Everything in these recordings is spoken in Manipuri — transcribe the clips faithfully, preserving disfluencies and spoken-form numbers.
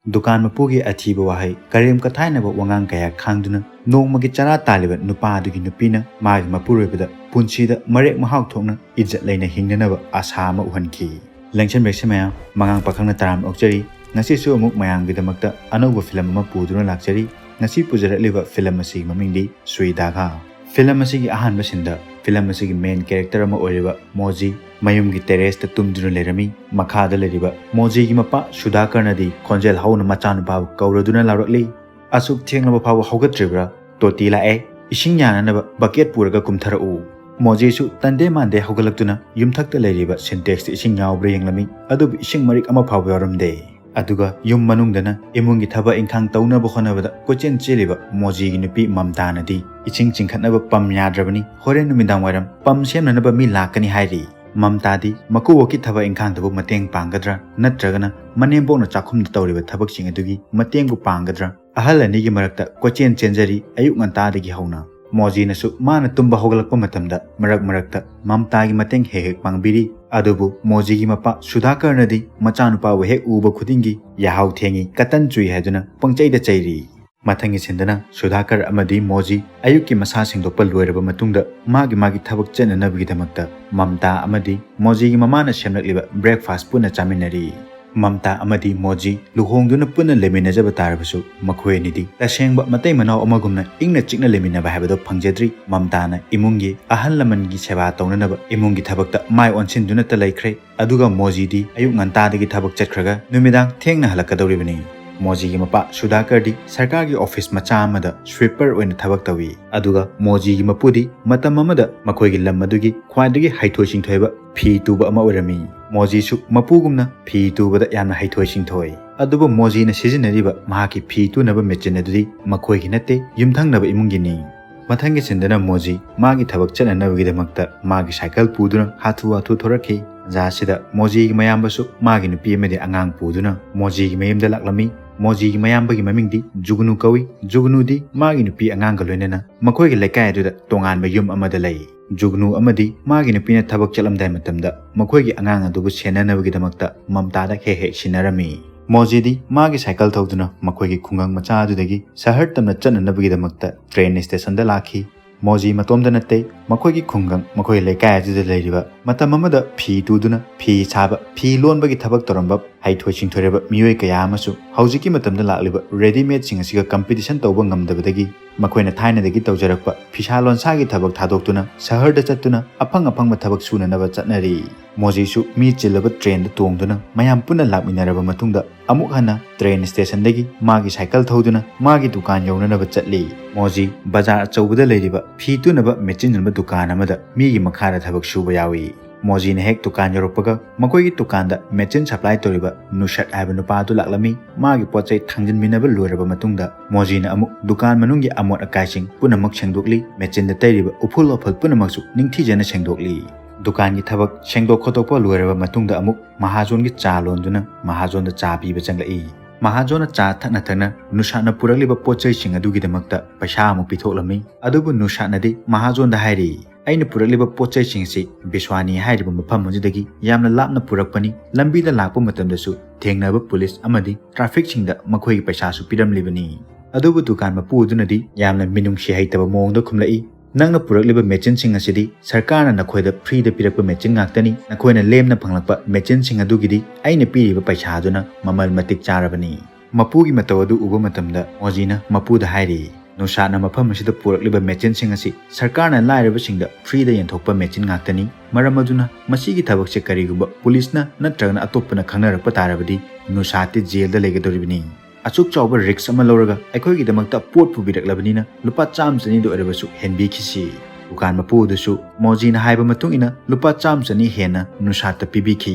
ꯗꯨꯀꯥꯟ ꯃꯄꯨꯒꯤ ꯑꯊꯤꯕ ꯋꯥꯍꯩ, ꯀꯔꯦꯝ ꯀꯊꯥꯏꯅꯕ ꯋꯥꯉꯥꯡ ꯀꯌꯥ ꯈꯥꯡꯗꯨꯅ ꯅꯣꯡꯃꯒꯤ ꯆꯔꯥ ꯇꯥꯜꯂꯤꯕ ꯅꯨꯄꯥ ꯑꯗꯨꯒꯤ ꯅꯨꯄꯤꯅ ꯃꯥꯒꯤ ꯃꯄꯨꯔꯣꯏꯕꯗ ꯄꯨꯟꯁꯤꯗ ꯃꯔꯦꯛ ꯃꯍꯥꯎ ꯊꯣꯛꯅ ꯏꯖꯠ ꯂꯩꯅ ꯍꯤꯡꯅꯅꯕ ꯑꯥꯁꯥ ꯑꯃ ꯎꯍꯟꯈꯤ꯫ ꯂꯦꯡꯁꯟꯕꯤꯔꯤꯁꯤ ꯃꯌꯥꯝ, ꯃꯉꯥꯡ ꯄꯥꯈꯪꯅ ꯇꯔꯥꯝꯅ ꯑꯣꯛꯆꯔꯤ꯫ ꯉꯁꯤꯁꯨ ꯑꯃꯨꯛ ꯃꯌꯥꯝꯒꯤꯗꯃꯛꯇ ꯑꯅꯧꯕ ꯐꯤꯂꯝ ꯑꯃ ꯄꯨꯗꯨꯅ ꯂꯥꯛꯆꯔꯤ꯫ ꯉꯁꯤ ꯄꯨꯖꯔꯛꯂꯤꯕ ꯐꯤꯂꯝ ꯑꯁꯤꯒꯤ ꯃꯃꯤꯡꯗꯤ ꯁꯨꯏ ꯗꯥꯒꯥ꯫ ꯐꯤꯂꯝ ꯑꯁꯤꯒꯤ ꯑꯍꯥꯟꯕ ꯁꯤꯟꯗ ꯐꯤꯂꯝ ꯑꯁꯤꯒꯤ ꯃꯦꯟ ꯀꯦꯔꯦꯛꯇꯔ ꯑꯃ ꯑꯣꯏꯔꯤꯕ ꯃꯣꯖꯤ ꯃꯌꯨꯝꯒꯤ ꯇꯦꯔꯦꯁꯇ ꯇꯨꯝꯗꯨꯅ ꯂꯩꯔꯝꯃꯤ꯫ ꯃꯈꯥꯗ ꯂꯩꯔꯤꯕ ꯃꯣꯖꯤꯒꯤ ꯃꯄꯥ ꯁꯨꯗꯥꯀꯔꯅꯗꯤ ꯈꯣꯟꯖꯦꯜ ꯍꯧꯅ ꯃꯆꯥꯅꯨꯄꯥꯕꯨ ꯀꯧꯔꯗꯨꯅ ꯂꯥꯎꯔꯛꯂꯤ, "ꯑꯁꯨꯛ ꯊꯦꯡꯂꯕ ꯐꯥꯎꯕ ꯍꯧꯒꯠꯇ꯭ꯔꯤꯕ꯭ꯔꯥ? ꯇꯣꯇꯤ ꯂꯥꯛꯑꯦ, ꯏꯁꯤꯡ ꯌꯥꯅꯅꯕ ꯕꯀꯦꯠ ꯄꯨꯔꯒ ꯀꯨꯝꯊꯔꯛꯎ꯫" ꯃꯣꯖꯤꯁꯨ ꯇꯟꯗꯦ ꯃꯥꯟꯗꯦ ꯍꯧꯒꯠꯂꯛꯇꯨꯅ ꯌꯨꯝꯊꯛꯇ ꯂꯩꯔꯤꯕ ꯁꯤꯟꯇꯦꯛꯁꯇ ꯏꯁꯤꯡ ꯌꯥꯎꯕ꯭ꯔꯥ ꯌꯦꯡꯂꯝꯃꯤ, ꯑꯗꯨꯕꯨ ꯏꯁꯤꯡ ꯃꯔꯤꯛ ꯑꯃ ꯐꯥꯎꯕ ꯌꯥꯎꯔꯝꯗꯦ꯫ ꯑꯗꯨꯒ ꯌꯨꯝ ꯃꯅꯨꯡꯗꯅ ꯏꯃꯨꯡꯒꯤ ꯊꯕꯛ ꯏꯪꯈꯥꯡ ꯇꯧꯅꯕ ꯍꯣꯠꯅꯕꯗ ꯀꯣꯏꯆꯦꯟ ꯆꯦꯜꯂꯤꯕ ꯃꯣꯖꯤꯒꯤ ꯅꯨꯄꯤ ꯃꯝꯇꯥꯅꯗꯤ ꯏꯁꯤꯡ ꯆꯤꯡꯈꯠꯅꯕ ꯄꯝ ꯌꯥꯗ꯭ꯔꯕꯅꯤ, ꯍꯣꯔꯦꯟ ꯅꯨꯃꯤꯗꯥꯡ ꯋꯥꯏꯔꯝ ꯄꯝ ꯁꯦꯝꯅꯅꯕ ꯃꯤ ꯂꯥꯛꯀꯅꯤ ꯍꯥꯏꯔꯤ꯫ ꯃꯝꯇꯥꯗꯤ ꯃꯀꯨꯕꯣꯛꯀꯤ ꯊꯕꯛ ꯏꯪꯈꯥꯡꯗꯕꯨ ꯃꯇꯦꯡ ꯄꯥꯡꯒꯗ꯭ꯔꯥ, ꯅꯠꯇ꯭ꯔꯒꯅ ꯃꯅꯦꯝꯕꯣꯛꯅ ꯆꯥꯛꯈꯨꯝꯗ ꯇꯧꯔꯤꯕ ꯊꯕꯛꯁꯤꯡ ꯑꯗꯨꯒꯤ ꯃꯇꯦꯡꯕꯨ ꯄꯥꯡꯒꯗ꯭ꯔꯥ? ꯑꯍꯜ ꯑꯅꯤꯒꯤ ꯃꯔꯛꯇ ꯀꯣꯏꯆꯦꯟ ꯆꯦꯟꯖꯔꯤ ꯑꯌꯨꯛ ꯉꯟꯇꯥꯗꯒꯤ ꯍꯧꯅ꯫ ꯃꯣꯖꯤꯅꯁꯨ ꯃꯥꯅ ꯇꯨꯝꯕ ꯍꯧꯒꯠꯂꯛꯄ ꯃꯇꯝꯗ ꯃꯔꯛ ꯃꯔꯛꯇ ꯃꯝꯇꯥꯒꯤ ꯃꯇꯦꯡ ꯍꯦꯛ ꯍꯦꯛ ꯄꯥꯡꯕꯤꯔꯤ꯫ ꯑꯗꯨꯕꯨ ꯃꯣꯖꯤꯒꯤ ꯃꯄꯥ ꯁꯨꯗꯥꯀꯔꯅꯗꯤ ꯃꯆꯥꯅꯨꯄꯥꯕꯨ ꯍꯦꯛ ꯎꯕ ꯈꯨꯗꯤꯡꯒꯤ "ꯌꯥꯍꯧ ꯊꯦꯡꯉꯤ, ꯀꯇꯟ ꯆꯨꯏ" ꯍꯥꯏꯗꯨꯅ ꯄꯪꯆꯩꯗ ꯆꯩꯔꯤ꯫ ꯃꯊꯪꯒꯤ ꯁꯤꯟꯗꯅ ꯁꯨꯗꯥꯀꯔ ꯑꯃꯗꯤ ꯃꯣꯖꯤ ꯑꯌꯨꯛꯀꯤ ꯃꯁꯥ ꯁꯦꯡꯗꯣꯛꯄ ꯂꯣꯏꯔꯕ ꯃꯇꯨꯡꯗ ꯃꯥꯒꯤ ꯃꯥꯒꯤ ꯊꯕꯛ ꯆꯠꯅꯅꯕꯒꯤꯗꯃꯛꯇ ꯃꯝꯇꯥ ꯑꯃꯗꯤ ꯃꯣꯖꯤꯒꯤ ꯃꯃꯥꯅ ꯁꯦꯝꯂꯛꯂꯤꯕ ꯕ꯭ꯔꯦꯛꯐꯥꯁ ꯄꯨꯟꯅ ꯆꯥꯃꯤꯟꯅꯔꯤ꯫ ꯃꯝꯇꯥ ꯑꯃꯗꯤ ꯃꯣꯖꯤ ꯂꯨꯍꯣꯡꯗꯨꯅ ꯄꯨꯟꯅ ꯂꯩꯃꯤꯟꯅꯖꯕ ꯇꯥꯔꯕꯁꯨ ꯃꯈꯣꯏ ꯑꯅꯤꯗꯤ ꯇꯁꯦꯡꯕ ꯃꯇꯩ ꯃꯅꯥꯎ ꯑꯃꯒꯨꯝꯅ ꯏꯪꯅ ꯆꯤꯛꯅ ꯂꯩꯃꯤꯟꯅꯕ ꯍꯥꯏꯕꯗꯨ ꯐꯪꯖꯗ꯭ꯔꯤ꯫ ꯃꯝꯇꯥꯅ ꯏꯃꯨꯡꯒꯤ ꯑꯍꯜ ꯂꯃꯟꯒꯤ ꯁꯦꯕꯥ ꯇꯧꯅꯅꯕ ꯏꯃꯨꯡꯒꯤ ꯊꯕꯛꯇ ꯃꯥꯏ ꯑꯣꯟꯁꯤꯟꯗꯨꯅꯇ ꯂꯩꯈ꯭ꯔꯦ꯫ ꯑꯗꯨꯒ ꯃꯣꯖꯤꯗꯤ ꯑꯌꯨꯛ ꯉꯟꯇꯥꯗꯒꯤ ꯊꯕꯛ ꯆꯠꯈ꯭ꯔꯒ ꯅꯨꯃꯤꯗꯥꯡ ꯊꯦꯡꯅ ꯍꯜꯂꯛꯀꯗꯧꯔꯤꯕꯅꯤ꯫ ꯃꯣꯖꯤꯒꯤ ꯃꯄꯥ ꯁꯨꯗꯥꯀꯔꯗꯤ ꯁꯔꯀꯥꯔꯒꯤ ꯑꯣꯐꯤꯁ ꯃꯆꯥ ꯑꯃꯗ ꯁ꯭ꯋꯤꯄꯔ ꯑꯣꯏꯅ ꯊꯕꯛ ꯇꯧꯏ꯫ ꯑꯗꯨꯒ ꯃꯣꯖꯤꯒꯤ ꯃꯄꯨꯗꯤ ꯃꯇꯝ ꯑꯃꯗ ꯃꯈꯣꯏꯒꯤ ꯂꯝ ꯑꯗꯨꯒꯤ ꯈ꯭ꯋꯥꯏꯗꯒꯤ ꯍꯩꯊꯣꯏ ꯁꯤꯡꯊꯣꯏꯕ ꯐꯤ ꯇꯨꯕ ꯑꯃ ꯑꯣꯏꯔꯝꯃꯤ꯫ ꯃꯣꯖꯤꯁꯨ ꯃꯄꯨꯒꯨꯝꯅ ꯐꯤ ꯇꯨꯕꯗ ꯌꯥꯝꯅ ꯍꯩꯊꯣꯏ ꯁꯤꯡꯊꯣꯏ꯫ ꯑꯗꯨꯕꯨ ꯃꯣꯖꯤꯅ ꯁꯤꯖꯤꯟꯅꯔꯤꯕ ꯃꯍꯥꯛꯀꯤ ꯐꯤ ꯇꯨꯅꯕ ꯃꯦꯆꯤꯟ ꯑꯗꯨꯗꯤ ꯃꯈꯣꯏꯒꯤ ꯅꯠꯇꯦ, ꯌꯨꯝꯊꯪꯅꯕ ꯏꯃꯨꯡꯒꯤꯅꯤ꯫ ꯃꯊꯪꯒꯤ ꯁꯤꯟꯗꯅ ꯃꯣꯖꯤ ꯃꯥꯒꯤ ꯊꯕꯛ ꯆꯠꯅꯅꯕꯒꯤꯗꯃꯛꯇ ꯃꯥꯒꯤ ꯁꯥꯏꯀꯜ ꯄꯨꯗꯨꯅ ꯍꯥꯊꯨ ꯍꯥꯊꯨ ꯊꯣꯔꯛꯈꯤ꯫ ꯇꯥꯟꯖꯥ ꯑꯁꯤꯗ ꯃꯣꯖꯤꯒꯤ ꯃꯌꯥꯝꯕꯁꯨ ꯃꯥꯒꯤ ꯅꯨꯄꯤ ꯑꯃꯗꯤ ꯑꯉꯥꯡ ꯄꯨꯗꯨꯅ ꯃꯣꯖꯤꯒꯤ ꯃꯌꯨꯝꯗ ꯂꯥꯛꯂꯝꯃꯤ꯫ ꯃꯣꯖꯤꯒꯤ ꯃꯌꯥꯝꯕꯒꯤ ꯃꯃꯤꯡꯗꯤ ꯖꯨꯒꯅꯨ ꯀꯧꯏ꯫ ꯖꯨꯒꯅꯨꯗꯤ ꯃꯥꯒꯤ ꯅꯨꯄꯤ ꯑꯉꯥꯡꯒ ꯂꯣꯏꯅꯅ ꯃꯈꯣꯏꯒꯤ ꯂꯩꯀꯥꯏ ꯑꯗꯨꯗ ꯇꯣꯉꯥꯟꯕ ꯌꯨꯝ ꯑꯃꯗ ꯂꯩ꯫ ꯖꯨꯒꯅꯨ ꯑꯃꯗꯤ ꯃꯥꯒꯤ ꯅꯨꯄꯤꯅ ꯊꯕꯛ ꯆꯠꯂꯝꯗꯥꯏ ꯃꯇꯝꯗ ꯃꯈꯣꯏꯒꯤ ꯑꯉꯥꯡ ꯑꯗꯨꯕꯨ ꯁꯦꯟꯅꯅꯕꯒꯤꯗꯃꯛꯇ ꯃꯝꯇꯥꯗ ꯍꯦꯛ ꯍꯦꯛ ꯁꯤꯟꯅꯔꯝꯃꯤ꯫ ꯃꯣꯖꯤꯗꯤ ꯃꯥꯒꯤ ꯁꯥꯏꯀꯜ ꯊꯧꯗꯨꯅ ꯃꯈꯣꯏꯒꯤ ꯈꯨꯡꯒꯪ ꯃꯆꯥ ꯑꯗꯨꯗꯒꯤ ꯁꯍꯔ ꯇꯝꯅ ꯆꯠꯅꯅꯕꯒꯤꯗꯃꯛꯇ ꯇ꯭ꯔꯦꯟ ꯁ꯭ꯇꯦꯁꯟꯗ ꯂꯥꯛꯈꯤ꯫ ꯃꯣꯖꯤ ꯃꯇꯣꯝꯇ ꯅꯠꯇꯦ, ꯃꯈꯣꯏꯒꯤ ꯈꯨꯡꯒꯪ, ꯃꯈꯣꯏ ꯂꯩꯀꯥꯏ ꯑꯗꯨꯗ ꯂꯩꯔꯤꯕ, ꯃꯇꯝ ꯑꯃꯗ ꯐꯤ ꯇꯨꯗꯨꯅ ꯐꯤ ꯁꯥꯕ, ꯐꯤ ꯂꯣꯟꯕꯒꯤ ꯊꯕꯛ ꯇꯧꯔꯝꯕ ꯍꯩꯊꯣꯏ ꯁꯤꯡꯊꯣꯏꯔꯕ ꯃꯤꯑꯣꯏ ꯀꯌꯥ ꯑꯃꯁꯨ ꯍꯧꯖꯤꯛꯀꯤ ꯃꯇꯝꯗ ꯂꯥꯛꯂꯤꯕ ꯔꯦꯗꯤꯃꯦꯗꯁꯤꯡ ꯑꯁꯤꯒ ꯀꯝꯄꯤꯇꯤꯁꯟ ꯇꯧꯕ ꯉꯝꯗꯕꯗꯒꯤ ꯃꯈꯣꯏꯅ ꯊꯥꯏꯅꯗꯒꯤ ꯇꯧꯖꯔꯛꯄ ꯐꯤꯁꯥ ꯂꯣꯟꯁꯥꯒꯤ ꯊꯕꯛ ꯊꯥꯗꯣꯛꯇꯨꯅ ꯁꯍꯔꯗ ꯆꯠꯇꯨꯅ ꯑꯐꯪ ꯑꯐꯪꯕ ꯊꯕꯛ ꯁꯨꯅꯅꯕ ꯆꯠꯅꯔꯤ꯫ ꯃꯣꯖꯤꯁꯨ ꯃꯤ ꯆꯤꯜꯂꯕ ꯇ꯭ꯔꯦꯟꯗ ꯇꯣꯡꯗꯨꯅ ꯃꯌꯥꯝ ꯄꯨꯟꯅ ꯂꯥꯛꯃꯤꯟꯅꯔꯕ ꯃꯇꯨꯡꯗ ꯑꯃꯨꯛ ꯍꯟꯅ ꯇ꯭ꯔꯦꯟ ꯁ꯭ꯇꯦꯁꯟꯗꯒꯤ ꯃꯥꯒꯤ ꯁꯥꯏꯀꯜ ꯊꯧꯗꯨꯅ ꯃꯥꯒꯤ ꯗꯨꯀꯥꯟ ꯌꯧꯅꯅꯕ ꯆꯠꯂꯤ꯫ ꯃꯣꯖꯤ ꯕꯖꯥꯔ ꯑꯆꯧꯕꯗ ꯂꯩꯔꯤꯕ ꯐꯤ ꯇꯨꯅꯕ ꯃꯦꯆꯤꯟ ꯌꯣꯟꯕ ꯗꯨꯀꯥꯟ ꯑꯃꯗ ꯃꯤꯒꯤ ꯃꯈꯥꯗ ꯊꯕꯛ ꯁꯨꯕ ꯌꯥꯎꯏ꯫ ꯃꯣꯖꯤꯅ ꯍꯦꯛ ꯗꯨꯀꯥꯟ ꯌꯧꯔꯛꯄꯒ ꯃꯈꯣꯏꯒꯤ ꯗꯨꯀꯥꯟꯗ ꯃꯦꯆꯤꯟ ꯁꯄ꯭ꯂꯥꯏ ꯇꯧꯔꯤꯕ ꯅꯨꯁꯠ ꯍꯥꯏꯕ ꯅꯨꯄꯥ ꯑꯗꯨ ꯂꯥꯛꯂꯝꯃꯤ꯫ ꯃꯥꯒꯤ ꯄꯣꯠ ꯆꯩ ꯊꯥꯡꯖꯤꯟꯃꯤꯟꯅꯕ ꯂꯣꯏꯔꯕ ꯃꯇꯨꯡꯗ ꯃꯣꯖꯤꯅ ꯑꯃꯨꯛ ꯗꯨꯀꯥꯟ ꯃꯅꯨꯡꯒꯤ ꯑꯃꯣꯠ ꯑꯀꯥꯏꯁꯤꯡ ꯄꯨꯝꯅꯃꯛ ꯁꯦꯡꯗꯣꯛꯂꯤ꯫ ꯃꯦꯆꯤꯟꯗ ꯇꯩꯔꯤꯕ ꯎꯐꯨꯜ ꯋꯥꯐꯨꯜ ꯄꯨꯝꯅꯃꯛꯁꯨ ꯅꯤꯡꯊꯤꯖꯅ ꯁꯦꯡꯗꯣꯛꯂꯤ꯫ ꯗꯨꯀꯥꯟꯒꯤ ꯊꯕꯛ ꯁꯦꯡꯗꯣꯛ ꯈꯣꯠꯇꯣꯛꯄ ꯂꯣꯏꯔꯕ ꯃꯇꯨꯡꯗ ꯑꯃꯨꯛ ꯃꯍꯥꯖꯣꯟꯒꯤ ꯆꯥ ꯂꯣꯟꯗꯨꯅ ꯃꯍꯥꯖꯣꯟꯗ ꯆꯥ ꯄꯤꯕ ꯆꯪꯂꯛꯏ꯫ ꯃꯍꯥꯖꯣꯟꯅ ꯆꯥ ꯊꯛꯅ ꯊꯛꯅ ꯅꯨꯁꯥꯠꯅ ꯄꯨꯔꯛꯂꯤꯕ ꯄꯣꯠ ꯆꯩꯁꯤꯡ ꯑꯗꯨꯒꯤꯗꯃꯛꯇ ꯄꯩꯁꯥ ꯑꯃꯨꯛ ꯄꯤꯊꯣꯛꯂꯝꯃꯤ꯫ ꯑꯗꯨꯕꯨ ꯅꯨꯁꯥꯠꯅꯗꯤ ꯃꯍꯥꯖꯣꯟꯗ ꯍꯥꯏꯔꯤ, "ꯑꯩꯅ ꯄꯨꯔꯛꯂꯤꯕ ꯄꯣꯠ ꯆꯩꯁꯤꯡ ꯑꯁꯤ ꯕꯤꯁ꯭ꯋꯥꯅꯤ ꯍꯥꯏꯔꯤꯕ ꯃꯐꯝ ꯑꯗꯨꯗꯒꯤ ꯌꯥꯝꯅ ꯂꯥꯞꯅ ꯄꯨꯔꯛꯄꯅꯤ꯫ ꯂꯝꯕꯤꯗ ꯂꯥꯛꯄ ꯃꯇꯝꯗꯁꯨ ꯊꯦꯡꯅꯕ ꯄꯨꯂꯤꯁ ꯑꯃꯗꯤ ꯇ꯭ꯔꯥꯐꯤꯛꯁꯤꯡꯗ ꯃꯈꯣꯏꯒꯤ ꯄꯩꯁꯥꯁꯨ ꯄꯤꯔꯝꯂꯤꯕꯅꯤ꯫" ꯑꯗꯨꯕꯨ ꯗꯨꯀꯥꯟ ꯃꯄꯨ ꯑꯗꯨꯅꯗꯤ ꯌꯥꯝꯅ ꯃꯤꯅꯨꯡꯁꯤ ꯍꯩꯇꯕ ꯃꯑꯣꯡꯗ ꯈꯨꯝꯂꯛꯏ, "ꯅꯪꯅ ꯄꯨꯔꯛꯂꯤꯕ ꯃꯦꯆꯤꯟꯁꯤꯡ ꯑꯁꯤꯗꯤ ꯁꯔꯀꯥꯔꯅ ꯅꯈꯣꯏꯗ ꯐ꯭ꯔꯤꯗ ꯄꯤꯔꯛꯄ ꯃꯦꯆꯤꯟ ꯉꯥꯛꯇꯅꯤ꯫ ꯅꯈꯣꯏꯅ ꯂꯦꯝꯅ ꯐꯪꯂꯛꯄ ꯃꯦꯆꯤꯟꯁꯤꯡ ꯑꯗꯨꯒꯤꯗꯤ ꯑꯩꯅ ꯄꯤꯔꯤꯕ ꯄꯩꯁꯥ ꯑꯗꯨꯅ ꯃꯃꯜ ꯃꯇꯤꯛ ꯆꯥꯔꯕꯅꯤ꯫" ꯃꯄꯨꯒꯤ ꯃꯇꯧ ꯑꯗꯨ ꯎꯕ ꯃꯇꯝꯗ ꯃꯣꯖꯤꯅ ꯃꯄꯨꯗ ꯍꯥꯏꯔꯤ, "ꯅꯨꯁꯥꯠꯅ ꯃꯐꯝ ꯑꯁꯤꯗ ꯄꯨꯔꯛꯂꯤꯕ ꯃꯦꯆꯤꯟꯁꯤꯡ ꯑꯁꯤ ꯁꯔꯀꯥꯔꯅ ꯂꯥꯏꯔꯕꯁꯤꯡꯗ ꯐ꯭ꯔꯤꯗ ꯌꯦꯟꯊꯣꯛꯄ ꯃꯦꯆꯤꯟ ꯉꯥꯛꯇꯅꯤ꯫ ꯃꯔꯝ ꯑꯗꯨꯅ ꯃꯁꯤꯒꯤ ꯊꯕꯛꯁꯦ ꯀꯔꯤꯒꯨꯝꯕ ꯄꯨꯂꯤꯁꯅ ꯅꯠꯇ꯭ꯔꯒꯅ ꯑꯇꯣꯞꯄꯅ ꯈꯪꯅꯔꯛꯄ ꯇꯥꯔꯕꯗꯤ ꯅꯨꯁꯥꯠꯇꯤ ꯖꯦꯜꯗ ꯂꯩꯒꯗꯧꯔꯤꯕꯅꯤ꯫ ꯑꯁꯨꯛ ꯆꯥꯎꯕ ꯔꯤꯁꯛ ꯑꯃ ꯂꯧꯔꯒ ꯑꯩꯈꯣꯏꯒꯤꯗꯃꯛꯇ ꯄꯣꯠ ꯄꯨꯕꯤꯔꯛꯂꯕꯅꯤꯅ ꯂꯨꯄꯥ ꯆꯥꯝꯃ ꯆꯅꯤꯗ ꯑꯣꯏꯔꯕꯁꯨ ꯍꯦꯟꯕꯤꯈꯤꯁꯤ꯫" ꯗꯨꯀꯥꯟ ꯃꯄꯨ ꯑꯗꯨꯁꯨ ꯃꯣꯖꯤꯅ ꯍꯥꯏꯕ ꯃꯇꯨꯡ ꯏꯟꯅ ꯂꯨꯄꯥ ꯆꯥꯝꯃ ꯆꯅꯤ ꯍꯦꯟꯅ ꯅꯨꯁꯥꯠꯇ ꯄꯤꯕꯤꯈꯤ꯫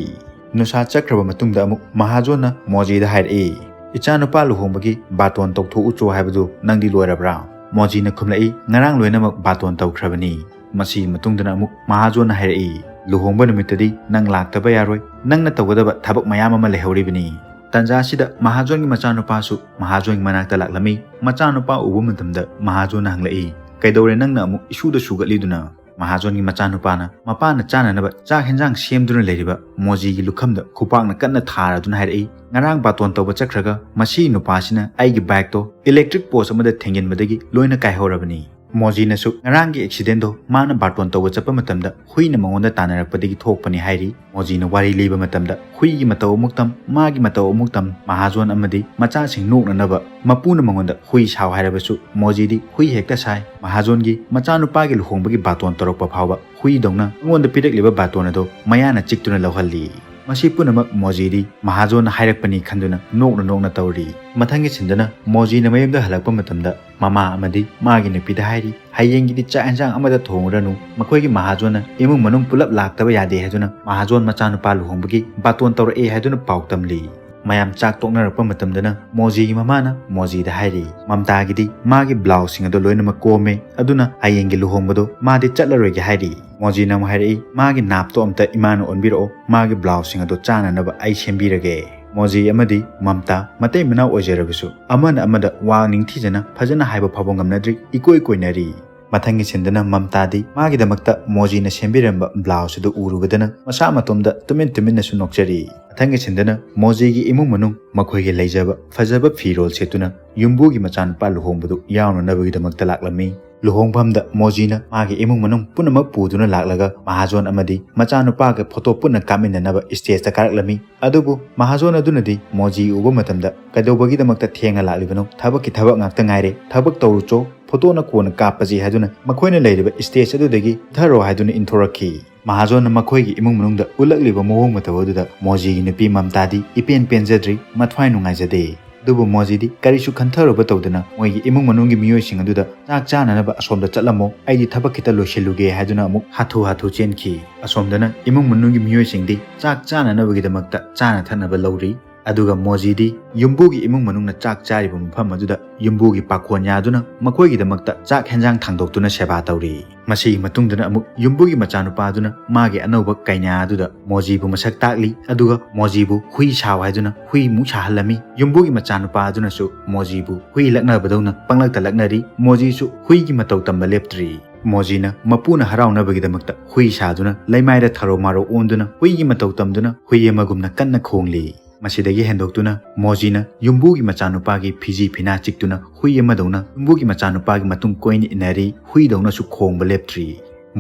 ꯅꯨꯁꯥꯠ ꯆꯠꯈ꯭ꯔꯕ ꯃꯇꯨꯡꯗ ꯑꯃꯨꯛ ꯃꯍꯥꯖꯣꯟꯅ ꯃꯣꯖꯤꯗ ꯍꯥꯏꯔꯛꯏ, "ꯏꯆꯥꯅꯨꯄꯥ ꯂꯨꯍꯣꯡꯕꯒꯤ ꯕꯥꯇꯣꯟ ꯇꯧꯊꯣꯛꯎꯆꯣ ꯍꯥꯏꯕꯗꯨ ꯅꯪꯗꯤ ꯂꯣꯏꯔꯕ꯭ꯔꯥ?" ꯃꯣꯖꯤꯅ ꯈꯨꯝꯂꯛꯏ, "ꯉꯔꯥꯡ ꯂꯣꯏꯅꯃꯛ ꯕꯥꯇꯣꯟ ꯇꯧꯈ꯭ꯔꯕꯅꯤ꯫" ꯃꯁꯤꯒꯤ ꯃꯇꯨꯡꯗꯅ ꯑꯃꯨꯛ ꯃꯍꯥꯖꯣꯟꯅ ꯍꯥꯏꯔꯛꯏ, "ꯂꯨꯍꯣꯡꯕ ꯅꯨꯃꯤꯠꯇꯗꯤ ꯅꯪ ꯂꯥꯛꯇꯕ ꯌꯥꯔꯣꯏ, ꯅꯪꯅ ꯇꯧꯒꯗꯕ ꯊꯕꯛ ꯃꯌꯥꯝ ꯑꯃ ꯂꯩꯍꯧꯔꯤꯕꯅꯤ꯫" ꯇꯟꯖꯥꯁꯤꯗ ꯃꯍꯥꯖꯣꯟꯒꯤ ꯃꯆꯥꯅꯨꯄꯥꯁꯨ ꯃꯍꯥꯖꯣꯟꯒꯤ ꯃꯅꯥꯛꯇ ꯂꯥꯛꯂꯝꯃꯤ꯫ ꯃꯆꯥꯅꯨꯄꯥ ꯎꯕ ꯃꯇꯝꯗ ꯃꯍꯥꯖꯣꯟꯅ ꯍꯪꯂꯛꯏ, "ꯀꯩꯗꯧꯔꯦ ꯅꯪꯅ ꯑꯃꯨꯛ ꯏꯁꯨꯗ ꯁꯨꯒꯠꯂꯤꯗꯨꯅ?" ꯃꯍꯥꯖꯣꯟꯒꯤ ꯃꯆꯥꯅꯨꯄꯥꯅ ꯃꯄꯥꯅ ꯆꯥꯅꯅꯕ ꯆꯥꯛ ꯍꯦꯟꯖꯥꯡ ꯁꯦꯝꯗꯨꯅ ꯂꯩꯔꯤꯕ ꯃꯣꯖꯤꯒꯤ ꯂꯨꯈꯝꯗ ꯈꯨꯄꯥꯛꯅ ꯀꯟꯅ ꯊꯥꯔꯗꯨꯅ ꯍꯥꯏꯔꯛꯏ, "ꯉꯔꯥꯡ ꯕꯥꯇꯣꯟ ꯇꯧꯕ ꯆꯠꯈ꯭ꯔꯒ ꯃꯁꯤ ꯅꯨꯄꯥꯁꯤꯅ ꯑꯩꯒꯤ ꯕꯥꯏꯛꯇꯣ ꯏꯂꯦꯛꯇ꯭ꯔꯤꯛ ꯄꯣꯁ ꯑꯃꯗ ꯊꯦꯡꯖꯤꯟꯕꯗꯒꯤ ꯂꯣꯏꯅ ꯀꯥꯏꯍꯧꯔꯕꯅꯤ꯫ ꯃꯣꯖꯤꯅꯁꯨ ꯉꯔꯥꯡꯒꯤ ꯑꯦꯛꯁꯤꯗꯦꯟꯗꯣ ꯃꯥꯅ ꯕꯥꯇꯣꯟ ꯇꯧꯕ ꯆꯠꯄ ꯃꯇꯝꯗ ꯍꯨꯏꯅ ꯃꯉꯣꯟꯗ ꯇꯥꯟꯅꯔꯛꯄꯗꯒꯤ ꯊꯣꯛꯄꯅꯤ" ꯍꯥꯏꯔꯤ꯫ ꯃꯣꯖꯤꯅ ꯋꯥꯔꯤ ꯂꯤꯕ ꯃꯇꯝꯗ ꯍꯨꯏꯒꯤ ꯃꯇꯧ ꯑꯃꯨꯛ ꯇꯝ, ꯃꯥꯒꯤ ꯃꯇꯧ ꯑꯃꯨꯛ ꯇꯝ, ꯃꯍꯥꯖꯣꯟ ꯑꯃꯗꯤ ꯃꯆꯥꯁꯤꯡ ꯅꯣꯛꯅꯅꯕ ꯃꯄꯨꯅ ꯃꯉꯣꯟꯗ ꯍꯨꯏ ꯁꯥꯎ ꯍꯥꯏꯔꯕꯁꯨ ꯃꯣꯖꯤꯗꯤ ꯍꯨꯏ ꯍꯦꯛꯇ ꯁꯥꯏ꯫ ꯃꯍꯥꯖꯣꯟꯒꯤ ꯃꯆꯥꯅꯨꯄꯥꯒꯤ ꯂꯨꯍꯣꯡꯕꯒꯤ ꯕꯥꯇꯣꯟ ꯇꯧꯔꯛꯄ ꯐꯥꯎꯕ ꯍꯨꯏꯗꯧꯅ ꯃꯉꯣꯟꯗ ꯄꯤꯔꯛꯂꯤꯕ ꯕꯥꯇꯣꯟ ꯑꯗꯨ ꯃꯌꯥꯅ ꯆꯤꯛꯇꯨꯅ ꯂꯧꯍꯜꯂꯤ꯫ ꯃꯁꯤ ꯄꯨꯝꯅꯃꯛ ꯃꯣꯖꯤꯗꯤ ꯃꯍꯥꯖꯣꯟꯅ ꯍꯥꯏꯔꯛꯄꯅꯤ ꯈꯟꯗꯨꯅ ꯅꯣꯛꯅ ꯅꯣꯛꯅ ꯇꯧꯔꯤ꯫ ꯃꯊꯪꯒꯤ ꯁꯤꯟꯗꯅ ꯃꯣꯖꯤꯅ ꯃꯌꯨꯝꯗ ꯍꯜꯂꯛꯄ ꯃꯇꯝꯗ ꯃꯃꯥ ꯑꯃꯗꯤ ꯃꯥꯒꯤ ꯅꯨꯄꯤꯗ ꯍꯥꯏꯔꯤ, "ꯍꯌꯦꯡꯒꯤꯗꯤ ꯆꯥꯛ ꯌꯦꯟꯁꯥꯡ ꯑꯃꯗ ꯊꯣꯡꯉꯨꯔꯅꯨ, ꯃꯈꯣꯏꯒꯤ ꯃꯍꯥꯖꯣꯟꯅ ꯏꯃꯨꯡ ꯃꯅꯨꯡ ꯄꯨꯂꯞ ꯂꯥꯛꯇꯕ ꯌꯥꯗꯦ ꯍꯥꯏꯗꯨꯅ ꯃꯍꯥꯖꯣꯟ ꯃꯆꯥꯅꯨꯄꯥ ꯂꯨꯍꯣꯡꯕꯒꯤ ꯕꯥꯇꯣꯟ ꯇꯧꯔꯛꯑꯦ" ꯍꯥꯏꯗꯨꯅ ꯄꯥꯎ ꯇꯝꯂꯤ꯫ ꯃꯌꯥꯝ ꯆꯥꯛ ꯇꯣꯛꯅꯔꯛꯄ ꯃꯇꯝꯗꯅ ꯃꯣꯖꯤꯒꯤ ꯃꯃꯥꯅ ꯃꯣꯖꯤꯗ ꯍꯥꯏꯔꯤ, "ꯃꯝꯇꯥꯒꯤꯗꯤ ꯃꯥꯒꯤ ꯕ꯭ꯂꯥꯎꯁꯁꯤꯡ ꯑꯗꯣ ꯂꯣꯏꯅꯃꯛ ꯀꯣꯝꯃꯦ, ꯑꯗꯨꯅ ꯍꯌꯦꯡꯒꯤ ꯂꯨꯍꯣꯡꯕꯗꯣ ꯃꯥꯗꯤ ꯆꯠꯂꯔꯣꯏꯒꯦ" ꯍꯥꯏꯔꯤ꯫ ꯃꯣꯖꯤꯅ ꯑꯃꯨꯛ ꯍꯥꯏꯔꯛꯏ, "ꯃꯥꯒꯤ ꯅꯥꯞꯇꯣ ꯑꯝꯇ ꯏꯃꯥꯅ ꯑꯣꯟꯕꯤꯔꯛꯑꯣ, ꯃꯥꯒꯤ ꯕ꯭ꯂꯥꯎꯁꯁꯤꯡ ꯑꯗꯣ ꯆꯥꯅꯅꯕ ꯑꯩ ꯁꯦꯝꯕꯤꯔꯒꯦ"꯫ ꯃꯣꯖꯤ ꯑꯃꯗꯤ ꯃꯝꯇꯥ ꯃꯇꯩ ꯃꯅꯥꯎ ꯑꯣꯏꯖꯔꯕꯁꯨ ꯑꯃꯅ ꯑꯃꯗ ꯋꯥ ꯅꯤꯡꯊꯤꯖꯅ ꯐꯖꯅ ꯍꯥꯏꯕ ꯐꯥꯎꯕ ꯉꯝꯅꯗ꯭ꯔꯤ, ꯏꯀꯣꯏ ꯀꯣꯏꯅꯔꯤ꯫ ꯃꯊꯪꯒꯤ ꯁꯤꯟꯗꯅ ꯃꯝꯇꯥꯗꯤ ꯃꯥꯒꯤꯗꯃꯛꯇ ꯃꯣꯖꯤꯅ ꯁꯦꯝꯕꯤꯔꯝꯕ ꯕ꯭ꯂꯥꯎꯁ ꯑꯗꯨ ꯎꯔꯨꯕꯗꯅ ꯃꯁꯥ ꯃꯇꯣꯝꯗ ꯇꯨꯃꯤꯟ ꯇꯨꯃꯤꯟꯅꯁꯨ ꯅꯣꯛꯆꯔꯤ꯫ ꯃꯊꯪꯒꯤ ꯁꯤꯟꯗꯅ ꯃꯣꯖꯤꯒꯤ ꯏꯃꯨꯡ ꯃꯅꯨꯡ ꯃꯈꯣꯏꯒꯤ ꯂꯩꯖꯕ ꯐꯖꯕ ꯐꯤꯔꯣꯜ ꯁꯦꯠꯇꯨꯅ ꯌꯨꯝꯕꯨꯒꯤ ꯃꯆꯥꯅꯨꯄꯥ ꯂꯨꯍꯣꯡꯕꯗꯨ ꯌꯥꯎꯅꯅꯕꯒꯤꯗꯃꯛꯇ ꯂꯥꯛꯂꯝꯃꯤ꯫ ꯂꯨꯍꯣꯡꯐꯝꯗ ꯃꯣꯖꯤꯅ ꯃꯥꯒꯤ ꯏꯃꯨꯡ ꯃꯅꯨꯡ ꯄꯨꯝꯅꯃꯛ ꯄꯨꯗꯨꯅ ꯂꯥꯛꯂꯒ ꯃꯍꯥꯖꯣꯟ ꯑꯃꯗꯤ ꯃꯆꯥꯅꯨꯄꯥꯒ ꯐꯣꯇꯣ ꯄꯨꯟꯅ ꯀꯥꯞꯃꯤꯟꯅꯅꯕ ꯁ꯭ꯇꯦꯖꯇ ꯀꯥꯔꯛꯂꯝꯃꯤ꯫ ꯑꯗꯨꯕꯨ ꯃꯍꯥꯖꯣꯟ ꯑꯗꯨꯅꯗꯤ ꯃꯣꯖꯤ ꯎꯕ ꯃꯇꯝꯗ "ꯀꯩꯗꯧꯕꯒꯤꯗꯃꯛꯇ ꯊꯦꯡꯅ ꯂꯥꯛꯂꯤꯕꯅꯣ? ꯊꯕꯛꯀꯤ ꯊꯕꯛ ꯉꯥꯛꯇ ꯉꯥꯏꯔꯦ, ꯊꯕꯛ ꯇꯧꯔꯨꯆꯣ, ꯐꯣꯇꯣꯅ ꯀꯣꯟꯅ ꯀꯥꯞꯄꯁꯤ" ꯍꯥꯏꯗꯨꯅ ꯃꯈꯣꯏꯅ ꯂꯩꯔꯤꯕ ꯁ꯭ꯇꯦꯖ ꯑꯗꯨꯗꯒꯤ ꯆꯠꯊꯔꯣ ꯍꯥꯏꯗꯨꯅ ꯏꯟꯊꯣꯔꯛꯈꯤ꯫ ꯃꯍꯥꯖꯣꯟꯅ ꯃꯈꯣꯏꯒꯤ ꯏꯃꯨꯡ ꯃꯅꯨꯡꯗ ꯎꯠꯂꯛꯂꯤꯕ ꯃꯑꯣꯡ ꯃꯇꯧ ꯑꯗꯨꯗ ꯃꯣꯖꯤꯒꯤ ꯅꯨꯄꯤ ꯃꯝꯇꯥꯗꯤ ꯏꯄꯦꯟ ꯄꯦꯟꯖꯗ꯭ꯔꯤ, ꯃꯊ꯭ꯋꯥꯏ ꯅꯨꯡꯉꯥꯏꯖꯗꯦ꯫ ꯑꯗꯨꯕꯨ ꯃꯣꯖꯤꯗꯤ ꯀꯔꯤꯁꯨ ꯈꯟꯊꯔꯨꯕ ꯇꯧꯗꯅ ꯃꯣꯏꯒꯤ ꯏꯃꯨꯡ ꯃꯅꯨꯡꯒꯤ ꯃꯤꯑꯣꯏꯁꯤꯡ ꯑꯗꯨꯗ "ꯆꯥꯛ ꯆꯥꯅꯅꯕ ꯑꯁꯣꯝꯗ ꯆꯠꯂꯝꯃꯣ, ꯑꯩꯗꯤ ꯊꯕꯛ ꯈꯤꯇ ꯂꯣꯏꯁꯤꯜꯂꯨꯒꯦ" ꯍꯥꯏꯗꯨꯅ ꯑꯃꯨꯛ ꯍꯥꯊꯨ ꯍꯥꯊꯨ ꯆꯦꯟꯈꯤ꯫ ꯑꯁꯣꯝꯗꯅ ꯏꯃꯨꯡ ꯃꯅꯨꯡꯒꯤ ꯃꯤꯑꯣꯏꯁꯤꯡꯗꯤ ꯆꯥꯛ ꯆꯥꯅꯅꯕꯒꯤꯗꯃꯛꯇ ꯆꯥꯅ ꯊꯛꯅꯕ ꯂꯧꯔꯤ꯫ ꯑꯗꯨꯒ ꯃꯣꯖꯤꯗꯤ ꯌꯨꯝꯕꯨꯒꯤ ꯏꯃꯨꯡ ꯃꯅꯨꯡꯅ ꯆꯥꯛ ꯆꯥꯔꯤꯕ ꯃꯐꯝ ꯑꯗꯨꯗ ꯌꯨꯝꯕꯨꯒꯤ ꯄꯥꯈꯣꯟ ꯌꯥꯗꯨꯅ ꯃꯈꯣꯏꯒꯤꯗꯃꯛꯇ ꯆꯥꯛ ꯍꯦꯟꯖꯥꯡ ꯊꯥꯡꯗꯣꯛꯇꯨꯅ ꯁꯦꯕꯥ ꯇꯧꯔꯤ꯫ ꯃꯁꯤꯒꯤ ꯃꯇꯨꯡꯗꯅ ꯑꯃꯨꯛ ꯌꯨꯝꯕꯨꯒꯤ ꯃꯆꯥꯅꯨꯄꯥꯗꯨꯅ ꯃꯥꯒꯤ ꯑꯅꯧꯕ ꯀꯩꯅꯥ ꯑꯗꯨꯗ ꯃꯣꯖꯤꯕꯨ ꯃꯁꯛ ꯇꯥꯛꯂꯤ, ꯑꯗꯨꯒ ꯃꯣꯖꯤꯕꯨ ꯍꯨꯏ ꯁꯥꯎ ꯍꯥꯏꯗꯨꯅ ꯍꯨꯏꯃꯨꯛ ꯁꯥꯍꯜꯂꯝꯃꯤ꯫ ꯌꯨꯝꯕꯨꯒꯤ ꯃꯆꯥꯅꯨꯄꯥ ꯑꯗꯨꯅꯁꯨ ꯃꯣꯖꯤꯕꯨ ꯍꯨꯏ ꯂꯛꯅꯕꯗꯧꯅ ꯄꯪꯂꯛꯇ ꯂꯛꯅꯔꯤ꯫ ꯃꯣꯖꯤꯁꯨ ꯍꯨꯏꯒꯤ ꯃꯇꯧ ꯇꯝꯕ ꯂꯦꯞꯇ꯭ꯔꯤ꯫ ꯃꯣꯖꯤꯅ ꯃꯄꯨꯅ ꯍꯔꯥꯎꯅꯕꯒꯤꯗꯃꯛꯇ ꯍꯨꯏ ꯁꯥꯗꯨꯅ ꯂꯩꯃꯥꯏꯗ ꯊꯔꯣ ꯃꯥꯔꯣ ꯑꯣꯟꯗꯨꯅ ꯍꯨꯏꯒꯤ ꯃꯇꯧ ꯇꯝꯗꯨꯅ ꯍꯨꯏ ꯑꯃꯒꯨꯝꯅ ꯀꯟꯅ ꯈꯣꯡꯂꯤ꯫ ꯃꯁꯤꯗꯒꯤ ꯍꯦꯟꯗꯣꯛꯇꯨꯅ ꯃꯣꯖꯤꯅ ꯌꯨꯝꯕꯨꯒꯤ ꯃꯆꯥꯅꯨꯄꯥꯒꯤ ꯐꯤꯖꯤ ꯐꯤꯅꯥ ꯆꯤꯛꯇꯨꯅ ꯍꯨꯏ ꯑꯃꯗꯧꯅ ꯌꯨꯝꯕꯨꯒꯤ ꯃꯆꯥꯅꯨꯄꯥꯒꯤ ꯃꯇꯨꯡ ꯀꯣꯏꯅ ꯏꯟꯅꯔꯤ, ꯍꯨꯏꯗꯧꯅꯁꯨ ꯈꯣꯡꯕ ꯂꯦꯞꯇ꯭ꯔꯤ꯫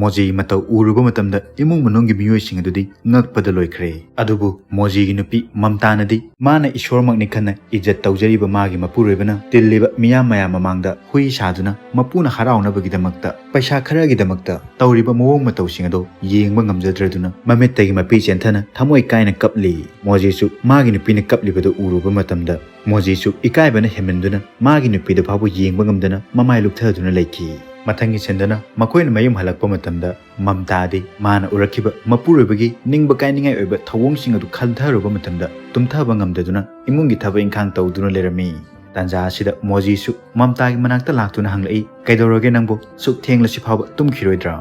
ꯃꯣꯖꯤꯒꯤ ꯃꯇꯧ ꯎꯔꯨꯕ ꯃꯇꯝꯗ ꯏꯃꯨꯡ ꯃꯅꯨꯡꯒꯤ ꯃꯤꯑꯣꯏꯁꯤꯡ ꯑꯗꯨꯗꯤ ꯉꯛꯄꯗ ꯂꯣꯏꯈ꯭ꯔꯦ꯫ ꯑꯗꯨꯕꯨ ꯃꯣꯖꯤꯒꯤ ꯅꯨꯄꯤ ꯃꯝꯇꯥꯅꯗꯤ ꯃꯥꯅ ꯏꯁꯣꯔꯃꯛꯅꯤ ꯈꯟꯅ ꯏꯖꯠ ꯇꯧꯖꯔꯤꯕ ꯃꯥꯒꯤ ꯃꯄꯨꯔꯣꯏꯕꯅ ꯇꯤꯜꯂꯤꯕ ꯃꯤꯌꯥꯝ ꯃꯌꯥꯝ ꯃꯃꯥꯡꯗ ꯍꯨꯏ ꯁꯥꯗꯨꯅ ꯃꯄꯨꯅ ꯍꯔꯥꯎꯅꯕꯒꯤꯗꯃꯛꯇ ꯄꯩꯁꯥ ꯈꯔꯒꯤꯗꯃꯛꯇ ꯇꯧꯔꯤꯕ ꯃꯑꯣꯡ ꯃꯇꯧꯁꯤꯡ ꯑꯗꯨ ꯌꯦꯡꯕ ꯉꯝꯖꯗ꯭ꯔꯗꯨꯅ ꯃꯃꯤꯠꯇꯒꯤ ꯃꯄꯤ ꯆꯦꯟꯊꯅ ꯊꯃꯣꯏ ꯀꯥꯏꯅ ꯀꯞꯂꯤ꯫ ꯃꯣꯖꯤꯁꯨ ꯃꯥꯒꯤ ꯅꯨꯄꯤꯅ ꯀꯞꯂꯤꯕꯗꯨ ꯎꯔꯨꯕ ꯃꯇꯝꯗ ꯃꯣꯖꯤꯁꯨ ꯏꯀꯥꯏꯕꯅ ꯍꯦꯟꯃꯟꯗꯨꯅ ꯃꯥꯒꯤ ꯅꯨꯄꯤꯗ ꯐꯥꯎꯕ ꯌꯦꯡꯕ ꯉꯝꯗꯅ ꯃꯃꯥꯏ ꯂꯨꯞꯊꯗꯨꯅ ꯂꯩꯈꯤ꯫ ꯃꯊꯪꯒꯤ ꯁꯤꯟꯗꯅ ꯃꯈꯣꯏꯅ ꯃꯌꯨꯝ ꯍꯜꯂꯛꯄ ꯃꯇꯝꯗ ꯃꯝꯇꯥꯗꯤ ꯃꯥꯅ ꯎꯔꯛꯈꯤꯕ ꯃꯄꯨꯔꯣꯏꯕꯒꯤ ꯅꯤꯡꯕ ꯀꯥꯏꯅꯤꯡꯉꯥꯏ ꯑꯣꯏꯕ ꯊꯧꯑꯣꯡꯁꯤꯡ ꯑꯗꯨ ꯈꯟꯊꯔꯨꯕ ꯃꯇꯝꯗ ꯇꯨꯝꯊꯕ ꯉꯝꯗꯗꯨꯅ ꯏꯃꯨꯡꯒꯤ ꯊꯕꯛ ꯏꯪꯈꯥꯡ ꯇꯧꯗꯨꯅ ꯂꯩꯔꯝꯃꯤ꯫ ꯇꯥꯟꯖꯥ ꯑꯁꯤꯗ ꯃꯣꯖꯤꯁꯨ ꯃꯝꯇꯥꯒꯤ ꯃꯅꯥꯛꯇ ꯂꯥꯛꯇꯨꯅ ꯍꯪꯂꯛꯏ, "ꯀꯩꯗꯧꯔꯒꯦ ꯅꯪꯕꯨ? ꯁꯨꯛ ꯊꯦꯡꯂꯁꯤ ꯐꯥꯎꯕ ꯇꯨꯝꯈꯤꯔꯣꯏꯗ꯭ꯔꯥ?"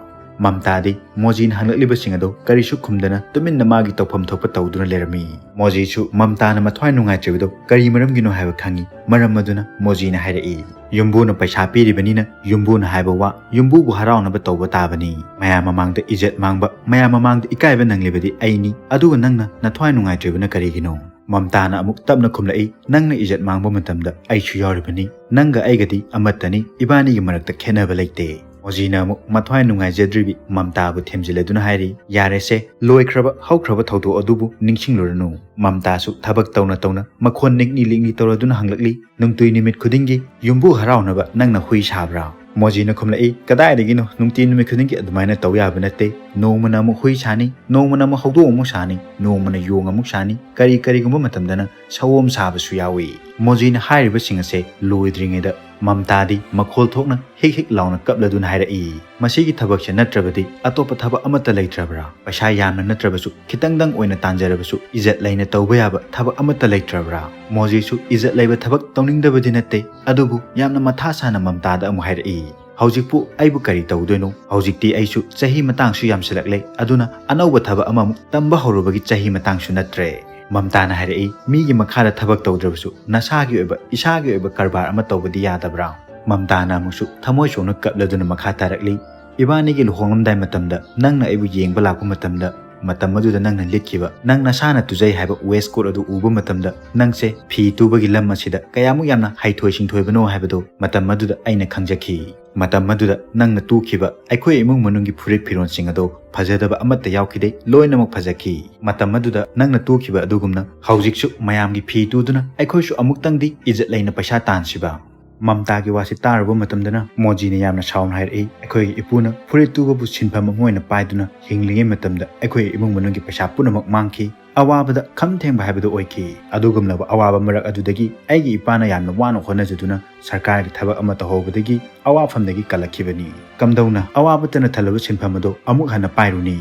ꯃꯝꯇꯥꯗꯤ ꯃꯣꯖꯤꯅ ꯍꯪꯂꯛꯂꯤꯕꯁꯤꯡ ꯑꯗꯨ ꯀꯔꯤꯁꯨ ꯈꯨꯝꯗꯅ ꯇꯨꯃꯤꯟꯅ ꯃꯥꯒꯤ ꯇꯧꯐꯝ ꯊꯣꯛꯄ ꯇꯧꯗꯨꯅ ꯂꯩꯔꯝꯃꯤ꯫ ꯃꯣꯖꯤꯁꯨ ꯃꯝꯇꯥꯅ ꯃꯊ꯭ꯋꯥꯏ ꯅꯨꯡꯉꯥꯏꯇ꯭ꯔꯤꯕꯗꯨ ꯀꯔꯤ ꯃꯔꯝꯒꯤꯅꯣ ꯍꯥꯏꯕ ꯈꯪꯏ꯫ ꯃꯔꯝ ꯑꯗꯨꯅ ꯃꯣꯖꯤꯅ ꯍꯥꯏꯔꯛꯏ, "ꯌꯨꯝꯕꯨꯅ ꯄꯩꯁꯥ ꯄꯤꯔꯤꯕꯅꯤꯅ ꯌꯨꯝꯕꯨꯅ ꯍꯥꯏꯕ ꯋꯥ ꯌꯨꯝꯕꯨꯕꯨ ꯍꯔꯥꯎꯅꯕ ꯇꯧꯕ ꯇꯥꯕꯅꯤ꯫ ꯃꯌꯥꯝ ꯃꯃꯥꯡꯗ ꯏꯖꯠ ꯃꯥꯡꯕ, ꯃꯌꯥꯝ ꯃꯃꯥꯡꯗ ꯏꯀꯥꯏꯕ ꯅꯪꯂꯤꯕꯗꯤ ꯑꯩꯅꯤ꯫ ꯑꯗꯨꯒ ꯅꯪꯅ ꯅꯊ꯭ꯋꯥꯏ ꯅꯨꯡꯉꯥꯏꯇ꯭ꯔꯤꯕꯅ ꯀꯔꯤꯒꯤꯅꯣ?" ꯃꯝꯇꯥꯅ ꯑꯃꯨꯛ ꯇꯞꯅ ꯈꯨꯝꯂꯛꯏ, "ꯅꯪꯅ ꯏꯖꯠ ꯃꯥꯡꯕ ꯃꯇꯝꯗ ꯑꯩꯁꯨ ꯌꯥꯎꯔꯤꯕꯅꯤ꯫ ꯅꯪꯒ ꯑꯩꯒꯗꯤ ꯑꯃꯠꯇꯅꯤ꯫ ꯏꯕꯥꯅꯤꯒꯤ ꯃꯔꯛꯇ ꯈꯦꯠꯅꯕ ꯂꯩꯇꯦ꯫" ꯃꯣꯖꯤꯅ ꯑꯃꯨꯛ ꯃꯊ꯭ꯋꯥꯏ ꯅꯨꯡꯉꯥꯏꯖꯗ꯭ꯔꯤꯕꯤ ꯃꯝꯇꯥꯕꯨ ꯊꯦꯝꯖꯤꯜꯂꯗꯨꯅ ꯍꯥꯏꯔꯤ, "ꯌꯥꯔꯦꯁꯦ, ꯂꯣꯏꯈ꯭ꯔꯕ ꯍꯧꯈ꯭ꯔꯕ ꯊꯧꯗꯣꯛ ꯑꯗꯨꯕꯨ ꯅꯤꯡꯁꯤꯡꯂꯨꯔꯅꯨ꯫" ꯃꯝꯇꯥꯁꯨ ꯊꯕꯛ ꯇꯧꯅ ꯇꯧꯅ ꯃꯈꯣꯟ ꯅꯤꯛꯅꯤ ꯂꯤꯛꯅꯤ ꯇꯧꯔꯗꯨꯅ ꯍꯪꯂꯛꯂꯤ, "ꯅꯨꯡꯇꯨꯏ ꯅꯨꯃꯤꯠ ꯈꯨꯗꯤꯡꯒꯤ ꯌꯨꯝꯕꯨ ꯍꯔꯥꯎꯅꯕ ꯅꯪꯅ ꯍꯨꯏ ꯁꯥꯕ꯭ꯔꯥ?" ꯃꯣꯖꯤꯅ ꯈꯨꯝꯂꯛꯏ, "ꯀꯗꯥꯏꯗꯒꯤꯅꯣ? ꯅꯨꯡꯇꯤ ꯅꯨꯃꯤꯠ ꯈꯨꯗꯤꯡꯒꯤ ꯑꯗꯨꯃꯥꯏꯅ ꯇꯧ ꯌꯥꯕ ꯅꯠꯇꯦ꯫ ꯅꯣꯡꯃꯅ ꯑꯃꯨꯛ ꯍꯨꯏ ꯁꯥꯅꯤ, ꯅꯣꯡꯃꯅ ꯑꯃꯨꯛ ꯍꯧꯗꯣꯡ ꯑꯃꯨꯛ ꯁꯥꯅꯤ, ꯅꯣꯡꯃꯅ ꯌꯣꯡ ꯑꯃꯨꯛ ꯁꯥꯅꯤ, ꯀꯔꯤ ꯀꯔꯤꯒꯨꯝꯕ ꯃꯇꯝꯗꯅ ꯁꯑꯣꯝ ꯁꯥꯕꯁꯨ ꯌꯥꯎꯏ꯫" ꯃꯣꯖꯤꯅ ꯍꯥꯏꯔꯤꯕꯁꯤꯡ ꯑꯁꯦ ꯂꯣꯏꯗ꯭ꯔꯤꯉꯩꯗ ꯃꯝꯇꯥꯗꯤ ꯃꯈꯣꯜ ꯊꯣꯛꯅ ꯍꯤꯛ ꯍꯤꯛ ꯂꯥꯎꯅ ꯀꯞꯂꯗꯨꯅ ꯍꯥꯏꯔꯛꯏ, "ꯃꯁꯤꯒꯤ ꯊꯕꯛꯁꯦ ꯅꯠꯇ꯭ꯔꯕꯗꯤ ꯑꯇꯣꯞꯄ ꯊꯕꯛ ꯑꯃꯠꯇ ꯂꯩꯇ꯭ꯔꯕ꯭ꯔꯥ? ꯄꯩꯁꯥ ꯌꯥꯝꯅ ꯅꯠꯇ꯭ꯔꯕꯁꯨ ꯈꯤꯇꯪꯗꯪ ꯑꯣꯏꯅ ꯇꯥꯟꯖꯔꯕꯁꯨ ꯏꯖꯠ ꯂꯩꯅ ꯇꯧꯕ ꯌꯥꯕ ꯊꯕꯛ ꯑꯃꯠꯇ ꯂꯩꯇ꯭ꯔꯕ꯭ꯔꯥ?" ꯃꯣꯖꯤꯁꯨ ꯏꯖꯠ ꯂꯩꯕ ꯊꯕꯛ ꯇꯧꯅꯤꯡꯗꯕꯗꯤ ꯅꯠꯇꯦ, ꯑꯗꯨꯕꯨ ꯌꯥꯝꯅ ꯃꯊꯥ ꯁꯥꯅ ꯃꯝꯇꯥꯗ ꯑꯃꯨꯛ ꯍꯥꯏꯔꯛꯏ, "ꯍꯧꯖꯤꯛꯄꯨ ꯑꯩꯕꯨ ꯀꯔꯤ ꯇꯧꯗꯣꯏꯅꯣ? ꯍꯧꯖꯤꯛꯇꯤ ꯑꯩꯁꯨ ꯆꯍꯤ ꯃꯇꯥꯡꯁꯨ ꯌꯥꯝꯁꯤꯜꯂꯛꯂꯦ, ꯑꯗꯨꯅ ꯑꯅꯧꯕ ꯊꯕꯛ ꯑꯃꯃꯨꯛ ꯇꯝꯕ ꯍꯧꯔꯨꯕꯒꯤ ꯆꯍꯤ ꯃꯇꯥꯡꯁꯨ ꯅꯠꯇ꯭ꯔꯦ꯫" ꯃꯝꯇꯥꯅ ꯍꯥꯏꯔꯛꯏ, "ꯃꯤꯒꯤ ꯃꯈꯥꯗ ꯊꯕꯛ ꯇꯧꯗ꯭ꯔꯕꯁꯨ ꯅꯁꯥꯒꯤ ꯑꯣꯏꯕ, ꯏꯁꯥꯒꯤ ꯑꯣꯏꯕ ꯀꯔꯕꯥꯔ ꯑꯃ ꯇꯧꯕꯗꯤ ꯌꯥꯗꯕ꯭ꯔꯥ?" ꯃꯝꯇꯥꯅ ꯑꯃꯨꯛꯁꯨ ꯊꯃꯣꯏ ꯁꯣꯛꯅ ꯀꯞꯂꯗꯨꯅ ꯃꯈꯥ ꯇꯥꯔꯛꯂꯤ, ꯏꯕꯥꯅꯤꯒꯤ ꯂꯨꯍꯣꯡꯂꯝꯗꯥꯏ ꯃꯇꯝꯗ ꯅꯪꯅ ꯑꯩꯕꯨ ꯌꯦꯡꯕ ꯂꯥꯛꯄ ꯃꯇꯝꯗ, ꯃꯇꯝ ꯑꯗꯨꯗ ꯅꯪꯅ ꯂꯤꯠꯈꯤꯕ ꯅꯪ ꯅꯁꯥꯅ ꯇꯨꯖꯩ ꯍꯥꯏꯕ waistcoat ꯑꯗꯨ ꯎꯕ ꯃꯇꯝꯗ, ꯅꯪꯁꯦ ꯐꯤ ꯇꯨꯕꯒꯤ ꯂꯝ ꯑꯁꯤꯗ ꯀꯌꯥꯃꯨꯛ ꯌꯥꯝꯅ ꯍꯩꯊꯣꯏ ꯁꯤꯡꯊꯣꯏꯕꯅꯣ ꯍꯥꯏꯕꯗꯨ ꯃꯇꯝ ꯑꯗꯨꯗ ꯑꯩꯅ ꯈꯪꯖꯈꯤ꯫ ꯃꯇꯝ ꯑꯗꯨꯗ ꯅꯪꯅ ꯇꯨꯈꯤꯕ ꯑꯩꯈꯣꯏ ꯏꯃꯨꯡ ꯃꯅꯨꯡꯒꯤ ꯐꯨꯔꯤꯠ ꯐꯤꯔꯣꯜꯁꯤꯡ ꯑꯗꯨ ꯐꯖꯗꯕ ꯑꯃꯠꯇ ꯌꯥꯎꯈꯤꯗꯦ, ꯂꯣꯏꯅꯃꯛ ꯐꯖꯈꯤ꯫ ꯃꯇꯝ ꯑꯗꯨꯗ ꯅꯪꯅ ꯇꯨꯈꯤꯕ ꯑꯗꯨꯒꯨꯝꯅ ꯍꯧꯖꯤꯛꯁꯨ ꯃꯌꯥꯝꯒꯤ ꯐꯤ ꯇꯨꯗꯨꯅ ꯑꯩꯈꯣꯏꯁꯨ ꯑꯃꯨꯛꯇꯪꯗꯤ ꯏꯖꯠ ꯂꯩꯅ ꯄꯩꯁꯥ ꯇꯥꯟꯁꯤꯕ꯫ ꯃꯝꯇꯥꯒꯤ ꯋꯥꯁꯤ ꯇꯥꯔꯨꯕ ꯃꯇꯝꯗꯅ ꯃꯣꯖꯤꯅ ꯌꯥꯝꯅ ꯁꯥꯎꯅ ꯍꯥꯏꯔꯛꯏ, "ꯑꯩꯈꯣꯏꯒꯤ ꯏꯄꯨꯅ ꯐꯨꯔꯤꯠ ꯇꯨꯕꯕꯨ ꯁꯤꯟꯐꯝ ꯑꯃ ꯑꯣꯏꯅ ꯄꯥꯏꯗꯨꯅ ꯍꯤꯡꯂꯤꯉꯩ ꯃꯇꯝꯗ ꯑꯩꯈꯣꯏ ꯏꯃꯨꯡ ꯃꯅꯨꯡꯒꯤ ꯄꯩꯁꯥ ꯄꯨꯝꯅꯃꯛ ꯃꯥꯡꯈꯤ꯫ ꯑꯋꯥꯕꯗ ꯈꯝ ꯊꯦꯡꯕ ꯍꯥꯏꯕꯗꯨ ꯑꯣꯏꯈꯤ꯫ ꯑꯗꯨꯒꯨꯝꯂꯕ ꯑꯋꯥꯕ ꯃꯔꯛ ꯑꯗꯨꯗꯒꯤ ꯑꯩꯒꯤ ꯏꯄꯥꯅ ꯌꯥꯝꯅ ꯋꯥꯅ ꯍꯣꯠꯅꯖꯗꯨꯅ ꯁꯔꯀꯥꯔꯒꯤ ꯊꯕꯛ ꯑꯃ ꯇꯧꯍꯧꯕꯗꯒꯤ ꯑꯋꯥꯐꯝꯗꯒꯤ ꯀꯜꯂꯛꯈꯤꯕꯅꯤ꯫ ꯀꯝꯗꯧꯅ ꯑꯋꯥꯕꯇꯅ ꯊꯜꯂꯕ ꯁꯤꯟꯐꯝ ꯑꯗꯨ ꯑꯃꯨꯛ ꯍꯟꯅ ꯄꯥꯏꯔꯨꯅꯤ?"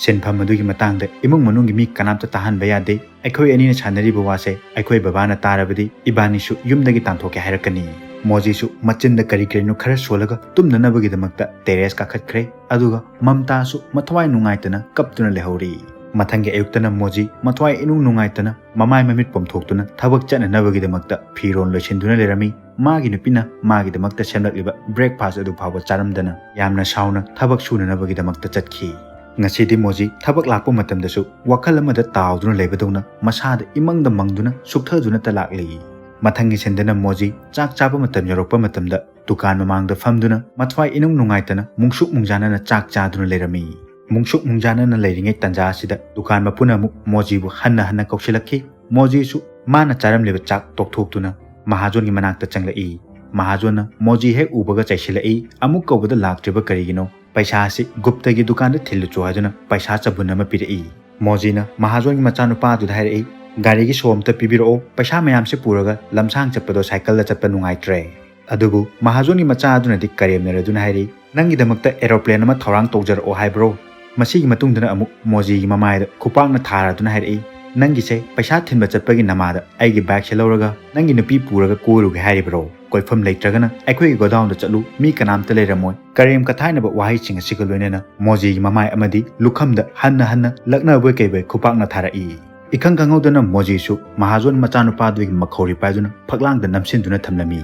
ꯁꯤꯟꯐꯝ ꯑꯗꯨꯒꯤ ꯃꯇꯥꯡꯗ ꯏꯃꯨꯡ ꯃꯅꯨꯡꯒꯤ ꯃꯤ ꯀꯅꯥꯝꯇ ꯇꯥꯍꯟꯕ ꯌꯥꯗꯦ꯫ ꯑꯩꯈꯣꯏ ꯑꯅꯤꯅ ꯁꯥꯟꯅꯔꯤꯕ ꯋꯥꯁꯦ ꯑꯩꯈꯣꯏ ꯕꯕꯥꯅ ꯇꯥꯔꯕꯗꯤ ꯏꯕꯥꯅꯤꯁꯨ ꯌꯨꯝꯗꯒꯤ ꯇꯥꯟꯊꯣꯛꯀꯦ ꯍꯥꯏꯔꯛꯀꯅꯤ꯫ ꯃꯣꯖꯤꯁꯨ ꯃꯆꯤꯟꯗ ꯀꯔꯤ ꯀꯔꯤꯅꯣ ꯈꯔ ꯁꯣꯜꯂꯒ ꯇꯨꯝꯅꯅꯕꯒꯤꯗꯃꯛꯇ terrace ꯀꯥꯈꯠꯈ꯭ꯔꯦ꯫ ꯑꯗꯨꯒ ꯃꯝꯇꯥꯁꯨ ꯃꯊꯋꯥꯏ ꯅꯨꯡꯉꯥꯏꯇꯅ ꯀꯞꯇꯨꯅ ꯂꯩꯍꯧꯔꯤ꯫ ꯃꯊꯪꯒꯤ ꯑꯌꯨꯛꯇꯅ ꯃꯣꯖꯤ ꯃꯊꯋꯥꯏ ꯏꯅꯨꯡ ꯅꯨꯡꯉꯥꯏꯇꯅ ꯃꯃꯥꯏ ꯃꯃꯤꯠ ꯄꯣꯝꯊꯣꯛꯇꯨꯅ ꯊꯕꯛ ꯆꯠꯅꯅꯕꯒꯤꯗꯃꯛꯇ ꯐꯤꯔꯣꯜ ꯂꯣꯏꯁꯤꯟꯗꯨꯅ ꯂꯩꯔꯝꯃꯤ꯫ ꯃꯥꯒꯤ ꯅꯨꯄꯤꯅ ꯃꯥꯒꯤꯗꯃꯛꯇ ꯁꯦꯝꯂꯛꯂꯤꯕ breakfast ꯑꯗꯨ ꯐꯥꯎꯕ ꯆꯥꯔꯝꯗꯅ ꯌꯥꯝꯅ ꯁꯥꯎꯅ ꯊꯕꯛ ꯁꯨꯅꯅꯕꯒꯤꯗꯃꯛꯇ ꯆꯠꯈꯤ꯫ ꯉꯁꯤꯗꯤ ꯃꯣꯖꯤ ꯊꯕꯛ ꯂꯥꯛꯄ ꯃꯇꯝꯗꯁꯨ ꯋꯥꯈꯜ ꯑꯃꯗ ꯇꯥꯎꯗꯨꯅ ꯂꯩꯕꯗꯧꯅ ꯃꯁꯥꯗ ꯏꯃꯪꯗ ꯃꯪꯗꯨꯅ ꯁꯨꯛꯊꯗꯨꯅꯇ ꯂꯥꯛꯂꯤ꯫ ꯃꯊꯪꯒꯤ ꯁꯤꯟꯗꯅ ꯃꯣꯖꯤ ꯆꯥꯛ ꯆꯥꯕ ꯃꯇꯝ ꯌꯧꯔꯛꯄ ꯃꯇꯝꯗ ꯗꯨꯀꯥꯟ ꯃꯃꯥꯡꯗ ꯐꯝꯗꯨꯅ ꯃꯊ꯭ꯋꯥꯏ ꯏꯅꯨꯡ ꯅꯨꯡꯉꯥꯏꯇꯅ ꯃꯨꯡꯁꯨꯛ ꯃꯨꯡꯖꯥꯅꯅ ꯆꯥꯛ ꯆꯥꯗꯨꯅ ꯂꯩꯔꯝꯃꯤ꯫ ꯃꯨꯡꯁꯨꯛ ꯃꯨꯡꯖꯥꯅꯅ ꯂꯩꯔꯤꯉꯩ ꯇꯟꯖꯥ ꯑꯁꯤꯗ ꯗꯨꯀꯥꯟ ꯃꯄꯨꯅ ꯑꯃꯨꯛ ꯃꯣꯖꯤꯕꯨ ꯍꯟꯅ ꯍꯟꯅ ꯀꯧꯁꯤꯜꯂꯛꯈꯤ꯫ ꯃꯣꯖꯤꯁꯨ ꯃꯥꯅ ꯆꯥꯔꯝꯂꯤꯕ ꯆꯥꯛ ꯇꯣꯛꯊꯣꯛꯇꯨꯅ ꯃꯍꯥꯖꯣꯟꯒꯤ ꯃꯅꯥꯛꯇ ꯆꯪꯂꯛꯏ꯫ ꯃꯍꯥꯖꯣꯟꯅ ꯃꯣꯖꯤ ꯍꯦꯛ ꯎꯕꯒ ꯆꯩꯁꯤꯜꯂꯛꯏ, "ꯑꯃꯨꯛ ꯀꯧꯕꯗ ꯂꯥꯛꯇ꯭ꯔꯤꯕ ꯀꯔꯤꯒꯤꯅꯣ? ꯄꯩꯁꯥ ꯑꯁꯤ ꯒꯨꯞꯇꯒꯤ ꯗꯨꯀꯥꯟꯗ ꯊꯤꯜꯂꯨꯆꯣ" ꯍꯥꯏꯗꯨꯅ ꯄꯩꯁꯥ ꯆꯕꯨꯟ ꯑꯃ ꯄꯤꯔꯛꯏ꯫ ꯃꯣꯖꯤꯅ ꯃꯍꯥꯖꯣꯟꯒꯤ ꯃꯆꯥꯅꯨꯄꯥ ꯑꯗꯨꯗ ꯍꯥꯏꯔꯛꯏ, "ꯒꯥꯔꯤꯒꯤ ꯁꯣ ꯑꯝꯇ ꯄꯤꯕꯤꯔꯛꯑꯣ, ꯄꯩꯁꯥ ꯃꯌꯥꯝꯁꯦ ꯄꯨꯔꯒ ꯂꯝꯁꯥꯡ ꯆꯠꯄꯗꯣ ꯁꯥꯏꯀꯜꯗ ꯆꯠꯄ ꯅꯨꯡꯉꯥꯏꯇ꯭ꯔꯦ"꯫ ꯑꯗꯨꯕꯨ ꯃꯍꯥꯖꯣꯟꯒꯤ ꯃꯆꯥ ꯑꯗꯨꯅꯗꯤ ꯀꯔꯦꯝꯅꯔꯗꯨꯅ ꯍꯥꯏꯔꯛꯏ, "ꯅꯪꯒꯤꯗꯃꯛꯇ aeroplane ꯑꯃ ꯊꯧꯔꯥꯡ ꯇꯧꯖꯔꯛꯑꯣ ꯍꯥꯏꯕ꯭ꯔꯣ?" ꯃꯁꯤꯒꯤ ꯃꯇꯨꯡꯗꯅ ꯑꯃꯨꯛ ꯃꯣꯖꯤꯒꯤ ꯃꯃꯥꯏꯗ ꯈꯨꯄꯥꯛꯅ ꯊꯥꯔꯗꯨꯅ ꯍꯥꯏꯔꯛꯏ, "ꯅꯪꯒꯤꯁꯦ ꯄꯩꯁꯥ ꯊꯤꯟꯕ ꯆꯠꯄꯒꯤ ꯅꯃꯥꯗ ꯑꯩꯒꯤ bike ꯁꯦ ꯂꯧꯔꯒ ꯅꯪꯒꯤ ꯅꯨꯄꯤ ꯄꯨꯔꯒ ꯀꯣꯏꯔꯨꯒꯦ ꯍꯥꯏꯔꯤꯕ꯭ꯔꯣ? ꯀꯣꯏꯐꯝ ꯂꯩꯇ꯭ꯔꯒꯅ ꯑꯩꯈꯣꯏꯒꯤ ꯒꯣꯗꯥꯎꯟꯗ ꯆꯠꯂꯨ, ꯃꯤ ꯀꯅꯥꯝꯇ ꯂꯩꯔꯝꯃꯣꯏ"꯫ ꯀꯔꯦꯝ ꯀꯊꯥꯏꯅꯕ ꯋꯥꯍꯩꯁꯤꯡ ꯑꯁꯤꯒ ꯂꯣꯏꯅꯅ ꯃꯣꯖꯤꯒꯤ ꯃꯃꯥꯏ ꯑꯃꯗꯤ ꯂꯨꯈꯝꯗ ꯍꯟꯅ ꯍꯟꯅ ꯂꯛꯅꯕꯣꯏ ꯀꯩꯕꯣꯏ ꯈꯨꯄꯥꯛꯅ ꯊꯥꯔꯛꯏ꯫ ꯏꯈꯪ ꯈꯪꯍꯧꯗꯅ ꯃꯣꯖꯤꯁꯨ ꯃꯍꯥꯖꯣꯟ ꯃꯆꯥꯅꯨꯄꯥꯗꯨꯒꯤ ꯃꯈꯧꯔꯤ ꯄꯥꯏꯗꯨꯅ ꯐꯛꯂꯥꯡꯗ ꯅꯝꯁꯤꯟꯗꯨꯅ ꯊꯝꯂꯝꯃꯤ꯫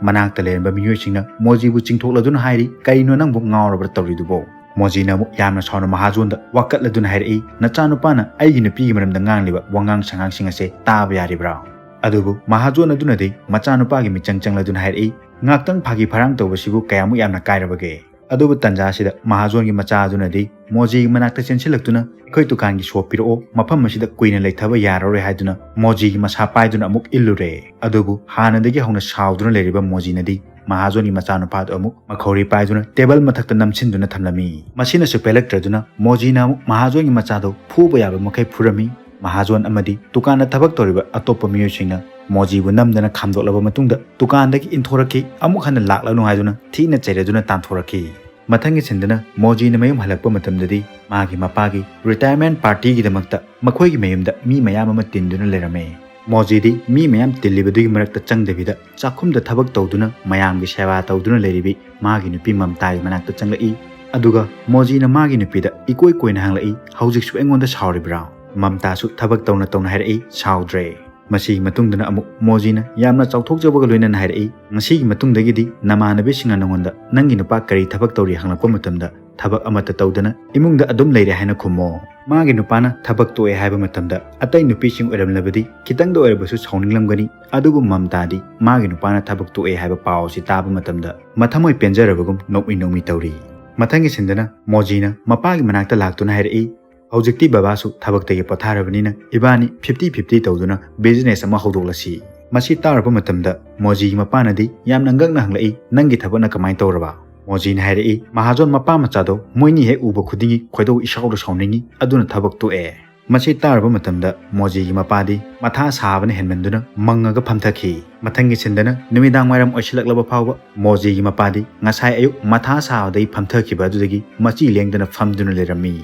ꯃꯅꯥꯛꯇ ꯂꯩꯔꯝꯕ ꯃꯤꯑꯣꯏꯁꯤꯡꯅ ꯃꯣꯖꯤꯕꯨ ꯆꯤꯡꯊꯣꯛꯂꯗꯨꯅ ꯍꯥꯏꯔꯤ, "ꯀꯔꯤꯅꯣ ꯅꯪꯕꯨ ꯉꯥꯎꯔꯕ꯭ꯔꯥ ꯇꯧꯔꯤꯗꯨꯕꯣ?" ꯃꯣꯖꯤꯅ ꯑꯃꯨꯛ ꯌꯥꯝꯅ ꯁꯥꯎꯅ ꯃꯍꯥꯖꯣꯟꯗ ꯋꯥꯀꯠꯂꯗꯨꯅ ꯍꯥꯏꯔꯛꯏ, "ꯅꯆꯥꯅꯨꯄꯥꯅ ꯑꯩꯒꯤ ꯅꯨꯄꯤꯒꯤ ꯃꯔꯝꯗ ꯉꯥꯡꯂꯤꯕ ꯋꯥꯉꯥꯡ ꯁꯉꯥꯡꯁꯤꯡ ꯑꯁꯦ ꯇꯥꯕ ꯌꯥꯔꯤꯕ꯭ꯔꯥ?" ꯑꯗꯨꯕꯨ ꯃꯍꯥꯖꯣꯟ ꯑꯗꯨꯅꯗꯤ ꯃꯆꯥꯅꯨꯄꯥꯒꯤ ꯃꯤꯆꯪ ꯆꯪꯂꯗꯨꯅ ꯍꯥꯏꯔꯛꯏ, "ꯉꯥꯛꯇꯪ ꯐꯥꯒꯤ ꯐꯔꯥꯡ ꯇꯧꯕꯁꯤꯕꯨ ꯀꯌꯥꯃꯨꯛ ꯌꯥꯝꯅ ꯀꯥꯏꯔꯕꯒꯦ?" ꯑꯗꯨꯕꯨ ꯇꯟꯖꯥꯁꯤꯗ ꯃꯍꯥꯖꯣꯟꯒꯤ ꯃꯆꯥ ꯑꯗꯨꯅꯗꯤ ꯃꯣꯖꯤꯒꯤ ꯃꯅꯥꯛꯇ ꯆꯦꯟꯁꯤꯜꯂꯛꯇꯨꯅ, "ꯑꯩꯈꯣꯏ ꯗꯨꯀꯥꯟꯒꯤ ꯁꯣꯞ ꯄꯤꯔꯛꯑꯣ, ꯃꯐꯝ ꯑꯁꯤꯗ ꯀꯨꯏꯅ ꯂꯩꯊꯕ ꯌꯥꯔꯔꯣꯏ" ꯍꯥꯏꯗꯨꯅ ꯃꯣꯖꯤꯒꯤ ꯃꯁꯥ ꯄꯥꯏꯗꯨꯅ ꯑꯃꯨꯛ ꯏꯜꯂꯨꯔꯦ꯫ ꯑꯗꯨꯕꯨ ꯍꯥꯟꯅꯗꯒꯤ ꯍꯧꯅ ꯁꯥꯎꯗꯨꯅ ꯂꯩꯔꯤꯕ ꯃꯣꯖꯤꯅꯗꯤ ꯃꯍꯥꯖꯣꯟꯒꯤ ꯃꯆꯥꯅꯨꯄꯥꯗꯨ ꯑꯃꯨꯛ ꯃꯈꯧꯔꯤ ꯄꯥꯏꯗꯨꯅ ꯇꯦꯕꯜ ꯃꯊꯛꯇ ꯅꯝꯁꯤꯟꯗꯨꯅ ꯊꯝꯂꯝꯃꯤ꯫ ꯃꯁꯤꯅꯁꯨ ꯄꯦꯜꯂꯛꯇ꯭ꯔꯗꯨꯅ ꯃꯣꯖꯤꯅ ꯑꯃꯨꯛ ꯃꯍꯥꯖꯣꯟꯒꯤ ꯃꯆꯥꯗꯨ ꯐꯨꯕ ꯌꯥꯕ ꯃꯈꯩ ꯐꯨꯔꯝꯃꯤ꯫ ꯃꯍꯥꯖꯣꯟ ꯑꯃꯗꯤ ꯗꯨꯀꯥꯟꯗ ꯊꯕꯛ ꯇꯧꯔꯤꯕ ꯑꯇꯣꯞꯄ ꯃꯤꯑꯣꯏꯁꯤꯡꯅ ꯃꯣꯖꯤꯕꯨ ꯅꯝꯗꯅ ꯈꯥꯝꯗꯣꯛꯂꯕ ꯃꯇꯨꯡꯗ ꯗꯨꯀꯥꯟꯗꯒꯤ ꯏꯟꯊꯣꯔꯛꯈꯤ, ꯑꯃꯨꯛ ꯍꯟꯅ ꯂꯥꯛꯂꯅꯨ ꯍꯥꯏꯗꯨꯅ ꯊꯤꯅ ꯆꯩꯔꯗꯨꯅ ꯇꯥꯟꯊꯣꯔꯛꯈꯤ꯫ ꯃꯊꯪꯒꯤ ꯁꯤꯟꯗꯅ ꯃꯣꯖꯤꯅ ꯃꯌꯨꯝ ꯍꯜꯂꯛꯄ ꯃꯇꯝꯗꯗꯤ ꯃꯥꯒꯤ ꯃꯄꯥꯒꯤ ꯔꯤꯇꯥꯌꯔꯃꯦꯟ ꯄꯥꯔꯇꯤꯒꯤꯗꯃꯛꯇ ꯃꯈꯣꯏꯒꯤ ꯃꯌꯨꯝꯗ ꯃꯤ ꯃꯌꯥꯝ ꯑꯃ ꯇꯤꯟꯗꯨꯅ ꯂꯩꯔꯝꯃꯤ꯫ ꯃꯣꯖꯤꯗꯤ ꯃꯤ ꯃꯌꯥꯝ ꯇꯤꯜꯂꯤꯕꯗꯨꯒꯤ ꯃꯔꯛꯇ ꯆꯪꯗꯕꯤꯗ ꯆꯥꯛꯈꯨꯝꯗ ꯊꯕꯛ ꯇꯧꯗꯨꯅ ꯃꯌꯥꯝꯒꯤ ꯁꯦꯕꯥ ꯇꯧꯗꯨꯅ ꯂꯩꯔꯤꯕꯤ ꯃꯥꯒꯤ ꯅꯨꯄꯤ ꯃꯝꯇꯥꯒꯤ ꯃꯅꯥꯛꯇ ꯆꯪꯂꯛꯏ꯫ ꯑꯗꯨꯒ ꯃꯣꯖꯤꯅ ꯃꯥꯒꯤ ꯅꯨꯄꯤꯗ ꯏꯀꯣꯏ ꯀꯣꯏꯅ ꯍꯪꯂꯛꯏ, "ꯍꯧꯖꯤꯛꯁꯨ ꯑꯩꯉꯣꯟꯗ ꯁꯥꯎꯔꯤꯕ꯭ꯔꯥ?" ꯃꯝꯇꯥꯁꯨ ꯊꯕꯛ ꯇꯧꯅ ꯇꯧꯅ ꯍꯥꯏꯔꯛꯏ, "ꯁꯥꯎꯗ꯭ꯔꯦ"꯫ ꯃꯁꯤꯒꯤ ꯃꯇꯨꯡꯗꯅ ꯑꯃꯨꯛ ꯃꯣꯖꯤꯅ ꯌꯥꯝꯅ ꯆꯥꯎꯊꯣꯛꯆꯕꯒ ꯂꯣꯏꯅꯅ ꯍꯥꯏꯔꯛꯏ, "ꯉꯁꯤꯒꯤ ꯃꯇꯨꯡꯗꯒꯤꯗꯤ ꯅꯃꯥꯟꯅꯕꯤꯁꯤꯡꯅ ꯅꯉꯣꯟꯗ ꯅꯪꯒꯤ ꯅꯨꯄꯥ ꯀꯔꯤ ꯊꯕꯛ ꯇꯧꯔꯤ ꯍꯪꯂꯛꯄ ꯃꯇꯝꯗ ꯊꯕꯛ ꯑꯃꯠꯇ ꯇꯧꯗꯅ ꯏꯃꯨꯡꯗ ꯑꯗꯨꯝ ꯂꯩꯔꯦ ꯍꯥꯏꯅ ꯈꯨꯝꯃꯣ"꯫ ꯃꯥꯒꯤ ꯅꯨꯄꯥꯅ ꯊꯕꯛ ꯇꯣꯛꯑꯦ ꯍꯥꯏꯕ ꯃꯇꯝꯗ ꯑꯇꯩ ꯅꯨꯄꯤꯁꯤꯡ ꯑꯣꯏꯔꯝꯂꯕꯗꯤ ꯈꯤꯇꯪꯗ ꯑꯣꯏꯔꯕꯁꯨ ꯁꯥꯎꯅꯤꯡꯂꯝꯒꯅꯤ, ꯑꯗꯨꯕꯨ ꯃꯝꯇꯥꯗꯤ ꯃꯥꯒꯤ ꯅꯨꯄꯥꯅ ꯊꯕꯛ ꯇꯣꯛꯑꯦ ꯍꯥꯏꯕ ꯄꯥꯎ ꯑꯁꯤ ꯇꯥꯕ ꯃꯇꯝꯗ ꯃꯊꯃꯣꯏ ꯄꯦꯟꯖꯔꯕꯒꯨꯝ ꯅꯣꯛꯃꯤ ꯅꯣꯛꯃꯤ ꯇꯧꯔꯤ꯫ ꯃꯊꯪꯒꯤ ꯁꯤꯟꯗꯅ ꯃꯣꯖꯤꯅ ꯃꯄꯥꯒꯤ ꯃꯅꯥꯛꯇ ꯂꯥꯛꯇꯨꯅ ꯍꯥꯏꯔꯛꯏ, "ꯍꯧꯖꯤꯛꯇꯤ ꯕꯕꯥꯁꯨ ꯊꯕꯛꯇꯒꯤ ꯄꯣꯊꯥꯔꯕꯅꯤꯅ ꯏꯕꯥꯅꯤ ꯐꯤꯐꯇꯤ ꯐꯤꯐꯇꯤ ꯇꯧꯗꯨꯅ ꯕꯤꯖꯤꯅꯦꯁ ꯑꯃ ꯍꯧꯗꯣꯛꯂꯁꯤ"꯫ ꯃꯁꯤ ꯇꯥꯔꯨꯕ ꯃꯇꯝꯗ ꯃꯣꯖꯤꯒꯤ ꯃꯄꯥꯅꯗꯤ ꯌꯥꯝꯅ ꯉꯛꯅ ꯍꯪꯂꯛꯏ, "ꯅꯪꯒꯤ ꯊꯕꯛꯅ ꯀꯃꯥꯏꯅ ꯇꯧꯔꯕ?" ꯃꯣꯖꯤꯅ ꯍꯥꯏꯔꯛꯏ, "ꯃꯍꯥꯖꯣꯟ ꯃꯄꯥ ꯃꯆꯥꯗꯣ ꯃꯣꯏꯅꯤ ꯍꯦꯛ ꯎꯕ ꯈꯨꯗꯤꯡꯒꯤ ꯈꯣꯏꯗꯧ ꯏꯁꯥꯎꯗ ꯁꯥꯎꯅꯤꯡꯉꯤ, ꯑꯗꯨꯅ ꯊꯕꯛ ꯇꯣꯛꯑꯦ"꯫ ꯃꯁꯤ ꯇꯥꯔꯨꯕ ꯃꯇꯝꯗ ꯃꯣꯖꯤꯒꯤ ꯃꯄꯥꯗꯤ ꯃꯊꯥ ꯁꯥꯕꯅ ꯍꯦꯟꯃꯟꯗꯨꯅ ꯃꯪꯉꯒ ꯐꯝꯊꯈꯤ꯫ ꯃꯊꯪꯒꯤ ꯁꯤꯟꯗꯅ ꯅꯨꯃꯤꯗꯥꯡ ꯋꯥꯏꯔꯝ ꯑꯣꯏꯁꯤꯜꯂꯛꯂꯕ ꯐꯥꯎꯕ ꯃꯣꯖꯤꯒꯤ ꯃꯄꯥꯗꯤ ꯉꯁꯥꯏ ꯑꯌꯨꯛ ꯃꯊꯥ ꯁꯥꯕꯗꯒꯤ ꯐꯝꯊꯈꯤꯕ ꯑꯗꯨꯗꯒꯤ ꯃꯆꯤ ꯂꯦꯡꯗꯅ ꯐꯝꯗꯨꯅ ꯂꯩꯔꯝꯃꯤ꯫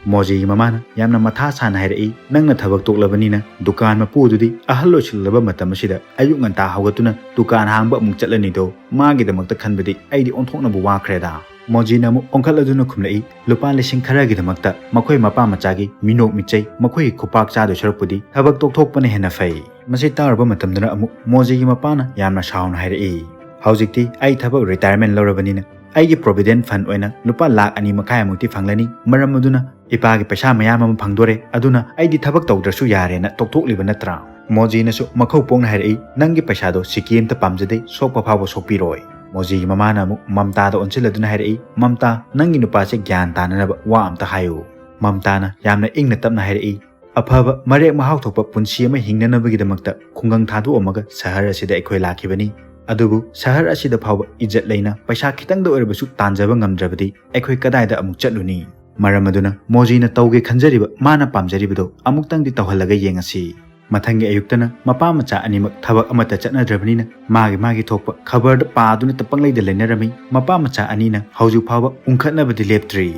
ꯃꯣꯖꯤꯒꯤ ꯃꯃꯥꯅ ꯌꯥꯝꯅ ꯃꯊꯥ ꯁꯥꯅ ꯍꯥꯏꯔꯛꯏ, "ꯅꯪꯅ ꯊꯕꯛ ꯇꯣꯛꯂꯕꯅꯤꯅ ꯗꯨꯀꯥꯟ ꯃꯄꯨ ꯑꯗꯨꯗꯤ ꯑꯍꯜ ꯑꯣꯏꯁꯤꯜꯂꯕ ꯃꯇꯝ ꯑꯁꯤꯗ ꯑꯌꯨꯛ ꯉꯟꯇꯥ ꯍꯧꯒꯠꯇꯨꯅ ꯗꯨꯀꯥꯟ ꯍꯥꯡꯕ ꯑꯃꯨꯛ ꯆꯠꯂꯅꯤꯗꯣ, ꯃꯥꯒꯤꯗꯃꯛꯇ ꯈꯟꯕꯗꯤ ꯑꯩꯗꯤ ꯑꯣꯟꯊꯣꯛꯅꯕꯨ ꯋꯥꯈ꯭ꯔꯦꯗ"꯫ ꯃꯣꯖꯤꯅ ꯑꯃꯨꯛ ꯑꯣꯟꯈꯠꯂꯗꯨꯅ ꯈꯨꯝꯂꯛꯏ, "ꯂꯨꯄꯥ ꯂꯤꯁꯤꯡ ꯈꯔꯒꯤꯗꯃꯛꯇ ꯃꯈꯣꯏ ꯃꯄꯥ ꯃꯆꯥꯒꯤ ꯃꯤꯅꯣꯛ ꯃꯤꯆꯩ, ꯃꯈꯣꯏꯒꯤ ꯈꯨꯄꯥꯛ ꯆꯥꯗꯣꯏ ꯁꯔꯨꯛꯄꯨꯗꯤ ꯊꯕꯛ ꯇꯣꯛꯊꯣꯛꯄꯅ ꯍꯦꯟꯅ ꯐꯩ"꯫ ꯃꯁꯤ ꯇꯥꯔꯨꯕ ꯃꯇꯝꯗꯅ ꯑꯃꯨꯛ ꯃꯣꯖꯤꯒꯤ ꯃꯄꯥꯅ ꯌꯥꯝꯅ ꯁꯥꯎꯅ ꯍꯥꯏꯔꯛꯏ, "ꯍꯧꯖꯤꯛꯇꯤ ꯑꯩ ꯊꯕꯛ retirement ꯂꯧꯔꯕꯅꯤꯅ ꯑꯩꯒꯤ provident fund ꯑꯣꯏꯅ ꯂꯨꯄꯥ ꯂꯥꯈ ꯑꯅꯤ ꯃꯈꯥꯏꯃꯨꯛꯇꯤ ꯐꯪꯂꯅꯤ꯫ ꯃꯔꯝ ꯑꯗꯨꯅ ꯏꯄꯥꯒꯤ ꯄꯩꯁꯥ ꯃꯌꯥꯝ ꯑꯃ ꯐꯪꯗꯣꯔꯦ, ꯑꯗꯨꯅ ꯑꯩꯗꯤ ꯊꯕꯛ ꯇꯧꯗ꯭ꯔꯁꯨ ꯌꯥꯔꯦꯅ ꯇꯣꯛꯊꯣꯛꯂꯤꯕ ꯅꯠꯇ꯭ꯔꯥ?" ꯃꯣꯖꯤꯅꯁꯨ ꯃꯈꯧ ꯄꯣꯡꯅ ꯍꯥꯏꯔꯛꯏ, "ꯅꯪꯒꯤ ꯄꯩꯁꯥꯗꯣ ꯁꯤꯀꯤ ꯑꯝꯇ ꯄꯥꯝꯖꯗꯦ, ꯁꯣꯛꯄ ꯐꯥꯎꯕ ꯁꯣꯛꯄꯤꯔꯣꯏ꯫" ꯃꯣꯖꯤꯒꯤ ꯃꯃꯥꯅ ꯑꯃꯨꯛ ꯃꯝꯇꯥꯗ ꯑꯣꯟꯁꯤꯜꯂꯗꯨꯅ ꯍꯥꯏꯔꯛꯏ, "ꯃꯝꯇꯥ, ꯅꯪꯒꯤ ꯅꯨꯄꯥꯁꯦ ꯒ꯭ꯌꯥꯟ ꯇꯥꯅꯅꯕ ꯋꯥ ꯑꯝꯇ ꯍꯥꯏꯌꯨ꯫" ꯃꯝꯇꯥꯅ ꯌꯥꯝꯅ ꯏꯪꯅ ꯇꯞꯅ ꯍꯥꯏꯔꯛꯏ, "ꯑꯐꯕ ꯃꯔꯦꯛ ꯃꯍꯥꯎ ꯊꯣꯛꯄ ꯄꯨꯟꯁꯤ ꯑꯃ ꯍꯤꯡꯅꯅꯕꯒꯤꯗꯃꯛꯇ ꯈꯨꯡꯒꯪ ꯊꯥꯗꯣꯛꯑꯝꯃꯒ ꯁꯍꯔ ꯑꯁꯤꯗ ꯑꯩꯈꯣꯏ ꯂꯥꯛꯈꯤꯕꯅꯤ꯫ ꯑꯗꯨꯕꯨ ꯁꯍꯔ ꯑꯁꯤꯗ ꯐꯥꯎꯕ ꯏꯖꯠ ꯂꯩꯅ ꯄꯩꯁꯥ ꯈꯤꯇꯪꯗ ꯑꯣꯏꯔꯕꯁꯨ ꯇꯥꯟꯖꯕ ꯉꯝꯗ꯭ꯔꯕꯗꯤ ꯑꯩꯈꯣꯏ ꯀꯗꯥꯏꯗ ꯑꯃꯨꯛ ꯆꯠꯂꯨꯅꯤ? ꯃꯔꯝ ꯑꯗꯨꯅ ꯃꯣꯖꯤꯅ ꯇꯧꯒꯦ ꯈꯟꯖꯔꯤꯕ, ꯃꯥꯅ ꯄꯥꯝꯖꯔꯤꯕꯗꯣ ꯑꯃꯨꯛꯇꯪꯗꯤ ꯇꯧꯍꯜꯂꯒ ꯌꯦꯡꯉꯁꯤ꯫" ꯃꯊꯪꯒꯤ ꯑꯌꯨꯛꯇꯅ ꯃꯄꯥ ꯃꯆꯥ ꯑꯅꯤꯃꯛ ꯊꯕꯛ ꯑꯃꯠꯇ ꯆꯠꯅꯗ꯭ꯔꯕꯅꯤꯅ ꯃꯥꯒꯤ ꯃꯥꯒꯤ ꯊꯣꯛꯄ ꯈꯕꯔꯗ ꯄꯥꯗꯨꯅ ꯄꯪꯂꯩꯗ ꯂꯩꯅꯔꯝꯃꯤ꯫ ꯃꯄꯥ ꯃꯆꯥ ꯑꯅꯤꯅ ꯍꯧꯖꯤꯛ ꯐꯥꯎꯕ ꯎꯪꯈꯠꯅꯕꯗꯤ ꯂꯦꯞꯇ꯭ꯔꯤ꯫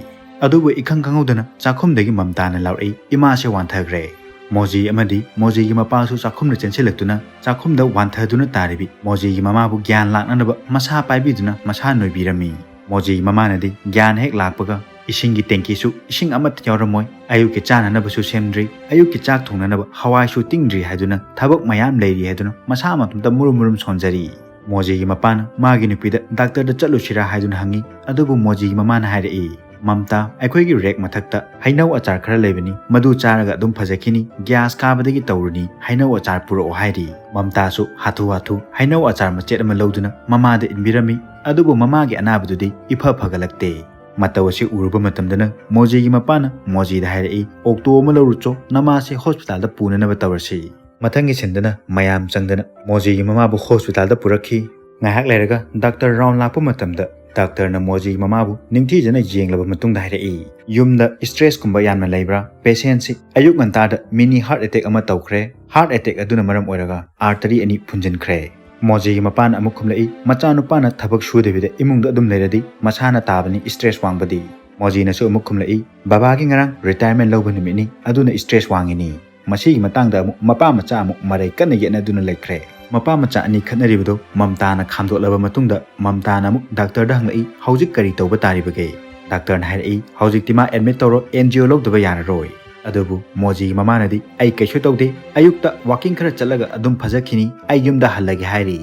ꯑꯗꯨꯕꯨ ꯏꯈꯪ ꯈꯪꯍꯧꯗꯅ ꯆꯥꯛꯈꯨꯝꯗꯒꯤ ꯃꯝꯇꯥꯅ ꯂꯥꯎꯔꯛꯏ, "ꯏꯃꯥꯁꯦ ꯋꯥꯟꯊꯈ꯭ꯔꯦ꯫" ꯃꯣꯖꯤ ꯑꯃꯗꯤ ꯃꯣꯖꯤꯒꯤ ꯃꯄꯥꯁꯨ ꯆꯥꯛꯈꯨꯝꯗ ꯆꯦꯟꯁꯤꯜꯂꯛꯇꯨꯅ ꯆꯥꯛꯈꯨꯝꯗ ꯋꯥꯟꯊꯗꯨꯅ ꯇꯥꯔꯤꯕꯤ ꯃꯣꯖꯤꯒꯤ ꯃꯃꯥꯕꯨ ꯒ꯭ꯌꯥꯟ ꯂꯥꯛꯅꯅꯕ ꯃꯁꯥ ꯄꯥꯏꯕꯤꯗꯨꯅ ꯃꯁꯥ ꯅꯣꯏꯕꯤꯔꯝꯃꯤ꯫ ꯃꯣꯖꯤꯒꯤ ꯃꯃꯥꯅꯗꯤ ꯒ꯭ꯌꯥꯟ ꯍꯦꯛ ꯂꯥꯛꯄꯒ ꯏꯁꯤꯡꯒꯤ ꯇꯦꯡꯀꯤꯁꯨ ꯏꯁꯤꯡ ꯑꯃꯠꯇ ꯌꯥꯎꯔꯝꯃꯣꯏ, ꯑꯌꯨꯛꯀꯤ ꯆꯥꯅꯅꯕꯁꯨ ꯁꯦꯝꯗ꯭ꯔꯤ, ꯑꯌꯨꯛꯀꯤ ꯆꯥꯛ ꯊꯣꯡꯅꯅꯕ ꯍꯋꯥꯏꯁꯨ ꯇꯤꯡꯗ꯭ꯔꯤ ꯍꯥꯏꯗꯨꯅ ꯊꯕꯛ ꯃꯌꯥꯝ ꯂꯩꯔꯤ ꯍꯥꯏꯗꯨꯅ ꯃꯁꯥ ꯃꯇꯣꯝꯇ ꯃꯨꯔꯨꯝ ꯃꯨꯔꯨꯝ ꯁꯣꯟꯖꯔꯤ꯫ ꯃꯣꯖꯤꯒꯤ ꯃꯄꯥꯅ ꯃꯥꯒꯤ ꯅꯨꯄꯤꯗ ꯗꯥꯛꯇꯔꯗ ꯆꯠꯂꯨꯁꯤꯔꯥ ꯍꯥꯏꯗꯨꯅ ꯍꯪꯉꯤ꯫ ꯑꯗꯨꯕꯨ ꯃꯣꯖꯤꯒꯤ ꯃꯃꯥꯅ ꯍꯥꯏꯔꯛꯏ, "ꯃꯝꯇꯥ, ꯑꯩꯈꯣꯏꯒꯤ ꯔꯦꯛ ꯃꯊꯛꯇ ꯍꯩꯅꯧ ꯑꯆꯥꯔ ꯈꯔ ꯂꯩꯕꯅꯤ, ꯃꯗꯨ ꯆꯥꯔꯒ ꯑꯗꯨꯝ ꯐꯖꯈꯤꯅꯤ, ꯒ꯭ꯌꯥꯁ ꯀꯥꯕꯗꯒꯤ ꯇꯧꯔꯨꯅꯤ, ꯍꯩꯅꯧ ꯑꯆꯥꯔ ꯄꯨꯔꯛꯑꯣ" ꯍꯥꯏꯔꯤ꯫ ꯃꯝꯇꯥꯁꯨ ꯍꯥꯊꯨ ꯍꯥꯊꯨ ꯍꯩꯅꯧ ꯑꯆꯥꯔ ꯃꯆꯦꯠ ꯑꯃ ꯂꯧꯗꯨꯅ ꯃꯃꯥꯗ ꯏꯟꯕꯤꯔꯝꯃꯤ꯫ ꯑꯗꯨꯕꯨ ꯃꯃꯥꯒꯤ ꯑꯅꯥꯕꯗꯨꯗꯤ ꯏꯐ ꯐꯒꯠꯂꯛꯇꯦ꯫ ꯃꯇꯧ ꯑꯁꯤ ꯎꯔꯨꯕ ꯃꯇꯝꯗꯅ ꯃꯣꯖꯤꯒꯤ ꯃꯄꯥꯅ ꯃꯣꯖꯤꯗ ꯍꯥꯏꯔꯛꯏ, "ꯑꯣꯛꯇꯣ ꯑꯃ ꯂꯧꯔꯨꯆꯣ, ꯅꯃꯥꯁꯦ ꯍꯣꯁꯄꯤꯇꯥꯜꯗ ꯄꯨꯅꯅꯕ ꯇꯧꯔꯁꯤ꯫" ꯃꯊꯪꯒꯤ ꯁꯤꯟꯗꯅ ꯃꯌꯥꯝ ꯆꯪꯗꯅ ꯃꯣꯖꯤꯒꯤ ꯃꯃꯥꯕꯨ ꯍꯣꯁꯄꯤꯇꯥꯜꯗ ꯄꯨꯔꯛꯈꯤ꯫ ꯉꯥꯏꯍꯥꯛ ꯂꯩꯔꯒ ꯗꯥꯛꯇꯔ ꯔꯥꯎꯟ ꯂꯥꯛꯄ ꯃꯇꯝꯗ ꯗꯥꯛꯇꯔꯅ ꯃꯣꯖꯤꯒꯤ ꯃꯃꯥꯕꯨ ꯅꯤꯡꯊꯤꯖꯅ ꯌꯦꯡꯂꯕ ꯃꯇꯨꯡꯗ ꯍꯥꯏꯔꯛꯏ, "ꯌꯨꯝꯗ stressꯀꯨꯝꯕ ꯌꯥꯝꯅ ꯂꯩꯕ꯭ꯔꯥ? Patientꯁꯤ ꯑꯌꯨꯛ ꯉꯟꯇꯥꯗ mini heart attack ꯑꯃ ꯇꯧꯈ꯭ꯔꯦ꯫ Heart attack ꯑꯗꯨꯅ ꯃꯔꯝ ꯑꯣꯏꯔꯒ artery ꯑꯅꯤ ꯐꯨꯟꯖꯤꯟꯈ꯭ꯔꯦ꯫" ꯃꯣꯖꯤꯒꯤ ꯃꯄꯥꯅ ꯑꯃꯨꯛ ꯈꯨꯝꯂꯛꯏ, "ꯃꯆꯥꯅꯨꯄꯥꯅ ꯊꯕꯛ ꯁꯨꯗꯕꯤꯗ ꯏꯃꯨꯡꯗ ꯑꯗꯨꯝ ꯂꯩꯔꯗꯤ ꯃꯁꯥꯅ ꯇꯥꯕꯅꯤ stress ꯋꯥꯡꯕꯗꯤ꯫" ꯃꯣꯖꯤꯅꯁꯨ ꯑꯃꯨꯛ ꯈꯨꯝꯂꯛꯏ, "ꯕꯕꯥꯒꯤ ꯉꯔꯥꯡ retirement ꯂꯧꯕ ꯅꯨꯃꯤꯠꯅꯤ, ꯑꯗꯨꯅ stress ꯋꯥꯡꯉꯤꯅꯤ꯫" ꯃꯁꯤꯒꯤ ꯃꯇꯥꯡꯗ ꯑꯃꯨꯛ ꯃꯄꯥ ꯃꯆꯥ ꯑꯃꯨꯛ ꯃꯔꯩ ꯀꯟꯅ ꯌꯦꯠꯅꯗꯨꯅ ꯂꯩꯈ꯭ꯔꯦ꯫ ꯃꯄꯥ ꯃꯆꯥ ꯑꯅꯤ ꯈꯠꯅꯔꯤꯕꯗꯨ ꯃꯝꯇꯥꯅ ꯈꯥꯝꯗꯣꯛꯂꯕ ꯃꯇꯨꯡꯗ ꯃꯝꯇꯥꯅ ꯑꯃꯨꯛ ꯗꯥꯛꯇꯔꯗ ꯍꯪꯂꯛꯏ, "ꯍꯧꯖꯤꯛ ꯀꯔꯤ ꯇꯧꯕ ꯇꯥꯔꯤꯕꯒꯦ?" ꯗꯥꯛꯇꯔꯅ ꯍꯥꯏꯔꯛꯏ, "ꯍꯧꯖꯤꯛꯇꯤ ꯃꯥ admit ꯇꯧꯔꯣ, angio ꯂꯧꯗꯕ ꯌꯥꯔꯔꯣꯏ꯫" ꯑꯗꯨꯕꯨ ꯃꯣꯖꯤꯒꯤ ꯃꯃꯥꯅꯗꯤ, "ꯑꯩ ꯀꯩꯁꯨ ꯇꯧꯗꯦ, ꯑꯌꯨꯛꯇ walking ꯈꯔ ꯆꯠꯂꯒ ꯑꯗꯨꯝ ꯐꯖꯈꯤꯅꯤ, ꯑꯩ ꯌꯨꯝꯗ ꯍꯜꯂꯒꯦ" ꯍꯥꯏꯔꯤ꯫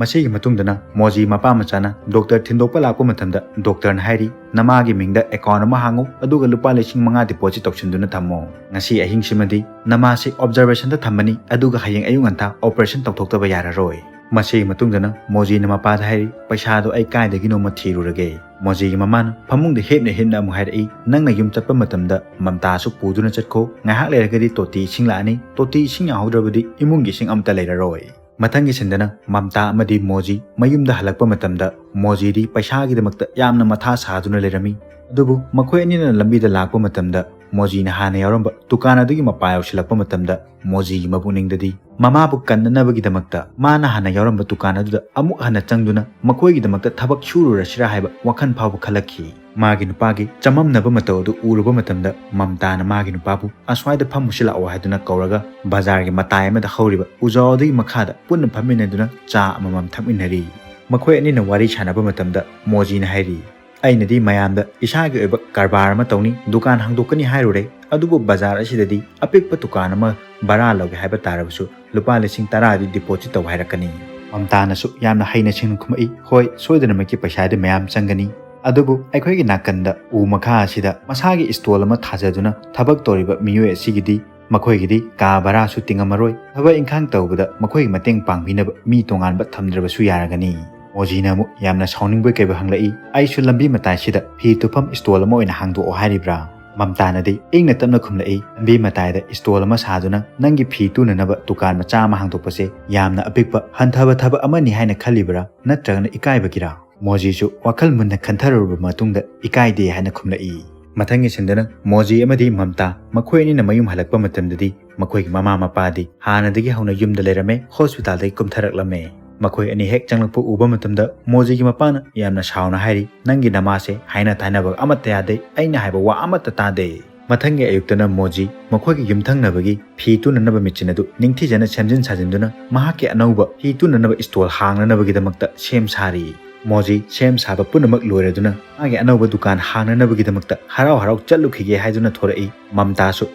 ꯃꯁꯤꯒꯤ ꯃꯇꯨꯡꯗꯅ ꯃꯣꯖꯤ ꯃꯄꯥ ꯃꯆꯥꯅ ꯗꯣꯛꯇꯔ ꯊꯤꯟꯗꯣꯛꯄ ꯂꯥꯛꯄ ꯃꯇꯝꯗ ꯗꯣꯛꯇꯔꯅ ꯍꯥꯏꯔꯤ, "ꯅꯃꯥꯒꯤ ꯃꯤꯡꯗ ꯑꯦꯀꯥꯎꯟ ꯑꯃ ꯍꯥꯡꯉꯨ, ꯑꯗꯨꯒ ꯂꯨꯄꯥ ꯂꯤꯁꯤꯡ ꯃꯉꯥ ꯗꯤꯄꯣꯖꯤꯠ ꯇꯧꯁꯤꯟꯗꯨꯅ ꯊꯝꯃꯣ꯫ ꯉꯁꯤ ꯑꯍꯤꯡꯁꯤꯃꯗꯤ ꯅꯃꯥꯁꯤ ꯑꯣꯕꯖꯔꯕꯦꯁꯟꯗ ꯊꯝꯃꯅꯤ, ꯑꯗꯨꯒ ꯍꯌꯦꯡ ꯑꯌꯨꯛ ꯉꯟꯇꯥ ꯑꯣꯄꯔꯦꯁꯟ ꯇꯧꯊꯣꯛꯇꯕ ꯌꯥꯔꯔꯣꯏ"꯫ ꯃꯁꯤꯒꯤ ꯃꯇꯨꯡꯗꯅ ꯃꯣꯖꯤꯅ ꯃꯄꯥꯗ ꯍꯥꯏꯔꯤ, "ꯄꯩꯁꯥꯗꯣ ꯑꯩ ꯀꯥꯏꯗꯒꯤꯅꯣꯃ ꯊꯤꯔꯨꯔꯒꯦ"꯫ ꯃꯣꯖꯤꯒꯤ ꯃꯃꯥꯅ ꯐꯃꯨꯡꯗ ꯍꯤꯞꯅ ꯍꯤꯞꯅ ꯑꯃꯨꯛ ꯍꯥꯏꯔꯛꯏ, "ꯅꯪꯅ ꯌꯨꯝ ꯆꯠꯄ ꯃꯇꯝꯗ ꯃꯝꯇꯥꯁꯨ ꯄꯨꯗꯨꯅ ꯆꯠꯈꯣ꯫ ꯉꯥꯏꯍꯥꯛ ꯂꯩꯔꯒꯗꯤ ꯇꯣꯇꯤ ꯏꯁꯤꯡ ꯂꯥꯛꯑꯅꯤ꯫ ꯇꯣꯇꯤ ꯏꯁꯤꯡ ꯌꯥꯍꯧꯗ꯭ꯔꯕꯗꯤ ꯏꯃꯨꯡꯒꯤ ꯏꯁꯤꯡ ꯑꯃꯠꯇ ꯂꯩꯔꯔꯣꯏ"꯫ ꯃꯊꯪꯒꯤ ꯁꯤꯟꯗꯅ ꯃꯝꯇꯥ ꯑꯃꯗꯤ ꯃꯣꯖꯤ ꯃꯌꯨꯝꯗ ꯍꯜꯂꯛꯄ ꯃꯇꯝꯗ ꯃꯣꯖꯤꯗꯤ ꯄꯩꯁꯥꯒꯤꯗꯃꯛꯇ ꯌꯥꯝꯅ ꯃꯊꯥ ꯁꯥꯗꯨꯅ ꯂꯩꯔꯝꯃꯤ꯫ ꯑꯗꯨꯕꯨ ꯃꯈꯣꯏ ꯑꯅꯤꯅ ꯂꯝꯕꯤꯗ ꯂꯥꯛꯄ ꯃꯇꯝꯗ ꯃꯣꯖꯤꯅ ꯍꯥꯟꯅ ꯌꯥꯎꯔꯝꯕ ꯗꯨꯀꯥꯟ ꯑꯗꯨꯒꯤ ꯃꯄꯥ ꯌꯧꯁꯤꯜꯂꯛꯄ ꯃꯇꯝꯗ ꯃꯣꯖꯤꯒꯤ ꯃꯄꯨꯛꯅꯤꯡꯗꯗꯤ ꯃꯃꯥꯕꯨ ꯀꯟꯅꯅꯕꯒꯤꯗꯃꯛꯇ ꯃꯥꯅ ꯍꯥꯟꯅ ꯌꯥꯎꯔꯝꯕ ꯗꯨꯀꯥꯟ ꯑꯗꯨꯗ ꯑꯃꯨꯛ ꯍꯟꯅ ꯆꯪꯗꯨꯅ ꯃꯈꯣꯏꯒꯤꯗꯃꯛꯇ ꯊꯕꯛ ꯁꯨꯔꯨꯔꯁꯤꯔꯥ ꯍꯥꯏꯕ ꯋꯥꯈꯜ ꯐꯥꯎꯕ ꯈꯜꯂꯛꯈꯤ꯫ ꯃꯥꯒꯤ ꯅꯨꯄꯥꯒꯤ ꯆꯃꯝꯅꯕ ꯃꯇꯧ ꯑꯗꯨ ꯎꯔꯨꯕ ꯃꯇꯝꯗ ꯃꯝꯇꯥꯅ ꯃꯥꯒꯤ ꯅꯨꯄꯥꯕꯨ ꯑꯁ꯭ꯋꯥꯏꯗ ꯐꯝꯃꯨꯁꯤ ꯂꯥꯛꯑꯣ ꯍꯥꯏꯗꯨꯅ ꯀꯧꯔꯒ ꯕꯖꯥꯔꯒꯤ ꯃꯇꯥꯏ ꯑꯃꯗ ꯍꯧꯔꯤꯕ ꯎꯖꯥꯎ ꯑꯗꯨꯒꯤ ꯃꯈꯥꯗ ꯄꯨꯟꯅ ꯐꯝꯃꯤꯟꯅꯗꯨꯅ ꯆꯥ ꯑꯃꯃꯝ ꯊꯛꯃꯤꯟꯅꯔꯤ꯫ ꯃꯈꯣꯏ ꯑꯅꯤꯅ ꯋꯥꯔꯤ ꯁꯥꯟꯅꯕ ꯃꯇꯝꯗ ꯃꯣꯖꯤꯅ ꯍꯥꯏꯔꯤ, "ꯑꯩꯅꯗꯤ ꯃꯌꯥꯝꯗ ꯏꯁꯥꯒꯤ ꯑꯣꯏꯕ ꯀꯔꯕꯥꯔ ꯑꯃ ꯇꯧꯅꯤ, ꯗꯨꯀꯥꯟ ꯍꯥꯡꯗꯣꯛꯀꯅꯤ ꯍꯥꯏꯔꯨꯔꯦ, ꯑꯗꯨꯕꯨ ꯕꯖꯥꯔ ꯑꯁꯤꯗꯗꯤ ꯑꯄꯤꯛꯄ ꯗꯨꯀꯥꯟ ꯑꯃ ꯚꯔꯥ ꯂꯧꯒꯦ ꯍꯥꯏꯕ ꯇꯥꯔꯕꯁꯨ ꯂꯨꯄꯥ ꯂꯤꯁꯤꯡ ꯇꯔꯥꯗꯤ ꯗꯤꯄꯣꯖꯤꯠ ꯇꯧ ꯍꯥꯏꯔꯛꯀꯅꯤ"꯫ ꯃꯝꯇꯥꯅꯁꯨ ꯌꯥꯝꯅ ꯍꯩꯅ ꯁꯤꯡꯅ ꯈꯨꯝꯃꯛꯏ, "ꯍꯣꯏ, ꯁꯣꯏꯗꯅꯃꯛꯀꯤ ꯄꯩꯁꯥꯗꯤ ꯃꯌꯥꯝ ꯆꯪꯒꯅꯤ, ꯑꯗꯨꯕꯨ ꯑꯩꯈꯣꯏꯒꯤ ꯅꯥꯀꯟꯗ ꯎ ꯃꯈꯥ ꯑꯁꯤꯗ ꯃꯁꯥꯒꯤ ꯏꯁꯇꯣꯜ ꯑꯃ ꯊꯥꯖꯗꯨꯅ ꯊꯕꯛ ꯇꯧꯔꯤꯕ ꯃꯤꯑꯣꯏ ꯑꯁꯤꯒꯤꯗꯤ ꯃꯈꯣꯏꯒꯤꯗꯤ ꯀꯥ ꯚꯔꯥꯁꯨ ꯇꯤꯡꯉꯝꯃꯔꯣꯏ, ꯊꯕꯛ ꯏꯪꯈꯥꯡ ꯇꯧꯕꯗ ꯃꯈꯣꯏꯒꯤ ꯃꯇꯦꯡ ꯄꯥꯡꯕꯤꯅꯕ ꯃꯤ ꯇꯣꯉꯥꯟꯕ ꯊꯝꯗ꯭ꯔꯕꯁꯨ ꯌꯥꯔꯒꯅꯤ"꯫ ꯃꯣꯖꯤꯅ ꯑꯃꯨꯛ ꯌꯥꯝꯅ ꯁꯥꯎꯅꯤꯡꯕꯣꯏ ꯀꯩꯕꯣꯏ ꯍꯪꯂꯛꯏ, "ꯑꯩꯁꯨ ꯂꯝꯕꯤ ꯃꯇꯥꯏꯁꯤꯗ ꯐꯤ ꯇꯨꯐꯝ ꯏꯁꯇꯣꯜ ꯑꯃ ꯑꯣꯏꯅ ꯍꯥꯡꯗꯣꯛꯑꯣ ꯍꯥꯏꯔꯤꯕ꯭ꯔꯥ?" ꯃꯝꯇꯥꯅꯗꯤ ꯏꯪꯅ ꯇꯞꯅ ꯈꯨꯝꯂꯛꯏ, "ꯂꯝꯕꯤ ꯃꯇꯥꯏꯗ ꯏꯁꯇꯣꯜ ꯑꯃ ꯁꯥꯗꯨꯅ ꯅꯪꯒꯤ ꯐꯤ ꯇꯨꯅꯅꯕ ꯗꯨꯀꯥꯟ ꯃꯆꯥ ꯑꯃ ꯍꯥꯡꯗꯣꯛꯄꯁꯦ ꯌꯥꯝꯅ ꯑꯄꯤꯛꯄ ꯍꯟꯊꯕ ꯊꯕꯛ ꯑꯃꯅꯤ ꯍꯥꯏꯅ ꯈꯜꯂꯤꯕ꯭ꯔꯥ, ꯅꯠꯇ꯭ꯔꯒꯅ ꯏꯀꯥꯏꯕꯒꯤꯔꯥ?" ꯃꯣꯖꯤꯁꯨ ꯋꯥꯈꯜ ꯃꯨꯟꯅ ꯈꯟꯊꯔꯨꯔꯕ ꯃꯇꯨꯡꯗ ꯏꯀꯥꯏꯗꯦ ꯍꯥꯏꯅ ꯈꯨꯝꯂꯛꯏ꯫ ꯃꯊꯪꯒꯤ ꯁꯤꯟꯗꯅ ꯃꯣꯖꯤ ꯑꯃꯗꯤ ꯃꯝꯇꯥ ꯃꯈꯣꯏ ꯑꯅꯤꯅ ꯃꯌꯨꯝ ꯍꯜꯂꯛꯄ ꯃꯇꯝꯗꯗꯤ ꯃꯈꯣꯏꯒꯤ ꯃꯃꯥ ꯃꯄꯥꯗꯤ ꯍꯥꯟꯅꯗꯒꯤ ꯍꯧꯅ ꯌꯨꯝꯗ ꯂꯩꯔꯝꯃꯦ, ꯍꯣꯁꯄꯤꯇꯥꯜꯗꯒꯤ ꯀꯨꯝꯊꯔꯛꯂꯝꯃꯦ꯫ ꯃꯈꯣꯏ ꯑꯅꯤ ꯍꯦꯛ ꯆꯪꯂꯛꯄ ꯎꯕ ꯃꯇꯝꯗ ꯃꯣꯖꯤꯒꯤ ꯃꯄꯥꯅ ꯌꯥꯝꯅ ꯁꯥꯎꯅ ꯍꯥꯏꯔꯤ, "ꯅꯪꯒꯤ ꯅꯃꯥꯁꯦ ꯍꯥꯏꯅ ꯇꯥꯅꯕ ꯑꯃꯠꯇ ꯌꯥꯗꯦ, ꯑꯩꯅ ꯍꯥꯏꯕ ꯋꯥ ꯑꯃꯠꯇ ꯇꯥꯗꯦ"꯫ ꯃꯊꯪꯒꯤ ꯑꯌꯨꯛꯇꯅ ꯃꯣꯖꯤ ꯃꯈꯣꯏꯒꯤ ꯌꯨꯝꯊꯪꯅꯕꯒꯤ ꯐꯤ ꯇꯨꯅꯅꯕ ꯃꯦꯆꯤꯟ ꯑꯗꯨ ꯅꯤꯡꯊꯤꯖꯅ ꯁꯦꯝꯖꯤꯟ ꯁꯥꯖꯤꯟꯗꯨꯅ ꯃꯍꯥꯛꯀꯤ ꯑꯅꯧꯕ ꯐꯤ ꯇꯨꯅꯅꯕ ꯏꯁꯇꯣꯜ ꯍꯥꯡꯅꯅꯕꯒꯤꯗꯃꯛꯇ ꯁꯦꯝ ꯁꯥꯔꯤ꯫ ꯃꯣꯖꯤ ꯁꯦꯝ ꯁꯥꯕ ꯄꯨꯝꯅꯃꯛ ꯂꯣꯏꯔꯗꯨꯅ ꯃꯥꯒꯤ ꯑꯅꯧꯕ ꯗꯨꯀꯥꯟ ꯍꯥꯡꯅꯅꯕꯒꯤꯗꯃꯛꯇ ꯍꯔꯥꯎ ꯍꯔꯥꯎ ꯆꯠꯂꯨꯈꯤꯒꯦ ꯍꯥꯏꯗꯨꯅ ꯊꯣꯔꯛꯏ꯫ ꯃꯝꯇꯥꯁꯨ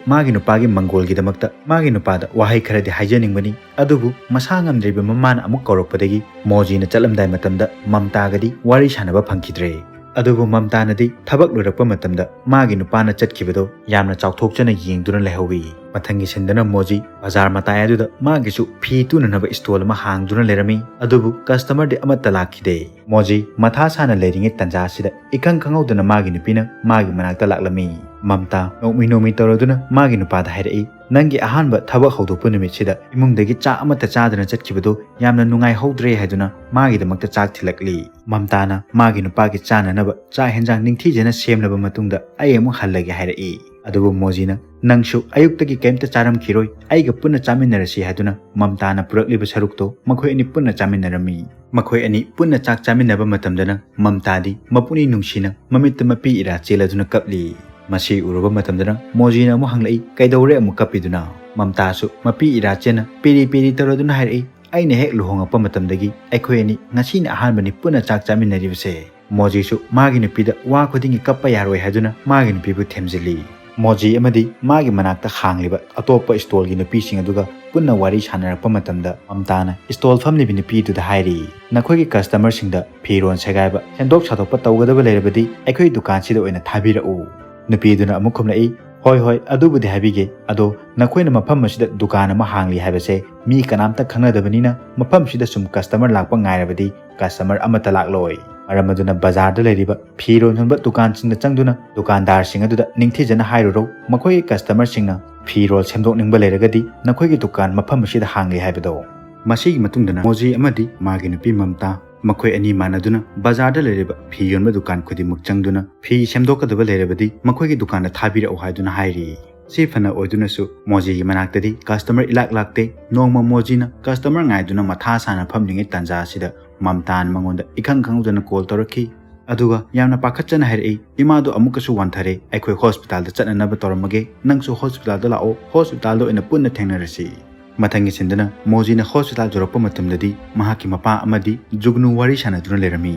ꯃꯥꯒꯤ ꯅꯨꯄꯥꯒꯤ ꯃꯪꯒꯣꯜꯒꯤꯗꯃꯛꯇ ꯃꯥꯒꯤ ꯅꯨꯄꯥꯗ ꯋꯥꯍꯩ ꯈꯔꯗꯤ ꯍꯥꯏꯖꯅꯤꯡꯕꯅꯤ, ꯑꯗꯨꯕꯨ ꯃꯁꯥ ꯉꯝꯗ꯭ꯔꯤꯕ ꯃꯃꯥꯅ ꯑꯃꯨꯛ ꯀꯧꯔꯛꯄꯗꯒꯤ ꯃꯣꯖꯤꯅ ꯆꯠꯂꯝꯗꯥꯏ ꯃꯇꯝꯗ ꯃꯝꯇꯥꯒꯗꯤ ꯋꯥꯔꯤ ꯁꯥꯟꯅꯕ ꯐꯪꯈꯤꯗ꯭ꯔꯦ꯫ ꯑꯗꯨꯕꯨ ꯃꯝꯇꯥꯅꯗꯤ ꯊꯕꯛ ꯂꯣꯏꯔꯛꯄ ꯃꯇꯝꯗ ꯃꯥꯒꯤ ꯅꯨꯄꯥꯅ ꯆꯠꯈꯤꯕꯗꯣ ꯌꯥꯝꯅ ꯆꯥꯎꯊꯣꯛꯆꯅ ꯌꯦꯡꯗꯨꯅ ꯂꯩꯍꯧꯏ꯫ ꯃꯊꯪꯒꯤ ꯁꯤꯟꯗꯅ ꯃꯣꯖꯤ ꯕꯖꯥꯔ ꯃꯇꯥꯏ ꯑꯗꯨꯗ ꯃꯥꯒꯤꯁꯨ ꯐꯤ ꯇꯨꯅꯅꯕ ꯏꯁꯇꯣꯜ ꯑꯃ ꯍꯥꯡꯗꯨꯅ ꯂꯩꯔꯝꯃꯤ, ꯑꯗꯨꯕꯨ ꯀꯁꯇꯃꯔꯗꯤ ꯑꯃꯠꯇ ꯂꯥꯛꯈꯤꯗꯦ꯫ ꯃꯣꯖꯤ ꯃꯊꯥ ꯁꯥꯅ ꯂꯩꯔꯤꯉꯩ ꯇꯟꯖꯥꯁꯤꯗ ꯏꯈꯪ ꯈꯪꯍꯧꯗꯅ ꯃꯥꯒꯤ ꯅꯨꯄꯤꯅ ꯃꯥꯒꯤ ꯃꯅꯥꯛꯇ ꯂꯥꯛꯂꯝꯃꯤ꯫ ꯃꯝꯇꯥ ꯅꯣꯛꯃꯤ ꯅꯣꯛꯃꯤ ꯇꯧꯔꯗꯨꯅ ꯃꯥꯒꯤ ꯅꯨꯄꯥꯗ ꯍꯥꯏꯔꯛꯏ, "ꯅꯪꯒꯤ ꯑꯍꯥꯟꯕ ꯊꯕꯛ ꯍꯧꯗꯣꯛꯄ ꯅꯨꯃꯤꯠꯁꯤꯗ ꯏꯃꯨꯡꯗꯒꯤ ꯆꯥꯛ ꯑꯃꯠꯇ ꯆꯥꯗꯅ ꯆꯠꯈꯤꯕꯗꯣ ꯌꯥꯝꯅ ꯅꯨꯡꯉꯥꯏꯍꯧꯗ꯭ꯔꯦ" ꯍꯥꯏꯗꯨꯅ ꯃꯥꯒꯤꯗꯃꯛꯇ ꯆꯥꯛ ꯊꯤꯜꯂꯛꯂꯤ꯫ ꯃꯝꯇꯥꯅ ꯃꯥꯒꯤ ꯅꯨꯄꯥꯒꯤ ꯆꯥꯅꯅꯕ ꯆꯥꯛ ꯍꯦꯟꯖꯥꯡ ꯅꯤꯡꯊꯤꯖꯅ ꯁꯦꯝꯂꯕ ꯃꯇꯨꯡꯗ "ꯑꯩ ꯑꯃꯨꯛ ꯍꯜꯂꯒꯦ" ꯍꯥꯏꯔꯛꯏ꯫ ꯑꯗꯨꯕꯨ ꯃꯣꯖꯤꯅ, "ꯅꯪꯁꯨ ꯑꯌꯨꯛꯇꯒꯤ ꯀꯩꯝꯇ ꯆꯥꯔꯝꯈꯤꯔꯣꯏ, ꯑꯩꯒ ꯄꯨꯟꯅ ꯆꯥꯃꯤꯟꯅꯔꯁꯤ" ꯍꯥꯏꯗꯨꯅ ꯃꯝꯇꯥꯅ ꯄꯨꯔꯛꯂꯤꯕ ꯁꯔꯨꯛꯇꯣ ꯃꯈꯣꯏ ꯑꯅꯤ ꯄꯨꯟꯅ ꯆꯥꯃꯤꯟꯅꯔꯝꯃꯤ꯫ ꯃꯈꯣꯏ ꯑꯅꯤ ꯄꯨꯟꯅ ꯆꯥꯛ ꯆꯥꯃꯤꯟꯅꯕ ꯃꯇꯝꯗꯅ ꯃꯝꯇꯥꯗꯤ ꯃꯄꯨꯛꯅꯤꯡ ꯅꯨꯡꯁꯤꯅ ꯃꯃꯤꯠꯇ ꯃꯄꯤ ꯏꯔꯥ ꯆꯦꯜꯂꯗꯨꯅ ꯀꯞꯂꯤ꯫ ꯃꯁꯤ ꯎꯔꯨꯕ ꯃꯇꯝꯗꯅ ꯃꯣꯖꯤꯅ ꯑꯃꯨꯛ ꯍꯪꯂꯛꯏ, "ꯀꯩꯗꯧꯔꯦ ꯑꯃꯨꯛ ꯀꯞꯄꯤꯗꯨꯅ?" ꯃꯝꯇꯥꯁꯨ ꯃꯄꯤ ꯏꯔꯥ ꯆꯦꯟꯅ ꯄꯤꯔꯤ ꯄꯤꯔꯤ ꯇꯧꯔꯗꯨꯅ ꯍꯥꯏꯔꯛꯏ, "ꯑꯩꯅ ꯍꯦꯛ ꯂꯨꯍꯣꯡꯉꯛꯄ ꯃꯇꯝꯗꯒꯤ ꯑꯩꯈꯣꯏ ꯑꯅꯤ ꯉꯁꯤꯅ ꯑꯍꯥꯟꯕꯅꯤ ꯄꯨꯟꯅ ꯆꯥꯛ ꯆꯥꯃꯤꯟꯅꯔꯤꯕꯁꯦ"꯫ ꯃꯣꯖꯤꯁꯨ ꯃꯥꯒꯤ ꯅꯨꯄꯤꯗ ꯋꯥ ꯈꯨꯗꯤꯡꯒꯤ ꯀꯞꯄ ꯌꯥꯔꯣꯏ ꯍꯥꯏꯗꯨꯅ ꯃꯥꯒꯤ ꯅꯨꯄꯤꯕꯨ ꯊꯦꯝꯖꯤꯜꯂꯤ꯫ ꯃꯣꯖꯤ ꯑꯃꯗꯤ ꯃꯥꯒꯤ ꯃꯅꯥꯛꯇ ꯍꯥꯡꯂꯤꯕ ꯑꯇꯣꯞꯄ ꯏꯁꯇꯣꯜꯒꯤ ꯅꯨꯄꯤꯁꯤꯡ ꯑꯗꯨꯒ ꯄꯨꯟꯅ ꯋꯥꯔꯤ ꯁꯥꯟꯅꯔꯛꯄ ꯃꯇꯝꯗ ꯃꯝꯇꯥꯅ ꯏꯁꯇꯣꯜ ꯐꯝꯂꯤꯕ ꯅꯨꯄꯤꯗꯨꯗ ꯍꯥꯏꯔꯤ, "ꯅꯈꯣꯏꯒꯤ ꯀꯁꯇꯃꯔꯁꯤꯡꯗ ꯐꯤꯔꯣꯜ ꯁꯦꯒꯥꯏꯕ, ꯁꯦꯝꯗꯣꯛ ꯁꯥꯗꯣꯛꯄ ꯇꯧꯒꯗꯕ ꯂꯩꯔꯕꯗꯤ ꯑꯩꯈꯣꯏ ꯗꯨꯀꯥꯟꯁꯤꯗ ꯑꯣꯏꯅ ꯊꯥꯕꯤꯔꯛꯎ"꯫ ꯅꯨꯄꯤꯗꯨꯅ ꯑꯃꯨꯛ ꯈꯨꯝꯂꯛꯏ, "ꯍꯣꯏ, ꯍꯣꯏ, ꯑꯗꯨꯕꯨꯗꯤ ꯍꯥꯏꯕꯤꯒꯦ꯫ ꯑꯗꯣ ꯅꯈꯣꯏꯅ ꯃꯐꯝ ꯑꯁꯤꯗ ꯗꯨꯀꯥꯟ ꯑꯃ ꯍꯥꯡꯂꯤ ꯍꯥꯏꯕꯁꯦ ꯃꯤ ꯀꯅꯥꯝꯇ ꯈꯪꯅꯗꯕꯅꯤꯅ ꯃꯐꯝꯁꯤꯗ ꯁꯨꯝ ꯀꯁꯇꯃꯔ ꯂꯥꯛꯄ ꯉꯥꯏꯔꯕꯗꯤ ꯀꯁꯇꯃꯔ ꯑꯃꯠꯇ ꯂꯥꯛꯂꯣꯏ꯫ ꯃꯔꯝ ꯑꯗꯨꯅ ꯕꯖꯥꯔꯗ ꯂꯩꯔꯤꯕ ꯐꯤꯔꯣꯜ ꯌꯣꯟꯕ ꯗꯨꯀꯥꯟꯁꯤꯡꯗ ꯆꯪꯗꯨꯅ ꯗꯨꯀꯥꯟꯗꯥꯔꯁꯤꯡ ꯑꯗꯨꯗ ꯅꯤꯡꯊꯤꯖꯅ ꯍꯥꯏꯔꯨꯔꯣ, ꯃꯈꯣꯏꯒꯤ ꯀꯁꯇꯃꯔꯁꯤꯡꯅ ꯐꯤꯔꯣꯜ ꯁꯦꯝꯗꯣꯛꯅꯤꯡꯕ ꯂꯩꯔꯒꯗꯤ ꯅꯈꯣꯏꯒꯤ ꯗꯨꯀꯥꯟ ꯃꯐꯝ ꯑꯁꯤꯗ ꯍꯥꯡꯂꯤ ꯍꯥꯏꯕꯗꯣ"꯫ ꯃꯁꯤꯒꯤ ꯃꯇꯨꯡꯗꯅ ꯃꯣꯖꯤ ꯑꯃꯗꯤ ꯃꯥꯒꯤ ꯅꯨꯄꯤ ꯃꯝꯇꯥ ꯃꯈꯣꯏ ꯑꯅꯤ ꯃꯥꯟꯅꯗꯨꯅ ꯕꯖꯥꯔꯗ ꯂꯩꯔꯤꯕ ꯐꯤ ꯌꯣꯟꯕ ꯗꯨꯀꯥꯟ ꯈꯨꯗꯤꯡꯃꯛ ꯆꯪꯗꯨꯅ ꯐꯤ ꯁꯦꯝꯗꯣꯛꯀꯗꯕ ꯂꯩꯔꯕꯗꯤ ꯃꯈꯣꯏꯒꯤ ꯗꯨꯀꯥꯟꯗ ꯊꯥꯕꯤꯔꯛꯎ ꯍꯥꯏꯗꯨꯅ ꯍꯥꯏꯔꯤ꯫ ꯁꯤ ꯐꯅ ꯑꯣꯏꯗꯨꯅꯁꯨ ꯃꯣꯖꯤꯒꯤ ꯃꯅꯥꯛꯇꯗꯤ ꯀꯁꯇꯃꯔ ꯏꯂꯥꯛ ꯂꯥꯛꯇꯦ꯫ ꯅꯣꯡꯃ ꯃꯣꯖꯤꯅ ꯀꯁꯇꯃꯔ ꯉꯥꯏꯗꯨꯅ ꯃꯊꯥ ꯁꯥꯅ ꯐꯝꯂꯤꯉꯩ ꯇꯥꯟꯖꯥ ꯑꯁꯤꯗ ꯃꯝꯇꯥꯅ ꯃꯉꯣꯟꯗ ꯏꯈꯪ ꯈꯪꯍꯧꯗꯅ ꯀꯣꯜ ꯇꯧꯔꯛꯈꯤ꯫ ꯑꯗꯨꯒ ꯌꯥꯝꯅ ꯄꯥꯈꯠꯆꯅ ꯍꯥꯏꯔꯛꯏ, "ꯏꯃꯥꯗꯣ ꯑꯃꯨꯛꯀꯁꯨ ꯋꯥꯟꯊꯔꯦ, ꯑꯩꯈꯣꯏ ꯍꯣꯁꯄꯤꯇꯥꯜꯗ ꯆꯠꯅꯅꯕ ꯇꯧꯔꯝꯃꯒꯦ, ꯅꯪꯁꯨ ꯍꯣꯁꯄꯤꯇꯥꯜꯗ ꯂꯥꯛꯑꯣ, ꯍꯣꯁꯄꯤꯇꯥꯜꯗ ꯑꯣꯏꯅ ꯄꯨꯟꯅ ꯊꯦꯡꯅꯔꯁꯤ"꯫ ꯃꯊꯪꯒꯤ ꯁꯤꯟꯗꯅ ꯃꯣꯖꯤꯅ ꯍꯣꯁꯄꯤꯇꯥꯜ ꯌꯧꯔꯛꯄ ꯃꯇꯝꯗꯗꯤ ꯃꯍꯥꯛꯀꯤ ꯃꯄꯥ ꯑꯃꯗꯤ ꯖꯨꯒꯅꯨ ꯋꯥꯔꯤ ꯁꯥꯟꯅꯗꯨꯅ ꯂꯩꯔꯝꯃꯤ꯫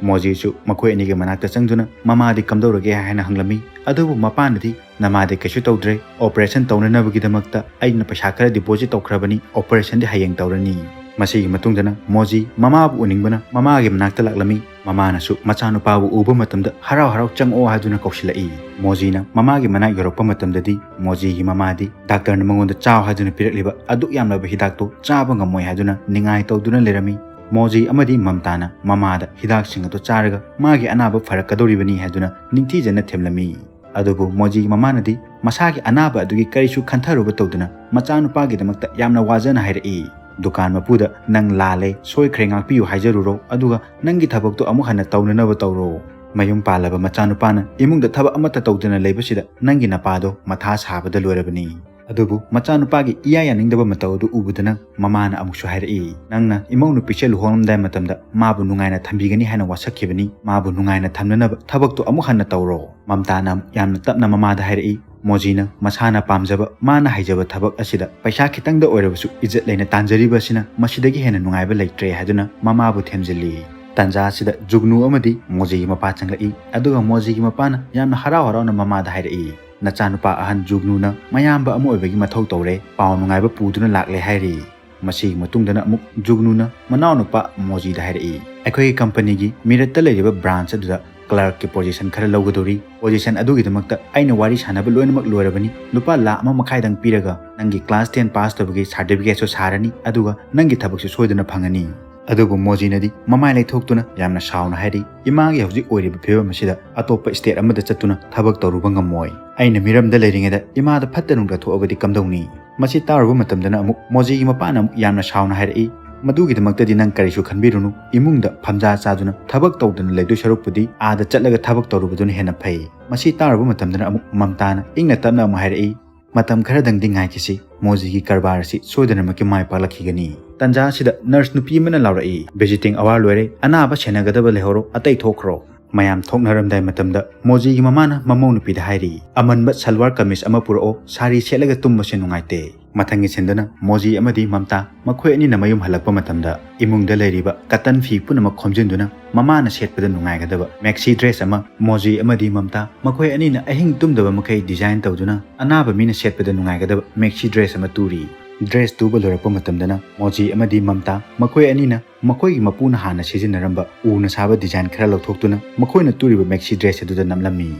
ꯃꯣꯖꯤꯁꯨ ꯃꯈꯣꯏ ꯑꯅꯤꯒꯤ ꯃꯅꯥꯛꯇ ꯆꯪꯗꯨꯅ ꯃꯃꯥꯗꯤ ꯀꯝꯗꯧꯔꯒꯦ ꯍꯥꯏꯅ ꯍꯪꯂꯝꯃꯤ꯫ ꯑꯗꯨꯕꯨ ꯃꯄꯥꯅꯗꯤ, "ꯅꯃꯥꯗꯤ ꯀꯩꯁꯨ ꯇꯧꯗ꯭ꯔꯦ, ꯑꯣꯄꯔꯦꯁꯟ ꯇꯧꯅꯅꯕꯒꯤꯗꯃꯛꯇ ꯑꯩꯅ ꯄꯩꯁꯥ ꯈꯔ ꯗꯤꯄꯣꯖꯤꯠ ꯇꯧꯈ꯭ꯔꯕꯅꯤ, ꯑꯣꯄꯔꯦꯁꯟꯗꯤ ꯍꯌꯦꯡ ꯇꯧꯔꯅꯤ"꯫ ꯃꯁꯤꯒꯤ ꯃꯇꯨꯡꯗꯅ ꯃꯣꯖꯤ ꯃꯃꯥꯕꯨ ꯎꯅꯤꯡꯕꯅ ꯃꯃꯥꯒꯤ ꯃꯅꯥꯛꯇ ꯂꯥꯛꯂꯝꯃꯤ꯫ ꯃꯃꯥꯅꯁꯨ ꯃꯆꯥꯅꯨꯄꯥꯕꯨ ꯎꯕ ꯃꯇꯝꯗ ꯍꯔꯥꯎ ꯍꯔꯥꯎ ꯆꯪꯉꯛꯑꯣ ꯍꯥꯏꯗꯨꯅ ꯀꯧꯁꯤꯜꯂꯛꯏ꯫ ꯃꯣꯖꯤꯅ ꯃꯃꯥꯒꯤ ꯃꯅꯥꯛ ꯌꯧꯔꯛꯄ ꯃꯇꯝꯗꯗꯤ ꯃꯣꯖꯤꯒꯤ ꯃꯃꯥꯗꯤ ꯗꯥꯛꯇꯔꯅ ꯃꯉꯣꯟꯗ ꯆꯥꯎ ꯍꯥꯏꯗꯨꯅ ꯄꯤꯔꯛꯂꯤꯕ ꯑꯗꯨꯛ ꯌꯥꯝꯂꯕ ꯍꯤꯗꯥꯛꯇꯨ ꯆꯥꯕ ꯉꯝꯃꯣꯏ ꯍꯥꯏꯗꯨꯅ ꯅꯤꯡꯉꯥꯏ ꯇꯧꯗꯨꯅ ꯂꯩꯔꯝꯃꯤ꯫ ꯃꯣꯖꯤ ꯑꯃꯗꯤ ꯃꯝꯇꯥꯅ ꯃꯃꯥꯗ ꯍꯤꯗꯥꯛꯁꯤꯡ ꯑꯗꯨ ꯆꯥꯔꯒ ꯃꯥꯒꯤ ꯑꯅꯥꯕ ꯐꯔꯛꯀꯗꯧꯔꯤꯕꯅꯤ ꯍꯥꯏꯗꯨꯅ ꯅꯤꯡꯊꯤꯖꯅ ꯊꯦꯝꯂꯝꯃꯤ꯫ ꯑꯗꯨꯕꯨ ꯃꯣꯖꯤꯒꯤ ꯃꯃꯥꯅꯗꯤ ꯃꯁꯥꯒꯤ ꯑꯅꯥꯕ ꯑꯗꯨꯒꯤ ꯀꯔꯤꯁꯨ ꯈꯟꯊꯔꯨꯕ ꯇꯧꯗꯅ ꯃꯆꯥꯅꯨꯄꯥꯒꯤꯗꯃꯛꯇ ꯌꯥꯝꯅ ꯋꯥꯖꯅ ꯍꯥꯏꯔꯛꯏ꯫ ꯗꯨꯀꯥꯟ ꯃꯄꯨꯗ, "ꯅꯪ ꯂꯥꯜꯂꯦ, ꯁꯣꯏꯈ꯭ꯔꯦ, ꯉꯥꯛꯄꯤꯌꯨ ꯍꯥꯏꯖꯔꯨꯔꯣ, ꯑꯗꯨꯒ ꯅꯪꯒꯤ ꯊꯕꯛꯇꯣ ꯑꯃꯨꯛ ꯍꯟꯅ ꯇꯧꯅꯅꯕ ꯇꯧꯔꯣ꯫ ꯃꯌꯨꯝ ꯄꯥꯜꯂꯕ ꯃꯆꯥꯅꯨꯄꯥꯅ ꯏꯃꯨꯡꯗ ꯊꯕꯛ ꯑꯃꯠꯇ ꯇꯧꯗꯅ ꯂꯩꯕꯁꯤꯗ ꯅꯪꯒꯤ ꯅꯄꯥꯗꯣ ꯃꯊꯥ ꯁꯥꯕꯗ ꯂꯣꯏꯔꯕꯅꯤ"꯫ ꯑꯗꯨꯕꯨ ꯃꯆꯥꯅꯨꯄꯥꯒꯤ ꯏꯌꯥ ꯌꯥꯅꯤꯡꯗꯕ ꯃꯇꯧ ꯑꯗꯨ ꯎꯕꯗꯅ ꯃꯃꯥꯅ ꯑꯃꯨꯛꯁꯨ ꯍꯥꯏꯔꯛꯏ, "ꯅꯪꯅ ꯏꯃꯧ ꯅꯨꯄꯤꯁꯦ ꯂꯨꯍꯣꯡꯂꯝꯗꯥꯏ ꯃꯇꯝꯗ ꯃꯥꯕꯨ ꯅꯨꯡꯉꯥꯏꯅ ꯊꯝꯕꯤꯒꯅꯤ ꯍꯥꯏꯅ ꯋꯥꯁꯛꯈꯤꯕꯅꯤ, ꯃꯥꯕꯨ ꯅꯨꯡꯉꯥꯏꯅ ꯊꯝꯅꯅꯕ ꯊꯕꯛꯇꯨ ꯑꯃꯨꯛ ꯍꯟꯅ ꯇꯧꯔꯣ"꯫ ꯃꯝꯇꯥꯅ ꯑꯃꯨꯛ ꯌꯥꯝꯅ ꯇꯞꯅ ꯃꯃꯥꯗ ꯍꯥꯏꯔꯛꯏ, "ꯃꯣꯖꯤꯅ ꯃꯁꯥꯅ ꯄꯥꯝꯖꯕ, ꯃꯥꯅ ꯍꯩꯖꯕ ꯊꯕꯛ ꯑꯁꯤꯗ ꯄꯩꯁꯥ ꯈꯤꯇꯪꯗ ꯑꯣꯏꯔꯕꯁꯨ ꯏꯖꯠ ꯂꯩꯅ ꯇꯥꯟꯖꯔꯤꯕ ꯑꯁꯤꯅ ꯃꯁꯤꯗꯒꯤ ꯍꯦꯟꯅ ꯅꯨꯡꯉꯥꯏꯕ ꯂꯩꯇ꯭ꯔꯦ" ꯍꯥꯏꯗꯨꯅ ꯃꯃꯥꯕꯨ ꯊꯦꯝꯖꯤꯜꯂꯤ꯫ ꯇꯥꯟꯖꯥ ꯑꯁꯤꯗ ꯖꯨꯒꯅꯨ ꯑꯃꯗꯤ ꯃꯣꯖꯤꯒꯤ ꯃꯄꯥ ꯆꯪꯂꯛꯏ꯫ ꯑꯗꯨꯒ ꯃꯣꯖꯤꯒꯤ ꯃꯄꯥꯅ ꯌꯥꯝꯅ ꯍꯔꯥꯎ ꯍꯔꯥꯎꯅ ꯃꯃꯥꯗ ꯍꯥꯏꯔꯛꯏ, "ꯅꯆꯥꯅꯨꯄꯥ ꯑꯍꯟ ꯖꯨꯒꯅꯨꯅ ꯃꯌꯥꯝꯕ ꯑꯃ ꯑꯣꯏꯕꯒꯤ ꯃꯊꯧ ꯇꯧꯔꯦ, ꯄꯥꯎ ꯅꯨꯡꯉꯥꯏꯕ ꯄꯨꯗꯨꯅ ꯂꯥꯛꯂꯦ" ꯍꯥꯏꯔꯤ꯫ ꯃꯁꯤꯒꯤ ꯃꯇꯨꯡꯗꯅ ꯑꯃꯨꯛ ꯖꯨꯒꯅꯨꯅ ꯃꯅꯥꯎꯅꯨꯄꯥ ꯃꯣꯖꯤꯗ ꯍꯥꯏꯔꯛꯏ, "ꯑꯩꯈꯣꯏꯒꯤ ꯀꯝꯄꯅꯤꯒꯤ ꯃꯤꯔꯠꯇ ꯂꯩꯔꯤꯕ ꯕ꯭ꯔꯥꯟꯆ ꯑꯗꯨꯗ ꯀ꯭ꯂꯥꯔꯛꯀꯤ ꯄꯣꯖꯤꯁꯟ ꯈꯔ ꯂꯧꯒꯗꯧꯔꯤ꯫ ꯄꯣꯖꯤꯁꯟ ꯑꯗꯨꯒꯤꯗꯃꯛꯇ ꯑꯩꯅ ꯋꯥꯔꯤ ꯁꯥꯟꯅꯕ ꯂꯣꯏꯅꯃꯛ ꯂꯣꯏꯔꯕꯅꯤ꯫ ꯂꯨꯄꯥ ꯂꯥꯈ ꯑꯃ ꯃꯈꯥꯏꯗꯪ ꯄꯤꯔꯒ ꯅꯪꯒꯤ ꯀ꯭ꯂꯥꯁ ꯇꯦꯟ ꯄꯥꯁ ꯇꯧꯕꯒꯤ ꯁꯥꯔꯇꯤꯐꯤꯀꯦꯠꯁꯨ ꯁꯥꯔꯅꯤ, ꯑꯗꯨꯒ ꯅꯪꯒꯤ ꯊꯕꯛꯁꯨ ꯁꯣꯏꯗꯅ ꯐꯪꯒꯅꯤ"꯫ ꯑꯗꯨꯕꯨ ꯃꯣꯖꯤꯅꯗꯤ ꯃꯃꯥꯏ ꯂꯩꯊꯣꯛꯇꯨꯅ ꯌꯥꯝꯅ ꯁꯥꯎꯅ ꯍꯥꯏꯔꯤ, "ꯏꯃꯥꯒꯤ ꯍꯧꯖꯤꯛ ꯑꯣꯏꯔꯤꯕ ꯐꯤꯕꯝ ꯑꯁꯤꯗ ꯑꯇꯣꯞꯄ ꯁ꯭ꯇꯦꯠ ꯑꯃꯗ ꯆꯠꯇꯨꯅ ꯊꯕꯛ ꯇꯧꯔꯨꯕ ꯉꯝꯃꯣꯏ꯫ ꯑꯩꯅ ꯃꯤꯔꯝꯗ ꯂꯩꯔꯤꯉꯩꯗ ꯏꯃꯥꯗ ꯐꯠꯇ ꯅꯨꯡꯗ ꯊꯣꯛꯑꯕꯗꯤ ꯀꯝꯗꯧꯅꯤ?" ꯃꯁꯤ ꯇꯥꯔꯨꯕ ꯃꯇꯝꯗꯅ ꯑꯃꯨꯛ ꯃꯣꯖꯤꯒꯤ ꯃꯄꯥꯅ ꯑꯃꯨꯛ ꯌꯥꯝꯅ ꯁꯥꯎꯅ ꯍꯥꯏꯔꯛꯏ, "ꯃꯗꯨꯒꯤꯗꯃꯛꯇꯗꯤ ꯅꯪ ꯀꯔꯤꯁꯨ ꯈꯟꯕꯤꯔꯨꯅꯨ, ꯏꯃꯨꯡꯗ ꯐꯝꯖꯥ ꯆꯥꯗꯨꯅ ꯊꯕꯛ ꯇꯧꯗꯅ ꯂꯩꯗꯣꯏ ꯁꯔꯨꯛꯄꯨꯗꯤ ꯑꯥꯗ ꯆꯠꯂꯒ ꯊꯕꯛ ꯇꯧꯔꯨꯕꯗꯨꯅ ꯍꯦꯟꯅ ꯐꯩ"꯫ ꯃꯁꯤ ꯇꯥꯔꯨꯕ ꯃꯇꯝꯗꯅ ꯑꯃꯨꯛ ꯃꯝꯇꯥꯅ ꯏꯪꯅ ꯇꯞꯅ ꯑꯃꯨꯛ ꯍꯥꯏꯔꯛꯏ, "ꯃꯇꯝ ꯈꯔꯗꯪꯗꯤ ꯉꯥꯏꯈꯤꯁꯤ, ꯃꯣꯖꯤꯒꯤ ꯀꯔꯕꯥꯔ ꯑꯁꯤ ꯁꯣꯏꯗꯅꯃꯛꯀꯤ ꯃꯥꯏ ꯄꯥꯛꯂꯛꯈꯤꯒꯅꯤ"꯫ ꯇꯟꯖꯥ ꯑꯁꯤꯗ ꯅꯔꯁ ꯅꯨꯄꯤ ꯑꯃꯅ ꯂꯥꯎꯔꯛꯏ, "ꯚꯤꯖꯤꯇꯤꯡ ꯑꯋꯥꯔ ꯂꯣꯏꯔꯦ, ꯑꯅꯥꯕ ꯁꯦꯟꯅꯒꯗꯕ ꯂꯩꯍꯧꯔꯣ, ꯑꯇꯩ ꯊꯣꯛꯈ꯭ꯔꯣ"꯫ ꯃꯌꯥꯝ ꯊꯣꯛꯅꯔꯝꯗꯥꯏ ꯃꯇꯝꯗ ꯃꯣꯖꯤꯒꯤ ꯃꯃꯥꯅ ꯃꯃꯧ ꯅꯨꯄꯤꯗ ꯍꯥꯏꯔꯤ, "ꯑꯃꯟꯕ ꯁꯜꯋꯥꯔ ꯀꯃꯤꯖ ꯑꯃ ꯄꯨꯔꯛꯑꯣ, ꯁꯥꯔꯤ ꯁꯦꯠꯂꯒ ꯇꯨꯝꯕꯁꯦ ꯅꯨꯡꯉꯥꯏꯇꯦ"꯫ ꯃꯊꯪꯒꯤ ꯁꯤꯟꯗꯅ ꯃꯣꯖꯤ ꯑꯃꯗꯤ ꯃꯝꯇꯥ ꯃꯈꯣꯏ ꯑꯅꯤꯅ ꯃꯌꯨꯝ ꯍꯜꯂꯛꯄ ꯃꯇꯝꯗ ꯏꯃꯨꯡꯗ ꯂꯩꯔꯤꯕ ꯀꯇꯟ ꯐꯤ ꯄꯨꯝꯅꯃꯛ ꯈꯣꯝꯖꯤꯟꯗꯨꯅ ꯃꯃꯥꯅ ꯁꯦꯠꯄꯗ ꯅꯨꯡꯉꯥꯏꯒꯗꯕ ꯃꯦꯛꯁꯤ ꯗ꯭ꯔꯦꯁ ꯑꯃ ꯃꯣꯖꯤ ꯑꯃꯗꯤ ꯃꯝꯇꯥ ꯃꯈꯣꯏ ꯑꯅꯤꯅ ꯑꯍꯤꯡ ꯇꯨꯝꯗꯕ ꯃꯈꯩ ꯗꯤꯖꯥꯏꯟ ꯇꯧꯗꯨꯅ ꯑꯅꯥꯕ ꯃꯤꯅ ꯁꯦꯠꯄꯗ ꯅꯨꯡꯉꯥꯏꯒꯗꯕ ꯃꯦꯛꯁꯤ ꯗ꯭ꯔꯦꯁ ꯑꯃ ꯇꯨꯔꯤ꯫ ꯗ꯭ꯔꯦꯁ ꯇꯨꯕ ꯂꯣꯏꯔꯛꯄ ꯃꯇꯝꯗꯅ ꯃꯣꯖꯤ ꯑꯃꯗꯤ ꯃꯝꯇꯥ ꯃꯈꯣꯏ ꯑꯅꯤꯅ ꯃꯈꯣꯏꯒꯤ ꯃꯄꯨꯅ ꯍꯥꯟꯅ ꯁꯤꯖꯤꯟꯅꯔꯝꯕ ꯎꯅ ꯁꯥꯕ ꯗꯤꯖꯥꯏꯟ ꯈꯔ ꯂꯧꯊꯣꯛꯇꯨꯅ ꯃꯈꯣꯏꯅ ꯇꯨꯔꯤꯕ ꯃꯦꯛꯁꯤ ꯗ꯭ꯔꯦꯁ ꯑꯗꯨꯗ ꯅꯝꯂꯝꯃꯤ꯫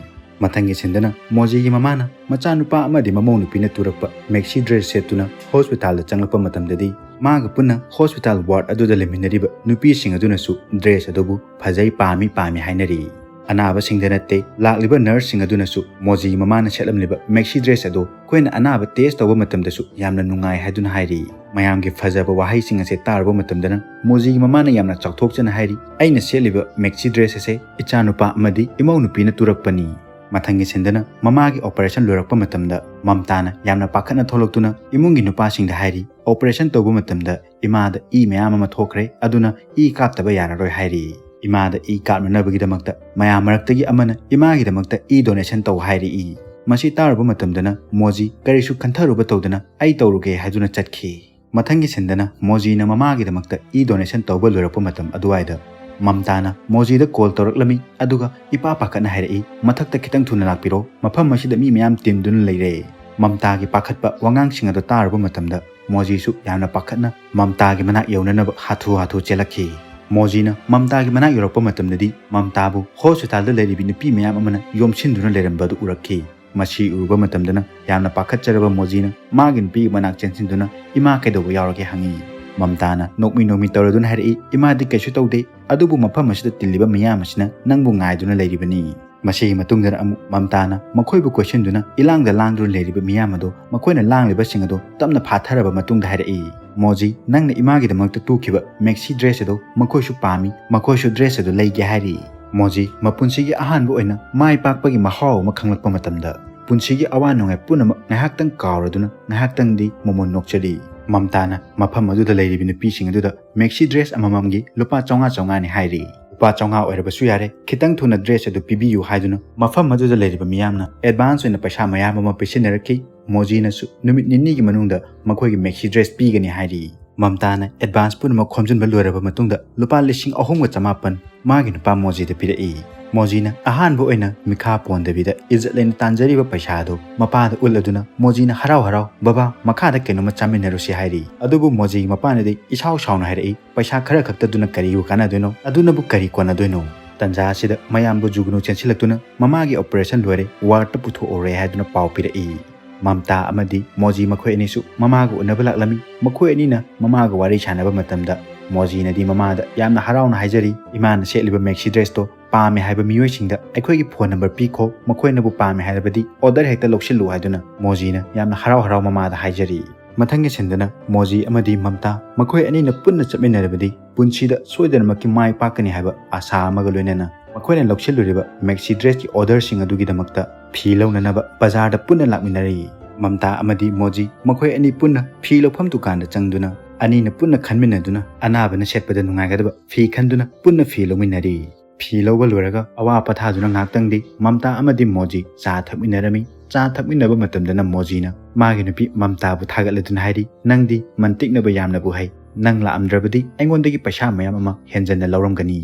ꯃꯊꯪꯒꯤ ꯁꯤꯟꯗꯅ ꯃꯣꯖꯤꯒꯤ ꯃꯃꯥꯅ ꯃꯆꯥꯅꯨꯄꯥ ꯑꯃꯗꯤ ꯃꯃꯧ ꯅꯨꯄꯤꯅ ꯇꯨꯔꯛꯄ ꯃꯦꯛꯁꯤ ꯗ꯭ꯔꯦꯁ ꯁꯦꯠꯇꯨꯅ ꯍꯣꯁꯄꯤꯇꯥꯜꯗ ꯆꯪꯂꯛꯄ ꯃꯇꯝꯗꯗꯤ ꯃꯥꯒ ꯄꯨꯟꯅ ꯍꯣꯁꯄꯤꯇꯥꯜ ꯋꯥꯔꯗ ꯑꯗꯨꯗ ꯂꯩꯃꯤꯟꯅꯔꯤꯕ ꯅꯨꯄꯤꯁꯤꯡ ꯑꯗꯨꯅꯁꯨ ꯗ꯭ꯔꯦꯁ ꯑꯗꯨꯕꯨ ꯐꯖꯩ, ꯄꯥꯝꯃꯤ, ꯄꯥꯝꯃꯤ ꯍꯥꯏꯅꯔꯤ꯫ ꯑꯅꯥꯕꯁꯤꯡꯗ ꯅꯠꯇꯦ, ꯂꯥꯛꯂꯤꯕ ꯅꯔꯁꯁꯤꯡ ꯑꯗꯨꯅꯁꯨ ꯃꯣꯖꯤꯒꯤ ꯃꯃꯥꯅ ꯁꯦꯠꯂꯝꯂꯤꯕ ꯃꯦꯛꯁꯤ ꯗ꯭ꯔꯦꯁ ꯑꯗꯨ ꯑꯩꯈꯣꯏꯅ ꯑꯅꯥꯕ ꯇꯦꯁ ꯇꯧꯕ ꯃꯇꯝꯗꯁꯨ ꯌꯥꯝꯅ ꯅꯨꯡꯉꯥꯏ ꯍꯥꯏꯗꯨꯅ ꯍꯥꯏꯔꯤ꯫ ꯃꯌꯥꯝꯒꯤ ꯐꯖꯕ ꯋꯥꯍꯩꯁꯤꯡ ꯑꯁꯦ ꯇꯥꯔꯨꯕ ꯃꯇꯝꯗꯅ ꯃꯣꯖꯤꯒꯤ ꯃꯃꯥꯅ ꯌꯥꯝꯅ ꯆꯥꯎꯊꯣꯛꯆꯅ ꯍꯥꯏꯔꯤ, "ꯑꯩꯅ ꯁꯦꯠꯂꯤꯕ ꯃꯦꯛꯁꯤ ꯗ꯭ꯔꯦꯁ ꯑꯁꯦ ꯏꯆꯥꯅꯨꯄꯥ ꯑꯃꯗꯤ ꯏꯃꯧ ꯅꯨꯄꯤꯅ ꯇꯨꯔꯛꯄꯅꯤ"꯫ ꯃꯊꯪꯒꯤ ꯁꯤꯟꯗꯅ ꯃꯃꯥꯒꯤ ꯑꯣꯄꯔꯦꯁꯟ ꯂꯣꯏꯔꯛꯄ ꯃꯇꯝꯗ ꯃꯝꯇꯥꯅ ꯌꯥꯝꯅ ꯄꯥꯈꯠꯅ ꯊꯣꯛꯂꯛꯇꯨꯅ ꯏꯃꯨꯡꯒꯤ ꯅꯨꯄꯥꯁꯤꯡꯗ ꯍꯥꯏꯔꯤ, "ꯑꯣꯄꯔꯦꯁꯟ ꯇꯧꯕ ꯃꯇꯝꯗ ꯏꯃꯥꯗ ꯏ ꯃꯌꯥꯝ ꯑꯃ ꯊꯣꯛꯈ꯭ꯔꯦ, ꯑꯗꯨꯅ ꯏ ꯀꯥꯞꯇꯕ ꯌꯥꯔꯔꯣꯏ" ꯍꯥꯏꯔꯤ꯫ ꯏꯃꯥꯗ ꯏ ꯀꯥꯞꯅꯅꯕꯒꯤꯗꯃꯛꯇ ꯃꯌꯥꯝ ꯃꯔꯛꯇꯒꯤ ꯑꯃꯅ ꯏꯃꯥꯒꯤꯗꯃꯛꯇ ꯏ ꯗꯣꯅꯦꯁꯟ ꯇꯧ ꯍꯥꯏꯔꯛꯏ꯫ ꯃꯁꯤ ꯇꯥꯔꯨꯕ ꯃꯇꯝꯗꯅ ꯃꯣꯖꯤ ꯀꯔꯤꯁꯨ ꯈꯟꯊꯔꯨꯕ ꯇꯧꯗꯅ "ꯑꯩ ꯇꯧꯔꯨꯒꯦ" ꯍꯥꯏꯗꯨꯅ ꯆꯠꯈꯤ꯫ ꯃꯊꯪꯒꯤ ꯁꯤꯟꯗꯅ ꯃꯣꯖꯤꯅ ꯃꯃꯥꯒꯤꯗꯃꯛꯇ ꯏ ꯗꯣꯅꯦꯁꯟ ꯇꯧꯕ ꯂꯣꯏꯔꯛꯄ ꯃꯇꯝ ꯑꯗꯨꯋꯥꯏꯗ ꯃꯝꯇꯥꯅ ꯃꯣꯖꯤꯗ ꯀꯣꯜ ꯇꯧꯔꯛꯂꯝꯃꯤ, ꯑꯗꯨꯒ ꯏꯄꯥ ꯄꯥꯈꯠꯅ ꯍꯥꯏꯔꯛꯏ, "ꯃꯊꯛꯇ ꯈꯤꯇꯪ ꯊꯨꯅ ꯂꯥꯛꯄꯤꯔꯣ, ꯃꯐꯝ ꯑꯁꯤꯗ ꯃꯤ ꯃꯌꯥꯝ ꯇꯤꯟꯗꯨꯅ ꯂꯩꯔꯦ"꯫ ꯃꯝꯇꯥꯒꯤ ꯄꯥꯈꯠꯄ ꯋꯥꯉꯥꯡꯁꯤꯡ ꯑꯗꯨ ꯇꯥꯔꯨꯕ ꯃꯇꯝꯗ ꯃꯣꯖꯤꯁꯨ ꯌꯥꯝꯅ ꯄꯥꯈꯠꯅ ꯃꯝꯇꯥꯒꯤ ꯃꯅꯥꯛ ꯌꯧꯅꯅꯕ ꯍꯥꯊꯨ ꯍꯥꯊꯨ ꯆꯦꯜꯂꯛꯈꯤ꯫ ꯃꯣꯖꯤꯅ ꯃꯝꯇꯥꯒꯤ ꯃꯅꯥꯛ ꯌꯧꯔꯛꯄ ꯃꯇꯝꯗꯗꯤ ꯃꯝꯇꯥꯕꯨ ꯍꯣꯁꯄꯤꯇꯥꯜꯗ ꯂꯩꯔꯤꯕꯤ ꯅꯨꯄꯤ ꯃꯌꯥꯝ ꯑꯃꯅ ꯌꯣꯝꯁꯤꯟꯗꯨꯅ ꯂꯩꯔꯝꯕ ꯑꯗꯨ ꯎꯔꯛꯈꯤ꯫ ꯃꯁꯤ ꯎꯔꯨꯕ ꯃꯇꯝꯗꯅ ꯌꯥꯝꯅ ꯄꯥꯈꯠꯆꯔꯕ ꯃꯣꯖꯤꯅ ꯃꯥꯒꯤ ꯅꯨꯄꯤꯒꯤ ꯃꯅꯥꯛ ꯆꯦꯟꯁꯤꯟꯗꯨꯅ, "ꯏꯃꯥ ꯀꯩꯗꯧꯕ ꯌꯥꯎꯔꯒꯦ?" ꯍꯪꯉꯤ꯫ ꯃꯝꯇꯥꯅ ꯅꯣꯛꯃꯤ ꯅꯣꯛꯃꯤ ꯇꯧꯔꯗꯨꯅ ꯍꯥꯏꯔꯛꯏ, "ꯏꯃꯥꯗꯤ ꯀꯩꯁꯨ ꯇꯧꯗꯦ, ꯑꯗꯨꯕꯨ ꯃꯐꯝ ꯑꯁꯤꯗ ꯇꯤꯜꯂꯤꯕ ꯃꯤꯌꯥꯝ ꯑꯁꯤꯅ ꯅꯪꯕꯨ ꯉꯥꯏꯗꯨꯅ ꯂꯩꯔꯤꯕꯅꯤ"꯫ ꯃꯁꯤꯒꯤ ꯃꯇꯨꯡꯗꯅ ꯑꯃꯨꯛ ꯃꯝꯇꯥꯅ ꯃꯈꯣꯏꯕꯨ ꯀꯣꯏꯁꯤꯟꯗꯨꯅ ꯏꯂꯥꯡꯗ ꯂꯥꯡꯗꯨꯅ ꯂꯩꯔꯤꯕ ꯃꯤꯌꯥꯝ ꯑꯗꯨ ꯃꯈꯣꯏꯅ ꯂꯥꯡꯂꯤꯕꯁꯤꯡ ꯑꯗꯨ ꯇꯞꯅ ꯐꯥꯊꯔꯕ ꯃꯇꯨꯡꯗ ꯍꯥꯏꯔꯛꯏ, "ꯃꯣꯖꯤ, ꯅꯪꯅ ꯏꯃꯥꯒꯤꯗꯃꯛꯇ ꯇꯨꯈꯤꯕ ꯃꯦꯛꯁꯤ ꯗ꯭ꯔꯦꯁ ꯑꯗꯨ ꯃꯈꯣꯏꯁꯨ ꯄꯥꯝꯃꯤ, ꯃꯈꯣꯏꯁꯨ ꯗ꯭ꯔꯦꯁ ꯑꯗꯨ ꯂꯩꯒꯦ" ꯍꯥꯏꯔꯤ꯫ ꯃꯣꯖꯤ ꯃꯄꯨꯟꯁꯤꯒꯤ ꯑꯍꯥꯟꯕ ꯑꯣꯏꯅ ꯃꯥꯏ ꯄꯥꯛꯄꯒꯤ ꯃꯍꯥꯎ ꯑꯃ ꯈꯪꯂꯛꯄ ꯃꯇꯝꯗ ꯄꯨꯟꯁꯤꯒꯤ ꯑꯋꯥ ꯅꯨꯡꯉꯥꯏ ꯄꯨꯝꯅꯃꯛ ꯉꯥꯏꯍꯥꯛꯇꯪ ꯀꯥꯎꯔꯗꯨꯅ ꯉꯥꯏꯍꯥꯛꯇꯪꯗꯤ ꯃꯣꯃꯣꯟ ꯅꯣꯛꯆꯔꯤ꯫ ꯃꯝꯇꯥꯅ ꯃꯐꯝ ꯑꯗꯨꯗ ꯂꯩꯔꯤꯕ ꯅꯨꯄꯤꯁꯤꯡ ꯑꯗꯨꯗ ꯃꯦꯛꯁꯤ ꯗ꯭ꯔꯦꯁ ꯑꯃꯃꯝꯒꯤ ꯂꯨꯄꯥ ꯆꯥꯝꯃꯉꯥ ꯆꯥꯝꯃꯉꯥꯅꯤ ꯍꯥꯏꯔꯤ꯫ ꯂꯨꯄꯥ ꯆꯥꯝꯃꯉꯥ ꯑꯣꯏꯔꯕꯁꯨ ꯌꯥꯔꯦ, ꯈꯤꯇꯪ ꯊꯨꯅ dress ꯑꯗꯨ ꯄꯤꯕꯤꯌꯨ" ꯍꯥꯏꯗꯨꯅ ꯃꯐꯝ ꯑꯗꯨꯗ ꯂꯩꯔꯤꯕ ꯃꯤꯌꯥꯝꯅ advance ꯑꯣꯏꯅ ꯄꯩꯁꯥ ꯃꯌꯥꯝ ꯑꯃ ꯄꯤꯁꯤꯟꯅꯔꯛꯈꯤ꯫ ꯃꯣꯖꯤꯅꯁꯨ ꯅꯨꯃꯤꯠ ꯅꯤꯅꯤꯒꯤ ꯃꯅꯨꯡꯗ ꯃꯈꯣꯏꯒꯤ maxi dress ꯄꯤꯒꯅꯤ ꯍꯥꯏꯔꯤ꯫ ꯃꯝꯇꯥꯅ advance ꯄꯨꯝꯅꯃꯛ ꯈꯣꯝꯖꯤꯟꯕ ꯂꯣꯏꯔꯕ ꯃꯇꯨꯡꯗ ꯂꯨꯄꯥ ꯂꯤꯁꯤꯡ ꯑꯍꯨꯝꯒ ꯆꯃꯥꯄꯟ ꯃꯥꯒꯤ ꯅꯨꯄꯥ ꯃꯣꯖꯤꯗ ꯄꯤꯔꯛꯏ꯫ ꯃꯣꯖꯤꯅ ꯑꯍꯥꯟꯕ ꯑꯣꯏꯅ ꯃꯤꯈꯥ ꯄꯣꯟꯗꯕꯤꯗ ꯏꯖꯠ ꯂꯩꯅ ꯇꯥꯟꯖꯔꯤꯕ ꯄꯩꯁꯥ ꯑꯗꯨ ꯃꯄꯥꯗ ꯎꯠꯂꯗꯨꯅ ꯃꯣꯖꯤꯅ ꯍꯔꯥꯎ ꯍꯔꯥꯎ, "ꯕꯕꯥ, ꯃꯈꯥꯗ ꯀꯩꯅꯣꯝꯃ ꯆꯥꯃꯤꯟꯅꯔꯨꯁꯤ" ꯍꯥꯏꯔꯤ꯫ ꯑꯗꯨꯕꯨ ꯃꯣꯖꯤꯒꯤ ꯃꯄꯥꯅꯗꯤ ꯏꯁꯥꯎ ꯁꯥꯎꯅ ꯍꯥꯏꯔꯛꯏ, "ꯄꯩꯁꯥ ꯈꯔ ꯈꯛꯇꯗꯨꯅ ꯀꯔꯤꯕꯨ ꯀꯥꯟꯅꯗꯣꯏꯅꯣ? ꯑꯗꯨꯅꯕꯨ ꯀꯔꯤ ꯀꯣꯟꯅꯗꯣꯏꯅꯣ?" ꯇꯟꯖꯥ ꯑꯁꯤꯗ ꯃꯌꯥꯝꯕꯨ ꯖꯨꯒꯅꯨ ꯆꯦꯟꯁꯤꯜꯂꯛꯇꯨꯅ ꯃꯃꯥꯒꯤ operation ꯂꯣꯏꯔꯦ, ward ꯇ ꯄꯨꯊꯣꯛꯎꯔꯦ ꯍꯥꯏꯗꯨꯅ ꯄꯥꯎ ꯄꯤꯔꯛꯏ꯫ ꯃꯝꯇꯥ ꯑꯃꯗꯤ ꯃꯣꯖꯤ ꯃꯈꯣꯏ ꯑꯅꯤꯁꯨ ꯃꯃꯥꯒ ꯎꯅꯕ ꯂꯥꯛꯂꯝꯃꯤ꯫ ꯃꯈꯣꯏ ꯑꯅꯤꯅ ꯃꯃꯥꯒ ꯋꯥꯔꯤ ꯁꯥꯟꯅꯕ ꯃꯇꯝꯗ ꯃꯣꯖꯤꯅꯗꯤ ꯃꯃꯥꯗ ꯌꯥꯝꯅ ꯍꯔꯥꯎꯅ ꯍꯥꯏꯖꯔꯤ, "ꯏꯃꯥꯅ ꯁꯦꯠꯂꯤꯕ maxi dress ꯇꯣ ꯄꯥꯝꯃꯦ ꯍꯥꯏꯕ ꯃꯤꯑꯣꯏꯁꯤꯡꯗ ꯑꯩꯈꯣꯏꯒꯤ phone number ꯄꯤꯈꯣ, ꯃꯈꯣꯏꯅꯕꯨ ꯄꯥꯝꯃꯦ ꯍꯥꯏꯔꯕꯗꯤ order ꯍꯦꯛꯇ ꯂꯧꯁꯤꯜꯂꯨ" ꯍꯥꯏꯗꯨꯅ ꯃꯣꯖꯤꯅ ꯌꯥꯝꯅ ꯍꯔꯥꯎ ꯍꯔꯥꯎ ꯃꯃꯥꯗ ꯍꯥꯏꯖꯔꯤ꯫ ꯃꯊꯪꯒꯤ scene ꯗꯅ ꯃꯣꯖꯤ ꯑꯃꯗꯤ ꯃꯝꯇꯥ ꯃꯈꯣꯏ ꯑꯅꯤꯅ ꯄꯨꯟꯅ ꯆꯠꯃꯤꯟꯅꯔꯕꯗꯤ ꯄꯨꯟꯁꯤꯗ ꯁꯣꯏꯗꯅꯃꯛꯀꯤ ꯃꯥꯏ ꯄꯥꯛꯀꯅꯤ ꯍꯥꯏꯕ ꯑꯥꯁꯥ ꯑꯃꯒ ꯂꯣꯏꯅꯅ ꯃꯈꯣꯏꯅ ꯂꯧꯁꯤꯜꯂꯨꯔꯤꯕ maxi dress ꯀꯤ order ꯁꯤꯡ ꯑꯗꯨꯒꯤꯗꯃꯛꯇ ꯐꯤ ꯂꯧꯅꯅꯕ ꯕꯖꯥꯔꯗ ꯄꯨꯟꯅ ꯂꯥꯛꯃꯤꯟꯅꯔꯤ꯫ ꯃꯝꯇꯥ ꯑꯃꯗꯤ ꯃꯣꯖꯤ ꯃꯈꯣꯏ ꯑꯅꯤ ꯄꯨꯟꯅ ꯐꯤ ꯂꯧꯐꯝ ꯗꯨꯀꯥꯟꯗ ꯆꯪꯗꯨꯅ ꯑꯅꯤꯅ ꯄꯨꯟꯅ ꯈꯟꯃꯤꯟꯅꯗꯨꯅ ꯑꯅꯥꯕꯅ ꯁꯦꯠꯄꯗ ꯅꯨꯡꯉꯥꯏꯒꯗꯕ ꯐꯤ ꯈꯟꯗꯨꯅ ꯄꯨꯟꯅ ꯐꯤ ꯂꯧꯃꯤꯟꯅꯔꯤ꯫ ꯐꯤ ꯂꯧꯕ ꯂꯣꯏꯔꯒ ꯑꯋꯥ ꯄꯣꯊꯥꯗꯨꯅ ꯉꯥꯏꯍꯥꯛꯇꯪꯗꯤ ꯃꯝꯇꯥ ꯑꯃꯗꯤ ꯃꯣꯖꯤ ꯆꯥ ꯊꯛꯃꯤꯟꯅꯔꯝꯃꯤ꯫ ꯆꯥ ꯊꯛꯃꯤꯟꯅꯕ ꯃꯇꯝꯗꯅ ꯃꯣꯖꯤꯅ ꯃꯥꯒꯤ ꯅꯨꯄꯤ ꯃꯝꯇꯥꯕꯨ ꯊꯥꯒꯠꯂꯗꯨꯅ ꯍꯥꯏꯔꯤ, "ꯅꯪꯗꯤ ꯃꯟꯇꯤꯛꯅꯕ ꯌꯥꯝꯅꯕꯨ ꯍꯩ꯫ ꯅꯪ ꯂꯥꯛꯑꯝꯗ꯭ꯔꯕꯗꯤ ꯑꯩꯉꯣꯟꯗꯒꯤ ꯄꯩꯁꯥ ꯃꯌꯥꯝ ꯑꯃ ꯍꯦꯟꯖꯟꯅ ꯂꯧꯔꯝꯒꯅꯤ꯫"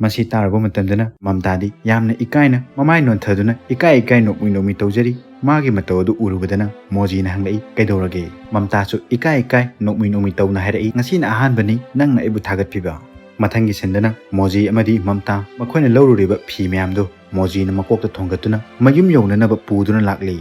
ꯃꯁꯤ ꯇꯥꯔꯨꯕ ꯃꯇꯝꯗꯅ ꯃꯝꯇꯥꯗꯤ ꯌꯥꯝꯅ ꯏꯀꯥꯏꯅ ꯃꯃꯥꯏ ꯅꯣꯟꯊꯗꯨꯅ ꯏꯀꯥꯏ ꯏꯀꯥꯏ ꯅꯣꯛꯃꯤ ꯅꯣꯛꯃꯤ ꯇꯧꯖꯔꯤ꯫ ꯃꯥꯒꯤ ꯃꯇꯧ ꯑꯗꯨ ꯎꯔꯨꯕꯗꯅ ꯃꯣꯖꯤꯅ ꯍꯪꯂꯛꯏ, "ꯀꯩꯗꯧꯔꯒꯦ?" ꯃꯝꯇꯥꯁꯨ ꯏꯀꯥꯏ ꯏꯀꯥꯏ ꯅꯣꯛꯃꯤ ꯅꯣꯛꯃꯤ ꯇꯧꯅ ꯍꯥꯏꯔꯛꯏ, "ꯉꯁꯤꯅ ꯑꯍꯥꯟꯕꯅꯤ ꯅꯪꯅ ꯑꯩꯕꯨ ꯊꯥꯒꯠꯄꯤꯕ꯫" ꯃꯊꯪꯒꯤ scene ꯗꯅ ꯃꯣꯖꯤ ꯑꯃꯗꯤ ꯃꯝꯇꯥ ꯃꯈꯣꯏꯅ ꯂꯧꯔꯨꯔꯤꯕ ꯐꯤ ꯃꯌꯥꯝꯗꯨ ꯃꯣꯖꯤꯅ ꯃꯀꯣꯛꯇ ꯊꯣꯡꯒꯠꯇꯨꯅ ꯃꯌꯨꯝ ꯌꯧꯅꯅꯕ ꯄꯨꯗꯨꯅ ꯂꯥꯛꯂꯤ꯫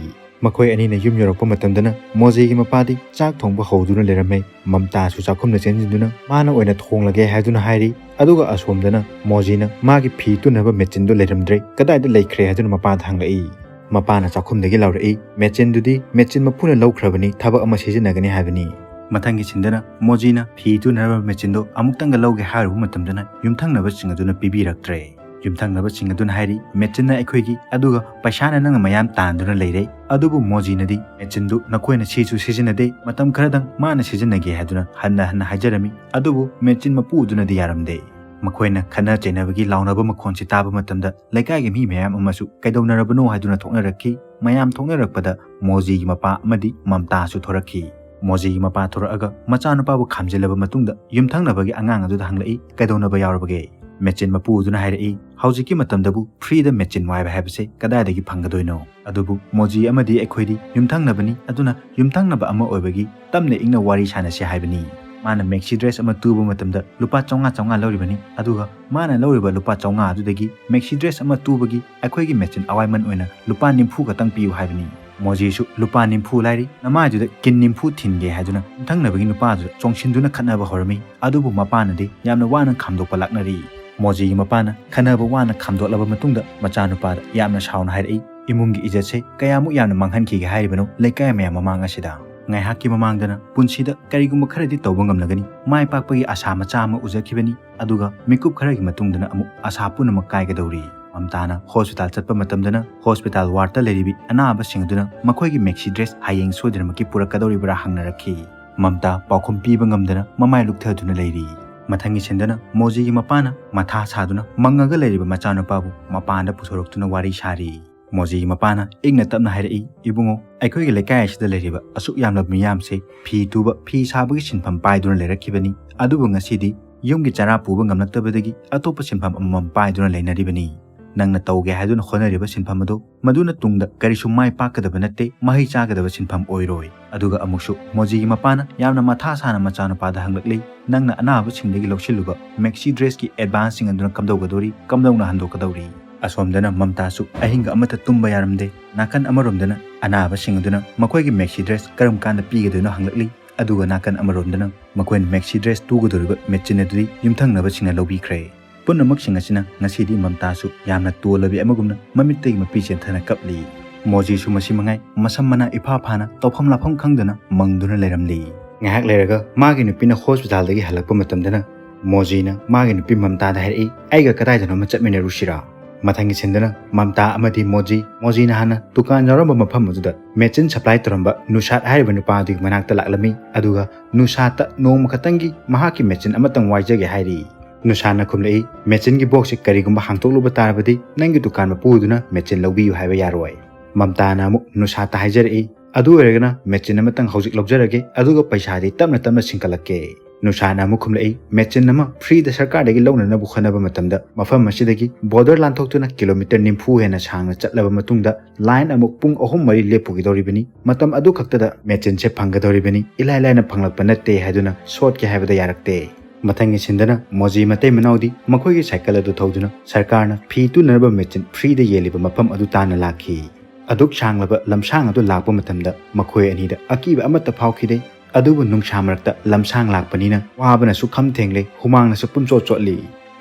ꯃꯈꯣꯏ ꯑꯅꯤꯅ ꯌꯨꯝ ꯌꯧꯔꯛꯄ ꯃꯇꯝꯗꯅ ꯃꯣꯖꯤꯒꯤ ꯃꯄꯥꯗꯤ ꯆꯥꯛ ꯊꯣꯡꯕ ꯍꯧꯗꯨꯅ ꯂꯩꯔꯝꯃꯦ꯫ ꯃꯝꯇꯥꯁꯨ ꯆꯥꯛꯈꯨꯝꯗ ꯆꯦꯟꯁꯤꯟꯗꯨꯅ ꯃꯥꯅ ꯑꯣꯏꯅ ꯊꯣꯡꯂꯒꯦ ꯍꯥꯏꯗꯨꯅ ꯍꯥꯏꯔꯤ꯫ ꯑꯗꯨꯒ ꯑꯁꯣꯝꯗꯅ ꯃꯣꯖꯤꯅ ꯃꯥꯒꯤ ꯐꯤ ꯇꯨꯅꯕ ꯃꯦꯆꯤꯟꯗꯨ ꯂꯩꯔꯝꯗ꯭ꯔꯦ, ꯀꯗꯥꯏꯗ ꯂꯩꯈ꯭ꯔꯦ ꯍꯥꯏꯗꯨꯅ ꯃꯄꯥꯗ ꯍꯪꯂꯛꯏ꯫ ꯃꯄꯥꯅ ꯆꯥꯛꯈꯨꯝꯗꯒꯤ ꯂꯥꯎꯔꯛꯏ, "ꯃꯦꯆꯤꯟꯗꯨꯗꯤ ꯃꯦꯆꯤꯟ ꯃꯄꯨꯅ ꯂꯧꯈ꯭ꯔꯕꯅꯤ, ꯊꯕꯛ ꯑꯃ ꯁꯤꯖꯤꯟꯅꯒꯅꯤ ꯍꯥꯏꯕꯅꯤ꯫" ꯃꯊꯪꯒꯤ scene ꯗꯅ ꯃꯣꯖꯤꯅ ꯐꯤ ꯇꯨꯅꯅꯕ ꯃꯦꯆꯤꯟꯗꯨ ꯑꯃꯨꯛꯇꯪꯒ ꯂꯧꯒꯦ ꯍꯥꯏꯔꯨꯕ ꯃꯇꯝꯗꯅ ꯌꯨꯝꯊꯪꯅꯕꯁꯤꯡ ꯑꯗꯨꯅ ꯄꯤꯕꯤꯔꯛꯇ꯭ꯔꯦ꯫ ꯌꯨꯝꯊꯪꯅꯕꯁꯤꯡ ꯑꯗꯨꯅ ꯍꯥꯏꯔꯤ, "ꯃꯦꯆꯤꯟꯅ ꯑꯩꯈꯣꯏꯒꯤ, ꯑꯗꯨꯒ ꯄꯩꯁꯥꯅ ꯅꯪꯅ ꯃꯌꯥꯝ ꯇꯥꯟꯗꯨꯅ ꯂꯩꯔꯦ꯫" ꯑꯗꯨꯕꯨ ꯃꯣꯖꯤꯅꯗꯤ ꯃꯦꯆꯤꯟꯗꯨ ꯅꯈꯣꯏꯅ ꯁꯤꯁꯨ ꯁꯤꯖꯤꯟꯅꯗꯦ, ꯃꯇꯝ ꯈꯔꯗꯪ ꯃꯥꯅ ꯁꯤꯖꯤꯟꯅꯒꯦ ꯍꯥꯏꯗꯨꯅ ꯍꯟꯅ ꯍꯟꯅ ꯍꯥꯏꯖꯔꯝꯃꯤ꯫ ꯑꯗꯨꯕꯨ ꯃꯦꯆꯤꯟ ꯃꯄꯨ ꯑꯗꯨꯅꯗꯤ ꯌꯥꯔꯝꯗꯦ꯫ ꯃꯈꯣꯏꯅ ꯈꯠꯅ ꯆꯩꯅꯕꯒꯤ ꯂꯥꯎꯅꯕ ꯃꯈꯣꯟꯁꯤ ꯇꯥꯕ ꯃꯇꯝꯗ ꯂꯩꯀꯥꯏꯒꯤ ꯃꯤ ꯃꯌꯥꯝ ꯑꯃꯁꯨ ꯀꯩꯗꯧꯅꯔꯕꯅꯣ ꯍꯥꯏꯗꯨꯅ ꯊꯣꯛꯅꯔꯛꯈꯤ꯫ ꯃꯌꯥꯝ ꯊꯣꯛꯅꯔꯛꯄꯗ ꯃꯣꯖꯤꯒꯤ ꯃꯄꯥ ꯑꯃꯗꯤ ꯃꯝꯇꯥꯁꯨ ꯊꯣꯔꯛꯈꯤ꯫ ꯃꯣꯖꯤꯒꯤ ꯃꯄꯥ ꯊꯣꯔꯛꯑꯒ ꯃꯆꯥꯅꯨꯄꯥꯕꯨ ꯈꯥꯝꯖꯤꯜꯂꯕ ꯃꯇꯨꯡꯗ ꯌꯨꯝꯊꯪꯅꯕꯒꯤ ꯑꯉꯥꯡ ꯑꯗꯨꯗ ꯍꯪꯂꯛꯏ, "ꯀꯩꯗꯧꯅꯕ ꯌꯥꯎꯔꯕꯒꯦ?" ꯃꯦꯆꯤꯟ ꯃꯄꯨ ꯑꯗꯨꯅ ꯍꯥꯏꯔꯛꯏ, "ꯍꯧꯖꯤꯛꯀꯤ ꯃꯇꯝꯗꯕꯨ ꯐ꯭ꯔꯤꯗ ꯃꯦꯆꯤꯟ ꯋꯥꯏꯕ ꯍꯥꯏꯕꯁꯦ ꯀꯗꯥꯏꯗꯒꯤ ꯐꯪꯒꯗꯣꯏꯅꯣ? ꯑꯗꯨꯕꯨ ꯃꯣꯖꯤ ꯑꯃꯗꯤ ꯑꯩꯈꯣꯏꯗꯤ ꯌꯨꯝꯊꯪꯅꯕꯅꯤ, ꯑꯗꯨꯅ ꯌꯨꯝꯊꯪꯅꯕ ꯑꯃ ꯑꯣꯏꯕꯒꯤ ꯇꯞꯅ ꯏꯪꯅ ꯋꯥꯔꯤ ꯁꯥꯟꯅꯁꯤ ꯍꯥꯏꯕꯅꯤ꯫ ꯃꯥꯅ ꯃꯦꯛꯁꯤ ꯗ꯭ꯔꯦꯁ ꯑꯃ ꯇꯨꯕ ꯃꯇꯝꯗ ꯂꯨꯄꯥ ꯆꯥꯝꯃꯉꯥ ꯆꯥꯝꯃꯉꯥ ꯂꯧꯔꯤꯕꯅꯤ, ꯑꯗꯨꯒ ꯃꯥꯅ ꯂꯧꯔꯤꯕ ꯂꯨꯄꯥ ꯆꯥꯝꯃꯉꯥ ꯑꯗꯨꯗꯒꯤ ꯃꯦꯛꯁꯤ ꯗ꯭ꯔꯦꯁ ꯑꯃ ꯇꯨꯕꯒꯤ ꯑꯩꯈꯣꯏꯒꯤ ꯃꯦꯆꯤꯟ ꯑꯋꯥꯏꯃꯟ ꯑꯣꯏꯅ ꯂꯨꯄꯥ ꯅꯤꯐꯨ ꯈꯛꯇꯪ ꯄꯤꯌꯨ ꯍꯥꯏꯕꯅꯤ꯫ ꯃꯣꯖꯤꯁꯨ ꯂꯨꯄꯥ ꯅꯤꯐꯨ ꯂꯥꯏꯔꯤ, ꯅꯃꯥꯏꯗꯨꯗ ꯀꯤꯟ ꯅꯤꯐꯨ ꯊꯤꯟꯒꯦ" ꯍꯥꯏꯗꯨꯅ ꯌꯨꯝꯊꯪꯅꯕꯒꯤ ꯅꯨꯄꯥꯗꯨꯗ ꯆꯣꯡꯁꯤꯟꯗꯨꯅ ꯈꯠꯅꯕ ꯍꯧꯔꯝꯃꯤ꯫ ꯑꯗꯨꯕꯨ ꯃꯄꯥꯅꯗꯤ ꯌꯥꯝꯅ ꯋꯥꯅ ꯈꯥꯝꯗꯣꯛꯄ ꯂꯥꯛꯅꯔꯤ꯫ ꯃꯣꯖꯤꯒꯤ ꯃꯄꯥꯅ ꯈꯠꯅꯕ ꯋꯥꯅ ꯈꯥꯝꯗꯣꯛꯂꯕ ꯃꯇꯨꯡꯗ ꯃꯆꯥꯅꯨꯄꯥꯗ ꯌꯥꯝꯅ ꯁꯥꯎꯅ ꯍꯥꯏꯔꯛꯏ, "ꯏꯃꯨꯡꯒꯤ ꯏꯖꯠꯁꯦ ꯀꯌꯥꯃꯨꯛ ꯌꯥꯝꯅ ꯃꯥꯡꯍꯟꯈꯤꯒꯦ ꯍꯥꯏꯔꯤꯕꯅꯣ ꯂꯩꯀꯥꯏ ꯃꯌꯥꯝ ꯃꯃꯥꯡ ꯑꯁꯤꯗ?" ꯉꯥꯏꯍꯥꯛꯀꯤ ꯃꯃꯥꯡꯗꯅ ꯄꯨꯟꯁꯤꯗ ꯀꯔꯤꯒꯨꯝꯕ ꯈꯔꯗꯤ ꯇꯧꯕ ꯉꯝꯂꯒꯅꯤ, ꯃꯥꯏ ꯄꯥꯛꯄꯒꯤ ꯑꯁꯥ ꯃꯆꯥ ꯑꯃ ꯎꯖꯈꯤꯕꯅꯤ, ꯑꯗꯨꯒ ꯃꯤꯀꯨꯞ ꯈꯔꯒꯤ ꯃꯇꯨꯡꯗꯅ ꯑꯃꯨꯛ ꯑꯁꯥ ꯄꯨꯝꯅꯃꯛ ꯀꯥꯏꯒꯗꯧꯔꯤ꯫ ꯃꯝꯇꯥꯅ ꯍꯣꯁꯄꯤꯇꯥꯜ ꯆꯠꯄ ꯃꯇꯝꯗꯅ ꯍꯣꯁꯄꯤꯇꯥꯜ ꯋꯥꯔꯗꯇ ꯂꯩꯔꯤꯕꯤ ꯑꯅꯥꯕꯁꯤꯡ ꯑꯗꯨꯅ ꯃꯈꯣꯏꯒꯤ ꯃꯦꯛꯁꯤ ꯗ꯭ꯔꯦꯁ ꯍꯌꯦꯡ ꯁꯣꯏꯗꯅꯃꯛꯀꯤ ꯄꯨꯔꯛꯀꯗꯧꯔꯤꯕ꯭ꯔꯥ ꯍꯪꯅꯔꯛꯈꯤ꯫ ꯃꯝꯇꯥ ꯄꯥꯎꯈꯨꯝ ꯄꯤꯕ ꯉꯝꯗꯅ ꯃꯃꯥꯏ ꯂꯨꯛꯊꯗꯨꯅ ꯂꯩꯔꯤ꯫ ꯃꯊꯪꯒꯤ ꯁꯤꯟꯗꯅ ꯃꯣꯖꯤꯒꯤ ꯃꯄꯥꯅ ꯃꯊꯥ ꯁꯥꯗꯨꯅ ꯃꯪꯉꯒ ꯂꯩꯔꯤꯕ ꯃꯆꯥꯅꯨꯄꯥꯕꯨ ꯃꯄꯥꯟꯗ ꯄꯨꯊꯣꯔꯛꯇꯨꯅ ꯋꯥꯔꯤ ꯁꯥꯔꯤ꯫ ꯃꯣꯖꯤꯒꯤ ꯃꯄꯥꯅ ꯏꯪꯅ ꯇꯞꯅ ꯍꯥꯏꯔꯛꯏ, "ꯏꯕꯨꯡꯉꯣ, ꯑꯩꯈꯣꯏꯒꯤ ꯂꯩꯀꯥꯏ ꯑꯁꯤꯗ ꯂꯩꯔꯤꯕ ꯑꯁꯨꯛ ꯌꯥꯝꯂꯕ ꯃꯤꯌꯥꯝꯁꯦ ꯐꯤ ꯇꯨꯕ, ꯐꯤ ꯁꯥꯕꯒꯤ ꯁꯤꯟꯐꯝ ꯄꯥꯏꯗꯨꯅ ꯂꯩꯔꯛꯈꯤꯕꯅꯤ, ꯑꯗꯨꯕꯨ ꯉꯁꯤꯗꯤ ꯌꯨꯝꯒꯤ ꯆꯔꯥ ꯄꯨꯕ ꯉꯝꯂꯛꯇꯕꯗꯒꯤ ꯑꯇꯣꯞꯄ ꯁꯤꯟꯐꯝ ꯑꯃꯃꯝ ꯄꯥꯏꯗꯨꯅ ꯂꯩꯅꯔꯤꯕꯅꯤ꯫ ꯅꯪꯅ ꯇꯧꯒꯦ ꯍꯥꯏꯗꯨꯅ ꯍꯣꯠꯅꯔꯤꯕ ꯁꯤꯟꯐꯝ ꯑꯗꯨ ꯃꯗꯨꯅ ꯇꯨꯡꯗ ꯀꯔꯤꯁꯨ ꯃꯥꯏ ꯄꯥꯛꯀꯗꯕ ꯅꯠꯇꯦ, ꯃꯍꯩ ꯆꯥꯒꯗꯕ ꯁꯤꯟꯐꯝ ꯑꯣꯏꯔꯣꯏ꯫" ꯑꯗꯨꯒ ꯑꯃꯨꯛꯁꯨ ꯃꯣꯖꯤꯒꯤ ꯃꯄꯥꯅ ꯌꯥꯝꯅ ꯃꯊꯥ ꯁꯥꯅ ꯃꯆꯥꯅꯨꯄꯥꯗ ꯍꯪꯂꯛꯂꯤ, "ꯅꯪꯅ ꯑꯅꯥꯕꯁꯤꯡꯗꯒꯤ ꯂꯧꯁꯤꯜꯂꯨꯕ ꯃꯦꯛꯁꯤ ꯗ꯭ꯔꯦꯁꯀꯤ ꯑꯦꯗꯚꯥꯟꯁꯁꯤꯡ ꯑꯗꯨꯅ ꯀꯝꯗꯧꯒꯗꯧꯔꯤ? ꯀꯝꯗꯧꯅ ꯍꯟꯗꯣꯛꯀꯗꯧꯔꯤ?" ꯑꯁꯣꯝꯗꯅ ꯃꯝꯇꯥꯁꯨ ꯑꯍꯤꯡꯒ ꯑꯃꯠꯇ ꯇꯨꯝꯕ ꯌꯥꯔꯝꯗꯦ꯫ ꯅꯥꯀꯟ ꯑꯃꯔꯣꯝꯗꯅ ꯑꯅꯥꯕꯁꯤꯡ ꯑꯗꯨꯅ ꯃꯈꯣꯏꯒꯤ ꯃꯦꯛꯁꯤ ꯗ꯭ꯔꯦꯁ ꯀꯔꯝ ꯀꯥꯟꯗ ꯄꯤꯒꯗꯣꯏꯅꯣ ꯍꯪꯂꯛꯂꯤ꯫ ꯑꯗꯨꯒ ꯅꯥꯀꯟ ꯑꯃꯔꯣꯝꯗꯅ ꯃꯈꯣꯏꯅ ꯃꯦꯛꯁꯤ ꯗ꯭ꯔꯦꯁ ꯇꯨꯒꯗꯧꯔꯤꯕ ꯃꯦꯆꯤꯟ ꯑꯗꯨꯗꯤ ꯌꯨꯝꯊꯪꯅꯕꯁꯤꯡꯅ ꯂꯧꯕꯤꯈ꯭ꯔꯦ꯫ ꯄꯨꯝꯅꯃꯛꯁꯤꯡ ꯑꯁꯤꯅ ꯉꯁꯤꯗꯤ ꯃꯝꯇꯥꯁꯨ ꯌꯥꯝꯅ ꯇꯣꯜꯂꯕꯤ ꯑꯃꯒꯨꯝꯅ ꯃꯃꯤꯠꯇꯒꯤ ꯃꯄꯤ ꯆꯦꯟꯊꯅ ꯀꯞꯂꯤ꯫ ꯃꯣꯖꯤꯁꯨ ꯃꯁꯤ ꯃꯉꯥꯏ ꯃꯁꯝ ꯃꯅꯥ ꯏꯐꯥ ꯐꯥꯅ ꯇꯧꯐꯝ ꯂꯥꯛꯐꯝ ꯈꯪꯗꯅ ꯃꯪꯗꯨꯅ ꯂꯩꯔꯝꯂꯤ꯫ ꯉꯥꯏꯍꯥꯛ ꯂꯩꯔꯒ ꯃꯥꯒꯤ ꯅꯨꯄꯤꯅ ꯍꯣꯁꯄꯤꯇꯥꯜꯗꯒꯤ ꯍꯜꯂꯛꯄ ꯃꯇꯝꯗꯅ ꯃꯣꯖꯤꯅ ꯃꯥꯒꯤ ꯅꯨꯄꯤ ꯃꯝꯇꯥꯗ ꯍꯥꯏꯔꯛꯏ, "ꯑꯩꯒ ꯀꯗꯥꯏꯗꯅꯣꯃ ꯆꯠꯃꯤꯟꯅꯔꯨꯁꯤꯔꯥ?" ꯃꯊꯪꯒꯤ ꯁꯤꯟꯗꯅ ꯃꯝꯇꯥ ꯑꯃꯗꯤ ꯃꯣꯖꯤ, ꯃꯣꯖꯤꯅ ꯍꯥꯟꯅ ꯗꯨꯀꯥꯟ ꯌꯥꯎꯔꯝꯕ ꯃꯐꯝ ꯑꯗꯨꯗ ꯃꯦꯆꯤꯟ ꯁꯄ꯭ꯂꯥꯏ ꯇꯧꯔꯝꯕ ꯅꯨꯁꯥꯠ ꯍꯥꯏꯔꯤꯕ ꯅꯨꯄꯥ ꯑꯗꯨꯒꯤ ꯃꯅꯥꯛꯇ ꯂꯥꯛꯂꯝꯃꯤ, ꯑꯗꯨꯒ ꯅꯨꯁꯥꯠꯇ ꯅꯣꯡꯃ ꯈꯛꯇꯪꯒꯤ ꯃꯍꯥꯛꯀꯤ ꯃꯦꯆꯤꯟ ꯑꯃꯇꯪ ꯋꯥꯏꯖꯒꯦ ꯍꯥꯏꯔꯤ꯫ ꯅꯨꯁꯥꯅ ꯈꯨꯝꯂꯛꯏ, "ꯃꯦꯆꯤꯟꯒꯤ ꯕꯣꯛꯁꯁꯤ ꯀꯔꯤꯒꯨꯝꯕ ꯍꯥꯡꯗꯣꯛꯂꯨꯕ ꯇꯥꯔꯕꯗꯤ ꯅꯪꯒꯤ ꯗꯨꯀꯥꯟ ꯃꯄꯨꯗꯨꯅ ꯃꯦꯆꯤꯟ ꯂꯧꯕꯤꯌꯨ ꯍꯥꯏꯕ ꯌꯥꯔꯣꯏ"꯫ ꯃꯝꯇꯥꯅ ꯑꯃꯨꯛ ꯅꯨꯁꯥꯇ ꯍꯥꯏꯖꯔꯛꯏ, "ꯑꯗꯨ ꯑꯣꯏꯔꯒꯅ ꯃꯦꯆꯤꯟ ꯑꯃꯇꯪ ꯍꯧꯖꯤꯛ ꯂꯧꯖꯔꯒꯦ, ꯑꯗꯨꯒ ꯄꯩꯁꯥꯗꯤ ꯇꯞꯅ ꯇꯞꯅ ꯁꯤꯡꯀꯠꯂꯛꯀꯦ"꯫ ꯅꯨꯁꯥꯅ ꯑꯃꯨꯛ ꯈꯨꯝꯂꯛꯏ, "ꯃꯦꯆꯤꯟ ꯑꯃ ꯐ꯭ꯔꯤꯗ ꯁꯔꯀꯥꯔꯗꯒꯤ ꯂꯧꯅꯅꯕ ꯍꯣꯠꯅꯕ ꯃꯇꯝꯗ ꯃꯐꯝ ꯑꯁꯤꯗꯒꯤ ꯕꯣꯔꯗꯔ ꯂꯥꯟꯊꯣꯛꯇꯨꯅ ꯀꯤꯂꯣꯃꯤꯇꯔ ꯅꯤꯐꯨ ꯍꯦꯟꯅ ꯁꯥꯡꯅ ꯆꯠꯂꯕ ꯃꯇꯨꯡꯗ ꯂꯥꯏꯟ ꯑꯃꯨꯛ ꯄꯨꯡ ꯑꯍꯨꯝ ꯃꯔꯤ ꯂꯦꯞꯄꯨꯒꯗꯧꯔꯤꯕꯅꯤ꯫ ꯃꯇꯝ ꯑꯗꯨ ꯈꯛꯇꯗ ꯃꯦꯆꯤꯟꯁꯦ ꯐꯪꯒꯗꯧꯔꯤꯕꯅꯤ꯫ ꯏꯂꯥꯏ ꯂꯥꯏꯅ ꯐꯪꯂꯛꯄ ꯅꯠꯇꯦ" ꯍꯥꯏꯗꯨꯅ ꯁꯣꯠꯀꯦ ꯍꯥꯏꯕꯗ ꯌꯥꯔꯛꯇꯦ꯫ ꯃꯊꯪꯒꯤ ꯁꯤꯟꯗꯅ ꯃꯣꯖꯤ ꯃꯇꯩ ꯃꯅꯥꯎꯗꯤ ꯃꯈꯣꯏꯒꯤ ꯁꯥꯏꯀꯜ ꯑꯗꯨ ꯊꯧꯗꯨꯅ ꯁꯔꯀꯥꯔꯅ ꯐꯤ ꯇꯨꯅꯅꯕ ꯃꯦꯆꯤꯟ ꯐ꯭ꯔꯤꯗ ꯌꯦꯜꯂꯤꯕ ꯃꯐꯝ ꯑꯗꯨ ꯇꯥꯟꯅ ꯂꯥꯛꯈꯤ꯫ ꯑꯗꯨꯛ ꯁꯥꯡꯂꯕ ꯂꯝꯁꯥꯡ ꯑꯗꯨ ꯂꯥꯛꯄ ꯃꯇꯝꯗ ꯃꯈꯣꯏ ꯑꯅꯤꯗ ꯑꯀꯤꯕ ꯑꯃꯠꯇ ꯐꯥꯎꯈꯤꯗꯦ꯫ ꯑꯗꯨꯕꯨ ꯅꯨꯡꯁꯥ ꯃꯔꯛꯇ ꯂꯝꯁꯥꯡ ꯂꯥꯛꯄꯅꯤꯅ ꯋꯥꯕꯅꯁꯨ ꯈꯝ ꯊꯦꯡꯂꯦ, ꯍꯨꯃꯥꯡꯅꯁꯨ ꯄꯨꯝꯆꯣꯠ ꯆꯣꯠꯂꯤ꯫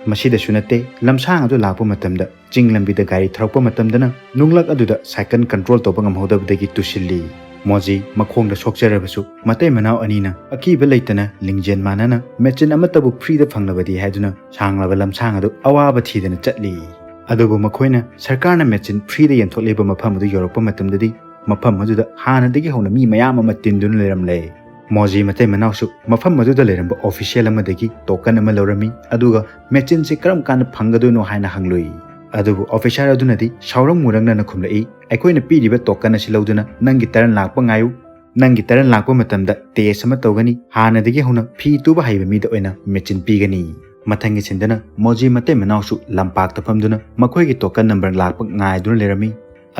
ꯃꯁꯤꯗꯁꯨ ꯅꯠꯇꯦ, ꯂꯝꯁꯥꯡ ꯑꯗꯨ ꯂꯥꯛꯄ ꯃꯇꯝꯗ ꯆꯤꯡ ꯂꯝꯕꯤꯗ ꯒꯥꯔꯤ ꯊꯧꯔꯛꯄ ꯃꯇꯝꯗꯅ ꯅꯨꯡꯂꯛ ꯑꯗꯨꯗ ꯁꯥꯏꯀꯜ ꯀꯟꯇ꯭ꯔꯣꯜ ꯇꯧꯕ ꯉꯝꯍꯧꯗꯕꯗꯒꯤ ꯇꯨꯁꯤꯜꯂꯤ꯫ ꯃꯣꯖꯤ ꯃꯈꯣꯡꯗ ꯁꯣꯛꯆꯔꯕꯁꯨ ꯃꯇꯩ ꯃꯅꯥꯎ ꯑꯅꯤꯅ ꯑꯀꯤꯕ ꯂꯩꯇꯅ ꯂꯤꯡꯖꯦꯜ ꯃꯥꯟꯅꯅ ꯃꯦꯆꯤꯟ ꯑꯃꯠꯇꯕꯨ ꯐ꯭ꯔꯤꯗ ꯐꯪꯂꯕꯗꯤ ꯍꯥꯏꯗꯨꯅ ꯁꯥꯡꯂꯕ ꯂꯝꯁꯥꯡ ꯑꯗꯨ ꯑꯋꯥꯕ ꯊꯤꯗꯅ ꯆꯠꯂꯤ꯫ ꯑꯗꯨꯕꯨ ꯃꯈꯣꯏꯅ ꯁꯔꯀꯥꯔꯅ ꯃꯦꯆꯤꯟ ꯐ꯭ꯔꯤꯗ ꯌꯦꯟꯊꯣꯛꯂꯤꯕ ꯃꯐꯝ ꯑꯗꯨ ꯌꯧꯔꯛꯄ ꯃꯇꯝꯗꯗꯤ ꯃꯐꯝ ꯑꯗꯨꯗ ꯍꯥꯟꯅꯗꯒꯤ ꯍꯧꯅ ꯃꯤ ꯃꯌꯥꯝ ꯑꯃ ꯇꯤꯟꯗꯨꯅ ꯂꯩꯔꯝꯂꯦ꯫ ꯃꯣꯖꯤ ꯃꯇꯩ ꯃꯅꯥꯎꯁꯨ ꯃꯐꯝ ꯑꯗꯨꯗ ꯂꯩꯔꯝꯕ ꯑꯣꯐꯤꯁꯤꯌꯦꯜ ꯑꯃꯗꯒꯤ ꯇꯣꯀꯟ ꯑꯃ ꯂꯧꯔꯝꯃꯤ, ꯑꯗꯨꯒ ꯃꯦꯆꯤꯟꯁꯤ ꯀꯔꯝ ꯀꯥꯟꯗ ꯐꯪꯒꯗꯣꯏꯅꯣ ꯍꯥꯏꯅ ꯍꯪꯂꯨꯏ꯫ ꯑꯗꯨꯕꯨ ꯑꯣꯐꯤꯁꯥꯔ ꯑꯗꯨꯅꯗꯤ ꯁꯥꯎꯔꯪ ꯃꯨꯔꯪꯅꯅ ꯈꯨꯝꯂꯛꯏ, "ꯑꯩꯈꯣꯏꯅ ꯄꯤꯔꯤꯕ ꯇꯣꯀꯟ ꯑꯁꯤ ꯂꯧꯗꯨꯅ ꯅꯪꯒꯤ ꯇꯔꯟ ꯂꯥꯛꯄ ꯉꯥꯏꯌꯨ꯫ ꯅꯪꯒꯤ ꯇꯔꯟ ꯂꯥꯛꯄ ꯃꯇꯝꯗ ꯇꯦꯁ ꯑꯃ ꯇꯧꯒꯅꯤ꯫ ꯍꯥꯟꯅꯗꯒꯤ ꯍꯧꯅ ꯐꯤ ꯇꯨꯕ ꯍꯩꯕ ꯃꯤꯗ ꯑꯣꯏꯅ ꯃꯦꯆꯤꯟ ꯄꯤꯒꯅꯤ"꯫ ꯃꯊꯪꯒꯤ ꯁꯤꯟꯗꯅ ꯃꯣꯖꯤ ꯃꯇꯩ ꯃꯅꯥꯎꯁꯨ ꯂꯝꯄꯥꯛꯇ ꯐꯝꯗꯨꯅ ꯃꯈꯣꯏꯒꯤ ꯇꯣꯀꯟ ꯅꯝꯕꯔ ꯂꯥꯛꯄ ꯉꯥꯏꯗꯨꯅ ꯂꯩꯔꯝꯃꯤ꯫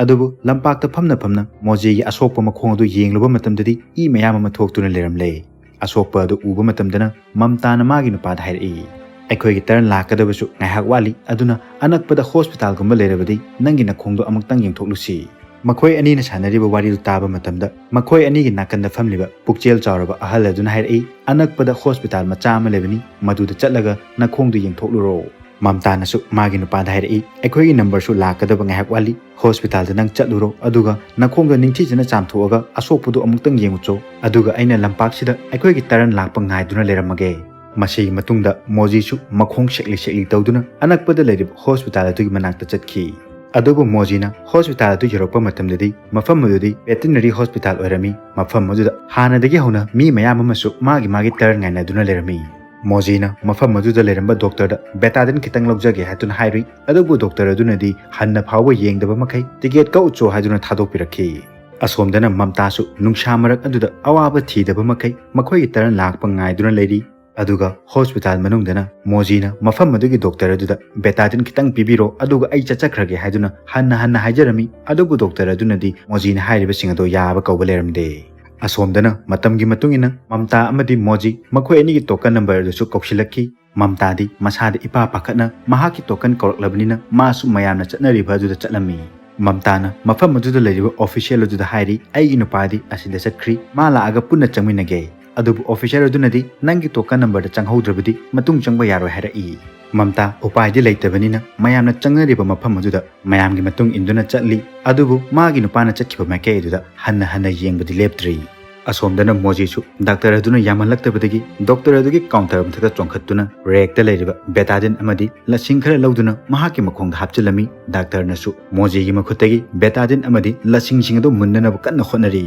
ꯑꯗꯨꯕꯨ ꯂꯝꯄꯥꯛꯇ ꯐꯝꯅ ꯐꯝꯅ ꯃꯣꯖꯤꯒꯤ ꯑꯁꯣꯛꯄ ꯃꯈꯣꯡ ꯑꯗꯨ ꯌꯦꯡꯂꯨꯕ ꯃꯇꯝꯗꯗꯤ ꯏ ꯃꯌꯥꯝ ꯑꯃ ꯊꯣꯛꯇꯨꯅ ꯂꯩꯔꯝꯂꯦ꯫ ꯑꯁꯣꯛꯄ ꯑꯗꯨ ꯎꯕ ꯃꯇꯝꯗꯅ ꯃꯝꯇꯥꯅ ꯃꯥꯒꯤ ꯅꯨꯄꯥꯗ ꯍꯥꯏꯔꯛꯏ, "ꯑꯩꯈꯣꯏꯒꯤ ꯇꯔꯟ ꯂꯥꯛꯀꯗꯕꯁꯨ ꯉꯥꯏꯍꯥꯛ ꯋꯥꯠꯂꯤ, ꯑꯗꯨꯅ ꯑꯅꯛꯄꯗ ꯍꯣꯁꯄꯤꯇꯥꯜꯒꯨꯝꯕ ꯂꯩꯔꯕꯗꯤ ꯅꯪꯒꯤ ꯅꯈꯣꯡꯗꯣ ꯑꯃꯨꯛꯇꯪ ꯌꯦꯡꯊꯣꯛꯂꯨꯁꯤ"꯫ ꯃꯈꯣꯏ ꯑꯅꯤꯅ ꯁꯥꯟꯅꯔꯤꯕ ꯋꯥꯔꯤꯗꯨ ꯇꯥꯕ ꯃꯇꯝꯗ ꯃꯈꯣꯏ ꯑꯅꯤꯒꯤ ꯅꯥꯀꯟꯗ ꯐꯝꯂꯤꯕ ꯄꯨꯛꯆꯦꯜ ꯆꯥꯎꯔꯕ ꯑꯍꯜ ꯑꯗꯨꯅ ꯍꯥꯏꯔꯛꯏ, "ꯑꯅꯛꯄꯗ ꯍꯣꯁꯄꯤꯇꯥꯜ ꯃꯆꯥ ꯑꯃ ꯂꯩꯕꯅꯤ, ꯃꯗꯨꯗ ꯆꯠꯂꯒ ꯅꯈꯣꯡꯗꯨ ꯌꯦꯡꯊꯣꯛꯂꯨꯔꯣ"꯫ ꯃꯝꯇꯥꯅꯁꯨ ꯃꯥꯒꯤ ꯅꯨꯄꯥꯗ ꯍꯥꯏꯔꯛꯏ, "ꯑꯩꯈꯣꯏꯒꯤ ꯅꯝꯕꯔꯁꯨ ꯂꯥꯛꯀꯗꯕ ꯉꯥꯏꯍꯥꯛ ꯋꯥꯠꯂꯤ, ꯍꯣꯁꯄꯤꯇꯥꯜꯗ ꯅꯪ ꯆꯠꯂꯨꯔꯣ, ꯑꯗꯨꯒ ꯅꯈꯣꯡꯗꯣ ꯅꯤꯡꯊꯤꯖꯅ ꯆꯥꯝꯊꯣꯛꯑꯒ ꯑꯁꯣꯛꯄꯗꯨ ꯑꯃꯨꯛꯇꯪ ꯌꯦꯡꯉꯨꯆꯣ, ꯑꯗꯨꯒ ꯑꯩꯅ ꯂꯝꯄꯥꯛꯁꯤꯗ ꯑꯩꯈꯣꯏꯒꯤ ꯇꯔꯟ ꯂꯥꯛꯄ ꯉꯥꯏꯗꯨꯅ ꯂꯩꯔꯝꯃꯒꯦ"꯫ ꯃꯁꯤꯒꯤ ꯃꯇꯨꯡꯗ ꯃꯣꯖꯤꯁꯨ ꯃꯈꯣꯡ ꯁꯦꯛꯂꯤ ꯁꯦꯛꯂꯤ ꯇꯧꯗꯨꯅ ꯑꯅꯛꯄꯗ ꯂꯩꯔꯤꯕ ꯍꯣꯁꯄꯤꯇꯥꯜ ꯑꯗꯨꯒꯤ ꯃꯅꯥꯛꯇ ꯆꯠꯈꯤ꯫ ꯑꯗꯨꯕꯨ ꯃꯣꯖꯤꯅ ꯍꯣꯁꯄꯤꯇꯥꯜ ꯑꯗꯨ ꯌꯧꯔꯛꯄ ꯃꯇꯝꯗꯗꯤ ꯃꯐꯝ ꯑꯗꯨꯗꯤ ꯚꯦꯇꯤꯅꯔꯤ ꯍꯣꯁꯄꯤꯇꯥꯜ ꯑꯣꯏꯔꯝꯃꯤ꯫ ꯃꯐꯝ ꯑꯗꯨꯗ ꯍꯥꯟꯅꯗꯒꯤ ꯍꯧꯅ ꯃꯤ ꯃꯌꯥꯝ ꯑꯃꯁꯨ ꯃꯥꯒꯤ ꯃꯥꯒꯤ ꯇꯔꯟ ꯉꯥꯏꯅꯗꯨꯅ ꯂꯩꯔꯝꯃꯤ꯫ ꯃꯣꯖꯤꯅ ꯃꯐꯝ ꯑꯗꯨꯗ ꯂꯩꯔꯝꯕ ꯗꯣꯛꯇꯔꯗ ꯕꯦꯇꯥꯗꯤꯟ ꯈꯤꯇꯪ ꯂꯧꯖꯒꯦ ꯍꯥꯏꯗꯨꯅ ꯍꯥꯏꯔꯨꯏ, ꯑꯗꯨꯕꯨ ꯗꯣꯛꯇꯔ ꯑꯗꯨꯅꯗꯤ ꯍꯟꯅ ꯐꯥꯎꯕ ꯌꯦꯡꯗꯕ ꯃꯈꯩ ꯇꯤꯀꯦꯠ ꯀꯛꯎꯆꯣ ꯍꯥꯏꯗꯨꯅ ꯊꯥꯗꯣꯛꯄꯤꯔꯛꯈꯤ꯫ ꯑꯁꯣꯝꯗꯅ ꯃꯝꯇꯥꯁꯨ ꯅꯨꯡꯁꯥ ꯃꯔꯛ ꯑꯗꯨꯗ ꯑꯋꯥꯕ ꯊꯤꯗꯕ ꯃꯈꯩ ꯃꯈꯣꯏꯒꯤ ꯇꯔꯟ ꯂꯥꯛꯄ ꯉꯥꯏꯗꯨꯅ ꯂꯩꯔꯤ꯫ ꯑꯗꯨꯒ ꯍꯣꯁꯄꯤꯇꯥꯜ ꯃꯅꯨꯡꯗꯅ ꯃꯣꯖꯤꯅ ꯃꯐꯝ ꯑꯗꯨꯒꯤ ꯗꯣꯛꯇꯔ ꯑꯗꯨꯗ ꯕꯦꯇꯥꯗꯤꯟ ꯈꯤꯇꯪ ꯄꯤꯕꯤꯔꯣ, ꯑꯗꯨꯒ ꯑꯩ ꯆꯠꯆꯈ꯭ꯔꯒꯦ ꯍꯥꯏꯗꯨꯅ ꯍꯟꯅ ꯍꯟꯅ ꯍꯥꯏꯖꯔꯝꯃꯤ꯫ ꯑꯗꯨꯕꯨ ꯗꯣꯛꯇꯔ ꯑꯗꯨꯅꯗꯤ ꯃꯣꯖꯤꯅ ꯍꯥꯏꯔꯤꯕꯁꯤꯡ ꯑꯗꯣ ꯌꯥꯕ ꯀꯧꯕ ꯂꯩꯔꯝꯗꯦ꯫ ꯑꯁꯣꯝꯗꯅ ꯃꯇꯝꯒꯤ ꯃꯇꯨꯡ ꯏꯟꯅ ꯃꯝꯇꯥ ꯑꯃꯗꯤ ꯃꯣꯖꯤ ꯃꯈꯣꯏ ꯑꯅꯤꯒꯤ ꯇꯣꯀꯟ ꯅꯝꯕꯔ ꯑꯗꯨꯁꯨ ꯀꯧꯁꯤꯜꯂꯛꯈꯤ꯫ ꯃꯝꯇꯥꯗꯤ ꯃꯁꯥꯗ ꯏꯄꯥ ꯄꯥꯈꯠꯅ ꯃꯍꯥꯛꯀꯤ ꯇꯣꯀꯟ ꯀꯧꯔꯛꯂꯕꯅꯤꯅ ꯃꯥꯁꯨ ꯃꯌꯥꯝꯅ ꯆꯠꯅꯔꯤꯕ ꯑꯗꯨꯗ ꯆꯠꯂꯝꯃꯤ꯫ ꯃꯝꯇꯥꯅ ꯃꯐꯝ ꯑꯗꯨꯗ ꯂꯩꯔꯤꯕ ꯑꯣꯐꯤꯁꯤꯌꯦꯜ ꯑꯗꯨꯗ ꯍꯥꯏꯔꯤ, "ꯑꯩꯒꯤ ꯅꯨꯄꯥꯗꯤ ꯑꯁꯤꯗ ꯆꯠꯈ꯭ꯔꯤ, ꯃꯥ ꯂꯥꯛꯑꯒ ꯄꯨꯟꯅ ꯆꯪꯃꯤꯟꯅꯒꯦ"꯫ ꯑꯗꯨꯕꯨ ꯑꯣꯐꯤꯁꯔ ꯑꯗꯨꯅꯗꯤ ꯅꯪꯒꯤ ꯇꯣꯀꯟ ꯅꯝꯕꯔꯗ ꯆꯪꯍꯧꯗ꯭ꯔꯕꯗꯤ ꯃꯇꯨꯡ ꯆꯪꯕ ꯌꯥꯔꯣꯏ ꯍꯥꯏꯔꯛꯏ꯫ ꯃꯝꯇꯥ ꯎꯄꯥꯏꯗꯤ ꯂꯩꯇꯕꯅꯤꯅ ꯃꯌꯥꯝꯅ ꯆꯪꯅꯔꯤꯕ ꯃꯐꯝ ꯑꯗꯨꯗ ꯃꯌꯥꯝꯒꯤ ꯃꯇꯨꯡ ꯏꯟꯗꯨꯅ ꯆꯠꯂꯤ꯫ ꯑꯗꯨꯕꯨ ꯃꯥꯒꯤ ꯅꯨꯄꯥꯅ ꯆꯠꯈꯤꯕ ꯃꯥꯏꯀꯩ ꯑꯗꯨꯗ ꯍꯟꯅ ꯍꯟꯅ ꯌꯦꯡꯕꯗꯤ ꯂꯦꯞꯇ꯭ꯔꯤ꯫ ꯑꯁꯣꯝꯗꯅ ꯃꯣꯖꯤꯁꯨ ꯗꯥꯛꯇꯔ ꯑꯗꯨꯅ ꯌꯥꯝꯍꯜꯂꯛꯇꯕꯗꯒꯤ ꯗꯣꯛꯇꯔ ꯑꯗꯨꯒꯤ ꯀꯥꯎꯟꯇꯔ ꯃꯊꯛꯇ ꯆꯣꯡꯈꯠꯇꯨꯅ ꯔꯦꯛꯇ ꯂꯩꯔꯤꯕ ꯕꯦꯇꯥꯗꯤꯟ ꯑꯃꯗꯤ ꯂꯁꯤꯡ ꯈꯔ ꯂꯧꯗꯨꯅ ꯃꯍꯥꯛꯀꯤ ꯃꯈꯣꯡꯗ ꯍꯥꯞꯆꯤꯜꯂꯝꯃꯤ꯫ ꯗꯥꯛꯇꯔꯅꯁꯨ ꯃꯣꯖꯤꯒꯤ ꯃꯈꯨꯠꯇꯒꯤ ꯕꯦꯇꯥꯗꯤꯟ ꯑꯃꯗꯤ ꯂꯁꯤꯡꯁꯤꯡ ꯑꯗꯨ ꯃꯨꯟꯅꯅꯕ ꯀꯟꯅ ꯍꯣꯠꯅꯔꯤ꯫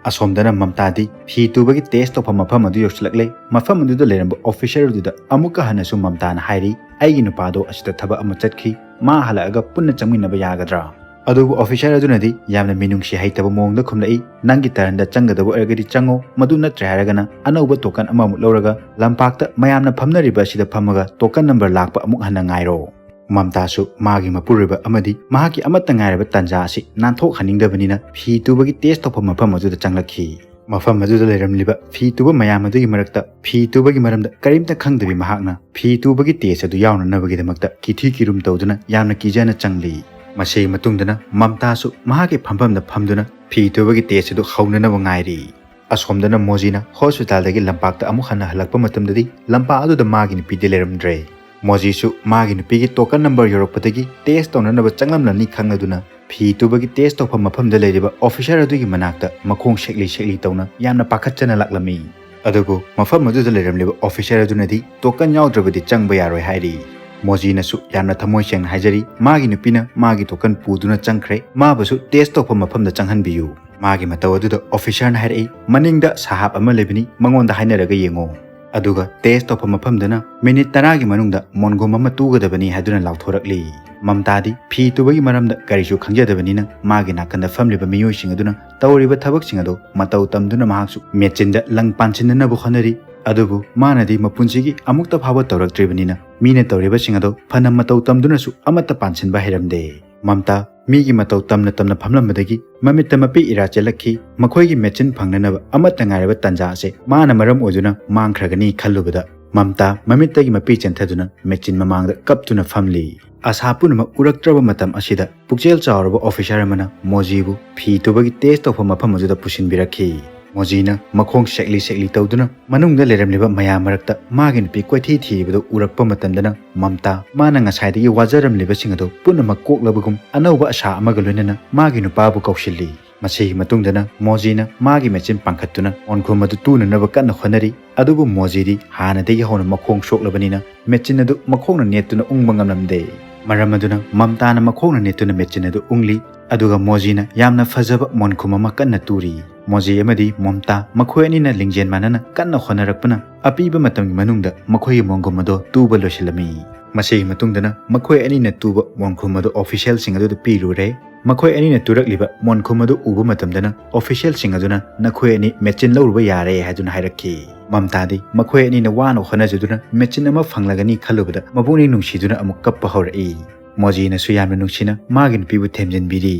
ꯑꯁꯣꯝꯗꯅ ꯃꯝꯇꯥꯗꯤ ꯐꯤ ꯇꯨꯕꯒꯤ ꯇꯦꯁ ꯇꯧꯐꯝ ꯃꯐꯝ ꯑꯗꯨ ꯌꯧꯁꯤꯜꯂꯛꯂꯦ꯫ ꯃꯐꯝ ꯑꯗꯨꯗ ꯂꯩꯔꯝꯕ ꯑꯣꯐꯤꯁꯔ ꯑꯗꯨꯗ ꯑꯃꯨꯛꯀ ꯍꯟꯅꯁꯨ ꯃꯝꯇꯥꯅ ꯍꯥꯏꯔꯤ, "ꯑꯩꯒꯤ ꯅꯨꯄꯥꯗꯣ ꯑꯁꯤꯗ ꯊꯕꯛ ꯑꯃ ꯆꯠꯈꯤ, ꯃꯥ ꯍꯜꯂꯛꯑꯒ ꯄꯨꯟꯅ ꯆꯪꯃꯤꯟꯅꯕ ꯌꯥꯒꯗ꯭ꯔꯥ?" ꯑꯗꯨꯕꯨ ꯑꯣꯐꯤꯁꯔ ꯑꯗꯨꯅꯗꯤ ꯌꯥꯝꯅ ꯃꯤꯅꯨꯡꯁꯤ ꯍꯩꯇꯕ ꯃꯑꯣꯡꯗ ꯈꯨꯝꯂꯛꯏ, "ꯅꯪꯒꯤ ꯇꯔꯟꯗ ꯆꯪꯒꯗꯕ ꯑꯣꯏꯔꯒꯗꯤ ꯆꯪꯉꯣ, ꯃꯗꯨ ꯅꯠꯇ꯭ꯔꯦ ꯍꯥꯏꯔꯒꯅ ꯑꯅꯧꯕ ꯇꯣꯀꯟ ꯑꯃꯃꯨꯛ ꯂꯧꯔꯒ ꯂꯝꯄꯥꯛꯇ ꯃꯌꯥꯝꯅ ꯐꯝꯅꯔꯤꯕ ꯑꯁꯤꯗ ꯐꯝꯃꯒ ꯇꯣꯀꯟ ꯅꯝꯕꯔ ꯂꯥꯛꯄ ꯑꯃꯨꯛ ꯍꯟꯅ ꯉꯥꯏꯔꯣ"꯫ ꯃꯝꯇꯥꯁꯨ ꯃꯥꯒꯤ ꯃꯄꯨꯔꯣꯏꯕ ꯑꯃꯗꯤ ꯃꯍꯥꯛꯀꯤ ꯑꯃꯠꯇ ꯉꯥꯏꯔꯕ ꯇꯟꯖꯥ ꯑꯁꯤ ꯅꯥꯟꯊꯣꯛꯍꯟꯅꯤꯡꯗꯕꯅꯤꯅ ꯐꯤ ꯇꯨꯕꯒꯤ ꯇꯦꯁ ꯇꯧꯐꯝ ꯃꯐꯝ ꯑꯗꯨꯗ ꯆꯪꯂꯛꯈꯤ꯫ ꯃꯐꯝ ꯑꯗꯨꯗ ꯂꯩꯔꯝꯂꯤꯕ ꯐꯤ ꯇꯨꯕ ꯃꯌꯥꯝ ꯑꯗꯨꯒꯤ ꯃꯔꯛꯇ ꯐꯤ ꯇꯨꯕꯒꯤ ꯃꯔꯝꯗ ꯀꯔꯤꯝꯇ ꯈꯪꯗꯕꯤ ꯃꯍꯥꯛꯅ ꯐꯤ ꯇꯨꯕꯒꯤ ꯇꯦꯁ ꯑꯗꯨ ꯌꯥꯎꯅꯅꯕꯒꯤꯗꯃꯛꯇ ꯀꯤꯊꯤ ꯀꯤꯔꯨꯝ ꯇꯧꯗꯨꯅ ꯌꯥꯝꯅ ꯀꯤꯖꯅ ꯆꯪꯂꯤ꯫ ꯃꯁꯤꯒꯤ ꯃꯇꯨꯡꯗꯅ ꯃꯝꯇꯥꯁꯨ ꯃꯍꯥꯛꯀꯤ ꯐꯝꯐꯝꯗ ꯐꯝꯗꯨꯅ ꯐꯤ ꯇꯨꯕꯒꯤ ꯇꯦꯁ ꯑꯗꯨ ꯍꯧꯅꯅꯕ ꯉꯥꯏꯔꯤ꯫ ꯑꯁꯣꯝꯗꯅ ꯃꯣꯖꯤꯅ ꯍꯣꯁꯄꯤꯇꯥꯜꯗꯒꯤ ꯂꯝꯄꯥꯛꯇ ꯑꯃꯨꯛ ꯍꯟꯅ ꯍꯜꯂꯛꯄ ꯃꯇꯝꯗꯗꯤ ꯂꯝꯄꯥꯛ ꯑꯗꯨꯗ ꯃꯥꯒꯤ ꯅꯨꯄꯤꯗꯤ ꯂꯩꯔꯝꯗ꯭ꯔꯦ꯫ ꯃꯣꯖꯤꯁꯨ ꯃꯥꯒꯤ ꯅꯨꯄꯤꯒꯤ ꯇꯣꯀꯟ ꯅꯝꯕꯔ ꯌꯧꯔꯛꯄꯗꯒꯤ ꯇꯦꯁ ꯇꯧꯅꯅꯕ ꯆꯪꯂꯝꯂꯅꯤ ꯈꯪꯂꯗꯨꯅ ꯐꯤ ꯇꯨꯕꯒꯤ ꯇꯦꯁ ꯇꯧꯐꯝ ꯃꯐꯝꯗ ꯂꯩꯔꯤꯕ ꯑꯣꯐꯤꯁꯔ ꯑꯗꯨꯒꯤ ꯃꯅꯥꯛꯇ ꯃꯈꯣꯡ ꯁꯦꯛꯂꯤ ꯁꯦꯛꯂꯤ ꯇꯧꯅ ꯌꯥꯝꯅ ꯄꯥꯈꯠꯆꯅ ꯂꯥꯛꯂꯝꯃꯤ꯫ ꯑꯗꯨꯕꯨ ꯃꯐꯝ ꯑꯗꯨꯗ ꯂꯩꯔꯝꯂꯤꯕ ꯑꯣꯐꯤꯁꯔ ꯑꯗꯨꯅꯗꯤ ꯇꯣꯀꯟ ꯌꯥꯎꯗ꯭ꯔꯕꯗꯤ ꯆꯪꯕ ꯌꯥꯔꯣꯏ ꯍꯥꯏꯔꯤ꯫ ꯃꯣꯖꯤꯅꯁꯨ ꯌꯥꯝꯅ ꯊꯃꯣꯏ ꯁꯦꯡꯅ ꯍꯥꯏꯖꯔꯤ, ꯃꯥꯒꯤ ꯅꯨꯄꯤꯅ ꯃꯥꯒꯤ ꯇꯣꯀꯟ ꯄꯨꯗꯨꯅ ꯆꯪꯈ꯭ꯔꯦ, ꯃꯥꯕꯨꯁꯨ ꯇꯦꯁ ꯇꯧꯐꯝ ꯃꯐꯝꯗ ꯆꯪꯍꯟꯕꯤꯌꯨ꯫ ꯃꯥꯒꯤ ꯃꯇꯧ ꯑꯗꯨꯗ ꯑꯣꯐꯤꯁꯔꯅ ꯍꯥꯏꯔꯛꯏ, "ꯃꯅꯤꯡꯗ ꯁꯍꯥꯕ ꯑꯃ ꯂꯩꯕꯅꯤ, ꯃꯉꯣꯟꯗ ꯍꯥꯏꯅꯔꯒ ꯌꯦꯡꯉꯣ"꯫ ꯑꯗꯨꯒ ꯇꯦꯁ ꯇꯧꯐꯝ ꯃꯐꯝꯗꯅ ꯃꯤꯅꯤꯠ ꯇꯔꯥꯒꯤ ꯃꯅꯨꯡꯗ ꯃꯣꯟꯈꯨꯝ ꯑꯃ ꯇꯨꯒꯗꯕꯅꯤ ꯍꯥꯏꯗꯨꯅ ꯂꯥꯎꯊꯣꯔꯛꯂꯤ꯫ ꯃꯝꯇꯥꯗꯤ ꯐꯤ ꯇꯨꯕꯒꯤ ꯃꯔꯝꯗ ꯀꯔꯤꯁꯨ ꯈꯪꯖꯗꯕꯅꯤꯅ ꯃꯥꯒꯤ ꯅꯥꯀꯟꯗ ꯐꯝꯂꯤꯕ ꯃꯤꯑꯣꯏꯁꯤꯡ ꯑꯗꯨꯅ ꯇꯧꯔꯤꯕ ꯊꯕꯛꯁꯤꯡ ꯑꯗꯨ ꯃꯇꯧ ꯇꯝꯗꯨꯅ ꯃꯍꯥꯛꯁꯨ ꯃꯦꯆꯤꯟꯗ ꯂꯪ ꯄꯥꯟꯁꯤꯟꯅꯅꯕ ꯍꯣꯠꯅꯔꯤ꯫ ꯑꯗꯨꯕꯨ ꯃꯥꯅꯗꯤ ꯃꯄꯨꯟꯁꯤꯒꯤ ꯑꯃꯨꯛꯇ ꯐꯥꯎꯕ ꯇꯧꯔꯛꯇ꯭ꯔꯤꯕꯅꯤꯅ ꯃꯤꯅ ꯇꯧꯔꯤꯕꯁꯤꯡ ꯑꯗꯨ ꯐꯅ ꯃꯇꯧ ꯇꯝꯗꯨꯅꯁꯨ ꯑꯃꯠꯇ ꯄꯥꯟꯁꯤꯟꯕ ꯍꯩꯔꯝꯗꯦ꯫ ꯃꯝꯇꯥ ꯃꯤꯒꯤ ꯃꯇꯧ ꯇꯝꯅ ꯇꯝꯅ ꯐꯝꯂꯝꯕꯗꯒꯤ ꯃꯃꯤꯠꯇ ꯃꯄꯤ ꯏꯔꯥ ꯆꯦꯜꯂꯛꯈꯤ꯫ ꯃꯈꯣꯏꯒꯤ ꯃꯦꯆꯤꯟ ꯐꯪꯅꯅꯕ ꯑꯃꯠꯇ ꯉꯥꯏꯔꯕ ꯇꯥꯟꯖꯥ ꯑꯁꯦ ꯃꯥꯅ ꯃꯔꯝ ꯑꯣꯏꯗꯨꯅ ꯃꯥꯡꯈ꯭ꯔꯒꯅꯤ ꯈꯜꯂꯨꯕꯗ ꯃꯝꯇꯥ ꯃꯃꯤꯠꯇꯒꯤ ꯃꯄꯤ ꯆꯦꯟꯊꯗꯨꯅ ꯃꯦꯆꯤꯟ ꯃꯃꯥꯡꯗ ꯀꯞꯇꯨꯅ ꯐꯝꯂꯤ꯫ ꯑꯁꯥ ꯄꯨꯝꯅꯃꯛ ꯎꯔꯛꯇ꯭ꯔꯕ ꯃꯇꯝ ꯑꯁꯤꯗ ꯄꯨꯛꯆꯦꯜ ꯆꯥꯎꯔꯕ ꯑꯣꯐꯤꯁꯥꯔ ꯑꯃꯅ ꯃꯣꯖꯤꯕꯨ ꯐꯤ ꯇꯨꯕꯒꯤ ꯇꯦꯁ ꯇꯧꯐꯝ ꯃꯐꯝ ꯑꯗꯨꯗ ꯄꯨꯁꯤꯟꯕꯤꯔꯛꯈꯤ꯫ ꯃꯣꯖꯤꯅ ꯃꯈꯣꯡ ꯁꯦꯛꯂꯤ ꯁꯦꯛꯂꯤ ꯇꯧꯗꯨꯅ ꯃꯅꯨꯡꯗ ꯂꯩꯔꯝꯂꯤꯕ ꯃꯌꯥꯝ ꯃꯔꯛꯇ ꯃꯥꯒꯤ ꯅꯨꯄꯤ ꯀꯣꯏꯊꯤ ꯊꯤꯔꯤꯕꯗꯨ ꯎꯔꯛꯄ ꯃꯇꯝꯗꯅ ꯃꯝꯇꯥ ꯃꯥꯅ ꯉꯁꯥꯏꯗꯒꯤ ꯋꯥꯖꯔꯝꯂꯤꯕꯁꯤꯡ ꯑꯗꯨ ꯄꯨꯝꯅꯃꯛ ꯀꯣꯛꯂꯕꯒꯨꯝ ꯑꯅꯧꯕ ꯑꯁꯥ ꯑꯃꯒ ꯂꯣꯏꯅꯅ ꯃꯥꯒꯤ ꯅꯨꯄꯥꯕꯨ ꯀꯧꯁꯤꯜꯂꯤ꯫ ꯃꯁꯤꯒꯤ ꯃꯇꯨꯡꯗꯅ ꯃꯣꯖꯤꯅ ꯃꯥꯒꯤ ꯃꯦꯆꯤꯟ ꯄꯥꯟꯈꯠꯇꯨꯅ ꯃꯣꯟꯈꯨꯝ ꯑꯗꯨ ꯇꯨꯅꯅꯕ ꯀꯟꯅ ꯍꯣꯠꯅꯔꯤ꯫ ꯑꯗꯨꯕꯨ ꯃꯣꯖꯤꯗꯤ ꯍꯥꯟꯅꯗꯒꯤ ꯍꯧꯅ ꯃꯈꯣꯡ ꯁꯣꯛꯂꯕꯅꯤꯅ ꯃꯦꯆꯤꯟ ꯑꯗꯨ ꯃꯈꯣꯡꯅ ꯅꯦꯠꯇꯨꯅ ꯎꯪꯕ ꯉꯝꯂꯝꯗꯦ꯫ ꯃꯔꯝ ꯑꯗꯨꯅ ꯃꯝꯇꯥꯅ ꯃꯈꯣꯡꯅ ꯅꯦꯠꯇꯨꯅ ꯃꯦꯆꯤꯟ ꯑꯗꯨ ꯎꯪꯂꯤ꯫ ꯑꯗꯨꯒ ꯃꯣꯖꯤꯅ ꯌꯥꯝꯅ ꯐꯖꯕ ꯃꯣꯟꯈꯨꯝ ꯑꯃ ꯀꯟꯅ ꯇꯨꯔꯤ꯫ ꯃꯣꯖꯤ ꯑꯃꯗꯤ ꯃꯣꯝꯇꯥ ꯃꯈꯣꯏ ꯑꯅꯤꯅ ꯂꯤꯡꯖꯦꯜ ꯃꯥꯟꯅꯅ ꯀꯟꯅ ꯍꯣꯠꯅꯔꯛꯄꯅ ꯑꯄꯤꯕ ꯃꯇꯝꯒꯤ ꯃꯅꯨꯡꯗ ꯃꯈꯣꯏꯒꯤ ꯃꯣꯟꯈꯨꯝ ꯑꯗꯨ ꯇꯨꯕ ꯂꯣꯏꯁꯤꯜꯂꯝꯃꯤ꯫ ꯃꯁꯤꯒꯤ ꯃꯇꯨꯡꯗꯅ ꯃꯈꯣꯏ ꯑꯅꯤꯅ ꯇꯨꯕ ꯃꯣꯟꯈꯨꯝ ꯑꯗꯨ ꯑꯣꯐꯤꯁꯤꯌꯦꯜꯁꯤꯡ ꯑꯗꯨꯗ ꯄꯤꯔꯨꯔꯦ꯫ ꯃꯈꯣꯏ ꯑꯅꯤꯅ ꯇꯨꯔꯛꯂꯤꯕ ꯃꯣꯟꯈꯨꯝ ꯑꯗꯨ ꯎꯕ ꯃꯇꯝꯗꯅ ꯑꯣꯐꯤꯁꯤꯌꯦꯜꯁꯤꯡ ꯑꯗꯨꯅ ꯅꯈꯣꯏ ꯑꯅꯤ ꯃꯦꯆꯤꯟ ꯂꯧꯔꯨꯕ ꯌꯥꯔꯦ ꯍꯥꯏꯗꯨꯅ ꯍꯥꯏꯔꯛꯈꯤ꯫ ꯃꯝꯇꯥꯗꯤ ꯃꯈꯣꯏ ꯑꯅꯤꯅ ꯋꯥꯅ ꯍꯣꯠꯅꯖꯗꯨꯅ ꯃꯦꯆꯤꯟ ꯑꯃ ꯐꯪꯂꯒꯅꯤ ꯈꯜꯂꯨꯕꯗ ꯃꯄꯨꯛꯅꯤꯡ ꯅꯨꯡꯁꯤꯗꯨꯅ ꯑꯃꯨꯛ ꯀꯞꯄ ꯍꯧꯔꯛꯏ꯫ ꯃꯣꯖꯤꯅꯁꯨ ꯌꯥꯝꯅ ꯅꯨꯡꯁꯤꯅ ꯃꯥꯒꯤ ꯅꯨꯄꯤꯕꯨ ꯊꯦꯝꯖꯤꯟꯕꯤꯔꯤ꯫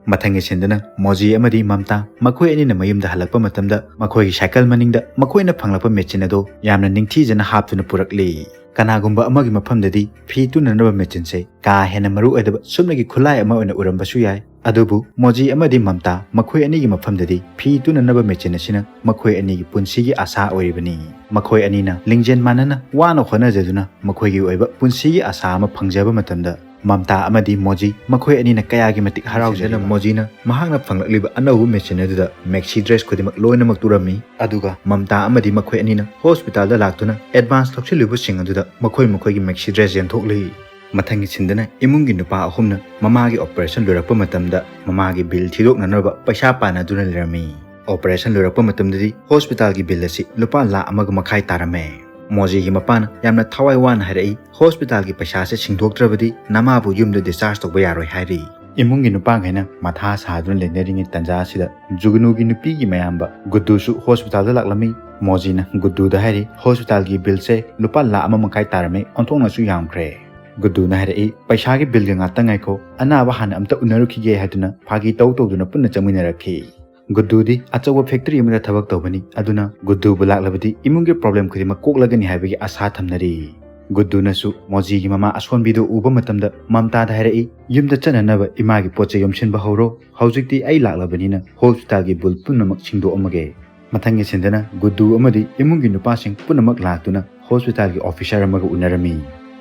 ꯃꯊꯪꯒꯤ ꯁꯤꯟꯗꯅ ꯃꯣꯖꯤ ꯑꯃꯗꯤ ꯃꯝꯇꯥ ꯃꯈꯣꯏ ꯑꯅꯤꯅ ꯃꯌꯨꯝꯗ ꯍꯜꯂꯛꯄ ꯃꯇꯝꯗ ꯃꯈꯣꯏꯒꯤ ꯁꯥꯏꯀꯜ ꯃꯅꯤꯡꯗ ꯃꯈꯣꯏꯅ ꯐꯪꯂꯛꯄ ꯃꯦꯆꯤꯟ ꯑꯗꯨ ꯌꯥꯝꯅ ꯅꯤꯡꯊꯤꯖꯅ ꯍꯥꯞꯇꯨꯅ ꯄꯨꯔꯛꯂꯤ꯫ ꯀꯅꯥꯒꯨꯝꯕ ꯑꯃꯒꯤ ꯃꯐꯝꯗꯗꯤ ꯐꯤ ꯇꯨꯅꯅꯕ ꯃꯦꯆꯤꯟꯁꯦ ꯀꯥ ꯍꯦꯟꯅ ꯃꯔꯨ ꯑꯣꯏꯗꯕ ꯁꯨꯞꯅꯒꯤ ꯈꯨꯠꯂꯥꯏ ꯑꯃ ꯑꯣꯏꯅ ꯎꯔꯝꯕꯁꯨ ꯌꯥꯏ꯫ ꯑꯗꯨꯕꯨ ꯃꯣꯖꯤ ꯑꯃꯗꯤ ꯃꯝꯇꯥ ꯃꯈꯣꯏ ꯑꯅꯤꯒꯤ ꯃꯐꯝꯗꯗꯤ ꯐꯤ ꯇꯨꯅꯅꯕ ꯃꯦꯆꯤꯟ ꯑꯁꯤꯅ ꯃꯈꯣꯏ ꯑꯅꯤꯒꯤ ꯄꯨꯟꯁꯤꯒꯤ ꯑꯁꯥ ꯑꯣꯏꯔꯤꯕꯅꯤ꯫ ꯃꯈꯣꯏ ꯑꯅꯤꯅ ꯂꯤꯡꯖꯦꯜ ꯃꯥꯟꯅꯅ ꯋꯥꯅ ꯍꯣꯠꯅꯖꯗꯨꯅ ꯃꯈꯣꯏꯒꯤ ꯑꯣꯏꯕ ꯄꯨꯟꯁꯤꯒꯤ ꯑꯁꯥ ꯑꯃ ꯐꯪꯖꯕ ꯃꯇꯝꯗ ꯃꯝꯇꯥ ꯑꯃꯗꯤ ꯃꯣꯖꯤ ꯃꯈꯣꯏ ꯑꯅꯤꯅ ꯀꯌꯥꯒꯤ ꯃꯇꯤꯛ ꯍꯔꯥꯎꯖꯗꯅ ꯃꯣꯖꯤꯅ ꯃꯍꯥꯛꯅ ꯐꯪꯂꯛꯂꯤꯕ ꯑꯅꯧꯕ ꯃꯦꯆꯤꯟ ꯑꯗꯨꯗ ꯃꯦꯛꯁꯤ ꯗ꯭ꯔꯦꯁ ꯈꯨꯗꯤꯡꯃꯛ ꯂꯣꯏꯅꯃꯛ ꯇꯨꯔꯝꯃꯤ꯫ ꯑꯗꯨꯒ ꯃꯝꯇꯥ ꯑꯃꯗꯤ ꯃꯈꯣꯏ ꯑꯅꯤꯅ ꯍꯣꯁꯄꯤꯇꯥꯜꯗ ꯂꯥꯛꯇꯨꯅ ꯑꯦꯗꯚꯥꯟꯁ ꯂꯧꯁꯤꯜꯂꯤꯕꯁꯤꯡ ꯑꯗꯨꯗ ꯃꯈꯣꯏ ꯃꯈꯣꯏꯒꯤ ꯃꯦꯛꯁꯤ ꯗ꯭ꯔꯦꯁ ꯌꯦꯟꯊꯣꯛꯂꯤ꯫ ꯃꯊꯪꯒꯤ ꯁꯤꯟꯗꯅ ꯏꯃꯨꯡꯒꯤ ꯅꯨꯄꯥ ꯑꯍꯨꯝꯅ ꯃꯃꯥꯒꯤ ꯑꯣꯄꯔꯦꯁꯟ ꯂꯣꯏꯔꯛꯄ ꯃꯇꯝꯗ ꯃꯃꯥꯒꯤ ꯕꯤꯜ ꯊꯤꯗꯣꯛꯅꯅꯕ ꯄꯩꯁꯥ ꯄꯥꯅꯗꯨꯅ ꯂꯩꯔꯝꯃꯤ꯫ ꯑꯣꯄꯔꯦꯁꯟ ꯂꯣꯏꯔꯛꯄ ꯃꯇꯝꯗꯗꯤ ꯍꯣꯁꯄꯤꯇꯥꯜꯒꯤ ꯕꯤꯜ ꯑꯁꯤ ꯂꯨꯄꯥ ꯂꯥꯈ ꯑꯃꯒ ꯃꯈꯥꯏ ꯇꯥꯔꯝꯃꯦ꯫ ꯃꯣꯖꯤꯒꯤ ꯃꯄꯥꯅ ꯌꯥꯝꯅ ꯊꯋꯥꯏ ꯋꯥꯅ ꯍꯥꯏꯔꯛꯏ, "ꯍꯣꯁꯄꯤꯇꯥꯜꯒꯤ ꯄꯩꯁꯥꯁꯦ ꯁꯤꯡꯗꯣꯛꯇ꯭ꯔꯕꯗꯤ ꯅꯃꯥꯕꯨ ꯌꯨꯝꯗ ꯗꯤꯁꯆꯥꯔꯖ ꯇꯧꯕ ꯌꯥꯔꯣꯏ" ꯍꯥꯏꯔꯤ꯫ ꯏꯃꯨꯡꯒꯤ ꯅꯨꯄꯥꯈꯩꯅ ꯃꯊꯥ ꯁꯥꯗꯨꯅ ꯂꯩꯅꯔꯤꯉꯩ ꯇꯥꯟꯖꯥ ꯑꯁꯤꯗ ꯖꯨꯒꯅꯨꯒꯤ ꯅꯨꯄꯤꯒꯤ ꯃꯌꯥꯝꯕ ꯒꯨꯗꯨꯁꯨ ꯍꯣꯁꯄꯤꯇꯥꯜꯗ ꯂꯥꯛꯂꯝꯃꯤ꯫ ꯃꯣꯖꯤꯅ ꯒꯨꯗꯨꯗ ꯍꯥꯏꯔꯤ, "ꯍꯣꯁꯄꯤꯇꯥꯜꯒꯤ ꯕꯤꯜꯁꯦ ꯂꯨꯄꯥ ꯂꯥꯈ ꯑꯃ ꯃꯈꯥꯏ ꯇꯥꯔꯝꯃꯤ, ꯑꯣꯟꯊꯣꯛꯅꯁꯨ ꯌꯥꯝꯈ꯭ꯔꯦ"꯫ ꯒꯨꯗꯨꯅ ꯍꯥꯏꯔꯛꯏ, "ꯄꯩꯁꯥꯒꯤ ꯕꯤꯜꯒ ꯉꯥꯛꯇ ꯉꯥꯏꯈꯣ, ꯑꯅꯥꯕ ꯍꯥꯟꯅ ꯑꯝꯇ ꯎꯅꯔꯨꯈꯤꯒꯦ" ꯍꯥꯏꯗꯨꯅ ꯐꯥꯒꯤ ꯇꯧ ꯇꯧꯗꯨꯅ ꯄꯨꯟꯅ ꯆꯪꯃꯤꯟꯅꯔꯛꯈꯤ꯫ ꯒꯨꯗꯨꯗꯤ ꯑꯆꯧꯕ ꯐꯦꯛꯇꯔꯤ ꯑꯃꯗ ꯊꯕꯛ ꯇꯧꯕꯅꯤ, ꯑꯗꯨꯅ ꯒꯨꯗꯨꯕꯨ ꯂꯥꯛꯂꯕꯗꯤ ꯏꯃꯨꯡꯒꯤ ꯄ꯭ꯔꯣꯕ꯭ꯂꯦꯝ ꯈꯨꯗꯤꯡꯃꯛ ꯀꯣꯛꯂꯒꯅꯤ ꯍꯥꯏꯕꯒꯤ ꯑꯥꯁꯥ ꯊꯝꯅꯔꯤ꯫ ꯒꯨꯗꯨꯅꯁꯨ ꯃꯣꯖꯤꯒꯤ ꯃꯃꯥ ꯑꯁꯣꯟꯕꯤꯗꯨ ꯎꯕ ꯃꯇꯝꯗ ꯃꯝꯇꯥꯗ ꯍꯥꯏꯔꯛꯏ, "ꯌꯨꯝꯗ ꯆꯠꯅꯅꯕ ꯏꯃꯥꯒꯤ ꯄꯣꯠ ꯆꯩ ꯌꯣꯝꯁꯤꯟꯕ ꯍꯧꯔꯣ, ꯍꯧꯖꯤꯛꯇꯤ ꯑꯩ ꯂꯥꯛꯂꯕꯅꯤꯅ ꯍꯣꯁꯄꯤꯇꯥꯜꯒꯤ ꯕꯤꯜ ꯄꯨꯝꯅꯃꯛ ꯁꯤꯡꯗꯣꯛꯑꯝꯃꯒꯦ"꯫ ꯃꯊꯪꯒꯤ ꯁꯤꯟꯗꯅ ꯒꯨꯗꯨ ꯑꯃꯗꯤ ꯏꯃꯨꯡꯒꯤ ꯅꯨꯄꯥꯁꯤꯡ ꯄꯨꯝꯅꯃꯛ ꯂꯥꯛꯇꯨꯅ ꯍꯣꯁꯄꯤꯇꯥꯜꯒꯤ ꯑꯣꯐꯤꯁꯥꯔ ꯑꯃꯒ ꯎꯅꯔꯝꯃꯤ꯫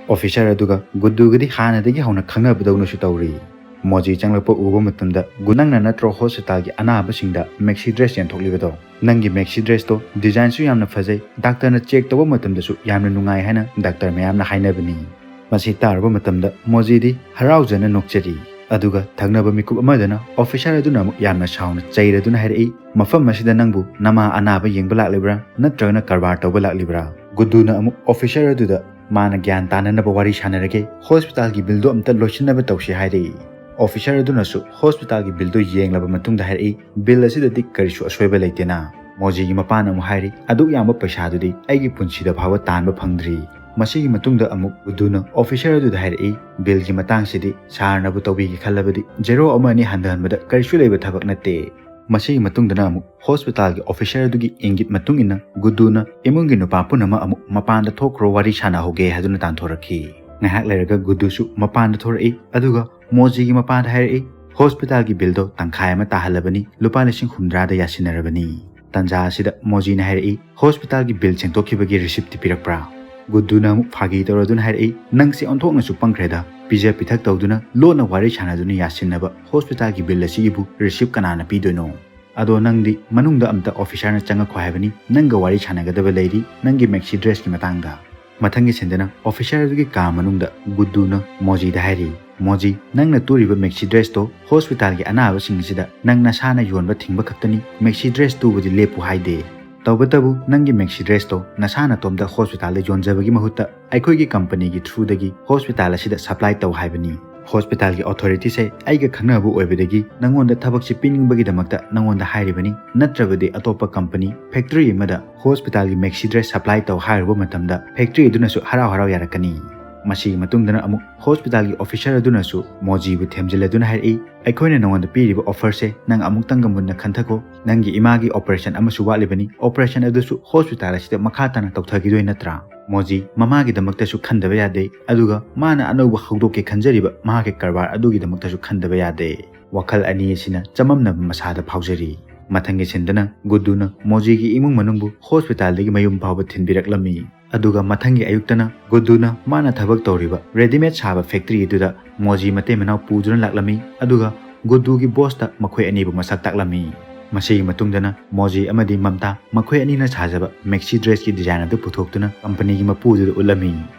ꯑꯣꯐꯤꯁꯥꯔ ꯑꯗꯨꯒ ꯒꯨꯗꯨꯒꯗꯤ ꯍꯥꯟꯅꯗꯒꯤ ꯍꯧꯅ ꯈꯪꯅꯕꯗꯧꯅꯁꯨ ꯇꯧꯔꯤ꯫ ꯃꯣꯖꯤ ꯆꯪꯂꯛꯄ ꯎꯕ ꯃꯇꯝꯗ, "ꯒꯨ, ꯅꯪꯅ ꯅꯠꯇ꯭ꯔꯣ ꯍꯣꯁꯄꯤꯇꯥꯜꯒꯤ ꯑꯅꯥꯕꯁꯤꯡꯗ ꯃꯦꯛꯁꯤ ꯗ꯭ꯔꯦꯁ ꯌꯦꯟꯊꯣꯛꯂꯤꯕꯗꯣ? ꯅꯪꯒꯤ ꯃꯦꯛꯁꯤ ꯗ꯭ꯔꯦꯁꯇꯣ ꯗꯤꯖꯥꯏꯟꯁꯨ ꯌꯥꯝꯅ ꯐꯖꯩ, ꯗꯥꯛꯇꯔꯅ ꯆꯦꯛ ꯇꯧꯕ ꯃꯇꯝꯗꯁꯨ ꯌꯥꯝꯅ ꯅꯨꯡꯉꯥꯏ" ꯍꯥꯏꯅ ꯗꯥꯛꯇꯔ ꯃꯌꯥꯝꯅ ꯍꯥꯏꯅꯕꯅꯤ꯫ ꯃꯁꯤ ꯇꯥꯔꯨꯕ ꯃꯇꯝꯗ ꯃꯣꯖꯤꯗꯤ ꯍꯔꯥꯎꯖꯅ ꯅꯣꯛꯆꯔꯤ꯫ ꯑꯗꯨꯒ ꯊꯪꯅꯕ ꯃꯤꯀꯨꯞ ꯑꯃꯗꯅ ꯑꯣꯐꯤꯁꯥꯔ ꯑꯗꯨꯅ ꯑꯃꯨꯛ ꯌꯥꯝꯅ ꯁꯥꯎꯅ ꯆꯩꯔꯗꯨꯅ ꯍꯥꯏꯔꯛꯏ, "ꯃꯐꯝ ꯑꯁꯤꯗ ꯅꯪꯕꯨ ꯅꯃꯥ ꯑꯅꯥꯕ ꯌꯦꯡꯕ ꯂꯥꯛꯂꯤꯕ꯭ꯔꯥ, ꯅꯠꯇ꯭ꯔꯒꯅ ꯀꯔꯕꯥꯔ ꯇꯧꯕ ꯂꯥꯛꯂꯤꯕ꯭ꯔꯥ?" ꯒꯨꯗꯨꯅ ꯑꯃꯨꯛ ꯑꯣꯐꯤꯁꯥꯔ ꯑꯗꯨꯗ ꯃꯥꯅ ꯒ꯭ꯌꯥꯟ ꯇꯥꯅꯅꯕ ꯋꯥꯔꯤ ꯁꯥꯟꯅꯔꯒꯦ, ꯍꯣꯁꯄꯤꯇꯥꯜꯒꯤ ꯕꯤꯜꯗꯣ ꯑꯝꯇ ꯂꯣꯏꯁꯤꯟꯅꯕ ꯇꯧꯁꯤ ꯍꯥꯏꯔꯛꯏ꯫ ꯑꯣꯐꯤꯁꯥꯔ ꯑꯗꯨꯅꯁꯨ ꯍꯣꯁꯄꯤꯇꯥꯜꯒꯤ ꯕꯤꯜꯗꯣ ꯌꯦꯡꯂꯕ ꯃꯇꯨꯡꯗ ꯍꯥꯏꯔꯛꯏ, "ꯕꯤꯜ ꯑꯁꯤꯗꯗꯤ ꯀꯔꯤꯁꯨ ꯑꯁꯣꯏꯕ ꯂꯩꯇꯦꯅ?" ꯃꯣꯖꯤꯒꯤ ꯃꯄꯥꯅ ꯑꯃꯨꯛ ꯍꯥꯏꯔꯤ, "ꯑꯗꯨꯛ ꯌꯥꯝꯕ ꯄꯩꯁꯥꯗꯨꯗꯤ ꯑꯩꯒꯤ ꯄꯨꯟꯁꯤꯗ ꯐꯥꯎꯕ ꯇꯥꯟꯕ ꯐꯪꯗ꯭ꯔꯤ"꯫ ꯃꯁꯤꯒꯤ ꯃꯇꯨꯡꯗ ꯑꯃꯨꯛ ꯒꯨꯗꯨꯅ ꯑꯣꯐꯤꯁꯥꯔ ꯑꯗꯨꯗ ꯍꯥꯏꯔꯛꯏ, "ꯕꯤꯜꯒꯤ ꯃꯇꯥꯡꯁꯤꯗꯤ ꯁꯥꯔꯅꯕꯨ ꯇꯧꯕꯤꯒꯦ ꯈꯜꯂꯕꯗꯤ ꯖꯦꯔꯣ ꯑꯃ ꯑꯅꯤ ꯍꯟꯊꯍꯟꯕꯗ ꯀꯔꯤꯁꯨ ꯂꯩꯕ ꯊꯕꯛ ꯅꯠꯇꯦ"꯫ ꯃꯁꯤꯒꯤ ꯃꯇꯨꯡꯗꯅ ꯑꯃꯨꯛ ꯍꯣꯁꯄꯤꯇꯥꯜꯒꯤ ꯑꯣꯐꯤꯁꯥꯔ ꯑꯗꯨꯒꯤ ꯏꯪꯒꯤꯠ ꯃꯇꯨꯡ ꯏꯟꯅ ꯒꯨꯗꯨꯅ ꯏꯃꯨꯡꯒꯤ ꯅꯨꯄꯥ ꯄꯨꯝꯅꯃꯛ ꯑꯃꯨꯛ "ꯃꯄꯥꯟꯗ ꯊꯣꯛꯈ꯭ꯔꯣ, ꯋꯥꯔꯤ ꯁꯥꯟꯅꯍꯧꯒꯦ" ꯍꯥꯏꯗꯨꯅ ꯇꯥꯟꯊꯣꯔꯛꯈꯤ꯫ ꯉꯥꯏꯍꯥꯛ ꯂꯩꯔꯒ ꯒꯨꯗꯨꯁꯨ ꯃꯄꯥꯟꯗ ꯊꯣꯔꯛꯏ, ꯑꯗꯨꯒ ꯃꯣꯖꯤꯒꯤ ꯃꯄꯥꯗ ꯍꯥꯏꯔꯛꯏ, "ꯍꯣꯁꯄꯤꯇꯥꯜꯒꯤ ꯕꯤꯜꯗꯣ ꯇꯪꯈꯥꯏ ꯑꯃ ꯇꯥꯍꯜꯂꯕꯅꯤ, ꯂꯨꯄꯥ ꯂꯤꯁꯤꯡ ꯍꯨꯝꯗ꯭ꯔꯥꯗ ꯌꯥꯁꯤꯟꯅꯔꯕꯅꯤ"꯫ ꯇꯥꯟꯖꯥ ꯑꯁꯤꯗ ꯃꯣꯖꯤꯅ ꯍꯥꯏꯔꯛꯏ, "ꯍꯣꯁꯄꯤꯇꯥꯜꯒꯤ ꯕꯤꯜ ꯁꯦꯡꯗꯣꯛꯈꯤꯕꯒꯤ ꯔꯤꯁꯤꯞꯇꯤ ꯄꯤꯔꯛꯄ꯭ꯔꯥ?" ꯒꯨꯗꯨꯅ ꯑꯃꯨꯛ ꯐꯥꯒꯤ ꯇꯧꯔꯗꯨꯅ ꯍꯥꯏꯔꯛꯏ, "ꯅꯪꯁꯦ ꯑꯣꯟꯊꯣꯛꯅꯁꯨ ꯄꯪꯈ꯭ꯔꯦꯗ, ꯄꯤꯖ ꯄꯤꯊꯛ ꯇꯧꯗꯨꯅ ꯂꯣꯟꯅ ꯋꯥꯔꯤ ꯁꯥꯟꯅꯗꯨꯅ ꯌꯥꯁꯤꯟꯅꯕ ꯍꯣꯁꯄꯤꯇꯥꯜꯒꯤ ꯕꯤꯜ ꯑꯁꯤꯒꯤꯕꯨ ꯔꯤꯁꯤꯞ ꯀꯅꯥꯅ ꯄꯤꯗꯣꯏꯅꯣ? ꯑꯗꯣ ꯅꯪꯗꯤ ꯃꯅꯨꯡꯗ ꯑꯝꯇ ꯑꯣꯐꯤꯁꯥꯔꯅ ꯆꯪꯉꯛꯈꯣ ꯍꯥꯏꯕꯅꯤ, ꯅꯪꯒ ꯋꯥꯔꯤ ꯁꯥꯟꯅꯒꯗꯕ ꯂꯩꯔꯤ, ꯅꯪꯒꯤ ꯃꯦꯛꯁꯤ ꯗ꯭ꯔꯦꯁꯀꯤ ꯃꯇꯥꯡꯗ"꯫ ꯃꯊꯪꯒꯤ ꯁꯤꯟꯗꯅ ꯑꯣꯐꯤꯁꯥꯔ ꯑꯗꯨꯒꯤ ꯀꯥ ꯃꯅꯨꯡꯗ ꯒꯨꯗꯨꯅ ꯃꯣꯖꯤꯗ ꯍꯥꯏꯔꯤ, "ꯃꯣꯖꯤ, ꯅꯪꯅ ꯇꯨꯔꯤꯕ ꯃꯦꯛꯁꯤ ꯗ꯭ꯔꯦꯁꯇꯣ ꯍꯣꯁꯄꯤꯇꯥꯜꯒꯤ ꯑꯅꯥꯕꯁꯤꯡ ꯑꯁꯤꯗ ꯅꯪ ꯅꯁꯥꯅ ꯌꯣꯟꯕ ꯊꯤꯡꯕ ꯈꯛꯇꯅꯤ, ꯃꯦꯛꯁꯤ ꯗ꯭ꯔꯦꯁ ꯇꯨꯕꯗꯤ ꯂꯦꯞꯄꯨ ꯍꯥꯏꯗꯦ꯫ ꯇꯧꯕꯇꯕꯨ ꯅꯪꯒꯤ ꯃꯦꯛꯁꯤ ꯗ꯭ꯔꯦꯁꯇꯣ ꯅꯁꯥ ꯅꯇꯣꯝꯇ ꯍꯣꯁꯄꯤꯇꯥꯜꯗ ꯌꯣꯟꯖꯕꯒꯤ ꯃꯍꯨꯠꯇ ꯑꯩꯈꯣꯏꯒꯤ ꯀꯝꯄꯅꯤꯒꯤ ꯊ꯭ꯔꯨꯗꯒꯤ ꯍꯣꯁꯄꯤꯇꯥꯜ ꯑꯁꯤꯗ ꯁꯄ꯭ꯂꯥꯏ ꯇꯧ ꯍꯥꯏꯕꯅꯤ꯫ ꯍꯣꯁꯄꯤꯇꯥꯜꯒꯤ ꯑꯣꯊꯣꯔꯤꯇꯤꯁꯦ ꯑꯩꯒ ꯈꯪꯅꯕ ꯑꯣꯏꯕꯗꯒꯤ ꯅꯪꯉꯣꯟꯗ ꯊꯕꯛꯁꯤ ꯄꯤꯅꯤꯡꯕꯒꯤꯗꯃꯛꯇ ꯅꯪꯉꯣꯟꯗ ꯍꯥꯏꯔꯤꯕꯅꯤ, ꯅꯠꯇ꯭ꯔꯕꯗꯤ ꯑꯇꯣꯞꯄ ꯀꯝꯄꯅꯤ, ꯐꯦꯛꯇꯔꯤ ꯑꯃꯗ ꯍꯣꯁꯄꯤꯇꯥꯜꯒꯤ ꯃꯦꯛꯁꯤ ꯗ꯭ꯔꯦꯁ ꯁꯄ꯭ꯂꯥꯏ ꯇꯧ ꯍꯥꯏꯔꯨꯕ ꯃꯇꯝꯗ ꯐꯦꯛꯇꯔꯤ ꯑꯗꯨꯅꯁꯨ ꯍꯔꯥꯎ ꯍꯔꯥꯎ ꯌꯥꯔꯛꯀꯅꯤ"꯫ ꯃꯁꯤꯒꯤ ꯃꯇꯨꯡꯗꯅ ꯑꯃꯨꯛ ꯍꯣꯁꯄꯤꯇꯥꯜꯒꯤ ꯑꯣꯐꯤꯁꯔ ꯑꯗꯨꯅꯁꯨ ꯃꯣꯖꯤꯕꯨ ꯊꯦꯝꯖꯤꯜꯂꯗꯨꯅ ꯍꯥꯏꯔꯛꯏ, "ꯑꯩꯈꯣꯏꯅ ꯅꯉꯣꯟꯗ ꯄꯤꯔꯤꯕ ꯑꯣꯐꯔꯁꯦ ꯅꯪ ꯑꯃꯨꯛꯇꯪꯒ ꯃꯨꯟꯅ ꯈꯟꯊꯀꯣ꯫ ꯅꯪꯒꯤ ꯏꯃꯥꯒꯤ ꯑꯣꯄꯔꯦꯁꯟ ꯑꯃꯁꯨ ꯋꯥꯠꯂꯤꯕꯅꯤ, ꯑꯣꯄꯔꯦꯁꯟ ꯑꯗꯨꯁꯨ ꯍꯣꯁꯄꯤꯇꯥꯜ ꯑꯁꯤꯗ ꯃꯈꯥ ꯇꯥꯅ ꯇꯧꯊꯈꯤꯗꯣꯏ ꯅꯠꯇ꯭ꯔꯥ? ꯃꯣꯖꯤ ꯃꯃꯥꯒꯤꯗꯃꯛꯇꯁꯨ ꯈꯟꯗꯕ ꯌꯥꯗꯦ, ꯑꯗꯨꯒ ꯃꯥꯅ ꯑꯅꯧꯕ ꯍꯧꯗꯣꯛꯀꯦ ꯈꯟꯖꯔꯤꯕ ꯃꯍꯥꯛꯀꯤ ꯀꯔꯕꯥꯔ ꯑꯗꯨꯒꯤꯗꯃꯛꯇꯁꯨ ꯈꯟꯗꯕ ꯌꯥꯗꯦ"꯫ ꯋꯥꯈꯜ ꯑꯅꯤ ꯑꯁꯤꯅ ꯆꯃꯝꯅꯕ ꯃꯁꯥꯗ ꯐꯥꯎꯖꯔꯤ꯫ ꯃꯊꯪꯒꯤ ꯁꯤꯟꯗꯅ ꯒꯨꯗꯨꯅ ꯃꯣꯖꯤꯒꯤ ꯏꯃꯨꯡ ꯃꯅꯨꯡꯕꯨ ꯍꯣꯁꯄꯤꯇꯥꯜꯗꯒꯤ ꯃꯌꯨꯝ ꯐꯥꯎꯕ ꯊꯤꯟꯕꯤꯔꯛꯂꯝꯃꯤ꯫ ꯑꯗꯨꯒ ꯃꯊꯪꯒꯤ ꯑꯌꯨꯛꯇꯅ ꯒꯨꯗꯨꯅ ꯃꯥꯅ ꯊꯕꯛ ꯇꯧꯔꯤꯕ ꯔꯦꯗꯤꯃꯦꯗ ꯁꯥꯕ ꯐꯦꯛꯇꯔꯤ ꯑꯗꯨꯗ ꯃꯣꯖꯤ ꯃꯇꯩ ꯃꯅꯥꯎ ꯄꯨꯗꯨꯅ ꯂꯥꯛꯂꯝꯃꯤ꯫ ꯑꯗꯨꯒ ꯒꯨꯗꯨꯒꯤ ꯕꯣꯁꯇ ꯃꯈꯣꯏ ꯑꯅꯤꯕꯨ ꯃꯁꯛ ꯇꯥꯛꯂꯝꯃꯤ꯫ ꯃꯁꯤꯒꯤ ꯃꯇꯨꯡꯗꯅ ꯃꯣꯖꯤ ꯑꯃꯗꯤ ꯃꯝꯇꯥ ꯃꯈꯣꯏ ꯑꯅꯤꯅ ꯁꯥꯖꯕ ꯃꯦꯛꯁꯤ ꯗ꯭ꯔꯦꯁꯀꯤ ꯗꯤꯖꯥꯏꯟ ꯑꯗꯨ ꯄꯨꯊꯣꯛꯇꯨꯅ ꯀꯝꯄꯅꯤꯒꯤ ꯃꯄꯨ ꯑꯗꯨꯗ ꯎꯠꯂꯝꯃꯤ꯫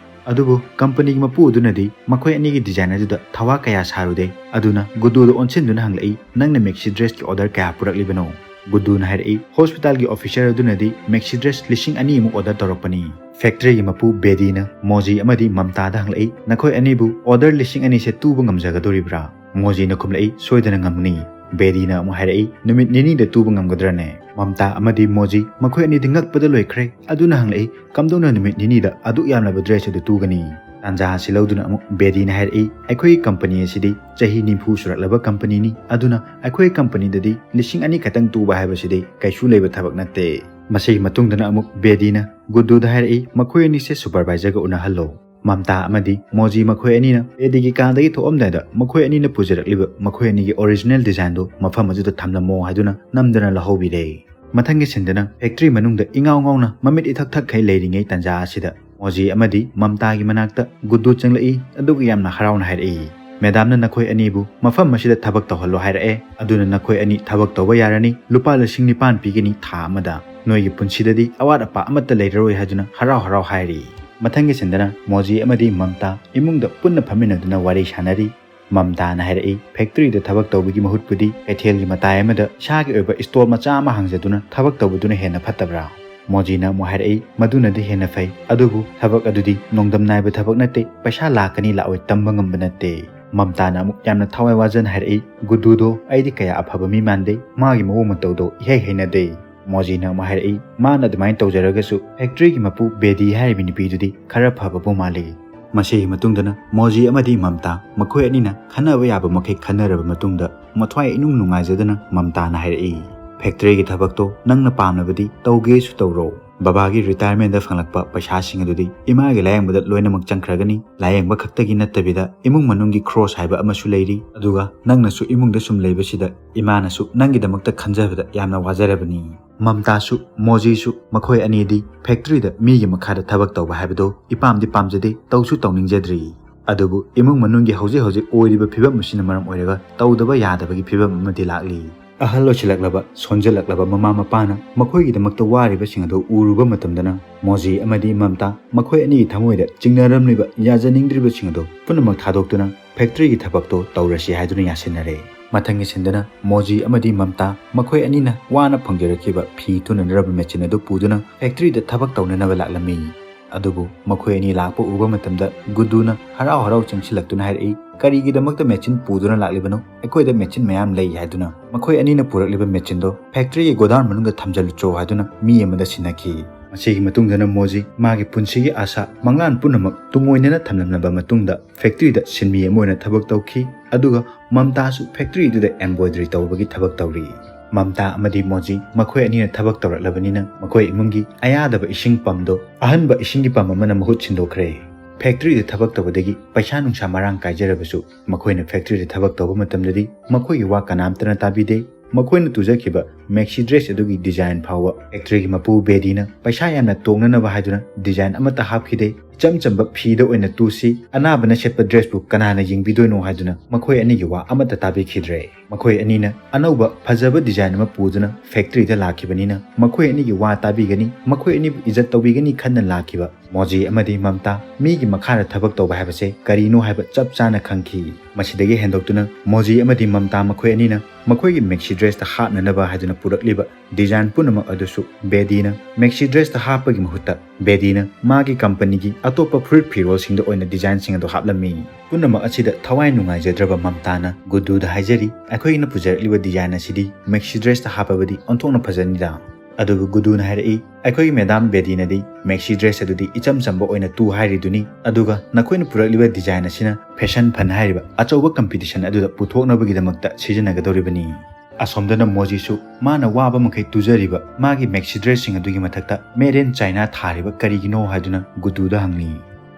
ꯑꯗꯨꯕꯨ ꯀꯝꯄꯅꯤꯒꯤ ꯃꯄꯨ ꯑꯗꯨꯅꯗꯤ ꯃꯈꯣꯏ ꯑꯅꯤꯒꯤ ꯗꯤꯖꯥꯏꯟ ꯑꯗꯨꯗ ꯊꯋꯥ ꯀꯌꯥ ꯁꯥꯔꯨꯗꯦ꯫ ꯑꯗꯨꯅ ꯒꯨꯗꯨꯗ ꯑꯣꯟꯁꯤꯟꯗꯨꯅ ꯍꯪꯂꯛꯏ, "ꯅꯪꯅ ꯃꯦꯛꯁꯤ ꯗ꯭ꯔꯦꯁꯀꯤ ꯑꯣꯔꯗꯔ ꯀꯌꯥ ꯄꯨꯔꯛꯂꯤꯕꯅꯣ?" ꯒꯨꯗꯨꯅ ꯍꯥꯏꯔꯛꯏ, "ꯍꯣꯁꯄꯤꯇꯥꯜꯒꯤ ꯑꯣꯐꯤꯁꯔ ꯑꯗꯨꯅꯗꯤ ꯃꯦꯛꯁꯤ ꯗ꯭ꯔꯦꯁ ꯂꯤꯁꯤꯡ ꯑꯅꯤ ꯑꯃꯨꯛ ꯑꯣꯔꯗꯔ ꯇꯧꯔꯛꯄꯅꯤ"꯫ ꯐꯦꯛꯇꯔꯤꯒꯤ ꯃꯄꯨ ꯕꯦꯗꯤꯅ ꯃꯣꯖꯤ ꯑꯃꯗꯤ ꯃꯝꯇꯥꯗ ꯍꯪꯂꯛꯏ, "ꯅꯈꯣꯏ ꯑꯅꯤꯕꯨ ꯑꯣꯔꯗꯔ ꯂꯤꯁꯤꯡ ꯑꯅꯤꯁꯦ ꯇꯨꯕ ꯉꯝꯖꯒꯗꯧꯔꯤꯕ꯭ꯔꯥ?" ꯃꯣꯖꯤꯅ ꯈꯨꯝꯂꯛꯏ, "ꯁꯣꯏꯗꯅ ꯉꯝꯒꯅꯤ"꯫ ꯕꯦꯗꯤꯅ ꯑꯃꯨꯛ ꯍꯥꯏꯔꯛꯏ, "ꯅꯨꯃꯤꯠ ꯅꯤꯅꯤꯗ ꯇꯨꯕ ꯉꯝꯒꯗ꯭ꯔꯅꯦ?" ꯃꯝꯇꯥ ꯑꯃꯗꯤ ꯃꯣꯖꯤ ꯃꯈꯣꯏ ꯑꯅꯤꯗꯤ ꯉꯛꯄꯗ ꯂꯣꯏꯈ꯭ꯔꯦ꯫ ꯑꯗꯨꯅ ꯍꯪꯂꯛꯏ, "ꯀꯝꯗꯧꯅ ꯅꯨꯃꯤꯠ ꯅꯤꯅꯤꯗ ꯑꯗꯨꯛ ꯌꯥꯝꯂꯕ ꯗ꯭ꯔꯦꯁ ꯑꯗꯨ ꯇꯨꯒꯅꯤ?" ꯇꯥꯟꯖꯥ ꯑꯁꯤ ꯂꯧꯗꯨꯅ ꯑꯃꯨꯛ ꯕꯦꯗꯤꯅ ꯍꯥꯏꯔꯛꯏ, "ꯑꯩꯈꯣꯏꯒꯤ ꯀꯝꯄꯅꯤ ꯑꯁꯤꯗꯤ ꯆꯍꯤ ꯅꯤꯐꯨ ꯁꯨꯔꯛꯂꯕ ꯀꯝꯄꯅꯤꯅꯤ, ꯑꯗꯨꯅ ꯑꯩꯈꯣꯏꯒꯤ ꯀꯝꯄꯅꯤꯗꯗꯤ ꯂꯤꯁꯤꯡ ꯑꯅꯤ ꯈꯛꯇꯪ ꯇꯨꯕ ꯍꯥꯏꯕꯁꯤꯗꯤ ꯀꯩꯁꯨ ꯂꯩꯕ ꯊꯕꯛ ꯅꯠꯇꯦ"꯫ ꯃꯁꯤꯒꯤ ꯃꯇꯨꯡꯗꯅ ꯑꯃꯨꯛ ꯕꯦꯗꯤꯅ ꯒꯨꯗꯨꯗ ꯍꯥꯏꯔꯛꯏ, "ꯃꯈꯣꯏ ꯑꯅꯤꯁꯦ ꯁꯨꯄꯔꯚꯥꯏꯖꯔꯒ ꯎꯅꯍꯜꯂꯣ"꯫ ꯃꯝꯇꯥ ꯑꯃꯗꯤ ꯃꯣꯖꯤ ꯃꯈꯣꯏ ꯑꯅꯤꯅ ꯕꯦꯗꯤꯒꯤ ꯀꯥꯗꯒꯤ ꯊꯣꯛꯑꯝꯗꯥꯏꯗ ꯃꯈꯣꯏ ꯑꯅꯤꯅ ꯄꯨꯖꯔꯛꯂꯤꯕ ꯃꯈꯣꯏ ꯑꯅꯤꯒꯤ ꯑꯣꯔꯤꯖꯤꯅꯦꯜ ꯗꯤꯖꯥꯏꯟꯗꯨ ꯃꯐꯝ ꯑꯗꯨꯗ ꯊꯝꯂꯝꯃꯣ ꯍꯥꯏꯗꯨꯅ ꯅꯝꯗꯅ ꯂꯧꯍꯧꯕꯤꯔꯦ꯫ ꯃꯊꯪꯒꯤ ꯁꯤꯟꯗꯅ ꯐꯦꯛꯇ꯭ꯔꯤ ꯃꯅꯨꯡꯗ ꯏꯉꯥꯎ ꯉꯥꯎꯅ ꯃꯃꯤꯠ ꯏꯊꯛ ꯊꯛꯈꯩ ꯂꯩꯔꯤꯉꯩ ꯇꯥꯟꯖꯥ ꯑꯁꯤꯗ ꯃꯣꯖꯤ ꯑꯃꯗꯤ ꯃꯝꯇꯥꯒꯤ ꯃꯅꯥꯛꯇ ꯒꯨꯗꯨ ꯆꯪꯂꯛꯏ, ꯑꯗꯨꯒ ꯌꯥꯝꯅ ꯍꯔꯥꯎꯅ ꯍꯥꯏꯔꯛꯏ, "ꯃꯦꯗꯥꯝꯅ ꯅꯈꯣꯏ ꯑꯅꯤꯕꯨ ꯃꯐꯝ ꯑꯁꯤꯗ ꯊꯕꯛ ꯇꯧꯍꯜꯂꯣ ꯍꯥꯏꯔꯛꯑꯦ, ꯑꯗꯨꯅ ꯅꯈꯣꯏ ꯑꯅꯤ ꯊꯕꯛ ꯇꯧꯕ ꯌꯥꯔꯅꯤ, ꯂꯨꯄꯥ ꯂꯤꯁꯤꯡ ꯅꯤꯄꯥꯟ ꯄꯤꯒꯅꯤ ꯊꯥ ꯑꯃꯗ꯫ ꯅꯣꯏꯒꯤ ꯄꯨꯟꯁꯤꯗꯗꯤ ꯑꯋꯥꯠ ꯑꯄꯥ ꯑꯃꯠꯇ ꯂꯩꯔꯔꯣꯏ" ꯍꯥꯏꯗꯨꯅ ꯍꯔꯥꯎ ꯍꯔꯥꯎ ꯍꯥꯏꯔꯤ꯫ ꯃꯊꯪꯒꯤ ꯁꯤꯟꯗꯅ ꯃꯣꯖꯤ ꯑꯃꯗꯤ ꯃꯝꯇꯥ ꯏꯃꯨꯡꯗ ꯄꯨꯟꯅ ꯐꯝꯃꯤꯟꯅꯗꯨꯅ ꯋꯥꯔꯤ ꯁꯥꯟꯅꯔꯤ꯫ ꯃꯝꯇꯥꯅ ꯍꯥꯏꯔꯛꯏ, ꯐꯦꯛꯇꯔꯤꯗ ꯊꯕꯛ ꯇꯧꯕꯒꯤ ꯃꯍꯨꯠꯄꯨꯗꯤ ꯀꯩꯊꯦꯜꯒꯤ ꯃꯇꯥꯏ ꯑꯃꯗ ꯏꯁꯥꯒꯤ ꯑꯣꯏꯕ ꯁ꯭ꯇꯣꯔ ꯃꯆꯥ ꯑꯃ ꯍꯥꯡꯖꯗꯨꯅ ꯊꯕꯛ ꯇꯧꯕꯗꯨꯅ ꯍꯦꯟꯅ ꯐꯠꯇꯕ꯭ꯔꯥ? ꯃꯣꯖꯤꯅ ꯑꯃꯨꯛ ꯍꯥꯏꯔꯛꯏ, ꯃꯗꯨꯅꯗꯤ ꯍꯦꯟꯅ ꯐꯩ, ꯑꯗꯨꯕꯨ ꯊꯕꯛ ꯑꯗꯨꯗꯤ ꯅꯣꯡꯗꯝ ꯅꯥꯏꯕ ꯊꯕꯛ ꯅꯠꯇꯦ, ꯄꯩꯁꯥ ꯂꯥꯛꯀꯅꯤ ꯂꯥꯛꯑꯣꯏ ꯇꯝꯕ ꯉꯝꯕ ꯅꯠꯇꯦ꯫ ꯃꯝꯇꯥꯅ ꯑꯃꯨꯛ ꯌꯥꯝꯅ ꯊꯋꯥꯏ ꯋꯥꯖꯅ ꯍꯥꯏꯔꯛꯏ, ꯒꯨꯗꯨꯗꯣ ꯑꯩꯗꯤ ꯀꯌꯥ ꯑꯐꯕ ꯃꯤ ꯃꯥꯟꯗꯦ, ꯃꯥꯒꯤ ꯃꯑꯣꯡ ꯃꯇꯧꯗꯣ ꯏꯍꯩ ꯍꯩꯅꯗꯦ꯫ ꯃꯣꯖꯤꯅ ꯑꯃꯨꯛ ꯍꯥꯏꯔꯛꯏ, ꯃꯥꯅ ꯑꯗꯨꯃꯥꯏꯅ ꯇꯧꯖꯔꯒꯁꯨ ꯐꯦꯛꯇꯔꯤꯒꯤ ꯃꯄꯨ ꯕꯦꯗꯤ ꯍꯥꯏꯔꯤꯕ ꯅꯨꯄꯤꯗꯨꯗꯤ ꯈꯔ ꯐꯕꯕꯨ ꯃꯥꯜꯂꯤ꯫ ꯃꯁꯤꯒꯤ ꯃꯇꯨꯡꯗꯅ ꯃꯣꯖꯤ ꯑꯃꯗꯤ ꯃꯝꯇꯥ ꯃꯈꯣꯏ ꯑꯅꯤꯅ ꯈꯟꯅꯕ ꯌꯥꯕ ꯃꯈꯩ ꯈꯟꯅꯔꯕ ꯃꯇꯨꯡꯗ ꯃꯊ꯭ꯋꯥꯏ ꯏꯅꯨꯡ ꯅꯨꯡꯉꯥꯏꯖꯗꯅ ꯃꯝꯇꯥꯅ ꯍꯥꯏꯔꯛꯏ, ꯐꯦꯛꯇꯔꯤꯒꯤ ꯊꯕꯛꯇꯣ ꯅꯪꯅ ꯄꯥꯝꯂꯕꯗꯤ ꯇꯧꯒꯦꯁꯨ ꯇꯧꯔꯣ꯫ ꯕꯕꯥꯒꯤ ꯔꯤꯇꯥꯌꯔꯃꯦꯟꯗ ꯐꯪꯂꯛꯄ ꯄꯩꯁꯥꯁꯤꯡ ꯑꯗꯨꯗꯤ ꯏꯃꯥꯒꯤ ꯂꯥꯌꯦꯡꯕꯗ ꯂꯣꯏꯅꯃꯛ ꯆꯪꯈ꯭ꯔꯒꯅꯤ꯫ ꯂꯥꯌꯦꯡꯕ ꯈꯛꯇꯒꯤ ꯅꯠꯇꯕꯤꯗ ꯏꯃꯨꯡ ꯃꯅꯨꯡꯒꯤ ꯈ꯭ꯔꯣꯁ ꯍꯥꯏꯕ ꯑꯃꯁꯨ ꯂꯩꯔꯤ꯫ ꯑꯗꯨꯒ ꯅꯪꯅꯁꯨ ꯏꯃꯨꯡꯗ ꯁꯨꯝ ꯂꯩꯕꯁꯤꯗ ꯏꯃꯥꯅꯁꯨ ꯅꯪꯒꯤꯗꯃꯛꯇ ꯈꯟꯖꯕꯗ ꯌꯥꯝꯅ ꯋꯥꯖꯔꯕꯅꯤ꯫ ꯃꯝꯇꯥꯁꯨ ꯃꯣꯖꯤꯁꯨ ꯃꯈꯣꯏ ꯑꯅꯤꯗꯤ ꯐꯦꯛꯇꯔꯤꯗ ꯃꯤꯒꯤ ꯃꯈꯥꯗ ꯊꯕꯛ ꯇꯧꯕ ꯍꯥꯏꯕꯗꯨ ꯏꯄꯥꯝꯗꯤ ꯄꯥꯝꯖꯗꯦ, ꯇꯧꯁꯨ ꯇꯧꯅꯤꯡꯖꯗ꯭ꯔꯤ꯫ ꯑꯗꯨꯕꯨ ꯏꯃꯨꯡ ꯃꯅꯨꯡꯒꯤ ꯍꯧꯖꯤꯛ ꯍꯧꯖꯤꯛ ꯑꯣꯏꯔꯤꯕ ꯐꯤꯕꯝ ꯑꯁꯤꯅ ꯃꯔꯝ ꯑꯣꯏꯔꯒ ꯇꯧꯗꯕ ꯌꯥꯗꯕꯒꯤ ꯐꯤꯕꯝ ꯑꯃꯗꯤ ꯂꯥꯛꯂꯤ꯫ ꯑꯍꯜ ꯑꯣꯏꯁꯤꯜꯂꯛꯂꯕ, ꯁꯣꯟꯖꯜꯂꯛꯂꯕ ꯃꯃꯥ ꯃꯄꯥꯅ ꯃꯈꯣꯏꯒꯤꯗꯃꯛꯇ ꯋꯥꯔꯤꯕꯁꯤꯡ ꯑꯗꯨ ꯎꯔꯨꯕ ꯃꯇꯝꯗꯅ ꯃꯣꯖꯤ ꯑꯃꯗꯤ ꯃꯝꯇꯥ ꯃꯈꯣꯏ ꯑꯅꯤꯒꯤ ꯊꯃꯣꯏꯗ ꯆꯤꯡꯅꯔꯝꯂꯤꯕ ꯌꯥꯖꯅꯤꯡꯗ꯭ꯔꯤꯕꯁꯤꯡ ꯑꯗꯨ ꯄꯨꯝꯅꯃꯛ ꯊꯥꯗꯣꯛꯇꯨꯅ ꯐꯦꯛꯇꯔꯤꯒꯤ ꯊꯕꯛꯇꯣ ꯇꯧꯔꯁꯤ ꯍꯥꯏꯗꯨꯅ ꯌꯥꯁꯤꯟꯅꯔꯦ꯫ ꯃꯊꯪꯒꯤ ꯁꯤꯟꯗꯅ ꯃꯣꯖꯤ ꯑꯃꯗꯤ ꯃꯝꯇꯥ ꯃꯈꯣꯏ ꯑꯅꯤꯅ ꯋꯥꯅ ꯐꯪꯖꯔꯛꯈꯤꯕ ꯐꯤ ꯇꯨꯅꯅꯔꯕ ꯃꯦꯆꯤꯟ ꯑꯗꯨ ꯄꯨꯗꯨꯅ ꯐꯦꯛꯇꯔꯤꯗ ꯊꯕꯛ ꯇꯧꯅꯅꯕ ꯂꯥꯛꯂꯝꯃꯤ꯫ ꯑꯗꯨꯕꯨ ꯃꯈꯣꯏ ꯑꯅꯤ ꯂꯥꯛꯄ ꯎꯕ ꯃꯇꯝꯗ ꯒꯨꯗꯨꯅ ꯍꯔꯥꯎ ꯍꯔꯥꯎ ꯆꯪꯁꯤꯜꯂꯛꯇꯨꯅ ꯍꯥꯏꯔꯛꯏ, "ꯀꯔꯤꯒꯤꯗꯃꯛꯇ ꯃꯦꯆꯤꯟ ꯄꯨꯗꯨꯅ ꯂꯥꯛꯂꯤꯕꯅꯣ? ꯑꯩꯈꯣꯏꯗ ꯃꯦꯆꯤꯟ ꯃꯌꯥꯝ ꯂꯩ" ꯍꯥꯏꯗꯨꯅ꯫ ꯃꯈꯣꯏ ꯑꯅꯤꯅ ꯄꯨꯔꯛꯂꯤꯕ ꯃꯦꯆꯤꯟꯗꯣ ꯐꯦꯛꯇꯔꯤꯒꯤ ꯒꯣꯗꯥꯎꯟ ꯃꯅꯨꯡꯗ ꯊꯝꯖꯤꯜꯂꯨꯆꯣ ꯍꯥꯏꯗꯨꯅ ꯃꯤ ꯑꯃꯗ ꯁꯤꯟꯅꯈꯤ꯫ ꯃꯁꯤꯒꯤ ꯃꯇꯨꯡꯗꯅ ꯃꯣꯖꯤ ꯃꯥꯒꯤ ꯄꯨꯟꯁꯤꯒꯤ ꯑꯥꯁꯥ ꯃꯪꯂꯥꯟ ꯄꯨꯝꯅꯃꯛ ꯇꯨꯡꯑꯣꯏꯅꯅ ꯊꯝꯂꯝꯂꯕ ꯃꯇꯨꯡꯗ ꯐꯦꯛꯇꯔꯤꯗ ꯁꯤꯟꯃꯤ ꯑꯃ ꯑꯣꯏꯅ ꯊꯕꯛ ꯇꯧꯈꯤ꯫ ꯑꯗꯨꯒ ꯃꯝꯇꯥꯁꯨ ꯐꯦꯛꯇꯔꯤꯗꯨꯗ ꯑꯦꯝꯕ꯭ꯔꯣꯏꯗꯔꯤ ꯇꯧꯕꯒꯤ ꯊꯕꯛ ꯇꯧꯔꯤ꯫ ꯃꯝꯇꯥ ꯑꯃꯗꯤ ꯃꯣꯖꯤ ꯃꯈꯣꯏ ꯑꯅꯤꯅ ꯊꯕꯛ ꯇꯧꯔꯛꯂꯕꯅꯤꯅ ꯃꯈꯣꯏ ꯏꯃꯨꯡꯒꯤ ꯑꯌꯥꯗꯕ ꯏꯁꯤꯡ ꯄꯝꯗꯣ ꯑꯍꯟꯕ ꯏꯁꯤꯡꯒꯤ ꯄꯝ ꯑꯃꯅ ꯃꯍꯨꯠ ꯁꯤꯟꯗꯣꯛꯈ꯭ꯔꯦ꯫ ꯐꯦꯛꯇꯔꯤꯗ ꯊꯕꯛ ꯇꯧꯕꯗꯒꯤ ꯄꯩꯁꯥ ꯅꯨꯡꯁꯥ ꯃꯔꯥꯡ ꯀꯥꯏꯖꯔꯕꯁꯨ ꯃꯈꯣꯏꯅ ꯐꯦꯛꯇꯔꯤꯗ ꯊꯕꯛ ꯇꯧꯕ ꯃꯇꯝꯗꯗꯤ ꯃꯈꯣꯏꯒꯤ ꯋꯥ ꯀꯅꯥꯝꯇꯅ ꯇꯥꯕꯤꯗꯦ꯫ ꯃꯈꯣꯏꯅ ꯇꯨꯖꯈꯤꯕ ꯃꯦꯛꯁꯤ ꯗ꯭ꯔꯦꯁ ꯑꯗꯨꯒꯤ ꯗꯤꯖꯥꯏꯟ ꯐꯥꯎꯕ ꯐꯦꯛꯇꯔꯤꯒꯤ ꯃꯄꯨ ꯕꯦꯗꯤꯅ ꯄꯩꯁꯥ ꯌꯥꯝꯅ ꯇꯣꯡꯅꯅꯕ ꯍꯥꯏꯗꯨꯅ ꯗꯤꯖꯥꯏꯟ ꯑꯃꯠꯇ ꯍꯥꯞꯈꯤꯗꯦ꯫ ꯏꯆꯝ ꯆꯝꯕ ꯐꯤꯗ ꯑꯣꯏꯅ ꯇꯨꯁꯤ, ꯑꯅꯥꯕꯅ ꯁꯦꯠꯄ dressꯄꯨ ꯀꯅꯥꯅ ꯌꯦꯡꯕꯤꯗꯣꯏꯅꯣ ꯍꯥꯏꯗꯨꯅ ꯃꯈꯣꯏ ꯑꯅꯤꯒꯤ ꯋꯥ ꯑꯃꯠꯇ ꯇꯥꯕꯤꯈꯤꯗ꯭ꯔꯦ꯫ ꯃꯈꯣꯏ ꯑꯅꯤꯅ ꯑꯅꯧꯕ ꯐꯖꯕ design ꯑꯃ ꯄꯨꯗꯨꯅ factoryꯗ ꯂꯥꯛꯈꯤꯕꯅꯤꯅ ꯃꯈꯣꯏ ꯑꯅꯤꯒꯤ ꯋꯥ ꯇꯥꯕꯤꯒꯅꯤ, ꯃꯈꯣꯏ ꯑꯅꯤꯕꯨ ꯏꯖꯠ ꯇꯧꯕꯤꯒꯅꯤ ꯈꯟꯅ ꯂꯥꯛꯈꯤꯕ ꯃꯣꯖꯤ ꯑꯃꯗꯤ ꯃꯝꯇꯥ ꯃꯤꯒꯤ ꯃꯈꯥꯗ ꯊꯕꯛ ꯇꯧꯕ ꯍꯥꯏꯕꯁꯦ ꯀꯔꯤꯅꯣ ꯍꯥꯏꯕ ꯆꯞ ꯆꯥꯅ ꯈꯪꯈꯤ꯫ ꯃꯁꯤꯗꯒꯤ ꯍꯦꯟꯗꯣꯛꯇꯨꯅ ꯃꯣꯖꯤ ꯑꯃꯗꯤ ꯃꯝꯇꯥ ꯃꯈꯣꯏ ꯑꯅꯤꯅ ꯃꯈꯣꯏꯒꯤ maxi dressꯇ ꯍꯥꯞꯅꯅꯕ ꯍꯥꯏꯗꯨꯅ ꯄꯨꯔꯛꯂꯤꯕ design ꯄꯨꯝꯅꯃꯛ ꯑꯗꯨꯁꯨ ꯕꯦꯗꯤꯅ maxi dressꯇ ꯍꯥꯞꯄꯒꯤ ꯃꯍꯨꯠꯇ ꯕꯦꯗꯤꯅ ꯃꯥꯒꯤ companyꯒꯤ ꯑꯇꯣꯞꯄ ꯐꯨꯔꯤꯠ ꯐꯤꯔꯣꯜꯁꯤꯡꯗ ꯑꯣꯏꯅ designꯁꯤꯡ ꯑꯗꯨ ꯍꯥꯞꯂꯝꯃꯤ꯫ ꯄꯨꯝꯅꯃꯛ ꯑꯁꯤꯗ ꯊꯋꯥꯏ ꯅꯨꯡꯉꯥꯏꯖꯗ꯭ꯔꯕ ꯃꯝꯇꯥꯅ ꯒꯨꯗꯨꯗ ꯍꯥꯏꯖꯔꯤ, "ꯑꯩꯈꯣꯏꯅ ꯄꯨꯖꯔꯛꯂꯤꯕ design ꯑꯁꯤꯗꯤ maxi dressꯇ ꯍꯥꯞꯄꯕꯗꯤ ꯑꯣꯟꯊꯣꯛꯅ ꯐꯖꯅꯤꯗ"꯫ ꯑꯗꯨꯕꯨ ꯒꯨꯗꯨꯅ ꯍꯥꯏꯔꯛꯏ, "ꯑꯩꯈꯣꯏꯒꯤ madam ꯕꯦꯗꯤꯅꯗꯤ maxi dress ꯑꯗꯨꯗꯤ ꯏꯆꯝ ꯆꯝꯕ ꯑꯣꯏꯅ ꯇꯨ ꯍꯥꯏꯔꯤꯗꯨꯅꯤ, ꯑꯗꯨꯒ ꯅꯈꯣꯏꯅ ꯄꯨꯔꯛꯂꯤꯕ design ꯑꯁꯤꯅ Fashion Fund ꯍꯥꯏꯔꯤꯕ ꯑꯆꯧꯕ competition ꯑꯗꯨꯗ ꯄꯨꯊꯣꯛꯅꯕꯒꯤꯗꯃꯛꯇ ꯁꯤꯖꯤꯟꯅꯒꯗꯧꯔꯤꯕꯅꯤ"꯫ ꯑꯁꯣꯝꯗꯅ ꯃꯣꯖꯤꯁꯨ ꯃꯥꯅ ꯋꯥꯕ ꯃꯈꯩ ꯇꯨꯖꯔꯤꯕ ꯃꯥꯒꯤ maxi dressꯁꯤꯡ ꯑꯗꯨꯒꯤ ꯃꯊꯛꯇ "Made in China" ꯊꯥꯔꯤꯕ ꯀꯔꯤꯒꯤꯅꯣ ꯍꯥꯏꯗꯨꯅ ꯒꯨꯗꯨꯗ ꯍꯪꯂꯤ꯫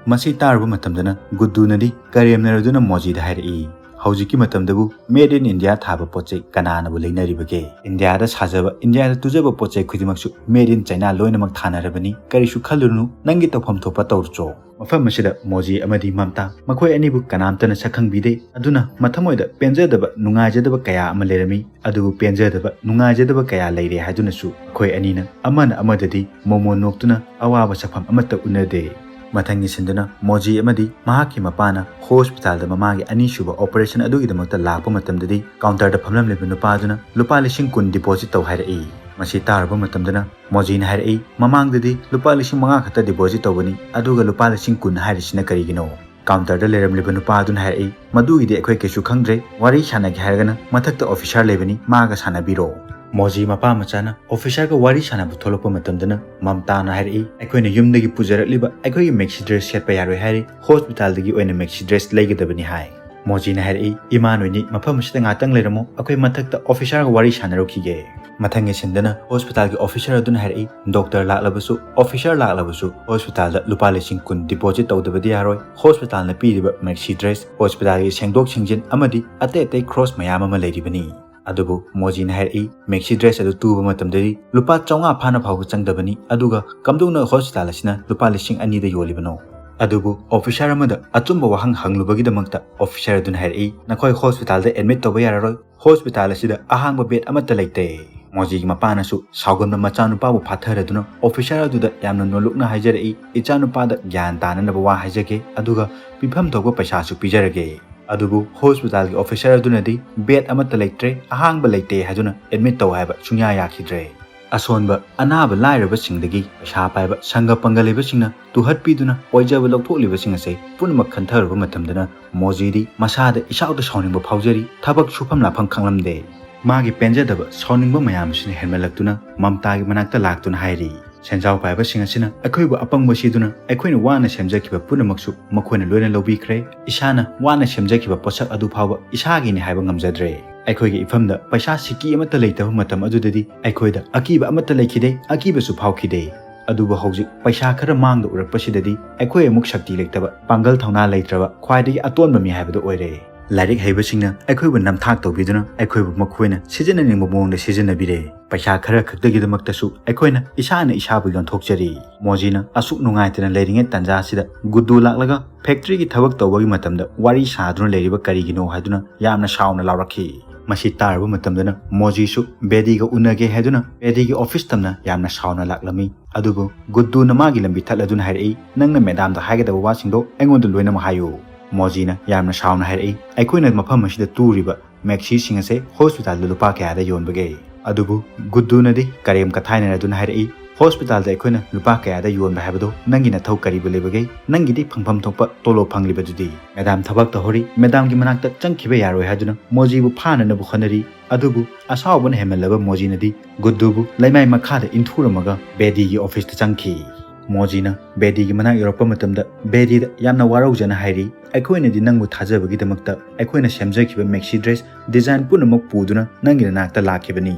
ꯃꯁꯤ ꯇꯥꯔꯨꯕ ꯃꯇꯝꯗꯅ ꯒꯨꯗꯨꯅꯗꯤ ꯀꯔꯦꯝꯅꯔꯗꯨꯅ ꯃꯣꯖꯤꯗ ꯍꯥꯏꯔꯛꯏ, "ꯍꯧꯖꯤꯛꯀꯤ ꯃꯇꯝꯗꯕꯨ Made in India ꯊꯥꯕ ꯄꯣꯠ ꯆꯩ ꯀꯅꯥꯅꯕꯨ ꯂꯩꯅꯔꯤꯕꯒꯦ? ꯏꯟꯗꯤꯌꯥꯗ ꯁꯥꯖꯕ, ꯏꯟꯗꯤꯌꯥꯗ ꯇꯨꯖꯕ ꯄꯣꯠ ꯆꯩ ꯈꯨꯗꯤꯡꯃꯛꯁꯨ Made in China ꯂꯣꯏꯅꯃꯛ ꯊꯥꯅꯔꯕꯅꯤ꯫ ꯀꯔꯤꯁꯨ ꯈꯜꯂꯨꯔꯨꯅꯨ, ꯅꯪꯒꯤ ꯇꯧꯐꯝ ꯊꯣꯛꯄ ꯇꯧꯔꯨꯆꯣ"꯫ ꯃꯐꯝ ꯑꯁꯤꯗ ꯃꯣꯖꯤ ꯑꯃꯗꯤ ꯃꯝꯇꯥ ꯃꯈꯣꯏ ꯑꯅꯤꯕꯨ ꯀꯅꯥꯝꯇꯅ ꯁꯛꯈꯪꯕꯤꯗꯦ꯫ ꯑꯗꯨꯅ ꯃꯊꯃꯣꯏꯗ ꯄꯦꯟꯖꯗꯕ, ꯅꯨꯡꯉꯥꯏꯖꯗꯕ ꯀꯌꯥ ꯑꯃ ꯂꯩꯔꯝꯃꯤ꯫ ꯑꯗꯨꯕꯨ ꯄꯦꯟꯖꯗꯕ, ꯅꯨꯡꯉꯥꯏꯖꯗꯕ ꯀꯌꯥ ꯂꯩꯔꯦ ꯍꯥꯏꯗꯨꯅꯁꯨ ꯃꯈꯣꯏ ꯑꯅꯤꯅ ꯑꯃꯅ ꯑꯃꯗꯗꯤ ꯃꯣꯃꯣꯟ ꯅꯣꯛꯇꯨꯅ ꯑꯋꯥꯕ ꯁꯛꯐꯝ ꯑꯃꯠꯇ ꯎꯅꯗꯦ꯫ ꯃꯊꯪꯒꯤ ꯁꯤꯟꯗꯨꯅ ꯃꯣꯖꯤ ꯑꯃꯗꯤ ꯃꯍꯥꯛꯀꯤ ꯃꯄꯥꯅ hospitalꯗ ꯃꯃꯥꯒꯤ ꯑꯅꯤꯁꯨꯕ operation ꯑꯗꯨꯒꯤꯗꯃꯛꯇ ꯂꯥꯛꯄ ꯃꯇꯝꯗꯗꯤ counterꯗ ꯐꯝꯂꯝꯂꯤꯕ ꯅꯨꯄꯥꯗꯨꯅ ꯂꯨꯄꯥ ꯂꯤꯁꯤꯡ ꯀꯨꯟ deposit ꯇꯧ ꯍꯥꯏꯔꯛꯏ꯫ ꯃꯁꯤ ꯇꯥꯔꯨꯕ ꯃꯇꯝꯗꯅ ꯃꯣꯖꯤꯅ ꯍꯥꯏꯔꯛꯏ, "ꯃꯃꯥꯡꯗꯗꯤ ꯂꯨꯄꯥ ꯂꯤꯁꯤꯡ ꯃꯉꯥ ꯈꯛꯇ deposit ꯇꯧꯕꯅꯤ, ꯑꯗꯨꯒ ꯂꯨꯄꯥ ꯂꯤꯁꯤꯡ ꯀꯨꯟ ꯍꯥꯏꯔꯤꯁꯤꯅ ꯀꯔꯤꯒꯤꯅꯣ?" Counterꯗ ꯂꯩꯔꯝꯂꯤꯕ ꯅꯨꯄꯥ ꯑꯗꯨꯅ ꯍꯥꯏꯔꯛꯏ, "ꯃꯗꯨꯒꯤꯗꯤ ꯑꯩꯈꯣꯏ ꯀꯩꯁꯨ ꯈꯪꯗ꯭ꯔꯦ, ꯋꯥꯔꯤ ꯁꯥꯟꯅꯒꯦ ꯍꯥꯏꯔꯒꯅ ꯃꯊꯛꯇ officer ꯂꯩꯕꯅꯤ, ꯃꯥꯒ ꯁꯥꯟꯅꯕꯤꯔꯣ"꯫ ꯃꯣꯖꯤ ꯃꯄꯥ ꯃꯆꯥꯅ officerꯒ ꯋꯥꯔꯤ ꯁꯥꯟꯅꯕ ꯊꯣꯛꯂꯛꯄ ꯃꯇꯝꯗꯅ ꯃꯝꯇꯥꯅ ꯍꯥꯏꯔꯛꯏ, "ꯑꯩꯈꯣꯏꯅ ꯌꯨꯝꯗꯒꯤ ꯄꯨꯖꯔꯛꯂꯤꯕ ꯑꯩꯈꯣꯏꯒꯤ maxi dress ꯁꯦꯠꯄ ꯌꯥꯔꯣꯏ ꯍꯥꯏꯔꯤ, hospitalꯗꯒꯤ ꯑꯣꯏꯅ maxi dress ꯂꯩꯒꯗꯕꯅꯤ" ꯍꯥꯏ꯫ ꯃꯣꯖꯤꯅ ꯍꯥꯏꯔꯛꯏ, "ꯏꯃꯥ ꯅꯣꯏꯅꯤ ꯃꯐꯝ ꯑꯁꯤꯗ ꯉꯥꯛꯇꯪ ꯂꯩꯔꯝꯃꯣ, ꯑꯩꯈꯣꯏ ꯃꯊꯛꯇ officerꯒ ꯋꯥꯔꯤ ꯁꯥꯟꯅꯔꯨꯈꯤꯒꯦ"꯫ ꯃꯊꯪꯒꯤ ꯁꯤꯟꯗꯅ hospitalꯒꯤ officer ꯑꯗꯨꯅ ꯍꯥꯏꯔꯛꯏ, "Doctor ꯂꯥꯛꯂꯕꯁꯨ, officer ꯂꯥꯛꯂꯕꯁꯨ hospitalꯗ ꯂꯨꯄꯥ ꯂꯤꯁꯤꯡ ꯀꯨꯟ deposit ꯇꯧꯗꯕꯗꯤ ꯌꯥꯔꯣꯏ꯫ Hospitalꯅ ꯄꯤꯔꯤꯕ maxi dress, hospitalꯒꯤ ꯁꯦꯡꯗꯣꯛ ꯁꯦꯡꯖꯤꯟ ꯑꯃꯗꯤ ꯑꯇꯩ ꯑꯇꯩ ꯈꯣꯔꯁ ꯃꯌꯥꯝ ꯑꯃ ꯂꯩꯔꯤꯕꯅꯤ"꯫ ꯑꯗꯨꯕꯨ ꯃꯣꯖꯤꯅ ꯍꯥꯏꯔꯛꯏ, ꯃꯦꯛꯁꯤ ꯗ꯭ꯔꯦꯁ ꯑꯗꯨ ꯇꯨꯕ ꯃꯇꯝꯗꯗꯤ ꯂꯨꯄꯥ ꯆꯥꯝꯃꯉꯥ ꯐꯥꯅ ꯐꯥꯎꯕ ꯆꯪꯗꯕꯅꯤ, ꯑꯗꯨꯒ ꯀꯝꯗꯧꯅ ꯍꯣꯁꯄꯤꯇꯥꯜ ꯑꯁꯤꯅ ꯂꯨꯄꯥ ꯂꯤꯁꯤꯡ ꯑꯅꯤꯗ ꯌꯣꯜꯂꯤꯕꯅꯣ? ꯑꯗꯨꯕꯨ ꯑꯣꯐꯤꯁꯥꯔ ꯑꯃꯗ ꯑꯆꯨꯝꯕ ꯋꯥꯍꯪ ꯍꯪꯂꯨꯕꯒꯤꯗꯃꯛꯇ ꯑꯣꯐꯤꯁꯥꯔ ꯑꯗꯨꯅ ꯍꯥꯏꯔꯛꯏ, "ꯅꯈꯣꯏ ꯍꯣꯁꯄꯤꯇꯥꯜꯗ ꯑꯦꯗꯃꯤꯠ ꯇꯧꯕ ꯌꯥꯔꯔꯣꯏ, ꯍꯣꯁꯄꯤꯇꯥꯜ ꯑꯁꯤꯗ ꯑꯍꯥꯡꯕ ꯕꯦꯗ ꯑꯃꯠꯇ ꯂꯩꯇꯦ"꯫ ꯃꯣꯖꯤꯒꯤ ꯃꯄꯥꯅꯁꯨ ꯁꯥꯎꯒꯟꯕ ꯃꯆꯥꯅꯨꯄꯥꯕꯨ ꯐꯥꯊꯔꯗꯨꯅ ꯑꯣꯐꯤꯁꯥꯔ ꯑꯗꯨꯗ ꯌꯥꯝꯅ ꯅꯣꯜꯂꯨꯛꯅ ꯍꯥꯏꯖꯔꯛꯏ, "ꯏꯆꯥꯅꯨꯄꯥꯗ ꯒ꯭ꯌꯥꯟ ꯇꯥꯅꯅꯕ ꯋꯥ ꯍꯥꯏꯖꯒꯦ, ꯑꯗꯨꯒ ꯄꯤꯐꯝ ꯊꯣꯛꯄ ꯄꯩꯁꯥꯁꯨ ꯄꯤꯖꯔꯒꯦ"꯫ ꯑꯗꯨꯕꯨ ꯍꯣꯁꯄꯤꯇꯥꯜꯒꯤ ꯑꯣꯐꯤꯁꯥꯔ ꯑꯗꯨꯅꯗꯤ, "ꯕꯦꯗ ꯑꯃꯠꯇ ꯂꯩꯇ꯭ꯔꯦ, ꯑꯍꯥꯡꯕ ꯂꯩꯇꯦ" ꯍꯥꯏꯗꯨꯅ ꯑꯦꯗꯃꯤꯠ ꯇꯧ ꯍꯥꯏꯕ ꯁꯨꯡꯌꯥ ꯌꯥꯈꯤꯗ꯭ꯔꯦ꯫ ꯑꯁꯣꯟꯕ ꯑꯅꯥꯕ ꯂꯥꯏꯔꯕꯁꯤꯡꯗꯒꯤ ꯄꯩꯁꯥ ꯄꯥꯏꯕ ꯁꯪꯒ ꯄꯪꯒ ꯂꯩꯕꯁꯤꯡꯅ ꯇꯨꯍꯠꯄꯤꯗꯨꯅ ꯑꯣꯏꯖꯕ ꯂꯧꯊꯣꯛꯂꯤꯕꯁꯤꯡ ꯑꯁꯦ ꯄꯨꯝꯅꯃꯛ ꯈꯟꯊꯔꯨꯕ ꯃꯇꯝꯗꯅ ꯃꯣꯖꯤꯗꯤ ꯃꯁꯥꯗ ꯏꯁꯥꯎꯗ ꯁꯥꯎꯅꯤꯡꯕ ꯐꯥꯎꯖꯔꯤ, ꯊꯕꯛ ꯁꯨꯐꯝ ꯂꯥꯛꯐꯝ ꯈꯪꯂꯝꯗꯦ꯫ ꯃꯥꯒꯤ ꯄꯦꯟꯖꯗꯕ ꯁꯥꯎꯅꯤꯡꯕ ꯃꯌꯥꯝ ꯑꯁꯤꯅ ꯍꯦꯟꯃꯜꯂꯛꯇꯨꯅ ꯃꯝꯇꯥꯒꯤ ꯃꯅꯥꯛꯇ ꯂꯥꯛꯇꯨꯅ ꯍꯥꯏꯔꯤ, "ꯁꯦꯟꯖꯥꯎ ꯄꯥꯏꯕꯁꯤꯡ ꯑꯁꯤꯅ ꯑꯩꯈꯣꯏꯕꯨ ꯑꯄꯪꯕ ꯁꯤꯗꯨꯅ ꯑꯩꯈꯣꯏꯅ ꯋꯥꯅ ꯁꯦꯝꯖꯈꯤꯕ ꯄꯨꯝꯅꯃꯛꯁꯨ ꯃꯈꯣꯏꯅ ꯂꯣꯏꯅ ꯂꯧꯕꯤꯈ꯭ꯔꯦ꯫ ꯏꯁꯥꯅ ꯋꯥꯅ ꯁꯦꯝꯖꯈꯤꯕ ꯄꯣꯠꯁꯛ ꯑꯗꯨ ꯐꯥꯎꯕ ꯏꯁꯥꯒꯤꯅꯤ ꯍꯥꯏꯕ ꯉꯝꯖꯗ꯭ꯔꯦ꯫ ꯑꯩꯈꯣꯏꯒꯤ ꯏꯐꯝꯗ ꯄꯩꯁꯥ ꯁꯤꯀꯤ ꯑꯃꯠꯇ ꯂꯩꯇꯕ ꯃꯇꯝ ꯑꯗꯨꯗꯗꯤ ꯑꯩꯈꯣꯏꯗ ꯑꯀꯤꯕ ꯑꯃꯠꯇ ꯂꯩꯈꯤꯗꯦ, ꯑꯀꯤꯕꯁꯨ ꯐꯥꯎꯈꯤꯗꯦ꯫ ꯑꯗꯨꯕꯨ ꯍꯧꯖꯤꯛ ꯄꯩꯁꯥ ꯈꯔ ꯃꯥꯡꯗ ꯎꯔꯛꯄꯁꯤꯗꯗꯤ ꯑꯩꯈꯣꯏ ꯑꯃꯨꯛ ꯁꯛꯇꯤ ꯂꯩꯇꯕ, ꯄꯥꯡꯒꯜ ꯊꯧꯅꯥ ꯂꯩꯇ꯭ꯔꯕ, ꯈ꯭ꯋꯥꯏꯗꯒꯤ ꯑꯇꯣꯟꯕ ꯃꯤ ꯍꯥꯏꯕꯗꯨ ꯑꯣꯏꯔꯦ꯫ ꯂꯥꯏꯔꯤꯛ ꯍꯩꯕꯁꯤꯡꯅ ꯑꯩꯈꯣꯏꯕꯨ ꯅꯝꯊꯥꯛ ꯇꯧꯕꯤꯗꯨꯅ ꯑꯩꯈꯣꯏꯕꯨ ꯃꯈꯣꯏꯅ ꯁꯤꯖꯤꯟꯅꯅꯤꯡꯕ ꯃꯑꯣꯡꯗ ꯁꯤꯖꯤꯟꯅꯕꯤꯔꯦ꯫ ꯄꯩꯁꯥ ꯈꯔ ꯈꯛꯇꯒꯤꯗꯃꯛꯇꯁꯨ ꯑꯩꯈꯣꯏꯅ ꯏꯁꯥꯅ ꯏꯁꯥꯕꯨ ꯌꯣꯟꯊꯣꯛꯆꯔꯤ"꯫ ꯃꯣꯖꯤꯅ ꯑꯁꯨꯛ ꯅꯨꯡꯉꯥꯏꯇꯅ ꯂꯩꯔꯤꯉꯩ ꯇꯥꯟꯖꯥ ꯑꯁꯤꯗ ꯒꯨꯗꯨ ꯂꯥꯛꯂꯒ ꯐꯦꯛꯇ꯭ꯔꯤꯒꯤ ꯊꯕꯛ ꯇꯧꯕꯒꯤ ꯃꯇꯝꯗ ꯋꯥꯔꯤ ꯁꯥꯗꯨꯅ ꯂꯩꯔꯤꯕ ꯀꯔꯤꯒꯤꯅꯣ ꯍꯥꯏꯗꯨꯅ ꯌꯥꯝꯅ ꯁꯥꯎꯅ ꯂꯥꯎꯔꯛꯈꯤ꯫ ꯃꯁꯤ ꯇꯥꯔꯨꯕ ꯃꯇꯝꯗꯅ ꯃꯣꯖꯤꯁꯨ ꯕꯦꯗꯤꯒ ꯎꯅꯒꯦ ꯍꯥꯏꯗꯨꯅ ꯕꯦꯗꯤꯒꯤ ꯑꯣꯐꯤꯁ ꯇꯝꯅ ꯌꯥꯝꯅ ꯁꯥꯎꯅ ꯂꯥꯛꯂꯝꯃꯤ꯫ ꯑꯗꯨꯕꯨ ꯒꯨꯗꯨꯅ ꯃꯥꯒꯤ ꯂꯝꯕꯤ ꯊꯠꯂꯗꯨꯅ ꯍꯥꯏꯔꯛꯏ, "ꯅꯪꯅ ꯃꯦꯗꯥꯝꯗ ꯍꯥꯏꯒꯗꯕ ꯋꯥꯁꯤꯡꯗꯣ ꯑꯩꯉꯣꯟꯗ ꯂꯣꯏꯅꯃꯛ ꯍꯥꯏꯌꯨ"꯫ ꯃꯣꯖꯤꯅ ꯌꯥꯝꯅ ꯁꯥꯎꯅ ꯍꯥꯏꯔꯛꯏ, "ꯑꯩꯈꯣꯏꯅ ꯃꯐꯝ ꯑꯁꯤꯗ ꯇꯨꯔꯤꯕ ꯃꯦꯛꯁꯤꯁꯤꯡ ꯑꯁꯦ ꯍꯣꯁꯄꯤꯇꯥꯜꯗ ꯂꯨꯄꯥ ꯀꯌꯥꯗ ꯌꯣꯟꯕꯒꯦ?" ꯑꯗꯨꯕꯨ ꯒꯨꯗꯨꯅꯗꯤ ꯀꯔꯦꯝ ꯀꯊꯥꯏꯅꯔꯗꯨꯅ ꯍꯥꯏꯔꯛꯏ, "ꯍꯣꯁꯄꯤꯇꯥꯜꯗ ꯑꯩꯈꯣꯏꯅ ꯂꯨꯄꯥ ꯀꯌꯥꯗ ꯌꯣꯟꯕ ꯍꯥꯏꯕꯗꯣ ꯅꯪꯒꯤ ꯅꯊꯧ ꯀꯔꯤꯕꯨ ꯂꯩꯕꯒꯦ? ꯅꯪꯒꯤꯗꯤ ꯐꯪꯐꯝ ꯊꯣꯛꯄ ꯇꯣꯂꯣꯞ ꯐꯪꯂꯤꯕꯗꯨꯗꯤ?" ꯃꯦꯗꯥꯝ ꯊꯕꯛ ꯇꯧꯍꯧꯔꯤ, ꯃꯦꯗꯥꯝꯒꯤ ꯃꯅꯥꯛꯇ ꯆꯪꯈꯤꯕ ꯌꯥꯔꯣꯏ ꯍꯥꯏꯗꯨꯅ ꯃꯣꯖꯤꯕꯨ ꯐꯥꯅꯅꯕ ꯍꯣꯠꯅꯔꯤ꯫ ꯑꯗꯨꯕꯨ ꯑꯁꯥꯎꯕꯅ ꯍꯦꯟꯃꯜꯂꯕ ꯃꯣꯖꯤꯅꯗꯤ ꯒꯨꯗꯨꯕꯨ ꯂꯩꯃꯥꯏ ꯃꯈꯥꯗ ꯏꯟꯊꯨꯔꯝꯃꯒ ꯕꯦꯗꯤꯒꯤ ꯑꯣꯐꯤꯁꯇ ꯆꯪꯈꯤ꯫ ꯃꯣꯖꯤꯅ ꯕꯦꯗꯤꯒꯤ ꯃꯅꯥꯛ ꯌꯧꯔꯛꯄ ꯃꯇꯝꯗ ꯕꯦꯗꯤꯗ ꯌꯥꯝꯅ ꯋꯥꯔꯧꯖꯅ ꯍꯥꯏꯔꯤ, "ꯑꯩꯈꯣꯏꯅꯗꯤ ꯅꯪꯕꯨ ꯊꯥꯖꯕꯒꯤꯗꯃꯛꯇ ꯑꯩꯈꯣꯏꯅ ꯁꯦꯝꯖꯈꯤꯕ ꯃꯦꯛꯁꯤ ꯗ꯭ꯔꯦꯁ ꯗꯤꯖꯥꯏꯟ ꯄꯨꯝꯅꯃꯛ ꯄꯨꯗꯨꯅ ꯅꯪꯒꯤ ꯅꯅꯥꯛꯇ ꯂꯥꯛꯈꯤꯕꯅꯤ꯫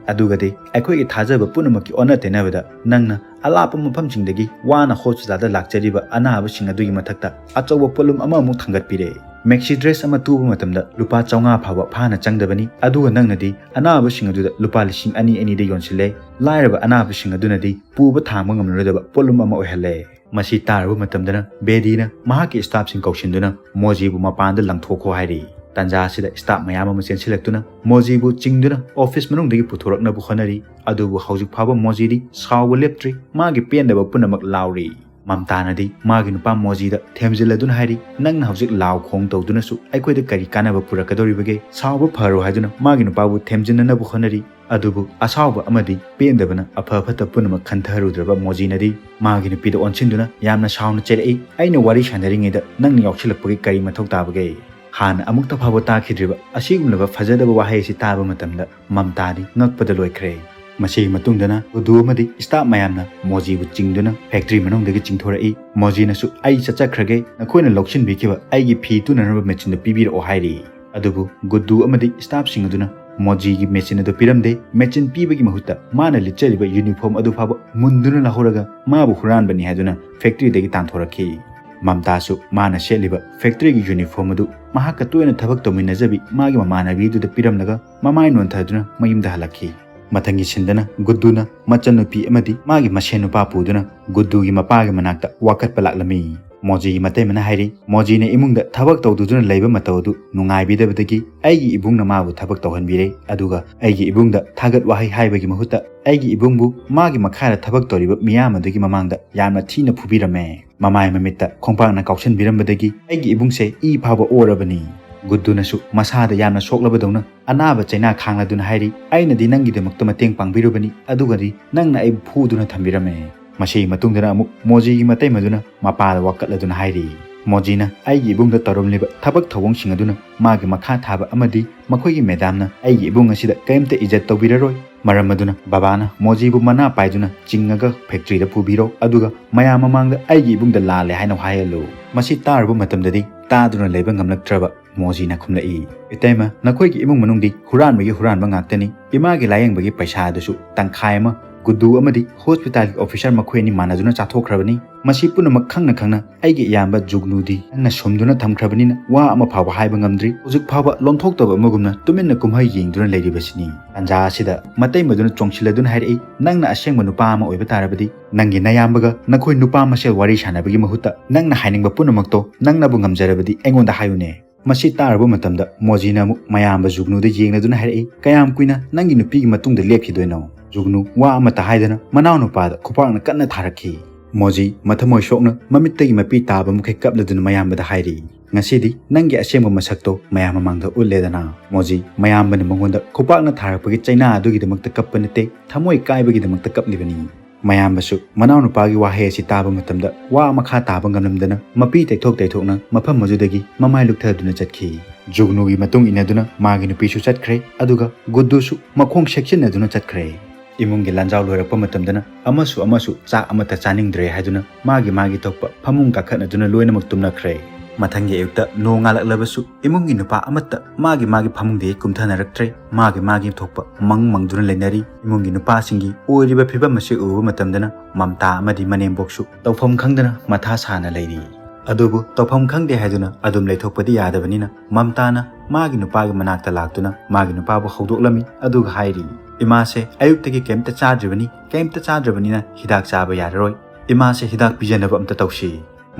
ꯑꯗꯨꯒꯗꯤ ꯑꯩꯈꯣꯏꯒꯤ ꯊꯥꯖꯕ ꯄꯨꯝꯅꯃꯛꯀꯤ ꯑꯣꯟꯅ ꯇꯩꯅꯕꯗ ꯅꯪꯅ ꯑꯂꯥꯞꯄ ꯃꯐꯝꯁꯤꯡꯗꯒꯤ ꯋꯥꯅ ꯍꯣꯁꯄꯤꯇꯥꯜꯗ ꯂꯥꯛꯆꯔꯤꯕ ꯑꯅꯥꯕꯁꯤꯡ ꯑꯗꯨꯒꯤ ꯃꯊꯛꯇ ꯑꯆꯧꯕ ꯄꯣꯠꯂꯨꯝ ꯑꯃꯃꯨꯛ ꯊꯥꯡꯒꯠꯄꯤꯔꯦ"꯫ ꯃꯦꯛꯁꯤ ꯗ꯭ꯔꯦꯁ ꯑꯃ ꯇꯨꯕ ꯃꯇꯝꯗ ꯂꯨꯄꯥ ꯆꯥꯝꯃꯉꯥ ꯐꯥꯎꯕ ꯐꯥꯅ ꯆꯪꯗꯕꯅꯤ, ꯑꯗꯨꯒ ꯅꯪꯅꯗꯤ ꯑꯅꯥꯕꯁꯤꯡ ꯑꯗꯨꯗ ꯂꯨꯄꯥ ꯂꯤꯁꯤꯡ ꯑꯅꯤ ꯑꯅꯤꯗ ꯌꯣꯟꯁꯤꯜꯂꯦ꯫ ꯂꯥꯏꯔꯕ ꯑꯅꯥꯕꯁꯤꯡ ꯑꯗꯨꯅꯗꯤ ꯄꯨꯕ ꯊꯥꯡꯕ ꯉꯝꯂꯔꯣꯏꯗꯕ ꯄꯣꯠꯂꯨꯝ ꯑꯃ ꯑꯣꯏꯍꯜꯂꯦ꯫ ꯃꯁꯤ ꯇꯥꯔꯨꯕ ꯃꯇꯝꯗꯅ ꯕꯦꯗꯤꯅ ꯃꯍꯥꯛꯀꯤ ꯁ꯭ꯇꯥꯐꯁꯤꯡ ꯀꯧꯁꯤꯟꯗꯨꯅ ꯃꯣꯖꯤꯕꯨ ꯃꯄꯥꯟꯗ ꯂꯪꯊꯣꯛꯈꯣ ꯍꯥꯏꯔꯤ꯫ ꯇꯥꯟꯖꯥ ꯑꯁꯤꯗ ꯁ꯭ꯇꯥꯐ ꯃꯌꯥꯝ ꯑꯃ ꯆꯦꯟꯁꯤꯜꯂꯛꯇꯨꯅ ꯃꯣꯖꯤꯕꯨ ꯆꯤꯡꯗꯨꯅ ꯑꯣꯐꯤꯁ ꯃꯅꯨꯡꯗꯒꯤ ꯄꯨꯊꯣꯔꯛꯅꯕ ꯍꯣꯠꯅꯔꯤ꯫ ꯑꯗꯨꯕꯨ ꯍꯧꯖꯤꯛ ꯐꯥꯎꯕ ꯃꯣꯖꯤꯗꯤ ꯁꯥꯎꯕ ꯂꯦꯞꯇ꯭ꯔꯤ꯫ ꯃꯥꯒꯤ ꯄꯦꯟꯗꯕ ꯄꯨꯝꯅꯃꯛ ꯂꯥꯎꯔꯤ꯫ ꯃꯝꯇꯥꯅꯗꯤ ꯃꯥꯒꯤ ꯅꯨꯄꯥ ꯃꯣꯖꯤꯗ ꯊꯦꯝꯖꯤꯜꯂꯗꯨꯅ ꯍꯥꯏꯔꯤ, "ꯅꯪꯅ ꯍꯧꯖꯤꯛ ꯂꯥꯎ ꯈꯣꯡ ꯇꯧꯗꯨꯅꯁꯨ ꯑꯩꯈꯣꯏꯗ ꯀꯔꯤ ꯀꯥꯟꯅꯕ ꯄꯨꯔꯛꯀꯗꯧꯔꯤꯕꯒꯦ?" ꯁꯥꯎꯕ ꯐꯔꯣ ꯍꯥꯏꯗꯨꯅ ꯃꯥꯒꯤ ꯅꯨꯄꯥꯕꯨ ꯊꯦꯝꯖꯤꯟꯅꯅꯕ ꯍꯣꯠꯅꯔꯤ꯫ ꯑꯗꯨꯕꯨ ꯑꯁꯥꯎꯕ ꯑꯃꯗꯤ ꯄꯦꯟꯗꯕꯅ ꯑꯐ ꯐꯠꯇ ꯄꯨꯝꯅꯃꯛ ꯈꯟꯊꯔꯨꯗ꯭ꯔꯕ ꯃꯣꯖꯤꯅꯗꯤ ꯃꯥꯒꯤ ꯅꯨꯄꯤꯗ ꯑꯣꯟꯁꯤꯟꯗꯨꯅ ꯌꯥꯝꯅ ꯁꯥꯎꯅ ꯆꯩꯔꯛꯏ, "ꯑꯩꯅ ꯋꯥꯔꯤ ꯁꯥꯟꯅꯔꯤꯉꯩꯗ ꯅꯪꯅ ꯌꯥꯎꯁꯤꯜꯂꯛꯄꯒꯤ ꯀꯔꯤ ꯃꯊꯧ ꯇꯥꯕꯒꯦ?" ꯍꯥꯟꯅ ꯑꯃꯨꯛꯇ ꯐꯥꯎꯕ ꯇꯥꯈꯤꯗ꯭ꯔꯤꯕ ꯑꯁꯤꯒꯨꯝꯂꯕ ꯐꯖꯗꯕ ꯋꯥꯍꯩ ꯑꯁꯤ ꯇꯥꯕ ꯃꯇꯝꯗ ꯃꯝꯇꯥꯗꯤ ꯉꯛꯄꯗ ꯂꯣꯏꯈ꯭ꯔꯦ꯫ ꯃꯁꯤꯒꯤ ꯃꯇꯨꯡꯗꯅ ꯒꯨꯗꯨ ꯑꯃꯗꯤ ꯁ꯭ꯇꯥꯐ ꯃꯌꯥꯝꯅ ꯃꯣꯖꯤꯕꯨ ꯆꯤꯡꯗꯨꯅ ꯐꯦꯛꯇ꯭ꯔꯤ ꯃꯅꯨꯡꯗꯒꯤ ꯆꯤꯡꯊꯣꯔꯛꯏ꯫ ꯃꯣꯖꯤꯅꯁꯨ, "ꯑꯩ ꯆꯠꯆꯈ꯭ꯔꯒꯦ, ꯅꯈꯣꯏꯅ ꯂꯧꯁꯤꯟꯕꯤꯈꯤꯕ ꯑꯩꯒꯤ ꯐꯤ ꯇꯨꯅꯅꯕ ꯃꯦꯆꯤꯟꯗꯨ ꯄꯤꯕꯤꯔꯛꯑꯣ" ꯍꯥꯏꯔꯤ꯫ ꯑꯗꯨꯕꯨ ꯒꯨꯗꯨ ꯑꯃꯗꯤ ꯁ꯭ꯇꯥꯐꯁꯤꯡ ꯑꯗꯨꯅ ꯃꯣꯖꯤꯒꯤ ꯃꯦꯆꯤꯟ ꯑꯗꯨ ꯄꯤꯔꯝꯗꯦ꯫ ꯃꯦꯆꯤꯟ ꯄꯤꯕꯒꯤ ꯃꯍꯨꯠꯇ ꯃꯥꯅ ꯂꯤꯠꯆꯔꯤꯕ ꯌꯨꯅꯤꯐꯣꯔꯝ ꯑꯗꯨ ꯐꯥꯎꯕ ꯃꯨꯟꯗꯨꯅ ꯂꯧꯍꯧꯔꯒ ꯃꯥꯕꯨ ꯍꯨꯔꯥꯟꯕꯅꯤ ꯍꯥꯏꯗꯨꯅ ꯐꯦꯛꯇ꯭ꯔꯤꯗꯒꯤ ꯇꯥꯟꯊꯣꯔꯛꯈꯤ꯫ ꯃꯝꯇꯥꯁꯨ ꯃꯥꯅ ꯁꯦꯠꯂꯤꯕ ꯐꯦꯛꯇ꯭ꯔꯤꯒꯤ ꯌꯨꯅꯤꯐꯣꯔꯝ ꯑꯗꯨ ꯃꯍꯥꯛꯀ ꯇꯣꯏꯅ ꯊꯕꯛ ꯇꯧꯃꯤꯟꯅꯖꯕꯤ ꯃꯥꯒꯤ ꯃꯃꯥꯟꯅꯕꯤꯗꯨꯗ ꯄꯤꯔꯝꯂꯒ ꯃꯃꯥꯏ ꯅꯣꯟꯊꯗꯨꯅ ꯃꯌꯨꯝꯗ ꯍꯜꯂꯛꯈꯤ꯫ ꯃꯊꯪꯒꯤ ꯁꯤꯟꯗꯅ ꯒꯨꯗꯨꯅ ꯃꯆꯟꯅꯨꯄꯤ ꯑꯃꯗꯤ ꯃꯥꯒꯤ ꯃꯁꯦꯟ ꯅꯨꯄꯥ ꯄꯨꯗꯨꯅ ꯒꯨꯗꯨꯒꯤ ꯃꯄꯥꯒꯤ ꯃꯅꯥꯛꯇ ꯋꯥꯀꯠꯄ ꯂꯥꯛꯂꯝꯃꯤ꯫ ꯃꯣꯖꯤꯒꯤ ꯃꯇꯩꯃꯅ ꯍꯥꯏꯔꯤ, "ꯃꯣꯖꯤꯅ ꯏꯃꯨꯡꯗ ꯊꯕꯛ ꯇꯧꯗꯨꯗꯨꯅ ꯂꯩꯕ ꯃꯇꯧ ꯑꯗꯨ ꯅꯨꯡꯉꯥꯏꯕꯤꯗꯕꯗꯒꯤ ꯑꯩꯒꯤ ꯏꯕꯨꯡꯅ ꯃꯥꯕꯨ ꯊꯕꯛ ꯇꯧꯍꯟꯕꯤꯔꯦ, ꯑꯗꯨꯒ ꯑꯩꯒꯤ ꯏꯕꯨꯡꯗ ꯊꯥꯒꯠ ꯋꯥꯍꯩ ꯍꯥꯏꯕꯒꯤ ꯃꯍꯨꯠꯇ ꯑꯩꯒꯤ ꯏꯕꯨꯡꯕꯨ ꯃꯥꯒꯤ ꯃꯈꯥꯗ ꯊꯕꯛ ꯇꯧꯔꯤꯕ ꯃꯤꯌꯥꯝ ꯑꯗꯨꯒꯤ ꯃꯃꯥꯡꯗ ꯌꯥꯝꯅ ꯊꯤꯅ ꯐꯨꯕꯤꯔꯝꯃꯦ꯫ ꯃꯃꯥꯏ ꯃꯃꯤꯠꯇ ꯈꯣꯡꯄꯥꯛꯅ ꯀꯥꯎꯁꯟꯕꯤꯔꯝꯕꯗꯒꯤ ꯑꯩꯒꯤ ꯏꯕꯨꯡꯁꯦ ꯏ ꯐꯥꯎꯕ ꯑꯣꯔꯕꯅꯤ"꯫ ꯒꯨꯗꯨꯅꯁꯨ ꯃꯁꯥꯗ ꯌꯥꯝꯅ ꯁꯣꯛꯂꯕꯗꯧꯅ ꯑꯅꯥꯕ ꯆꯩꯅꯥ ꯈꯥꯡꯂꯗꯨꯅ ꯍꯥꯏꯔꯤ, "ꯑꯩꯅꯗꯤ ꯅꯪꯒꯤꯗꯃꯛꯇ ꯃꯇꯦꯡ ꯄꯥꯡꯕꯤꯔꯨꯕꯅꯤ, ꯑꯗꯨꯒꯗꯤ ꯅꯪꯅ ꯑꯩꯕꯨ ꯐꯨꯗꯨꯅ ꯊꯝꯕꯤꯔꯝꯃꯦ"꯫ ꯃꯁꯤꯒꯤ ꯃꯇꯨꯡꯗꯅ ꯑꯃꯨꯛ ꯃꯣꯖꯤꯒꯤ ꯃꯇꯩꯃꯗꯨꯅ ꯃꯄꯥꯗ ꯋꯥꯀꯠꯂꯗꯨꯅ ꯍꯥꯏꯔꯤ, "ꯃꯣꯖꯤꯅ ꯑꯩꯒꯤ ꯏꯕꯨꯡꯗ ꯇꯧꯔꯝꯂꯤꯕ ꯊꯕꯛ ꯊꯧꯑꯣꯡꯁꯤꯡ ꯑꯗꯨꯅ ꯃꯥꯒꯤ ꯃꯈꯥ ꯊꯥꯕ ꯑꯃꯗꯤ ꯃꯈꯣꯏꯒꯤ ꯃꯦꯗꯥꯝꯅ ꯑꯩꯒꯤ ꯏꯕꯨꯡ ꯑꯁꯤꯗ ꯀꯔꯤꯝꯇ ꯏꯖꯠ ꯇꯧꯕꯤꯔꯔꯣꯏ꯫ ꯃꯔꯝ ꯑꯗꯨꯅ ꯕꯕꯥꯅ ꯃꯣꯖꯤꯕꯨ ꯃꯅꯥ ꯄꯥꯏꯗꯨꯅ ꯆꯤꯡꯉꯒ ꯐꯦꯛꯇ꯭ꯔꯤꯗ ꯄꯨꯕꯤꯔꯣ, ꯑꯗꯨꯒ ꯃꯌꯥꯝ ꯃꯃꯥꯡꯗ ꯑꯩꯒꯤ ꯏꯕꯨꯡꯗ ꯂꯥꯜꯂꯦ ꯍꯥꯏꯅ ꯍꯥꯏꯍꯜꯂꯨ"꯫ ꯃꯁꯤ ꯇꯥꯔꯨꯕ ꯃꯇꯝꯗꯗꯤ ꯇꯥꯗꯨꯅ ꯂꯩꯕ ꯉꯝꯂꯛꯇ꯭ꯔꯕ ꯃꯣꯖꯤꯅ ꯈꯨꯝꯂꯛꯏ, "ꯏꯇꯩꯃ, ꯅꯈꯣꯏꯒꯤ ꯏꯃꯨꯡ ꯃꯅꯨꯡꯗꯤ ꯍꯨꯔꯥꯟꯕꯒꯤ ꯍꯨꯔꯥꯟꯕ ꯉꯥꯛꯇꯅꯤ꯫ ꯏꯃꯥꯒꯤ ꯂꯥꯌꯦꯡꯕꯒꯤ ꯄꯩꯁꯥ ꯑꯗꯨꯁꯨ ꯇꯪꯈꯥꯏ ꯑꯃ ꯒꯨꯗꯨ ꯑꯃꯗꯤ ꯍꯣꯁꯄꯤꯇꯥꯜꯒꯤ ꯑꯣꯐꯤꯁꯥꯔ ꯃꯈꯣꯏ ꯑꯅꯤ ꯃꯥꯟꯅꯗꯨꯅ ꯆꯥꯊꯣꯛꯈ꯭ꯔꯕꯅꯤ꯫ ꯃꯁꯤ ꯄꯨꯝꯅꯃꯛ ꯈꯪꯅ ꯈꯪꯅ ꯑꯩꯒꯤ ꯏꯌꯥꯝꯕ ꯖꯨꯒꯅꯨꯗꯤ ꯅꯪꯅ ꯁꯨꯝꯗꯨꯅ ꯊꯝꯈ꯭ꯔꯕꯅꯤꯅ ꯋꯥ ꯑꯃ ꯐꯥꯎꯕ ꯍꯥꯏꯕ ꯉꯝꯗ꯭ꯔꯤ꯫ ꯍꯧꯖꯤꯛ ꯐꯥꯎꯕ ꯂꯣꯟꯊꯣꯛꯇꯕ ꯑꯃꯒꯨꯝꯅ ꯇꯨꯃꯤꯟꯅ ꯀꯨꯝꯍꯩ ꯌꯦꯡꯗꯨꯅ ꯂꯩꯔꯤꯕꯁꯤꯅꯤ꯫ ꯇꯥꯟꯖꯥ ꯑꯁꯤꯗ ꯃꯇꯩꯃꯗꯨꯅ ꯆꯣꯡꯁꯤꯜꯂꯗꯨꯅ ꯍꯥꯏꯔꯛꯏ, "ꯅꯪꯅ ꯑꯁꯦꯡꯕ ꯅꯨꯄꯥ ꯑꯃ ꯑꯣꯏꯕ ꯇꯥꯔꯕꯗꯤ ꯅꯪꯒꯤ ꯅꯌꯥꯝꯕꯒ ꯅꯈꯣꯏ ꯅꯨꯄꯥ ꯃꯁꯦꯜ ꯋꯥꯔꯤ ꯁꯥꯟꯅꯕꯒꯤ ꯃꯍꯨꯠꯇ ꯅꯪꯅ ꯍꯥꯏꯅꯤꯡꯕ ꯄꯨꯝꯅꯃꯛꯇꯣ ꯅꯪꯅꯕꯨ ꯉꯝꯖꯔꯕꯗꯤ ꯑꯩꯉꯣꯟꯗ ꯍꯥꯏꯌꯨꯅꯦ?" ꯃꯁꯤ ꯇꯥꯔꯕ ꯃꯇꯝꯗ ꯃꯣꯖꯤꯅ ꯑꯃꯨꯛ ꯃꯌꯥꯝꯕ ꯖꯨꯒꯅꯨꯗ ꯌꯦꯡꯂꯗꯨꯅ ꯍꯥꯏꯔꯛꯏ, "ꯀꯌꯥꯝ ꯀꯨꯏꯅ ꯅꯪꯒꯤ ꯅꯨꯄꯤꯒꯤ ꯃꯇꯨꯡꯗ ꯂꯦꯞꯈꯤꯗꯣꯏꯅꯣ?" ꯖꯨꯒꯅꯨ ꯋꯥ ꯑꯃꯠꯇ ꯍꯥꯏꯗꯅ ꯃꯅꯥꯎꯅꯨꯄꯥꯗ ꯈꯨꯄꯥꯛꯅ ꯀꯟꯅ ꯊꯥꯔꯛꯈꯤ꯫ ꯃꯣꯖꯤ ꯃꯊꯃꯣꯏ ꯁꯣꯛꯅ ꯃꯃꯤꯠꯇꯒꯤ ꯃꯄꯤ ꯇꯥꯕ ꯃꯈꯩ ꯀꯞꯂꯗꯨꯅ ꯃꯌꯥꯝꯕꯗ ꯍꯥꯏꯔꯤ, "ꯉꯁꯤꯗꯤ ꯅꯪꯒꯤ ꯑꯁꯦꯡꯕ ꯃꯁꯛꯇꯣ ꯃꯌꯥꯝ ꯃꯃꯥꯡꯗ ꯎꯠꯂꯦꯗꯅ?" ꯃꯣꯖꯤ ꯃꯌꯥꯝꯕꯅ ꯃꯉꯣꯟꯗ ꯈꯨꯄꯥꯛꯅ ꯊꯥꯔꯛꯄꯒꯤ ꯆꯩꯅꯥ ꯑꯗꯨꯒꯤꯗꯃꯛꯇ ꯀꯞꯄ ꯅꯠꯇꯦ, ꯊꯃꯣꯏ ꯀꯥꯏꯕꯒꯤꯗꯃꯛꯇ ꯀꯞꯂꯤꯕꯅꯤ꯫ ꯃꯌꯥꯝꯕꯁꯨ ꯃꯅꯥꯎꯅꯨꯄꯥꯒꯤ ꯋꯥꯍꯩ ꯑꯁꯤ ꯇꯥꯕ ꯃꯇꯝꯗ ꯋꯥ ꯃꯈꯥ ꯇꯥꯕ ꯉꯝꯂꯝꯗꯅ ꯃꯄꯤ ꯇꯩꯊꯣꯛ ꯇꯩꯊꯣꯛꯅ ꯃꯐꯝ ꯑꯗꯨꯗꯒꯤ ꯃꯃꯥꯏ ꯂꯨꯛꯊꯗꯨꯅ ꯆꯠꯈꯤ꯫ ꯖꯨꯒꯅꯨꯒꯤ ꯃꯇꯨꯡ ꯏꯟꯅꯗꯨꯅ ꯃꯥꯒꯤ ꯅꯨꯄꯤꯁꯨ ꯆꯠꯈ꯭ꯔꯦ, ꯑꯗꯨꯒ ꯒꯨꯗꯨꯁꯨ ꯃꯈꯣꯡ ꯁꯦꯛꯆꯤꯟꯅꯗꯨꯅ ꯆꯠꯈ꯭ꯔꯦ꯫ ꯏꯃꯨꯡꯒꯤ ꯂꯥꯟꯖꯥꯎ ꯂꯣꯏꯔꯛꯄ ꯃꯇꯝꯗꯅ ꯑꯃꯁꯨ ꯑꯃꯁꯨ ꯆꯥꯛ ꯑꯃꯠꯇ ꯆꯥꯅꯤꯡꯗ꯭ꯔꯦ ꯍꯥꯏꯗꯨꯅ ꯃꯥꯒꯤ ꯃꯥꯒꯤ ꯊꯣꯛꯄ ꯐꯃꯨꯡ ꯀꯥꯈꯠꯅꯗꯨꯅ ꯂꯣꯏꯅꯃꯛ ꯇꯨꯝꯅꯈ꯭ꯔꯦ꯫ ꯃꯊꯪꯒꯤ ꯑꯌꯨꯛꯇ ꯅꯣꯡ ꯉꯥꯜꯂꯛꯂꯕꯁꯨ ꯏꯃꯨꯡꯒꯤ ꯅꯨꯄꯥ ꯑꯃꯠꯇ ꯃꯥꯒꯤ ꯃꯥꯒꯤ ꯐꯃꯨꯡꯗꯒꯤ ꯀꯨꯝꯊꯅꯔꯛꯇ꯭ꯔꯦ꯫ ꯃꯥꯒꯤ ꯃꯥꯒꯤ ꯊꯣꯛꯄ ꯃꯪ ꯃꯪꯗꯨꯅ ꯂꯩꯅꯔꯤ꯫ ꯏꯃꯨꯡꯒꯤ ꯅꯨꯄꯥꯁꯤꯡꯒꯤ ꯑꯣꯏꯔꯤꯕ ꯐꯤꯕꯝ ꯑꯁꯤ ꯎꯕ ꯃꯇꯝꯗꯅ ꯃꯝꯇꯥ ꯑꯃꯗꯤ ꯃꯅꯦꯝꯕꯣꯛꯁꯨ ꯇꯧꯐꯝ ꯈꯪꯗꯅ ꯃꯊꯥ ꯁꯥꯅ ꯂꯩꯔꯤ꯫ ꯑꯗꯨꯕꯨ ꯇꯧꯐꯝ ꯈꯪꯗꯦ ꯍꯥꯏꯗꯨꯅ ꯑꯗꯨꯝ ꯂꯩꯊꯣꯛꯄꯗꯤ ꯌꯥꯗꯕꯅꯤꯅ ꯃꯝꯇꯥꯅ ꯃꯥꯒꯤ ꯅꯨꯄꯥꯒꯤ ꯃꯅꯥꯛꯇ ꯂꯥꯛꯇꯨꯅ ꯃꯥꯒꯤ ꯅꯨꯄꯥꯕꯨ ꯍꯧꯗꯣꯛꯂꯝꯃꯤ, ꯑꯗꯨꯒ ꯍꯥꯏꯔꯤ, "ꯏꯃꯥꯁꯦ ꯑꯌꯨꯛꯇꯒꯤ ꯀꯩꯝꯇ ꯆꯥꯗ꯭ꯔꯤꯕꯅꯤ, ꯀꯩꯝꯇ ꯆꯥꯗ꯭ꯔꯕꯅꯤꯅ ꯍꯤꯗꯥꯛ ꯆꯥꯕ ꯌꯥꯔꯔꯣꯏ꯫ ꯏꯃꯥꯁꯦ ꯍꯤꯗꯥꯛ ꯄꯤꯖꯅꯕ ꯑꯝꯇ ꯇꯧꯁꯤ꯫"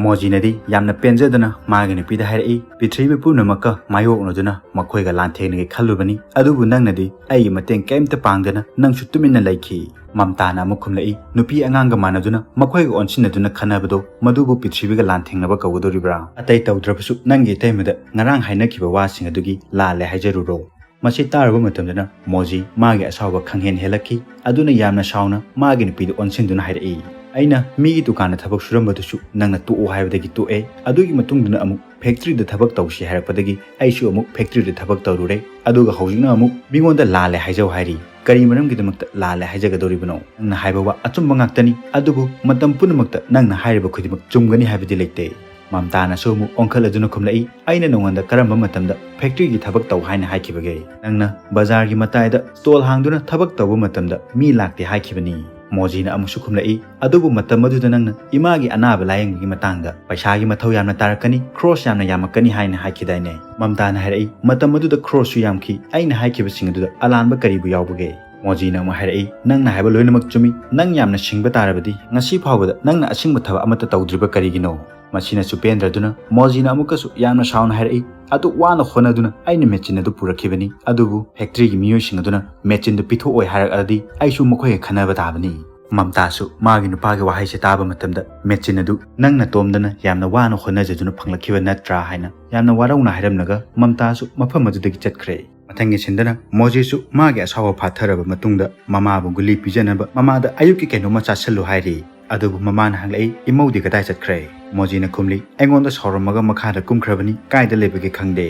ꯃꯣꯖꯤꯅꯗꯤ ꯌꯥꯝꯅ ꯄꯦꯟꯖꯗꯅ ꯃꯥꯒꯤ ꯅꯨꯄꯤꯗ ꯍꯥꯏꯔꯛꯏ, "ꯄ꯭ꯔꯤꯊꯤꯕꯤ ꯄꯨꯝꯅꯃꯛꯀ ꯃꯥꯌꯣꯛꯅꯗꯨꯅ ꯃꯈꯣꯏꯒ ꯂꯥꯟꯊꯦꯡꯅꯒꯦ ꯈꯜꯂꯨꯕꯅꯤ, ꯑꯗꯨꯕꯨ ꯅꯪꯅꯗꯤ ꯑꯩꯒꯤ ꯃꯇꯦꯡ ꯀꯩꯝꯇ ꯄꯥꯡꯗꯅ ꯅꯪꯁꯨ ꯇꯨꯃꯤꯟꯅ ꯂꯩꯈꯤ꯫" ꯃꯝꯇꯥꯅ ꯑꯃꯨꯛ ꯈꯨꯝꯂꯛꯏ, "ꯅꯨꯄꯤ ꯑꯉꯥꯡꯒ ꯃꯥꯟꯅꯗꯨꯅ ꯃꯈꯣꯏꯒ ꯑꯣꯟꯁꯤꯟꯅꯗꯨꯅ ꯈꯟꯅꯕꯗꯣ ꯃꯗꯨꯕꯨ ꯄ꯭ꯔꯤꯊꯤꯕꯤꯒ ꯂꯥꯟꯊꯦꯡꯅꯕ ꯀꯧꯒꯗꯧꯔꯤꯕ꯭ꯔꯥ? ꯑꯇꯩ ꯇꯧꯗ꯭ꯔꯕꯁꯨ ꯅꯪꯒꯤ ꯏꯇꯩꯃꯗ ꯉꯔꯥꯡ ꯍꯥꯏꯅꯈꯤꯕ ꯋꯥꯁꯤꯡ ꯑꯗꯨꯒꯤ ꯂꯥꯜꯂꯦ ꯍꯥꯏꯖꯔꯨꯔꯣ꯫" ꯃꯁꯤ ꯇꯥꯔꯨꯕ ꯃꯇꯝꯗꯅ ꯃꯣꯖꯤ ꯃꯥꯒꯤ ꯑꯁꯥꯎꯕ ꯈꯪꯍꯦꯟ ꯍꯦꯜꯂꯛꯈꯤ꯫ ꯑꯗꯨꯅ ꯌꯥꯝꯅ ꯁꯥꯎꯅ ꯃꯥꯒꯤ ꯅꯨꯄꯤꯗ ꯑꯣꯟꯁꯤꯟꯗꯨꯅ ꯍꯥꯏꯔꯛꯏ, "ꯑꯩꯅ ꯃꯤꯒꯤ ꯗꯨꯀꯥꯟꯗ ꯊꯕꯛ ꯁꯨꯔꯝꯕꯗꯨꯁꯨ ꯅꯪꯅ ꯇꯣꯛꯑꯣ ꯍꯥꯏꯕꯗꯒꯤ ꯇꯣꯛꯑꯦ꯫ ꯑꯗꯨꯒꯤ ꯃꯇꯨꯡꯗꯨꯅ ꯑꯃꯨꯛ ꯐꯦꯛꯇ꯭ꯔꯤꯗ ꯊꯕꯛ ꯇꯧꯁꯤ ꯍꯥꯏꯔꯛꯄꯗꯒꯤ ꯑꯩꯁꯨ ꯑꯃꯨꯛ ꯐꯦꯛꯇ꯭ꯔꯤꯗ ꯊꯕꯛ ꯇꯧꯔꯨꯔꯦ꯫ ꯑꯗꯨꯒ ꯍꯧꯖꯤꯛꯅ ꯑꯃꯨꯛ ꯃꯤꯉꯣꯟꯗ ꯂꯥꯜꯂꯦ ꯍꯥꯏꯖꯧ ꯍꯥꯏꯔꯤ꯫ ꯀꯔꯤ ꯃꯔꯝꯒꯤꯗꯃꯛꯇ ꯂꯥꯜꯂꯦ ꯍꯥꯏꯖꯒꯗꯧꯔꯤꯕꯅꯣ? ꯅꯪꯅ ꯍꯥꯏꯕ ꯋꯥ ꯑꯆꯨꯝꯕ ꯉꯥꯛꯇꯅꯤ, ꯑꯗꯨꯕꯨ ꯃꯇꯝ ꯄꯨꯝꯅꯃꯛꯇ ꯅꯪꯅ ꯍꯥꯏꯔꯤꯕ ꯈꯨꯗꯤꯡꯃꯛ ꯆꯨꯝꯒꯅꯤ ꯍꯥꯏꯕꯗꯤ ꯂꯩꯇꯦ꯫" ꯃꯝꯇꯥꯅꯁꯨ ꯑꯃꯨꯛ ꯑꯣꯟꯈꯠꯂꯗꯨꯅ ꯈꯨꯝꯂꯛꯏ, "ꯑꯩꯅ ꯅꯉꯣꯟꯗ ꯀꯔꯝꯕ ꯃꯇꯝꯗ factoryꯒꯤ ꯊꯕꯛ ꯇꯧ ꯍꯥꯏꯅ ꯍꯥꯏꯈꯤꯕꯒꯦ? ꯅꯪꯅ ꯕꯖꯥꯔꯒꯤ ꯃꯇꯥꯏꯗ stall ꯍꯥꯡꯗꯨꯅ ꯊꯕꯛ ꯇꯧꯕ ꯃꯇꯝꯗ ꯃꯤ ꯂꯥꯛꯇꯦ ꯍꯥꯏꯈꯤꯕꯅꯤ꯫" ꯃꯣꯖꯤꯅ ꯑꯃꯨꯛꯁꯨ ꯈꯨꯝꯂꯛꯏ, "ꯑꯗꯨꯕꯨ ꯃꯇꯝ ꯑꯗꯨꯗ ꯅꯪꯅ ꯏꯃꯥꯒꯤ ꯑꯅꯥꯕ ꯂꯥꯌꯦꯡꯕꯒꯤ ꯃꯇꯥꯡꯗ ꯄꯩꯁꯥꯒꯤ ꯃꯊꯧ ꯌꯥꯝꯅ ꯇꯥꯔꯛꯀꯅꯤ, ꯈ꯭ꯔꯣꯁ ꯌꯥꯝꯅ ꯌꯥꯝꯃꯛꯀꯅꯤ ꯍꯥꯏꯅ ꯍꯥꯏꯈꯤꯗꯥꯏꯅꯦ?" ꯃꯝꯇꯥꯅ ꯍꯥꯏꯔꯛꯏ, "ꯃꯇꯝ ꯑꯗꯨꯗ ꯈ꯭ꯔꯣꯁꯁꯨ ꯌꯥꯝꯈꯤ, ꯑꯩꯅ ꯍꯥꯏꯈꯤꯕꯁꯤꯡ ꯑꯗꯨꯗ ꯑꯂꯥꯟꯕ ꯀꯔꯤꯕꯨ ꯌꯥꯎꯕꯒꯦ?" ꯃꯣꯖꯤꯅ ꯑꯃꯨꯛ ꯍꯥꯏꯔꯛꯏ, "ꯅꯪꯅ ꯍꯥꯏꯕ ꯂꯣꯏꯅꯃꯛ ꯆꯨꯝꯃꯤ, ꯅꯪ ꯌꯥꯝꯅ ꯁꯤꯡꯕ ꯇꯥꯔꯕꯗꯤ ꯉꯁꯤ ꯐꯥꯎꯕꯗ ꯅꯪꯅ ꯑꯁꯤꯡꯕ ꯊꯕꯛ ꯑꯃꯠꯇ ꯇꯧꯗ꯭ꯔꯤꯕ ꯀꯔꯤꯒꯤꯅꯣ?" ꯃꯁꯤꯅ ꯆꯨꯄꯦꯟꯗ꯭ꯔꯗꯨꯅ ꯃꯣꯖꯤꯅ ꯑꯃꯨꯛꯀꯁꯨ ꯌꯥꯝꯅ ꯁꯥꯎꯅ ꯍꯥꯏꯔꯛꯏ, "ꯑꯗꯨꯛ ꯋꯥꯅ ꯍꯣꯠꯅꯗꯨꯅ ꯑꯩꯅ ꯃꯦꯆꯤꯟ ꯑꯗꯨ ꯄꯨꯔꯛꯈꯤꯕꯅꯤ, ꯑꯗꯨꯕꯨ factoryꯒꯤ ꯃꯤꯑꯣꯏꯁꯤꯡ ꯑꯗꯨꯅ ꯃꯦꯆꯤꯟꯗꯨ ꯄꯤꯊꯣꯛꯑꯣꯏ ꯍꯥꯏꯔꯛꯂꯗꯤ ꯑꯩꯁꯨ ꯃꯈꯣꯏꯒ ꯈꯟꯅꯕ ꯇꯥꯕꯅꯤ꯫" ꯃꯝꯇꯥꯁꯨ ꯃꯥꯒꯤ ꯅꯨꯄꯥꯒꯤ ꯋꯥꯍꯩꯁꯦ ꯇꯥꯕ ꯃꯇꯝꯗ ꯃꯦꯆꯤꯟ ꯑꯗꯨ ꯅꯪ ꯅꯇꯣꯝꯗꯅ ꯌꯥꯝꯅ ꯋꯥꯅ ꯍꯣꯠꯅꯖꯗꯨꯅ ꯐꯪꯂꯛꯈꯤꯕ ꯅꯠꯇ꯭ꯔꯥ ꯍꯥꯏꯅ ꯌꯥꯝꯅ ꯋꯥꯔꯧꯅ ꯍꯥꯏꯔꯝꯂꯒ ꯃꯝꯇꯥꯁꯨ ꯃꯐꯝ ꯑꯗꯨꯗꯒꯤ ꯆꯠꯈ꯭ꯔꯦ꯫ ꯃꯊꯪꯒꯤ ꯁꯤꯟꯗꯅ ꯃꯣꯖꯤꯁꯨ ꯃꯥꯒꯤ ꯑꯁꯥꯎꯕ ꯐꯥꯊꯔꯕ ꯃꯇꯨꯡꯗ ꯃꯃꯥꯕꯨ ꯒꯨꯂꯤ ꯄꯤꯖꯅꯕ ꯃꯃꯥꯗ ꯑꯌꯨꯛꯀꯤ ꯀꯩꯅꯣꯝꯃ ꯆꯥꯁꯤꯜꯂꯨ ꯍꯥꯏꯔꯤ꯫ ꯑꯗꯨꯕꯨ ꯃꯃꯥꯅ ꯍꯪꯂꯛꯏ, "ꯏꯃꯧꯗꯤ ꯀꯗꯥꯏ ꯆꯠꯈ꯭ꯔꯦ?" ꯃꯣꯖꯤꯅ ꯈꯨꯝꯂꯤ, "ꯑꯩꯉꯣꯟꯗ ꯁꯥꯎꯔꯝꯃꯒ ꯃꯈꯥꯗ ꯀꯨꯝꯈ꯭ꯔꯕꯅꯤ, ꯀꯥꯏꯗ ꯂꯩꯕꯒꯦ ꯈꯪꯗꯦ꯫"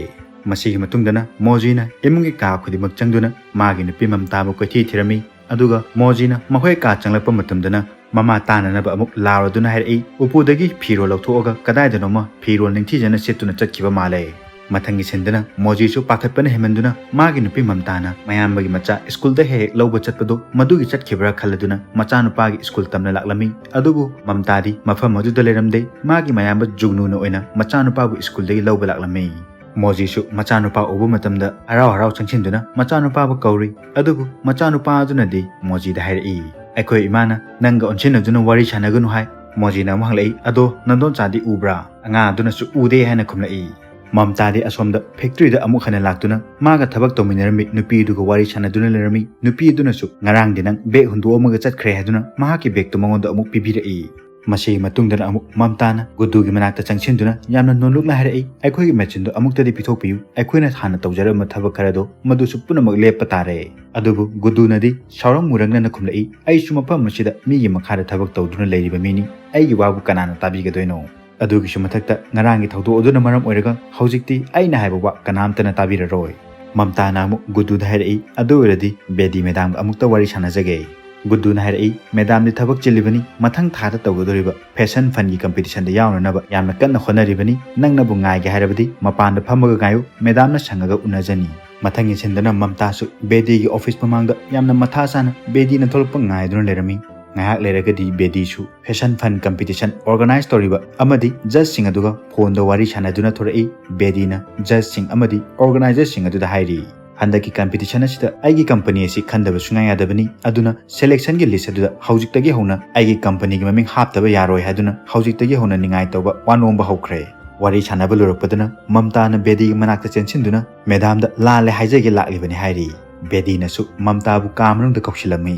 ꯃꯁꯤꯒꯤ ꯃꯇꯨꯡꯗꯅ ꯃꯣꯖꯤꯅ ꯏꯃꯨꯡꯒꯤ ꯀꯥ ꯈꯨꯗꯤꯡꯃꯛ ꯆꯪꯗꯨꯅ ꯃꯥꯒꯤ ꯅꯨꯄꯤ ꯃꯝꯇꯥꯕꯨ ꯀꯣꯏꯊꯤ ꯊꯤꯔꯝꯃꯤ꯫ ꯑꯗꯨꯒ ꯃꯣꯖꯤꯅ ꯃꯈꯣꯏ ꯀꯥ ꯆꯪꯂꯛꯄ ꯃꯇꯝꯗꯅ ꯃꯃꯥ ꯇꯥꯅꯅꯕ ꯑꯃꯨꯛ ꯂꯥꯎꯔꯗꯨꯅ ꯍꯥꯏꯔꯛꯏ, "ꯎꯄꯨꯗꯒꯤ ꯐꯤꯔꯣꯜ ꯂꯧꯊꯣꯛꯑꯒ ꯀꯗꯥꯏꯗꯅꯣꯃ ꯐꯤꯔꯣꯜ ꯅꯤꯡꯊꯤꯖꯅ ꯁꯦꯠꯇꯨꯅ ꯆꯠꯈꯤꯕ ꯃꯥꯜꯂꯦ꯫" ꯃꯊꯪꯒꯤ ꯁꯤꯟꯗꯅ ꯃꯣꯖꯤꯁꯨ ꯄꯥꯈꯠꯄꯅ ꯍꯦꯟꯃꯟꯗꯨꯅ ꯃꯥꯒꯤ ꯅꯨꯄꯤ ꯃꯝꯇꯥꯅ ꯃꯌꯥꯝꯕꯒꯤ ꯃꯆꯥ ꯁ꯭ꯀꯨꯜꯗ ꯍꯦꯛ ꯍꯦꯛ ꯂꯧꯕ ꯆꯠꯄꯗꯣ ꯃꯗꯨꯒꯤ ꯆꯠꯈꯤꯕ꯭ꯔꯥ ꯈꯜꯂꯗꯨꯅ ꯃꯆꯥꯅꯨꯄꯥꯒꯤ ꯁ꯭ꯀꯨꯜ ꯇꯝꯅ ꯂꯥꯛꯂꯝꯃꯤ꯫ ꯑꯗꯨꯕꯨ ꯃꯝꯇꯥꯗꯤ ꯃꯐꯝ ꯑꯗꯨꯗ ꯂꯩꯔꯝꯗꯦ꯫ ꯃꯥꯒꯤ ꯃꯌꯥꯝꯕ ꯖꯨꯒꯅꯨꯅ ꯑꯣꯏꯅ ꯃꯆꯥꯅꯨꯄꯥꯕꯨ ꯁ꯭ꯀꯨꯜꯗꯒꯤ ꯂꯧꯕ ꯂꯥꯛꯂꯝꯃꯤ꯫ ꯃꯣꯖꯤꯁꯨ ꯃꯆꯥꯅꯨꯄꯥ ꯎꯕ ꯃꯇꯝꯗ ꯍꯔꯥꯎ ꯍꯔꯥꯎ ꯆꯪꯁꯤꯟꯗꯨꯅ ꯃꯆꯥꯅꯨꯄꯥꯕꯨ ꯀꯧꯔꯤ꯫ ꯑꯗꯨꯕꯨ ꯃꯆꯥꯅꯨꯄꯥ ꯑꯗꯨꯅꯗꯤ ꯃꯣꯖꯤꯗ ꯍꯥꯏꯔꯛꯏ, "ꯑꯩꯈꯣꯏ ꯏꯃꯥꯅ ꯅꯪꯒ ꯑꯣꯟꯁꯤꯟꯅꯗꯨꯅ ꯋꯥꯔꯤ ꯁꯥꯟꯅꯒꯅꯨ ꯍꯥꯏ꯫" ꯃꯣꯖꯤꯅ ꯑꯃꯨꯛ ꯍꯪꯂꯛꯏ, "ꯑꯗꯣ ꯅꯟꯗꯣꯟꯆꯥꯗꯤ ꯎꯕ꯭ꯔꯥ?" ꯑꯉꯥꯡ ꯑꯗꯨꯅꯁꯨ ꯎꯗꯦ ꯍꯥꯏꯅ ꯈꯨꯝꯂꯛꯏ꯫ ꯃꯝꯇꯥꯗꯤ ꯑꯁꯣꯝꯗ factoryꯗ ꯑꯃꯨꯛ ꯍꯟꯅ ꯂꯥꯛꯇꯨꯅ ꯃꯥꯒ ꯊꯕꯛ ꯇꯧꯃꯤꯟꯅꯔꯝꯃꯤ ꯅꯨꯄꯤ ꯑꯗꯨꯒ ꯋꯥꯔꯤ ꯁꯥꯟꯅꯗꯨꯅ ꯂꯩꯔꯝꯃꯤ꯫ ꯅꯨꯄꯤ ꯑꯗꯨꯅꯁꯨ ꯉꯔꯥꯡꯗꯤ ꯅꯪ bag ꯍꯨꯟꯗꯣꯛꯑꯝꯃꯒ ꯆꯠꯈ꯭ꯔꯦ ꯍꯥꯏꯗꯨꯅ ꯃꯍꯥꯛꯀꯤ bagꯇꯨ ꯃꯉꯣꯟꯗ ꯑꯃꯨꯛ ꯄꯤꯕꯤꯔꯛꯏ꯫ ꯃꯁꯤꯒꯤ ꯃꯇꯨꯡꯗꯅ ꯑꯃꯨꯛ ꯃꯝꯇꯥꯅ ꯒꯨꯗꯨꯒꯤ ꯃꯅꯥꯛꯇ ꯆꯪꯁꯤꯟꯗꯨꯅ ꯌꯥꯝꯅ ꯅꯣꯟꯂꯨꯛꯅ ꯍꯥꯏꯔꯛꯏ, "ꯑꯩꯈꯣꯏꯒꯤ ꯃꯦꯆꯤꯟꯗꯣ ꯑꯃꯨꯛꯇꯗꯤ ꯄꯤꯊꯣꯛꯄꯤꯌꯨ, ꯑꯩꯈꯣꯏꯅ ꯍꯥꯟꯅ ꯇꯧꯖꯔꯝꯕ ꯊꯕꯛ ꯈꯔꯗꯣ ꯃꯗꯨꯁꯨ ꯄꯨꯝꯅꯃꯛ ꯂꯦꯞꯄ ꯇꯥꯔꯦ꯫" ꯑꯗꯨꯕꯨ ꯒꯨꯗꯨꯅꯗꯤ ꯁꯥꯎꯔꯪ ꯃꯨꯔꯪꯅꯅ ꯈꯨꯝꯂꯛꯏ, "ꯑꯩꯁꯨ ꯃꯐꯝ ꯑꯁꯤꯗ ꯃꯤꯒꯤ ꯃꯈꯥꯗ ꯊꯕꯛ ꯇꯧꯗꯨꯅ ꯂꯩꯔꯤꯕ ꯃꯤꯅꯤ, ꯑꯩꯒꯤ ꯋꯥꯕꯨ ꯀꯅꯥꯅ ꯇꯥꯕꯤꯒꯗꯣꯏꯅꯣ? ꯑꯗꯨꯒꯤꯁꯨ ꯃꯊꯛꯇ ꯉꯔꯥꯡꯒꯤ ꯊꯧꯗꯣꯛ ꯑꯗꯨꯅ ꯃꯔꯝ ꯑꯣꯏꯔꯒ ꯍꯧꯖꯤꯛꯇꯤ ꯑꯩꯅ ꯍꯥꯏꯕ ꯋꯥ ꯀꯅꯥꯝꯇꯅ ꯇꯥꯕꯤꯔꯔꯣꯏ꯫" ꯃꯝꯇꯥꯅ ꯑꯃꯨꯛ ꯒꯨꯗꯨꯗ ꯍꯥꯏꯔꯛꯏ, "ꯑꯗꯨ ꯑꯣꯏꯔꯗꯤ ꯕꯦꯗꯤ ꯃꯦꯗꯥꯝꯒ ꯑꯃꯨꯛꯇ ꯋꯥꯔꯤ ꯁꯥꯟꯅꯖꯒꯦ꯫" ꯒꯨꯗꯨꯅ ꯍꯥꯏꯔꯛꯏ, "ꯃꯦꯗꯥꯝꯗꯤ ꯊꯕꯛ ꯆꯤꯜꯂꯤꯕꯅꯤ, ꯃꯊꯪ ꯊꯥꯗ ꯇꯧꯒꯗꯧꯔꯤꯕ ꯐꯦꯁꯟ ꯐꯟꯒꯤ ꯀꯝꯄꯤꯇꯤꯁꯟꯗ ꯌꯥꯎꯅꯅꯕ ꯌꯥꯝꯅ ꯀꯟꯅ ꯍꯣꯠꯅꯔꯤꯕꯅꯤ꯫ ꯅꯪꯅꯕꯨ ꯉꯥꯏꯒꯦ ꯍꯥꯏꯔꯕꯗꯤ ꯃꯄꯥꯟꯗ ꯐꯝꯃꯒ ꯉꯥꯏꯌꯨ, ꯃꯦꯗꯥꯝꯅ ꯁꯪꯉꯒ ꯎꯅꯖꯅꯤ"꯫ ꯃꯊꯪꯒꯤ ꯁꯤꯟꯗꯅ ꯃꯝꯇꯥꯁꯨ ꯕꯦꯗꯤꯒꯤ ꯑꯣꯐꯤꯁ ꯃꯃꯥꯡꯗ ꯌꯥꯝꯅ ꯃꯊꯥ ꯁꯥꯅ ꯕꯦꯗꯤꯅ ꯊꯣꯛꯂꯛꯄ ꯉꯥꯏꯗꯨꯅ ꯂꯩꯔꯝꯃꯤ꯫ ꯉꯥꯏꯍꯥꯛ ꯂꯩꯔꯒꯗꯤ ꯕꯦꯗꯤꯁꯨ ꯐꯦꯁꯟ ꯐꯟ ꯀꯝꯄꯤꯇꯤꯁꯟ ꯑꯣꯔꯒꯅꯥꯏꯖ ꯇꯧꯔꯤꯕ ꯑꯃꯗꯤ ꯖꯖꯁꯤꯡ ꯑꯗꯨꯒ ꯐꯣꯟꯗ ꯋꯥꯔꯤ ꯁꯥꯟꯅꯗꯨꯅ ꯊꯣꯔꯛꯏ꯫ ꯕꯦꯗꯤꯅ ꯖꯖꯁꯤꯡ ꯑꯃꯗꯤ ꯑꯣꯔꯒꯅꯥꯏꯖꯔꯁꯤꯡ ꯑꯗꯨꯗ ꯍꯥꯏꯔꯤ, "ꯍꯟꯗꯛꯀꯤ ꯀꯝꯄꯤꯇꯤꯁꯟ ꯑꯁꯤꯗ ꯑꯩꯒꯤ ꯀꯝꯄꯅꯤ ꯑꯁꯤ ꯈꯟꯗꯕ ꯁꯨꯡꯌꯥ ꯌꯥꯗꯕꯅꯤ, ꯑꯗꯨꯅ ꯁꯦꯂꯦꯛꯁꯟꯒꯤ ꯂꯤꯁ ꯑꯗꯨꯗ ꯍꯧꯖꯤꯛꯇꯒꯤ ꯍꯧꯅ ꯑꯩꯒꯤ ꯀꯝꯄꯅꯤꯒꯤ ꯃꯃꯤꯡ ꯍꯥꯞꯇꯕ ꯌꯥꯔꯣꯏ" ꯍꯥꯏꯗꯨꯅ ꯍꯧꯖꯤꯛꯇꯒꯤ ꯍꯧꯅ ꯅꯤꯡꯉꯥꯏ ꯇꯧꯕ ꯋꯥ ꯅꯣꯝꯕ ꯍꯧꯈ꯭ꯔꯦ꯫ ꯋꯥꯔꯤ ꯁꯥꯟꯅꯕ ꯂꯣꯏꯔꯛꯄꯗꯅ ꯃꯝꯇꯥꯅ ꯕꯦꯗꯤꯒꯤ ꯃꯅꯥꯛꯇ ꯆꯦꯟꯁꯤꯟꯗꯨꯅ ꯃꯦꯗꯥꯝꯗ ꯂꯥꯜꯂꯦ ꯍꯥꯏꯖꯒꯦ ꯂꯥꯛꯂꯤꯕꯅꯤ ꯍꯥꯏꯔꯤ꯫ ꯕꯦꯗꯤꯅꯁꯨ ꯃꯝꯇꯥꯕꯨ ꯀꯥ ꯃꯅꯨꯡꯗ ꯀꯧꯁꯤꯜꯂꯝꯃꯤ꯫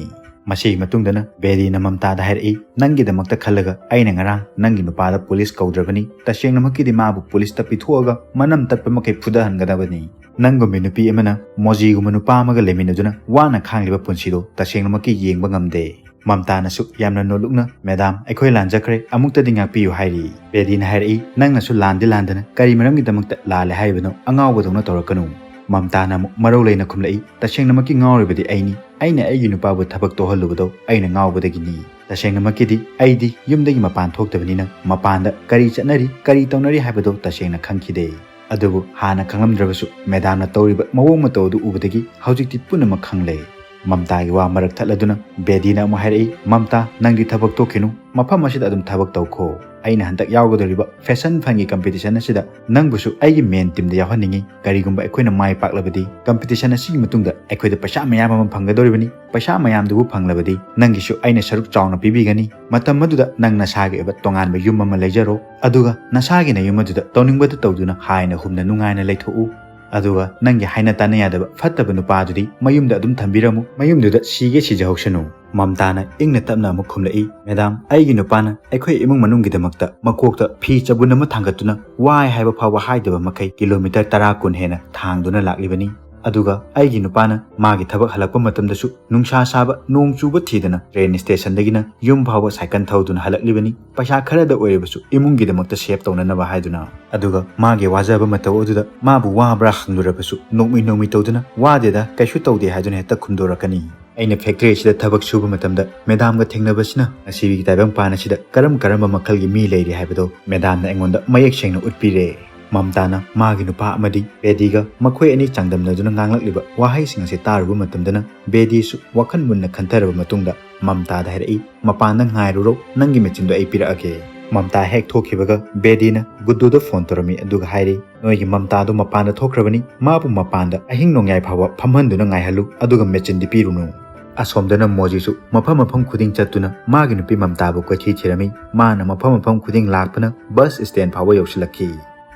ꯃꯁꯤꯒꯤ ꯃꯇꯨꯡꯗꯅ ꯕꯦꯗꯤꯅ ꯃꯝꯇꯥꯗ ꯍꯥꯏꯔꯛꯏ, "ꯅꯪꯒꯤꯗꯃꯛꯇ ꯈꯜꯂꯒ ꯑꯩꯅ ꯉꯔꯥꯡ ꯅꯪꯒꯤ ꯅꯨꯄꯥꯗ ꯄꯨꯂꯤꯁ ꯀꯧꯗ꯭ꯔꯕꯅꯤ꯫ ꯇꯁꯦꯡꯅꯃꯛꯀꯤꯗꯤ ꯃꯥꯕꯨ ꯄꯨꯂꯤꯁꯇ ꯄꯤꯊꯣꯛꯑꯒ ꯃꯅꯝ ꯇꯠꯄ ꯃꯈꯩ ꯐꯨꯗꯍꯟꯒꯗꯕꯅꯤ꯫ ꯅꯪꯒꯨꯝꯕꯤ ꯅꯨꯄꯤ ꯑꯃꯅ ꯃꯣꯖꯤꯒꯨꯝꯕ ꯅꯨꯄꯥ ꯑꯃꯒ ꯂꯩꯃꯤꯟꯅꯗꯨꯅ ꯋꯥꯅ ꯈꯥꯡꯂꯤꯕ ꯄꯨꯟꯁꯤꯗꯣ ꯇꯁꯦꯡꯅꯃꯛꯀꯤ ꯌꯦꯡꯕ ꯉꯝꯗꯦ"꯫ ꯃꯝꯇꯥꯅꯁꯨ ꯌꯥꯝꯅ ꯅꯣꯠꯂꯨꯛꯅ, "ꯃꯦꯗꯥꯝ, ꯑꯩꯈꯣꯏ ꯂꯥꯟꯖꯈ꯭ꯔꯦ, ꯑꯃꯨꯛꯇꯗꯤ ꯉꯥꯛꯄꯤꯌꯨ" ꯍꯥꯏꯔꯤ꯫ ꯕꯦꯗꯤꯅ ꯍꯥꯏꯔꯛꯏ, "ꯅꯪꯅꯁꯨ ꯂꯥꯟꯗꯤ ꯂꯥꯟꯗꯅ ꯀꯔꯤ ꯃꯔꯝꯒꯤꯗꯃꯛꯇ ꯂꯥꯜꯂꯦ ꯍꯥꯏꯔꯤꯕꯅꯣ? ꯑꯉꯥꯎꯕꯗꯧꯅ ꯇꯧꯔꯛꯀꯅꯨ"꯫ ꯃꯝꯇꯥꯅ ꯑꯃꯨꯛ ꯃꯔꯧ ꯂꯩꯅ ꯈꯨꯝꯂꯛꯏ, "ꯇꯁꯦꯡꯅꯃꯛꯀꯤ ꯉꯥꯎꯔꯤꯕꯗꯤ ꯑꯩꯅꯤ꯫ ꯑꯩꯅ ꯑꯩꯒꯤ ꯅꯨꯄꯥꯕꯨ ꯊꯕꯛ ꯇꯧꯍꯜꯂꯨꯕꯗꯣ ꯑꯩꯅ ꯉꯥꯎꯕꯗꯒꯤꯅꯤ꯫ ꯇꯁꯦꯡꯅꯃꯛꯀꯤꯗꯤ ꯑꯩꯗꯤ ꯌꯨꯝꯗꯒꯤ ꯃꯄꯥꯟ ꯊꯣꯛꯇꯕꯅꯤꯅ ꯃꯄꯥꯟꯗ ꯀꯔꯤ ꯆꯠꯅꯔꯤ, ꯀꯔꯤ ꯇꯧꯅꯔꯤ ꯍꯥꯏꯕꯗꯣ ꯇꯁꯦꯡꯅ ꯈꯪꯈꯤꯗꯦ꯫ ꯑꯗꯨꯕꯨ ꯍꯥꯟꯅ ꯈꯪꯂꯝꯗ꯭ꯔꯕꯁꯨ ꯃꯦꯗꯥꯝꯅ ꯇꯧꯔꯤꯕ ꯃꯑꯣꯡ ꯃꯇꯧ ꯑꯗꯨ ꯎꯕꯗꯒꯤ ꯍꯧꯖꯤꯛꯇꯤ ꯄꯨꯝꯅꯃꯛ ꯈꯪꯂꯦ"꯫ ꯃꯝꯇꯥꯒꯤ ꯋꯥ ꯃꯔꯛ ꯊꯠꯂꯗꯨꯅ ꯕꯦꯗꯤꯅ ꯑꯃꯨꯛ ꯍꯥꯏꯔꯛꯏ, "ꯃꯝꯇꯥ, ꯅꯪꯗꯤ ꯊꯕꯛ ꯇꯣꯛꯈꯤꯅꯨ, ꯃꯐꯝ ꯑꯁꯤꯗ ꯑꯗꯨꯝ ꯊꯕꯛ ꯇꯧꯈꯣ꯫ ꯑꯩꯅ ꯍꯟꯗꯛ ꯌꯥꯎꯒꯗꯧꯔꯤꯕ ꯐꯦꯁꯟ ꯐꯟꯒꯤ ꯀꯝꯄꯤꯇꯤꯁꯟ ꯑꯁꯤꯗ ꯅꯪꯕꯨꯁꯨ ꯑꯩꯒꯤ ꯃꯦꯟ ꯇꯤꯝꯗ ꯌꯥꯎꯍꯟꯅꯤꯡꯏ꯫ ꯀꯔꯤꯒꯨꯝꯕ ꯑꯩꯈꯣꯏꯅ ꯃꯥꯏ ꯄꯥꯛꯂꯕꯗꯤ ꯀꯝꯄꯤꯇꯤꯁꯟ ꯑꯁꯤꯒꯤ ꯃꯇꯨꯡꯗ ꯑꯩꯈꯣꯏꯗ ꯄꯩꯁꯥ ꯃꯌꯥꯝ ꯑꯃ ꯐꯪꯒꯗꯧꯔꯤꯕꯅꯤ꯫ ꯄꯩꯁꯥ ꯃꯌꯥꯝꯗꯨꯕꯨ ꯐꯪꯂꯕꯗꯤ ꯅꯪꯒꯤꯁꯨ ꯑꯩꯅ ꯁꯔꯨꯛ ꯆꯥꯎꯅ ꯄꯤꯕꯤꯒꯅꯤ꯫ ꯃꯇꯝ ꯑꯗꯨꯗ ꯅꯪ ꯅꯁꯥꯒꯤ ꯑꯣꯏꯕ ꯇꯣꯉꯥꯟꯕ ꯌꯨꯝ ꯑꯃ ꯂꯩꯖꯔꯣ, ꯑꯗꯨꯒ ꯅꯁꯥꯒꯤ ꯅꯌꯨꯝ ꯑꯗꯨꯗ ꯇꯧꯅꯤꯡꯕꯗꯨ ꯇꯧꯗꯨꯅ ꯍꯥꯏꯅ ꯍꯨꯝꯅ ꯅꯨꯡꯉꯥꯏꯅ ꯂꯩꯊꯣꯛꯎ꯫ ꯑꯗꯨꯒ ꯅꯪꯒꯤ ꯍꯥꯏꯅ ꯇꯥꯅ ꯌꯥꯗꯕ ꯐꯠꯇꯕ ꯅꯨꯄꯥꯗꯨꯗꯤ ꯃꯌꯨꯝꯗ ꯑꯗꯨꯝ ꯊꯝꯕꯤꯔꯝꯃꯨ, ꯃꯌꯨꯝꯗꯨꯗ ꯁꯤꯒꯦ ꯁꯤꯖꯍꯧꯁꯅꯨ"꯫ ꯃꯝꯇꯥꯅ ꯏꯪꯅ ꯇꯞꯅ ꯑꯃꯨꯛ ꯈꯨꯝꯂꯛꯏ, "ꯃꯦꯗꯥꯝ, ꯑꯩꯒꯤ ꯅꯨꯄꯥꯅ ꯑꯩꯈꯣꯏ ꯏꯃꯨꯡ ꯃꯅꯨꯡꯒꯤꯗꯃꯛꯇ ꯃꯀꯣꯛꯇ ꯐꯤ ꯆꯕꯨꯟ ꯑꯃ ꯊꯥꯡꯒꯠꯇꯨꯅ ꯋꯥꯏ ꯍꯥꯏꯕ ꯐꯥꯎꯕ ꯍꯥꯏꯗꯕ ꯃꯈꯩ ꯀꯤꯂꯣꯃꯤꯇꯔ ꯇꯔꯥ ꯀꯨꯟ ꯍꯦꯟꯅ ꯊꯥꯡꯗꯨꯅ ꯂꯥꯛꯂꯤꯕꯅꯤ꯫ ꯑꯗꯨꯒ ꯑꯩꯒꯤ ꯅꯨꯄꯥꯅ ꯃꯥꯒꯤ ꯊꯕꯛ ꯍꯜꯂꯛꯄ ꯃꯇꯝꯗꯁꯨ ꯅꯨꯡꯁꯥ ꯁꯥꯕ, ꯅꯣꯡ ꯆꯨꯕ ꯊꯤꯗꯅ ꯔꯦꯟ ꯁ꯭ꯇꯦꯁꯟꯗꯒꯤꯅ ꯌꯨꯝ ꯐꯥꯎꯕ ꯁꯥꯏꯀꯜ ꯊꯧꯗꯨꯅ ꯍꯜꯂꯛꯂꯤꯕꯅꯤ꯫ ꯄꯩꯁꯥ ꯈꯔꯗ ꯑꯣꯏꯔꯕꯁꯨ ꯏꯃꯨꯡꯒꯤꯗꯃꯛꯇ ꯁꯦꯚ ꯇꯧꯅꯅꯕ ꯍꯥꯏꯗꯨꯅ꯫ ꯑꯗꯨꯒ ꯃꯥꯒꯤ ꯋꯥꯖꯕ ꯃꯇꯧ ꯑꯗꯨꯗ ꯃꯥꯕꯨ ꯋꯥꯕ꯭ꯔꯥ ꯍꯪꯂꯨꯔꯕꯁꯨ ꯅꯣꯛꯃꯤ ꯅꯣꯛꯃꯤ ꯇꯧꯗꯨꯅ 'ꯋꯥꯗꯦꯗ, ꯀꯩꯁꯨ ꯇꯧꯗꯦ' ꯍꯥꯏꯗꯨꯅ ꯍꯦꯛꯇ ꯈꯨꯝꯗꯣꯔꯛꯀꯅꯤ"꯫ ꯑꯩꯅ ꯐꯦꯛꯇ꯭ꯔꯤ ꯑꯁꯤꯗ ꯊꯕꯛ ꯁꯨꯕ ꯃꯇꯝꯗ ꯃꯦꯗꯥꯝꯒ ꯊꯦꯡꯅꯕꯁꯤꯅ ꯉꯁꯤꯒꯤ ꯇꯥꯏꯕꯪꯄꯥꯟ ꯑꯁꯤꯗ ꯀꯔꯝ ꯀꯔꯝꯕ ꯃꯈꯜꯒꯤ ꯃꯤ ꯂꯩꯔꯤ ꯍꯥꯏꯕꯗꯣ ꯃꯦꯗꯥꯝꯅ ꯑꯩꯉꯣꯟꯗ ꯃꯌꯦꯛ ꯁꯦꯡꯅ ꯎꯠꯄꯤꯔꯦ꯫ ꯃꯝꯇꯥꯅ ꯃꯥꯒꯤ ꯅꯨꯄꯥ ꯑꯃꯗꯤ ꯕꯦꯗꯤꯒ ꯃꯈꯣꯏ ꯑꯅꯤ ꯆꯥꯡꯗꯝꯅꯗꯨꯅ ꯉꯥꯡꯂꯛꯂꯤꯕ ꯋꯥꯍꯩꯁꯤꯡ ꯑꯁꯤ ꯇꯥꯔꯨꯕ ꯃꯇꯝꯗꯅ ꯕꯦꯗꯤꯁꯨ ꯋꯥꯈꯜ ꯃꯨꯟꯅ ꯈꯟꯊꯔꯕ ꯃꯇꯨꯡꯗ ꯃꯝꯇꯥꯗ ꯍꯥꯏꯔꯛꯏ, "ꯃꯄꯥꯟꯗ ꯉꯥꯏꯔꯨꯔꯣ, ꯅꯪꯒꯤ ꯃꯦꯆꯤꯟꯗꯣ ꯑꯩ ꯄꯤꯔꯛꯑꯒꯦ"꯫ ꯃꯝꯇꯥ ꯍꯦꯛ ꯊꯣꯛꯈꯤꯕꯒ ꯕꯦꯗꯤꯅ ꯒꯨꯗꯨꯗ ꯐꯣꯟ ꯇꯧꯔꯝꯃꯤ, ꯑꯗꯨꯒ ꯍꯥꯏꯔꯤ, "ꯅꯣꯏꯒꯤ ꯃꯝꯇꯥꯗꯣ ꯃꯄꯥꯟꯗ ꯊꯣꯛꯈ꯭ꯔꯕꯅꯤ, ꯃꯥꯕꯨ ꯃꯄꯥꯟꯗ ꯑꯍꯤꯡ ꯅꯣꯡꯌꯥꯏ ꯐꯥꯎꯕ ꯐꯝꯍꯟꯗꯨꯅ ꯉꯥꯏꯍꯜꯂꯨ, ꯑꯗꯨꯒ ꯃꯦꯆꯤꯟꯗꯤ ꯄꯤꯔꯨꯅꯨ"꯫ ꯑꯁꯣꯝꯗꯅ ꯃꯣꯖꯤꯁꯨ ꯃꯐꯝ ꯃꯐꯝ ꯈꯨꯗꯤꯡ ꯆꯠꯇꯨꯅ ꯃꯥꯒꯤ ꯅꯨꯄꯤ ꯃꯝꯇꯥꯕꯨ ꯀꯣꯏꯊꯤ ꯊꯤꯔꯝꯃꯤ꯫ ꯃꯥꯅ ꯃꯐꯝ ꯃꯐꯝ ꯈꯨꯗꯤꯡ ꯂꯥꯛꯄꯅ ꯕꯁ ꯁ꯭ꯇꯦꯟ ꯐꯥꯎꯕ ꯌꯧꯁꯤꯜꯂꯛꯈꯤ꯫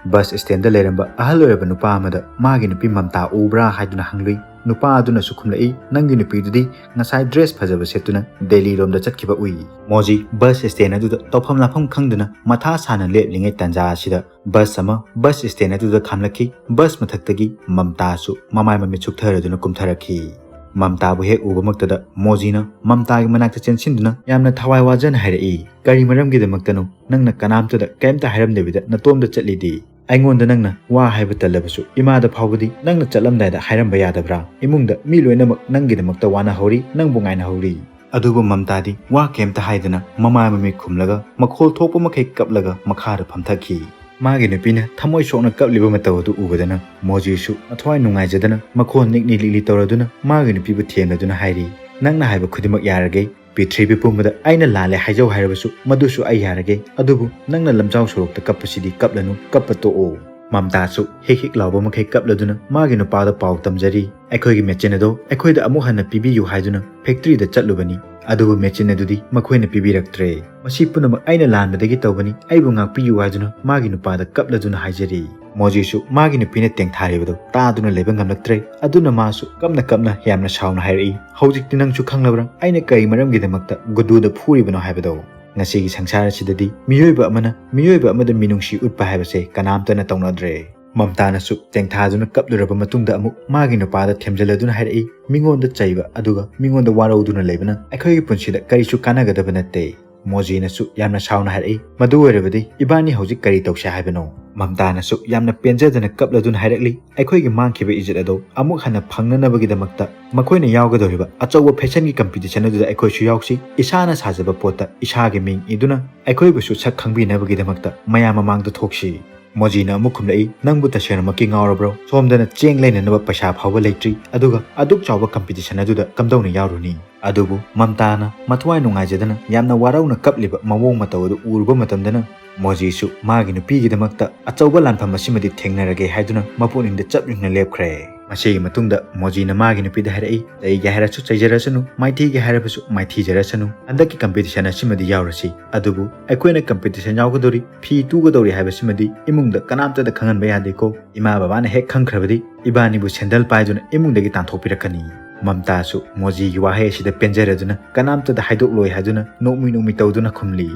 ꯕꯁ ꯁ꯭ꯇꯦꯟꯗ ꯂꯩꯔꯝꯕ ꯑꯍꯜ ꯑꯣꯏꯔꯕ ꯅꯨꯄꯥ ꯑꯃꯗ ꯃꯥꯒꯤ ꯅꯨꯄꯤ ꯃꯝꯇꯥ ꯎꯕ꯭ꯔꯥ ꯍꯥꯏꯗꯨꯅ ꯍꯪꯂꯨꯏ꯫ ꯅꯨꯄꯥ ꯑꯗꯨꯅꯁꯨ ꯈꯨꯝꯂꯛꯏ, "ꯅꯪꯒꯤ ꯅꯨꯄꯤꯗꯨꯗꯤ ꯉꯁꯥꯏ ꯗ꯭ꯔꯦꯁ ꯐꯖꯕ ꯁꯦꯠꯇꯨꯅ ꯗꯦꯜꯂꯤ ꯂꯣꯝꯗ ꯆꯠꯈꯤꯕ ꯎꯏ"꯫ ꯃꯣꯖꯤ ꯕꯁ ꯁ꯭ꯇꯦꯟ ꯑꯗꯨꯗ ꯇꯧꯐꯝ ꯂꯥꯛꯐꯝ ꯈꯪꯗꯅ ꯃꯊꯥ ꯁꯥꯅ ꯂꯦꯞꯂꯤꯉꯩ ꯇꯥꯟꯖꯥ ꯑꯁꯤꯗ ꯕꯁ ꯑꯃ ꯕꯁ ꯁ꯭ꯇꯦꯟ ꯑꯗꯨꯗ ꯈꯥꯝꯂꯛꯈꯤ꯫ ꯕꯁ ꯃꯊꯛꯇꯒꯤ ꯃꯝꯇꯥꯁꯨ ꯃꯃꯥꯏ ꯃꯃꯤꯠ ꯁꯨꯛꯊꯔꯗꯨꯅ ꯀꯨꯝꯊꯔꯛꯈꯤ꯫ ꯃꯝꯇꯥꯕꯨ ꯍꯦꯛ ꯎꯕꯃꯛꯇꯗ ꯃꯣꯖꯤꯅ ꯃꯝꯇꯥꯒꯤ ꯃꯅꯥꯛꯇ ꯆꯦꯟꯁꯤꯟꯗꯨꯅ ꯌꯥꯝꯅ ꯊꯋꯥꯏ ꯋꯥꯖꯅ ꯍꯥꯏꯔꯛꯏ, "ꯀꯔꯤ ꯃꯔꯝꯒꯤꯗꯃꯛꯇꯅꯣ ꯅꯪꯅ ꯀꯅꯥꯝꯇꯗ ꯀꯔꯤꯝꯇ ꯍꯥꯏꯔꯝꯗꯕꯤꯗ ꯅꯇꯣꯝꯗ ꯆꯠꯂꯤꯗꯤ? ꯑꯩꯉꯣꯟꯗ ꯅꯪꯅ ꯋꯥ ꯍꯥꯏꯕ ꯇꯜꯂꯕꯁꯨ ꯏꯃꯥꯗ ꯐꯥꯎꯕꯗꯤ ꯅꯪꯅ ꯆꯠꯂꯝꯗꯥꯏꯗ ꯍꯥꯏꯔꯝꯕ ꯌꯥꯗꯕ꯭ꯔꯥ? ꯏꯃꯨꯡꯗ ꯃꯤ ꯂꯣꯏꯅꯃꯛ ꯅꯪꯒꯤꯗꯃꯛꯇ ꯋꯥꯅꯍꯧꯔꯤ, ꯅꯪꯕꯨ ꯉꯥꯏꯅꯍꯧꯔꯤ"꯫ ꯑꯗꯨꯕꯨ ꯃꯝꯇꯥꯗꯤ ꯋꯥ ꯀꯩꯝꯇ ꯍꯥꯏꯗꯅ ꯃꯃꯥꯏ ꯃꯃꯤꯠ ꯈꯨꯝꯂꯒ ꯃꯈꯣꯜ ꯊꯣꯛꯄ ꯃꯈꯩ ꯀꯞꯂꯒ ꯃꯈꯥꯗ ꯐꯝꯊꯈꯤ꯫ ꯃꯥꯒꯤ ꯅꯨꯄꯤꯅ ꯊꯃꯣꯏ ꯁꯣꯛꯅ ꯀꯞꯂꯤꯕ ꯃꯇꯧ ꯑꯗꯨ ꯎꯕꯗꯅ ꯃꯣꯖꯤꯁꯨ ꯃꯊ꯭ꯋꯥꯏ ꯅꯨꯡꯉꯥꯏꯖꯗꯅ ꯃꯈꯣꯜ ꯅꯤꯛꯂꯤ ꯂꯤꯛꯂꯤ ꯇꯧꯔꯗꯨꯅ ꯃꯥꯒꯤ ꯅꯨꯄꯤꯕꯨ ꯊꯦꯝꯂꯗꯨꯅ ꯍꯥꯏꯔꯤ, "ꯅꯪꯅ ꯍꯥꯏꯕ ꯈꯨꯗꯤꯡꯃꯛ ꯌꯥꯔꯒꯦ꯫ ꯄ꯭ꯔꯤꯊꯤꯕꯤ ꯄꯨꯝꯕꯗ ꯑꯩꯅ ꯂꯥꯜꯂꯦ ꯍꯥꯏꯖꯧ ꯍꯥꯏꯔꯕꯁꯨ ꯃꯗꯨꯁꯨ ꯑꯩ ꯌꯥꯔꯒꯦ꯫ ꯑꯗꯨꯕꯨ ꯅꯪꯅ ꯂꯝꯖꯥꯎ ꯁꯣꯔꯣꯛꯇ ꯀꯞꯄꯁꯤꯗꯤ ꯀꯞꯂꯅꯨ, ꯀꯞꯄ ꯇꯣꯛꯑꯣ"꯫ ꯃꯝꯇꯥꯁꯨ ꯍꯤꯛ ꯍꯤꯛ ꯂꯥꯎꯕ ꯃꯈꯩ ꯀꯞꯂꯗꯨꯅ ꯃꯥꯒꯤ ꯅꯨꯄꯥꯗ ꯄꯥꯎ ꯇꯝꯖꯔꯤ, "ꯑꯩꯈꯣꯏꯒꯤ ꯃꯦꯆꯤꯟ ꯑꯗꯣ ꯑꯩꯈꯣꯏꯗ ꯑꯃꯨꯛ ꯍꯟꯅ ꯄꯤꯕꯤꯌꯨ ꯍꯥꯏꯗꯨꯅ ꯐꯦꯛꯇ꯭ꯔꯤꯗ ꯆꯠꯂꯨꯕꯅꯤ, ꯑꯗꯨꯕꯨ ꯃꯦꯆꯤꯟ ꯑꯗꯨꯗꯤ ꯃꯈꯣꯏꯅ ꯄꯤꯕꯤꯔꯛꯇ꯭ꯔꯦ꯫ ꯃꯁꯤ ꯄꯨꯝꯅꯃꯛ ꯑꯩꯅ ꯂꯥꯟꯕꯗꯒꯤ ꯇꯧꯕꯅꯤ, ꯑꯩꯕꯨ ꯉꯥꯛꯄꯤꯌꯨ" ꯍꯥꯏꯗꯨꯅ ꯃꯥꯒꯤ ꯅꯨꯄꯥꯗ ꯀꯞꯂꯗꯨꯅ ꯍꯥꯏꯖꯔꯤ꯫ ꯃꯣꯖꯤꯁꯨ ꯃꯥꯒꯤ ꯅꯨꯄꯤꯅ ꯇꯦꯡꯊꯥꯔꯤꯕꯗꯨ ꯇꯥꯗꯨꯅ ꯂꯩꯕ ꯉꯝꯂꯛꯇ꯭ꯔꯦ꯫ ꯑꯗꯨꯅ ꯃꯥꯁꯨ ꯀꯞꯅ ꯀꯞꯅ ꯌꯥꯝꯅ ꯁꯥꯎꯅ ꯍꯥꯏꯔꯛꯏ, "ꯍꯧꯖꯤꯛꯇꯤ ꯅꯪꯁꯨ ꯈꯪꯂꯕ꯭ꯔꯥ ꯑꯩꯅ ꯀꯔꯤ ꯃꯔꯝꯒꯤꯗꯃꯛꯇ ꯒꯨꯗꯨꯗ ꯐꯨꯔꯤꯕꯅꯣ ꯍꯥꯏꯕꯗꯣ? ꯉꯁꯤꯒꯤ ꯁꯪꯁꯥꯔ ꯑꯁꯤꯗꯗꯤ ꯃꯤꯑꯣꯏꯕ ꯑꯃꯅ ꯃꯤꯑꯣꯏꯕ ꯑꯃꯗ ꯃꯤꯅꯨꯡꯁꯤ ꯎꯠꯄ ꯍꯥꯏꯕꯁꯦ ꯀꯅꯥꯝꯇꯅ ꯇꯧꯅꯗ꯭ꯔꯦ"꯫ ꯃꯝꯇꯥꯅꯁꯨ ꯇꯦꯡꯊꯥꯗꯨꯅ ꯀꯞꯂꯨꯔꯕ ꯃꯇꯨꯡꯗ ꯑꯃꯨꯛ ꯃꯥꯒꯤ ꯅꯨꯄꯥꯗ ꯊꯦꯝꯖꯤꯜꯂꯗꯨꯅ ꯍꯥꯏꯔꯛꯏ, "ꯃꯤꯉꯣꯟꯗ ꯆꯩꯕ ꯑꯗꯨꯒ ꯃꯤꯉꯣꯟꯗ ꯋꯥꯔꯧꯗꯨꯅ ꯂꯩꯕꯅ ꯑꯩꯈꯣꯏꯒꯤ ꯄꯨꯟꯁꯤꯗ ꯀꯔꯤꯁꯨ ꯀꯥꯟꯅꯒꯗꯕ ꯅꯠꯇꯦ꯫ ꯃꯣꯖꯤꯅꯁꯨ ꯌꯥꯝꯅ ꯁꯥꯎꯅ ꯍꯥꯏꯔꯛꯏ, "ꯃꯗꯨ ꯑꯣꯏꯔꯕꯗꯤ ꯏꯕꯥꯅꯤ ꯍꯧꯖꯤꯛ ꯀꯔꯤ ꯇꯧꯁꯦ ꯍꯥꯏꯕꯅꯣ?" ꯃꯝꯇꯥꯅꯁꯨ ꯌꯥꯝꯅ ꯄꯦꯟꯖꯗꯅ ꯀꯞꯂꯗꯨꯅ ꯍꯥꯏꯔꯛꯂꯤ, "ꯑꯩꯈꯣꯏꯒꯤ ꯃꯥꯡꯈꯤꯕ ꯏꯖꯠ ꯑꯗꯨ ꯑꯃꯨꯛ ꯍꯟꯅ ꯐꯪꯅꯅꯕꯒꯤꯗꯃꯛꯇ ꯃꯈꯣꯏꯅ ꯌꯥꯎꯒꯗꯧꯔꯤꯕ ꯑꯆꯧꯕ ꯐꯦꯁꯟꯒꯤ ꯀꯝꯄꯤꯇꯤꯁꯟ ꯑꯗꯨꯗ ꯑꯩꯈꯣꯏꯁꯨ ꯌꯥꯎꯁꯤ꯫ ꯏꯁꯥꯅ ꯁꯥꯖꯕ ꯄꯣꯠꯇ ꯏꯁꯥꯒꯤ ꯃꯤꯡ ꯏꯗꯨꯅ ꯑꯩꯈꯣꯏꯕꯨꯁꯨ ꯁꯛ ꯈꯪꯕꯤꯅꯕꯒꯤꯗꯃꯛꯇ ꯃꯌꯥꯝ ꯃꯃꯥꯡꯗ ꯊꯣꯛꯁꯤ꯫" ꯃꯣꯖꯤꯅ ꯑꯃꯨꯛ ꯈꯨꯝꯂꯛꯏ, "ꯅꯪꯕꯨ ꯇꯁꯦꯡꯅꯃꯛꯀꯤ ꯉꯥꯎꯔꯕ꯭ꯔꯣ? ꯁꯣꯝꯗꯅ ꯆꯦꯡ ꯂꯩꯅꯅꯕ ꯄꯩꯁꯥ ꯐꯥꯎꯕ ꯂꯩꯇ꯭ꯔꯤ, ꯑꯗꯨꯒ ꯑꯗꯨꯛ ꯆꯥꯎꯕ ꯀꯝꯄꯤꯇꯤꯁꯟ ꯑꯗꯨꯗ ꯀꯝꯗꯧꯅ ꯌꯥꯎꯔꯨꯅꯤ?" ꯑꯗꯨꯕꯨ ꯃꯝꯇꯥꯅ ꯃꯊꯋꯥꯏ ꯅꯨꯡꯉꯥꯏꯖꯗꯅ ꯌꯥꯝꯅ ꯋꯥꯔꯧꯅ ꯀꯞꯂꯤꯕ ꯃꯑꯣꯡ ꯃꯇꯧ ꯑꯗꯨ ꯎꯔꯨꯕ ꯃꯇꯝꯗꯅ ꯃꯣꯖꯤꯁꯨ ꯃꯥꯒꯤ ꯅꯨꯄꯤꯒꯤꯗꯃꯛꯇ ꯑꯆꯧꯕ ꯂꯥꯟꯐꯝ ꯑꯁꯤꯃꯗꯤ ꯊꯦꯡꯅꯔꯒꯦ ꯍꯥꯏꯗꯨꯅ ꯃꯄꯨꯛꯅꯤꯡꯗ ꯆꯞ ꯌꯨꯡꯅ ꯂꯦꯞꯈ꯭ꯔꯦ꯫ ꯃꯁꯤꯒꯤ ꯃꯇꯨꯡꯗ ꯃꯣꯖꯤꯅ ꯃꯥꯒꯤ ꯅꯨꯄꯤꯗ ꯍꯥꯏꯔꯛꯏ, "ꯆꯩꯒꯦ ꯍꯥꯏꯔꯁꯨ ꯆꯩꯖꯔꯁꯅꯨ, ꯃꯥꯏꯊꯤꯒꯦ ꯍꯥꯏꯔꯕꯁꯨ ꯃꯥꯏꯊꯤꯖꯔꯁꯅꯨ, ꯍꯟꯗꯛꯀꯤ ꯀꯝꯄꯤꯇꯤꯁꯟ ꯑꯁꯤꯃꯗꯤ ꯌꯥꯎꯔꯁꯤ꯫ ꯑꯗꯨꯕꯨ ꯑꯩꯈꯣꯏꯅ ꯀꯝꯄꯤꯇꯤꯁꯟ ꯌꯥꯎꯒꯗꯧꯔꯤ, ꯐꯤ ꯇꯨꯒꯗꯧꯔꯤ ꯍꯥꯏꯕꯁꯤꯃꯗꯤ ꯏꯃꯨꯡꯗ ꯀꯅꯥꯝꯇꯗ ꯈꯪꯍꯟꯕ ꯌꯥꯗꯦꯀꯣ꯫ ꯏꯃꯥ ꯕꯕꯥꯅ ꯍꯦꯛ ꯈꯪꯈ꯭ꯔꯕꯗꯤ ꯏꯕꯥꯅꯤꯕꯨ ꯁꯦꯟꯗꯜ ꯄꯥꯏꯗꯨꯅ ꯏꯃꯨꯡꯗꯒꯤ ꯇꯥꯟꯊꯣꯛꯄꯤꯔꯛꯀꯅꯤ꯫" ꯃꯝꯇꯥꯁꯨ ꯃꯣꯖꯤꯒꯤ ꯋꯥꯍꯩ ꯑꯁꯤꯗ ꯄꯦꯟꯖꯔꯗꯨꯅ ꯀꯅꯥꯝꯇꯗ ꯍꯥꯏꯗꯣꯛꯂꯣꯏ ꯍꯥꯏꯗꯨꯅ ꯅꯣꯛꯃꯤ ꯅꯣꯛꯃꯤ ꯇꯧꯗꯨꯅ ꯈꯨꯝꯂꯤ꯫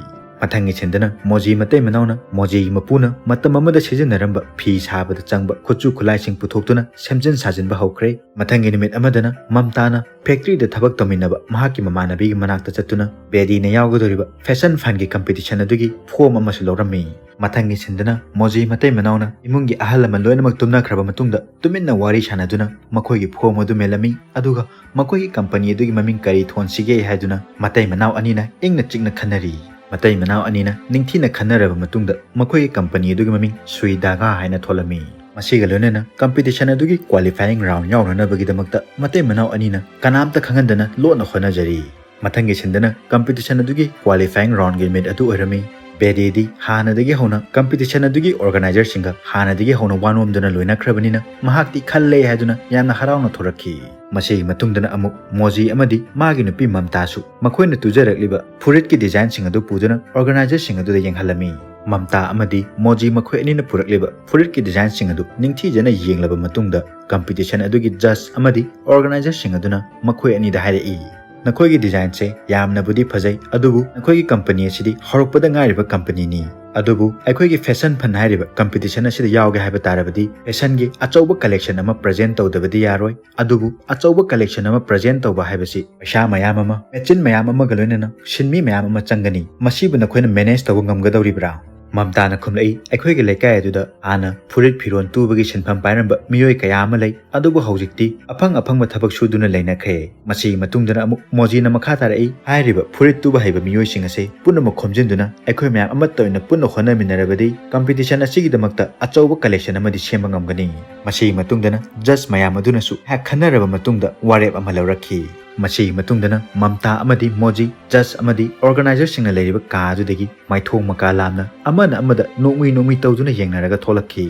ꯃꯊꯪꯒꯤ ꯁꯤꯟꯗꯅ ꯃꯣꯖꯤ ꯃꯇꯩ ꯃꯅꯥꯎꯅ ꯃꯣꯖꯤꯒꯤ ꯃꯄꯨꯅ ꯃꯇꯝ ꯑꯃꯗ ꯁꯤꯖꯤꯟꯅꯔꯝꯕ ꯐꯤ ꯁꯥꯕꯗ ꯆꯪꯕ ꯈꯨꯠꯁꯨ ꯈꯨꯠꯂꯥꯏꯁꯤꯡ ꯄꯨꯊꯣꯛꯇꯨꯅ ꯁꯦꯝꯖꯤꯟ ꯁꯥꯖꯤꯟꯕ ꯍꯧꯈ꯭ꯔꯦ꯫ ꯃꯊꯪꯒꯤ ꯅꯨꯃꯤꯠ ꯑꯃꯗꯅ ꯃꯝꯇꯥꯅ ꯐꯦꯛꯇ꯭ꯔꯤꯗ ꯊꯕꯛ ꯇꯧꯃꯤꯟꯅꯕ ꯃꯍꯥꯛꯀꯤ ꯃꯃꯥꯟꯅꯕꯤꯒꯤ ꯃꯅꯥꯛꯇ ꯆꯠꯇꯨꯅ ꯕꯦꯗꯤꯅ ꯌꯥꯎꯒꯗꯧꯔꯤꯕ ꯐꯦꯁꯟ ꯐꯟꯒꯤ ꯀꯝꯄꯤꯇꯤꯁꯟ ꯑꯗꯨꯒꯤ ꯐꯣꯝ ꯑꯃꯁꯨ ꯂꯧꯔꯝꯃꯤ꯫ ꯃꯊꯪꯒꯤ ꯁꯤꯟꯗꯅ ꯃꯣꯖꯤ ꯃꯇꯩ ꯃꯅꯥꯎꯅ ꯏꯃꯨꯡꯒꯤ ꯑꯍꯜ ꯂꯃꯟ ꯂꯣꯏꯅꯃꯛ ꯇꯨꯝꯅꯈ꯭ꯔꯕ ꯃꯇꯨꯡꯗ ꯇꯨꯃꯤꯟꯅ ꯋꯥꯔꯤ ꯁꯥꯟꯅꯗꯨꯅ ꯃꯈꯣꯏꯒꯤ ꯐꯣꯝ ꯑꯗꯨ ꯃꯦꯜꯂꯝꯃꯤ꯫ ꯑꯗꯨꯒ ꯃꯈꯣꯏꯒꯤ ꯀꯝꯄꯅꯤ ꯑꯗꯨꯒꯤ ꯃꯃꯤꯡ ꯀꯔꯤ ꯊꯣꯟꯁꯤꯒꯦ ꯍꯥꯏꯗꯨꯅ ꯃꯇꯩ ꯃꯅꯥꯎ ꯑꯅꯤꯅ ꯏꯪꯅ ꯆꯤꯛꯅ ꯈꯟꯅꯔꯤ꯫ ꯃꯇꯩ ꯃꯅꯥꯎ ꯑꯅꯤꯅ ꯅꯤꯡꯊꯤꯅ ꯈꯟꯅꯔꯕ ꯃꯇꯨꯡꯗ ꯃꯈꯣꯏꯒꯤ ꯀꯝꯄꯅꯤ ꯑꯗꯨꯒꯤ ꯃꯃꯤꯡ ꯁꯨꯏ ꯗꯥꯒꯥ ꯍꯥꯏꯅ ꯊꯣꯜꯂꯝꯃꯤ꯫ ꯃꯁꯤꯒ ꯂꯣꯏꯅꯅ ꯀꯝꯄꯤꯇꯤꯁꯟ ꯑꯗꯨꯒꯤ ꯀ꯭ꯋꯥꯂꯤꯐꯥꯏꯌꯤꯡ ꯔꯥꯎꯟ ꯌꯥꯎꯅꯅꯕꯒꯤꯗꯃꯛꯇ ꯃꯇꯩ ꯃꯅꯥꯎ ꯑꯅꯤꯅ ꯀꯅꯥꯝꯇ ꯈꯪꯍꯟꯗꯅ ꯂꯣꯠꯅ ꯍꯣꯠꯅꯖꯔꯤ꯫ ꯃꯊꯪꯒꯤ ꯁꯤꯟꯗꯅ ꯀꯝꯄꯤꯇꯤꯁꯟ ꯑꯗꯨꯒꯤ ꯀ꯭ꯋꯥꯂꯤꯐꯥꯏꯌꯤꯡ ꯔꯥꯎꯟꯒꯤ ꯅꯨꯃꯤꯠ ꯑꯗꯨ ꯑꯣꯏꯔꯝꯃꯤ꯫ ꯕꯦꯗꯤꯗꯤ ꯍꯥꯟꯅꯗꯒꯤ ꯍꯧꯅ ꯀꯝꯄꯤꯇꯤꯁꯟ ꯑꯗꯨꯒꯤ ꯑꯣꯔꯒꯅꯥꯏꯖꯔꯁꯤꯡꯒ ꯍꯥꯟꯅꯗꯒꯤ ꯍꯧꯅ ꯋꯥ ꯅꯣꯝꯗꯨꯅ ꯂꯣꯏꯅꯈ꯭ꯔꯕꯅꯤꯅ ꯃꯍꯥꯛꯇꯤ ꯈꯜꯂꯦ ꯍꯥꯏꯗꯨꯅ ꯌꯥꯝꯅ ꯍꯔꯥꯎꯅ ꯊꯣꯔꯛꯈꯤ꯫ ꯃꯁꯤꯒꯤ ꯃꯇꯨꯡꯗꯅ ꯑꯃꯨꯛ ꯃꯣꯖꯤ ꯑꯃꯗꯤ ꯃꯥꯒꯤ ꯅꯨꯄꯤ ꯃꯝꯇꯥꯁꯨ ꯃꯈꯣꯏꯅ ꯇꯨꯖꯔꯛꯂꯤꯕ ꯐꯨꯔꯤꯠꯀꯤ ꯗꯤꯖꯥꯏꯟꯁꯤꯡ ꯑꯗꯨ ꯄꯨꯗꯨꯅ ꯑꯣꯔꯒꯅꯥꯏꯖꯔꯁꯤꯡ ꯑꯗꯨꯗ ꯌꯦꯡꯍꯜꯂꯝꯃꯤ꯫ ꯃꯝꯇꯥ ꯑꯃꯗꯤ ꯃꯣꯖꯤ ꯃꯈꯣꯏ ꯑꯅꯤꯅ ꯄꯨꯔꯛꯂꯤꯕ ꯐꯨꯔꯤꯠꯀꯤ ꯗꯤꯖꯥꯏꯟꯁꯤꯡ ꯑꯗꯨ ꯅꯤꯡꯊꯤꯖꯅ ꯌꯦꯡꯂꯕ ꯃꯇꯨꯡꯗ ꯀꯝꯄꯤꯇꯤꯁꯟ ꯑꯗꯨꯒꯤ ꯖꯖ ꯑꯃꯗꯤ ꯑꯣꯔꯒꯅꯥꯏꯖꯔꯁꯤꯡ ꯑꯗꯨꯅ ꯃꯈꯣꯏ ꯑꯅꯤꯗ ꯍꯥꯏꯔꯛꯏ, "ꯅꯈꯣꯏꯒꯤ ꯗꯤꯖꯥꯏꯟꯁꯦ ꯌꯥꯝꯅꯕꯨꯗꯤ ꯐꯖꯩ, ꯑꯗꯨꯕꯨ ꯅꯈꯣꯏꯒꯤ ꯀꯝꯄꯅꯤ ꯑꯁꯤꯗꯤ ꯍꯧꯔꯛꯄꯗ ꯉꯥꯏꯔꯤꯕ ꯀꯝꯄꯅꯤꯅꯤ꯫ ꯑꯗꯨꯕꯨ ꯑꯩꯈꯣꯏꯒꯤ ꯐꯦꯁꯟ ꯐꯟ ꯍꯥꯏꯔꯤꯕ ꯀꯝꯄꯤꯇꯤꯁꯟ ꯑꯁꯤꯗ ꯌꯥꯎꯒꯦ ꯍꯥꯏꯕ ꯇꯥꯔꯕꯗꯤ ꯐꯦꯁꯟꯒꯤ ꯑꯆꯧꯕ ꯀꯂꯦꯛꯁꯟ ꯑꯃ ꯄ꯭ꯔꯖꯦꯟ ꯇꯧꯗꯕꯗꯤ ꯌꯥꯔꯣꯏ꯫ ꯑꯗꯨꯕꯨ ꯑꯆꯧꯕ ꯀꯂꯦꯛꯁꯟ ꯑꯃ ꯄ꯭ꯔꯖꯦꯟ ꯇꯧꯕ ꯍꯥꯏꯕꯁꯤ ꯄꯩꯁꯥ ꯃꯌꯥꯝ ꯑꯃ, ꯃꯦꯆꯤꯟ ꯃꯌꯥꯝ ꯑꯃꯒ ꯂꯣꯏꯅꯅ ꯁꯤꯟꯃꯤ ꯃꯌꯥꯝ ꯑꯃ ꯆꯪꯒꯅꯤ꯫ ꯃꯁꯤꯕꯨ ꯅꯈꯣꯏꯅ ꯃꯦꯅꯦꯖ ꯇꯧꯕ ꯉꯝꯒꯗꯧꯔꯤꯕ꯭ꯔꯥ?" ꯃꯝꯇꯥꯅ ꯈꯨꯝꯂꯛꯏ, "ꯑꯩꯈꯣꯏꯒꯤ ꯂꯩꯀꯥꯏ ꯑꯗꯨꯗ ꯍꯥꯟꯅ ꯐꯨꯔꯤꯠ ꯐꯤꯔꯣꯜ ꯇꯨꯕꯒꯤ ꯁꯤꯟꯐꯝ ꯄꯥꯏꯔꯝꯕ ꯃꯤꯑꯣꯏ ꯀꯌꯥ ꯑꯃ ꯂꯩ, ꯑꯗꯨꯕꯨ ꯍꯧꯖꯤꯛꯇꯤ ꯑꯐꯪ ꯑꯐꯪꯕ ꯊꯕꯛ ꯁꯨꯗꯨꯅ ꯂꯩꯅꯈ꯭ꯔꯦ꯫" ꯃꯁꯤꯒꯤ ꯃꯇꯨꯡꯗꯅ ꯑꯃꯨꯛ ꯃꯣꯖꯤꯅ ꯃꯈꯥ ꯇꯥꯔꯛꯏ, "ꯍꯥꯏꯔꯤꯕ ꯐꯨꯔꯤꯠ ꯇꯨꯕ ꯍꯩꯕ ꯃꯤꯑꯣꯏꯁꯤꯡ ꯑꯁꯦ ꯄꯨꯝꯅꯃꯛ ꯈꯣꯝꯖꯤꯟꯗꯨꯅ ꯑꯩꯈꯣꯏ ꯃꯌꯥꯝ ꯑꯃꯠꯇ ꯑꯣꯏꯅ ꯄꯨꯟꯅ ꯍꯣꯠꯅꯃꯤꯟꯅꯔꯕꯗꯤ ꯀꯝꯄꯤꯇꯤꯁꯟ ꯑꯁꯤꯒꯤꯗꯃꯛꯇ ꯑꯆꯧꯕ ꯀꯂꯦꯛꯁꯟ ꯑꯃꯗꯤ ꯁꯦꯝꯕ ꯉꯝꯒꯅꯤ꯫ ꯃꯁꯤꯒꯤ ꯃꯇꯨꯡꯗꯅ ꯖꯖ ꯃꯌꯥꯝ ꯑꯗꯨꯅꯁꯨ ꯉꯥꯏꯍꯥꯛ ꯈꯟꯅꯔꯕ ꯃꯇꯨꯡꯗ ꯋꯥꯔꯦꯞ ꯑꯃ ꯂꯧꯔꯛꯈꯤ꯫" ꯃꯁꯤꯒꯤ ꯃꯇꯨꯡꯗꯅ ꯃꯝꯇꯥ ꯑꯃꯗꯤ ꯃꯣꯖꯤ, ꯖꯖ ꯑꯃꯗꯤ ꯑꯣꯔꯒꯅꯥꯏꯖꯔꯁꯤꯡꯅ ꯂꯩꯔꯤꯕ ꯀꯥ ꯑꯗꯨꯗꯒꯤ ꯃꯥꯏꯊꯣꯡ ꯃꯀꯥ ꯂꯥꯝꯅ ꯑꯃꯅ ꯑꯃꯗ ꯅꯣꯛꯃꯤ ꯅꯣꯛꯃꯤ ꯇꯧꯗꯨꯅ ꯌꯦꯡꯅꯔꯒ ꯊꯣꯛꯂꯛꯈꯤ꯫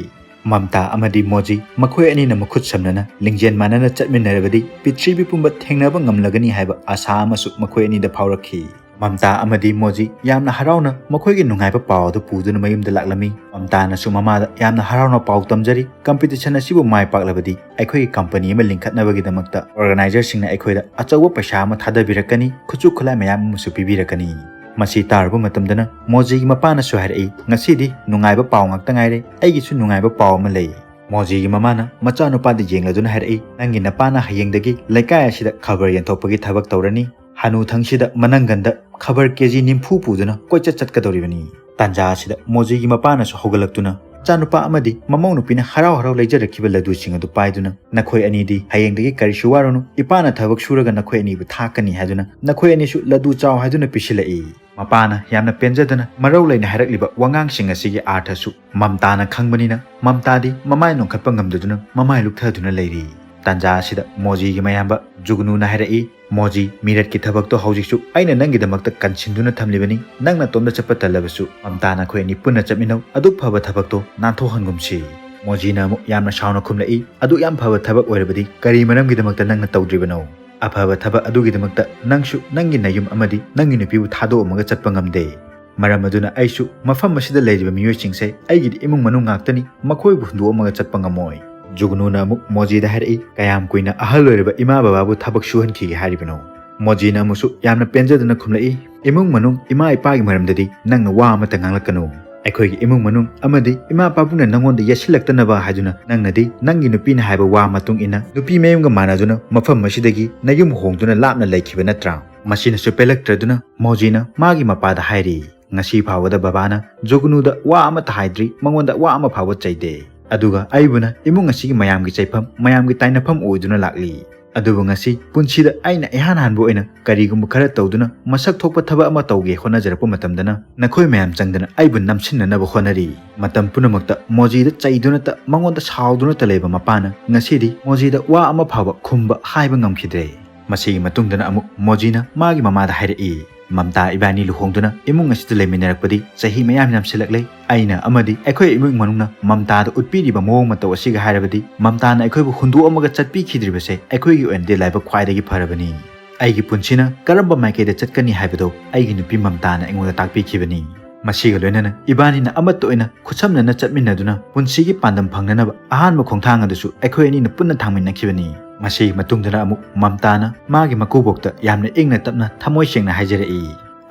ꯃꯝꯇꯥ ꯑꯃꯗꯤ ꯃꯣꯖꯤ ꯃꯈꯣꯏ ꯑꯅꯤꯅ ꯃꯈꯨꯠ ꯁꯝꯅꯅ ꯂꯤꯡꯖꯦꯜ ꯃꯥꯟꯅꯅ ꯆꯠꯃꯤꯟꯅꯔꯕꯗꯤ ꯄ꯭ꯔꯤꯊꯤꯕꯤ ꯄꯨꯝꯕ ꯊꯦꯡꯅꯕ ꯉꯝꯂꯒꯅꯤ ꯍꯥꯏꯕ ꯑꯥꯁꯥ ꯑꯃꯁꯨ ꯃꯈꯣꯏ ꯑꯅꯤꯗ ꯐꯥꯎꯔꯛꯈꯤ꯫ ꯃꯝꯇꯥ ꯑꯃꯗꯤ ꯃꯣꯖꯤ ꯌꯥꯝꯅ ꯍꯔꯥꯎꯅ ꯃꯈꯣꯏꯒꯤ ꯅꯨꯡꯉꯥꯏꯕ ꯄꯥꯎ ꯑꯗꯨ ꯄꯨꯗꯨꯅ ꯃꯌꯨꯝꯗ ꯂꯥꯛꯂꯝꯃꯤ꯫ ꯃꯝꯇꯥꯅꯁꯨ ꯃꯃꯥꯗ ꯌꯥꯝꯅ ꯍꯔꯥꯎꯅ ꯄꯥꯎ ꯇꯝꯖꯔꯤ, "ꯀꯝꯄꯤꯇꯤꯁꯟ ꯑꯁꯤꯕꯨ ꯃꯥꯏ ꯄꯥꯛꯂꯕꯗꯤ ꯑꯩꯈꯣꯏꯒꯤ ꯀꯝꯄꯅꯤ ꯑꯃ ꯂꯤꯡꯈꯠꯅꯕꯒꯤꯗꯃꯛꯇ ꯑꯣꯔꯒꯅꯥꯏꯖꯔꯁꯤꯡꯅ ꯑꯩꯈꯣꯏꯗ ꯑꯆꯧꯕ ꯄꯩꯁꯥ ꯑꯃ ꯊꯥꯗꯕꯤꯔꯛꯀꯅꯤ, ꯈꯨꯠꯁꯨ ꯈꯨꯠꯂꯥꯏ ꯃꯌꯥꯝ ꯑꯃꯁꯨ ꯄꯤꯕꯤꯔꯛꯀꯅꯤ꯫" ꯃꯁꯤ ꯇꯥꯔꯨꯕ ꯃꯇꯝꯗꯅ ꯃꯣꯖꯤꯒꯤ ꯃꯄꯥꯅꯁꯨ ꯍꯥꯏꯔꯛꯏ, "ꯉꯁꯤꯗꯤ ꯅꯨꯡꯉꯥꯏꯕ ꯄꯥꯎ ꯉꯥꯛꯇ ꯉꯥꯏꯔꯦ, ꯑꯩꯒꯤꯁꯨ ꯅꯨꯡꯉꯥꯏꯕ ꯄꯥꯎ ꯑꯃ ꯂꯩ꯫" ꯃꯣꯖꯤꯒꯤ ꯃꯃꯥꯅ ꯃꯆꯥꯅꯨꯄꯥꯗ ꯌꯦꯡꯂꯗꯨꯅ ꯍꯥꯏꯔꯛꯏ, "ꯅꯪꯒꯤ ꯅꯄꯥꯅ ꯍꯌꯦꯡꯗꯒꯤ ꯂꯩꯀꯥꯏ ꯑꯁꯤꯗ ꯈꯕꯔ ꯌꯦꯟꯊꯣꯛꯄꯒꯤ ꯊꯕꯛ ꯇꯧꯔꯅꯤ꯫ ꯍꯅꯨꯊꯪꯁꯤꯗ ꯃꯅꯪꯒꯟꯗ ꯈꯕꯔ ꯀꯦꯖꯤ ꯅꯤꯐꯨ ꯄꯨꯗꯨꯅ ꯀꯣꯏꯆꯠ ꯆꯠꯀꯗꯧꯔꯤꯕꯅꯤ꯫" ꯇꯥꯟꯖꯥ ꯑꯁꯤꯗ ꯃꯣꯖꯤꯒꯤ ꯃꯄꯥꯅꯁꯨ ꯍꯧꯒꯠꯂꯛꯇꯨꯅ, "ꯃꯆꯥꯅꯨꯄꯥ ꯑꯃꯗꯤ ꯃꯃꯧ ꯅꯨꯄꯤꯅ ꯍꯔꯥꯎ ꯍꯔꯥꯎ ꯂꯩꯖꯔꯛꯈꯤꯕ ꯂꯗꯨꯁꯤꯡ ꯑꯗꯨ ꯄꯥꯏꯗꯨꯅ, 'ꯅꯈꯣꯏ ꯑꯅꯤꯗꯤ ꯍꯌꯦꯡꯗꯒꯤ ꯀꯔꯤꯁꯨ ꯋꯥꯔꯨꯅꯨ, ꯏꯄꯥꯅ ꯊꯕꯛ ꯁꯨꯔꯒ ꯅꯈꯣꯏ ꯑꯅꯤꯕꯨ ꯊꯥꯛꯀꯅꯤ' ꯍꯥꯏꯗꯨꯅ ꯅꯈꯣꯏ ꯑꯅꯤꯁꯨ ꯂꯗꯨ ꯆꯥꯎ ꯍꯥꯏꯗꯨꯅ ꯄꯤꯁꯤꯜꯂꯛꯏ꯫" ꯃꯄꯥꯅ ꯌꯥꯝꯅ ꯄꯦꯟꯖꯗꯅ ꯃꯔꯧ ꯂꯩꯅ ꯍꯥꯏꯔꯛꯂꯤꯕ ꯋꯥꯉꯥꯡꯁꯤꯡ ꯑꯁꯤꯒꯤ ꯑꯥꯔꯊꯁꯨ ꯃꯝꯇꯥꯅ ꯈꯪꯕꯅꯤꯅ, ꯃꯝꯇꯥꯗꯤ ꯃꯃꯥꯏ ꯅꯣꯟꯈꯠꯄ ꯉꯝꯗꯗꯨꯅ ꯃꯃꯥꯏ ꯂꯨꯞꯊꯗꯨꯅ ꯂꯩꯔꯤ꯫ ꯇꯥꯟꯖꯥ ꯑꯁꯤꯗ ꯃꯣꯖꯤꯒꯤ ꯃꯌꯥꯝꯕ ꯖꯨꯒꯅꯨꯅ ꯍꯥꯏꯔꯛꯏ, "ꯃꯣꯖꯤ, ꯃꯤꯔꯠꯀꯤ ꯊꯕꯛꯇꯣ ꯍꯧꯖꯤꯛꯁꯨ ꯑꯩꯅ ꯅꯪꯒꯤꯗꯃꯛꯇ ꯀꯟꯁꯤꯟꯗꯨꯅ ꯊꯝꯂꯤꯕꯅꯤ꯫ ꯅꯪ ꯅꯇꯣꯝꯇ ꯆꯠꯄ ꯇꯜꯂꯕꯁꯨ, ꯃꯝꯇꯥ ꯅꯈꯣꯏ ꯑꯅꯤ ꯄꯨꯟꯅ ꯆꯠꯃꯤꯟꯅꯧ꯫ ꯑꯗꯨꯛ ꯐꯕ ꯊꯕꯛꯇꯣ ꯅꯥꯟꯊꯣꯛꯍꯟꯒꯨꯝꯁꯤ꯫" ꯃꯣꯖꯤꯅ ꯑꯃꯨꯛ ꯌꯥꯝꯅ ꯁꯥꯎꯅ ꯈꯨꯝꯂꯛꯏ, "ꯑꯗꯨꯛ ꯌꯥꯝ ꯐꯕ ꯊꯕꯛ ꯑꯣꯏꯔꯕꯗꯤ ꯀꯔꯤ ꯃꯔꯝꯒꯤꯗꯃꯛꯇ ꯅꯪꯅ ꯇꯧꯗ꯭ꯔꯤꯕꯅꯣ? ꯑꯐꯕ ꯊꯕꯛ ꯑꯗꯨꯒꯤꯗꯃꯛꯇ ꯅꯪꯁꯨ ꯅꯪꯒꯤ ꯅꯌꯨꯝ ꯑꯃꯗꯤ ꯅꯪꯒꯤ ꯅꯨꯄꯤꯕꯨ ꯊꯥꯗꯣꯛꯑꯝꯃꯒ ꯆꯠꯄ ꯉꯝꯗꯦ꯫ ꯃꯔꯝ ꯑꯗꯨꯅ ꯑꯩꯁꯨ ꯃꯐꯝ ꯑꯁꯤꯗ ꯂꯩꯔꯤꯕ ꯃꯤꯑꯣꯏꯁꯤꯡꯁꯦ ꯑꯩꯒꯤꯗꯤ ꯏꯃꯨꯡ ꯃꯅꯨꯡ ꯉꯥꯛꯇꯅꯤ, ꯃꯈꯣꯏꯕꯨ ꯍꯨꯟꯗꯣꯛꯑꯝꯃꯒ ꯆꯠꯄ ꯉꯝꯃꯣꯏ꯫" ꯖꯨꯒꯅꯨꯅ ꯑꯃꯨꯛ ꯃꯣꯖꯤꯗ ꯍꯥꯏꯔꯛꯏ, "ꯀꯌꯥꯝ ꯀꯨꯏꯅ ꯑꯍꯜ ꯑꯣꯏꯔꯕ ꯏꯃꯥ ꯕꯕꯥꯕꯨ ꯊꯕꯛ ꯁꯨꯍꯟꯈꯤꯒꯦ ꯍꯥꯏꯔꯤꯕꯅꯣ? ꯃꯣꯖꯤꯅ ꯑꯃꯨꯛꯁꯨ ꯌꯥꯝꯅ ꯄꯦꯟꯖꯗꯅ ꯈꯨꯝꯂꯛꯏ, "ꯏꯃꯨꯡ ꯃꯅꯨꯡ, ꯏꯃꯥ ꯏꯄꯥꯒꯤ ꯃꯔꯝꯗꯗꯤ ꯅꯪꯅ ꯋꯥ ꯑꯃꯠꯇ ꯉꯥꯡꯂꯛꯀꯅꯨ꯫ ꯑꯩꯈꯣꯏꯒꯤ ꯏꯃꯨꯡ ꯃꯅꯨꯡ ꯑꯃꯗꯤ ꯏꯃꯥ ꯏꯄꯥꯕꯨꯅ ꯅꯪꯉꯣꯟꯗ ꯌꯦꯠꯁꯤꯜꯂꯛꯇꯅꯕ ꯍꯥꯏꯗꯨꯅ ꯅꯪꯅꯗꯤ ꯅꯪꯒꯤ ꯅꯨꯄꯤꯅ ꯍꯥꯏꯕ ꯋꯥ ꯃꯇꯨꯡ ꯏꯟꯅ ꯅꯨꯄꯤ ꯃꯌꯨꯝꯒ ꯃꯥꯟꯅꯗꯨꯅ ꯃꯐꯝ ꯑꯁꯤꯗꯒꯤ ꯅꯌꯨꯝ ꯍꯣꯡꯗꯨꯅ ꯂꯥꯞꯅ ꯂꯩꯈꯤꯕ ꯅꯠꯇ꯭ꯔꯥ?" ꯃꯁꯤꯅꯁꯨ ꯄꯦꯜꯂꯛꯇ꯭ꯔꯗꯨꯅ ꯃꯣꯖꯤꯅ ꯃꯥꯒꯤ ꯃꯄꯥꯗ ꯍꯥꯏꯔꯤ, "ꯉꯁꯤ ꯐꯥꯎꯕꯗ ꯕꯕꯥꯅ ꯖꯨꯒꯅꯨꯗ ꯋꯥ ꯑꯃꯠꯇ ꯍꯥꯏꯗ꯭ꯔꯤ, ꯃꯉꯣꯟꯗ ꯋꯥ ꯑꯃ ꯐꯥꯎꯕ ꯆꯩꯗꯦ꯫ ꯑꯗꯨꯒ ꯑꯩꯕꯨꯅ ꯏꯃꯨꯡ ꯑꯁꯤꯒꯤ ꯃꯌꯥꯝꯒꯤ ꯆꯩꯐꯝ, ꯃꯌꯥꯝꯒꯤ ꯇꯥꯏꯅꯐꯝ ꯑꯣꯏꯗꯨꯅ ꯂꯥꯛꯂꯤ꯫ ꯑꯗꯨꯕꯨ ꯉꯁꯤ ꯄꯨꯟꯁꯤꯗ ꯑꯩꯅ ꯏꯍꯥꯟ ꯍꯥꯟꯕ ꯑꯣꯏꯅ ꯀꯔꯤꯒꯨꯝꯕ ꯈꯔ ꯇꯧꯗꯨꯅ ꯃꯁꯛ ꯊꯣꯛꯄ ꯊꯕꯛ ꯑꯃ ꯇꯧꯒꯦ ꯍꯣꯠꯅꯖꯔꯛꯄ ꯃꯇꯝꯗꯅ ꯅꯈꯣꯏ ꯃꯌꯥꯝ ꯆꯪꯗꯅ ꯑꯩꯕꯨ ꯅꯝꯁꯤꯟꯅꯅꯕ ꯍꯣꯠꯅꯔꯤ꯫ ꯃꯇꯝ ꯄꯨꯝꯅꯃꯛꯇ ꯃꯣꯖꯤꯗ ꯆꯩꯗꯨꯅꯇ, ꯃꯉꯣꯟꯗ ꯁꯥꯎꯗꯨꯅꯇ ꯂꯩꯕ ꯃꯄꯥꯅ ꯉꯁꯤꯗꯤ ꯃꯣꯖꯤꯗ ꯋꯥ ꯑꯃ ꯐꯥꯎꯕ ꯈꯨꯝꯕ ꯍꯥꯏꯕ ꯉꯝꯈꯤꯗ꯭ꯔꯦ꯫ ꯃꯁꯤꯒꯤ ꯃꯇꯨꯡꯗꯅ ꯑꯃꯨꯛ ꯃꯣꯖꯤꯅ ꯃꯥꯒꯤ ꯃꯃꯥꯗ ꯍꯥꯏꯔꯛꯏ, ꯃꯝꯇꯥ ꯏꯕꯥꯅꯤ ꯂꯨꯍꯣꯡꯗꯨꯅ ꯏꯃꯨꯡ ꯑꯁꯤꯗ ꯂꯩꯃꯤꯟꯅꯔꯛꯄꯗꯤ ꯆꯍꯤ ꯃꯌꯥꯝ ꯌꯥꯝꯁꯤꯜꯂꯛꯂꯦ꯫ ꯑꯩꯅ ꯑꯃꯗꯤ ꯑꯩꯈꯣꯏ ꯏꯃꯨꯡ ꯃꯅꯨꯡꯅ ꯃꯝꯇꯥꯗ ꯎꯠꯄꯤꯔꯤꯕ ꯃꯑꯣꯡ ꯃꯇꯧ ꯑꯁꯤꯒ ꯍꯥꯏꯔꯕꯗꯤ ꯃꯝꯇꯥꯅ ꯑꯩꯈꯣꯏꯕꯨ ꯍꯨꯟꯗꯣꯛꯑꯝꯃꯒ ꯆꯠꯄꯤꯈꯤꯗ꯭ꯔꯤꯕꯁꯦ ꯑꯩꯈꯣꯏꯒꯤ ꯑꯣꯏꯅꯗꯤ ꯂꯥꯏꯕꯛ ꯈ꯭ꯋꯥꯏꯗꯒꯤ ꯐꯔꯕꯅꯤ꯫ ꯑꯩꯒꯤ ꯄꯨꯟꯁꯤꯅ ꯀꯔꯝꯕ ꯃꯥꯏꯀꯩꯗ ꯆꯠꯀꯅꯤ ꯍꯥꯏꯕꯗꯣ ꯑꯩꯒꯤ ꯅꯨꯄꯤ ꯃꯝꯇꯥꯅ ꯑꯩꯉꯣꯟꯗ ꯇꯥꯛꯄꯤꯈꯤꯕꯅꯤ꯫ ꯃꯁꯤꯒ ꯂꯣꯏꯅꯅ ꯏꯕꯥꯅꯤꯅ ꯑꯃꯠꯇ ꯑꯣꯏꯅ ꯈꯨꯠꯁꯝꯅꯅ ꯆꯠꯃꯤꯟꯅꯗꯨꯅ ꯄꯨꯟꯁꯤꯒꯤ ꯄꯥꯟꯗꯝ ꯐꯪꯅꯅꯕ ꯑꯍꯥꯟꯕ ꯈꯣꯡꯊꯥꯡ ꯑꯗꯨꯁꯨ ꯑꯩꯈꯣꯏ ꯑꯅꯤꯅ ꯄꯨꯟꯅ ꯊꯥꯡꯃꯤꯟꯅꯈꯤꯕꯅꯤ꯫" ꯃꯁꯤꯒꯤ ꯃꯇꯨꯡꯗꯅ ꯑꯃꯨꯛ ꯃꯝꯇꯥꯅ ꯃꯥꯒꯤ ꯃꯀꯨꯕꯣꯛꯇ ꯌꯥꯝꯅ ꯏꯪꯅ ꯇꯞꯅ ꯊꯃꯣꯏ ꯁꯦꯡꯅ ꯍꯥꯏꯖꯔꯛꯏ,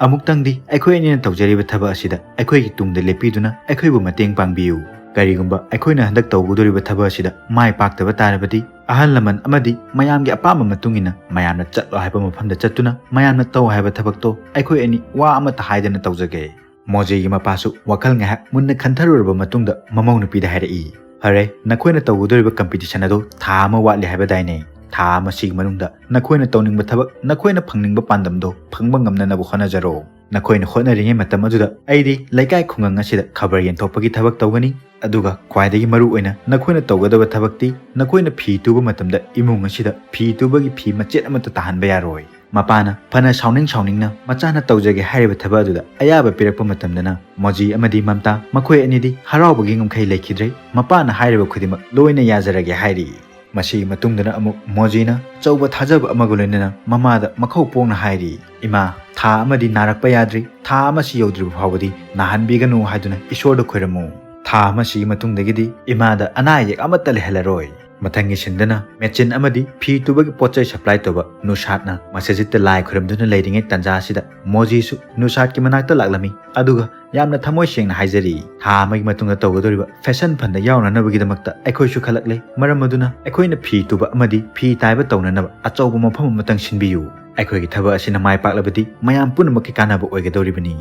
"ꯑꯃꯨꯛꯇꯪꯗꯤ ꯑꯩꯈꯣꯏ ꯑꯅꯤꯅ ꯇꯧꯖꯔꯤꯕ ꯊꯕꯛ ꯑꯁꯤꯗ ꯑꯩꯈꯣꯏꯒꯤ ꯇꯨꯡꯗ ꯂꯦꯞꯄꯤꯗꯨꯅ ꯑꯩꯈꯣꯏꯕꯨ ꯃꯇꯦꯡ ꯄꯥꯡꯕꯤꯌꯨ꯫ ꯀꯔꯤꯒꯨꯝꯕ ꯑꯩꯈꯣꯏꯅ ꯍꯟꯗꯛ ꯇꯧꯒꯗꯧꯔꯤꯕ ꯊꯕꯛ ꯑꯁꯤꯗ ꯃꯥꯏ ꯄꯥꯛꯇꯕ ꯇꯥꯔꯕꯗꯤ ꯑꯍꯜ ꯂꯃꯟ ꯑꯃꯗꯤ ꯃꯌꯥꯝꯒꯤ ꯑꯄꯥꯝꯕ ꯃꯇꯨꯡ ꯏꯟꯅ ꯃꯌꯥꯝꯅ ꯆꯠꯂꯣ ꯍꯥꯏꯕ ꯃꯐꯝꯗ ꯆꯠꯇꯨꯅ ꯃꯌꯥꯝꯅ ꯇꯧ ꯍꯥꯏꯕ ꯊꯕꯛꯇꯣ ꯑꯩꯈꯣꯏ ꯑꯅꯤ ꯋꯥ ꯑꯃꯠꯇ ꯍꯥꯏꯗꯅ ꯇꯧꯖꯒꯦ꯫" ꯃꯣꯖꯤꯒꯤ ꯃꯄꯥꯁꯨ ꯋꯥꯈꯜ ꯉꯥꯏꯍꯥꯛ ꯃꯨꯟꯅ ꯈꯟꯊꯔꯨꯔꯕ ꯃꯇꯨꯡꯗ ꯃꯃꯧ ꯅꯨꯄꯤꯗ ꯍꯥꯏꯔꯛꯏ, "ꯐꯔꯦ, ꯅꯈꯣꯏꯅ ꯇꯧꯒꯗꯧꯔꯤꯕ ꯀꯝꯄꯤꯇꯤꯁꯟ ꯑꯗꯨ ꯊꯥ ꯑꯃ ꯋꯥꯠꯂꯤ ꯍꯥꯏꯕꯗꯥꯏꯅꯦ? ꯊꯥ ꯑꯃꯁꯤꯒꯤ ꯃꯅꯨꯡꯗ ꯅꯈꯣꯏꯅ ꯇꯧꯅꯤꯡꯕ ꯊꯕꯛ, ꯅꯈꯣꯏꯅ ꯐꯪꯅꯤꯡꯕ ꯄꯥꯟꯗꯝꯗꯣ ꯐꯪꯕ ꯉꯝꯅꯅꯕ ꯍꯣꯠꯅꯖꯔꯣ꯫ ꯅꯈꯣꯏꯅ ꯍꯣꯠꯅꯔꯤꯉꯩ ꯃꯇꯝ ꯑꯗꯨꯗ ꯑꯩꯗꯤ ꯂꯩꯀꯥꯏ ꯈꯨꯡꯒꯪ ꯑꯁꯤꯗ ꯈꯕꯔ ꯌꯦꯟꯊꯣꯛꯄꯒꯤ ꯊꯕꯛ ꯇꯧꯒꯅꯤ꯫ ꯑꯗꯨꯒ ꯈ꯭ꯋꯥꯏꯗꯒꯤ ꯃꯔꯨ ꯑꯣꯏꯅ ꯅꯈꯣꯏꯅ ꯇꯧꯒꯗꯕ ꯊꯕꯛꯇꯤ ꯅꯈꯣꯏꯅ ꯐꯤ ꯇꯨꯕ ꯃꯇꯝꯗ ꯏꯃꯨꯡ ꯑꯁꯤꯗ ꯐꯤ ꯇꯨꯕꯒꯤ ꯐꯤ ꯃꯆꯦꯠ ꯑꯃꯠꯇ ꯇꯥꯍꯟꯕ ꯌꯥꯔꯣꯏ꯫" ꯃꯄꯥꯅ ꯐꯅ ꯁꯥꯎꯅꯤꯡ ꯁꯥꯎꯅꯤꯡꯅ ꯃꯆꯥꯅ ꯇꯧꯖꯒꯦ ꯍꯥꯏꯔꯤꯕ ꯊꯕꯛ ꯑꯗꯨꯗ ꯑꯌꯥꯕ ꯄꯤꯔꯛꯄ ꯃꯇꯝꯗꯅ ꯃꯣꯖꯤ ꯑꯃꯗꯤ ꯃꯝꯇꯥ ꯃꯈꯣꯏ ꯑꯅꯤꯗꯤ ꯍꯔꯥꯎꯕꯒꯤ ꯉꯝꯈꯩ ꯂꯩꯈꯤꯗ꯭ꯔꯦ꯫ ꯃꯄꯥꯅ ꯍꯥꯏꯔꯤꯕ ꯈꯨꯗꯤꯡꯃꯛ ꯂꯣꯏꯅ ꯌꯥꯖꯔꯒꯦ ꯍꯥꯏꯔꯤ꯫ ꯃꯁꯤꯒꯤ ꯃꯇꯨꯡꯗꯅ ꯑꯃꯨꯛ ꯃꯣꯖꯤꯅ ꯑꯆꯧꯕ ꯊꯥꯖꯕ ꯑꯃꯒ ꯂꯣꯏꯅꯅ ꯃꯃꯥꯗ ꯃꯈꯧ ꯄꯣꯡꯅ ꯍꯥꯏꯔꯤ, "ꯏꯃꯥ, ꯊꯥ ꯑꯃꯗꯤ ꯅꯥꯔꯛꯄ ꯌꯥꯗ꯭ꯔꯤ, ꯊꯥ ꯑꯃꯁꯤ ꯌꯧꯗ꯭ꯔꯤꯕ ꯐꯥꯎꯕꯗꯤ ꯅꯥꯍꯟꯕꯤꯒꯅꯨ ꯍꯥꯏꯗꯨꯅ ꯏꯁꯣꯔꯗ ꯈꯣꯏꯔꯝꯃꯨ꯫ ꯊꯥ ꯑꯃꯁꯤꯒꯤ ꯃꯇꯨꯡꯗꯒꯤꯗꯤ ꯏꯃꯥꯗ ꯑꯅꯥ ꯑꯌꯦꯛ ꯑꯃꯠꯇ ꯂꯩꯍꯜꯂꯔꯣꯏ꯫" ꯃꯊꯪꯒꯤ ꯁꯤꯟꯗꯅ ꯃꯦꯆꯤꯟ ꯑꯃꯗꯤ ꯐꯤ ꯇꯨꯕꯒꯤ ꯄꯣꯠ ꯆꯩ ꯁꯄ꯭ꯂꯥꯏ ꯇꯧꯕ ꯅꯨꯁꯥꯠꯅ ꯃꯁꯖꯤꯠꯇ ꯂꯥꯏ ꯈꯨꯔꯨꯝꯗꯨꯅ ꯂꯩꯔꯤꯉꯩ ꯇꯥꯟꯖꯥ ꯑꯁꯤꯗ ꯃꯣꯖꯤꯁꯨ ꯅꯨꯁꯥꯠꯀꯤ ꯃꯅꯥꯛꯇ ꯂꯥꯛꯂꯝꯃꯤ꯫ ꯑꯗꯨꯒ ꯌꯥꯝꯅ ꯊꯃꯣꯏ ꯁꯦꯡꯅ ꯍꯥꯏꯖꯔꯤ, ꯊꯥ ꯑꯃꯒꯤ ꯃꯇꯨꯡꯗ ꯇꯧꯒꯗꯧꯔꯤꯕ ꯐꯦꯁꯟ ꯐꯟꯗ ꯌꯥꯎꯅꯅꯕꯒꯤꯗꯃꯛꯇ ꯑꯩꯈꯣꯏꯁꯨ ꯈꯜꯂꯛꯂꯦ꯫ ꯃꯔꯝ ꯑꯗꯨꯅ ꯑꯩꯈꯣꯏꯅ ꯐꯤ ꯇꯨꯕ ꯑꯃꯗꯤ ꯐꯤ ꯇꯥꯏꯕ ꯇꯧꯅꯅꯕ ꯑꯆꯧꯕ ꯃꯐꯝ ꯑꯃꯇꯪ ꯁꯤꯟꯕꯤꯌꯨ꯫ ꯑꯩꯈꯣꯏꯒꯤ ꯊꯕꯛ ꯑꯁꯤꯅ ꯃꯥꯏ ꯄꯥꯛꯂꯕꯗꯤ ꯃꯌꯥꯝ ꯄꯨꯝꯅꯃꯛꯀꯤ ꯀꯥꯟꯅꯕ ꯑꯣꯏꯒꯗꯧꯔꯤꯕꯅꯤ꯫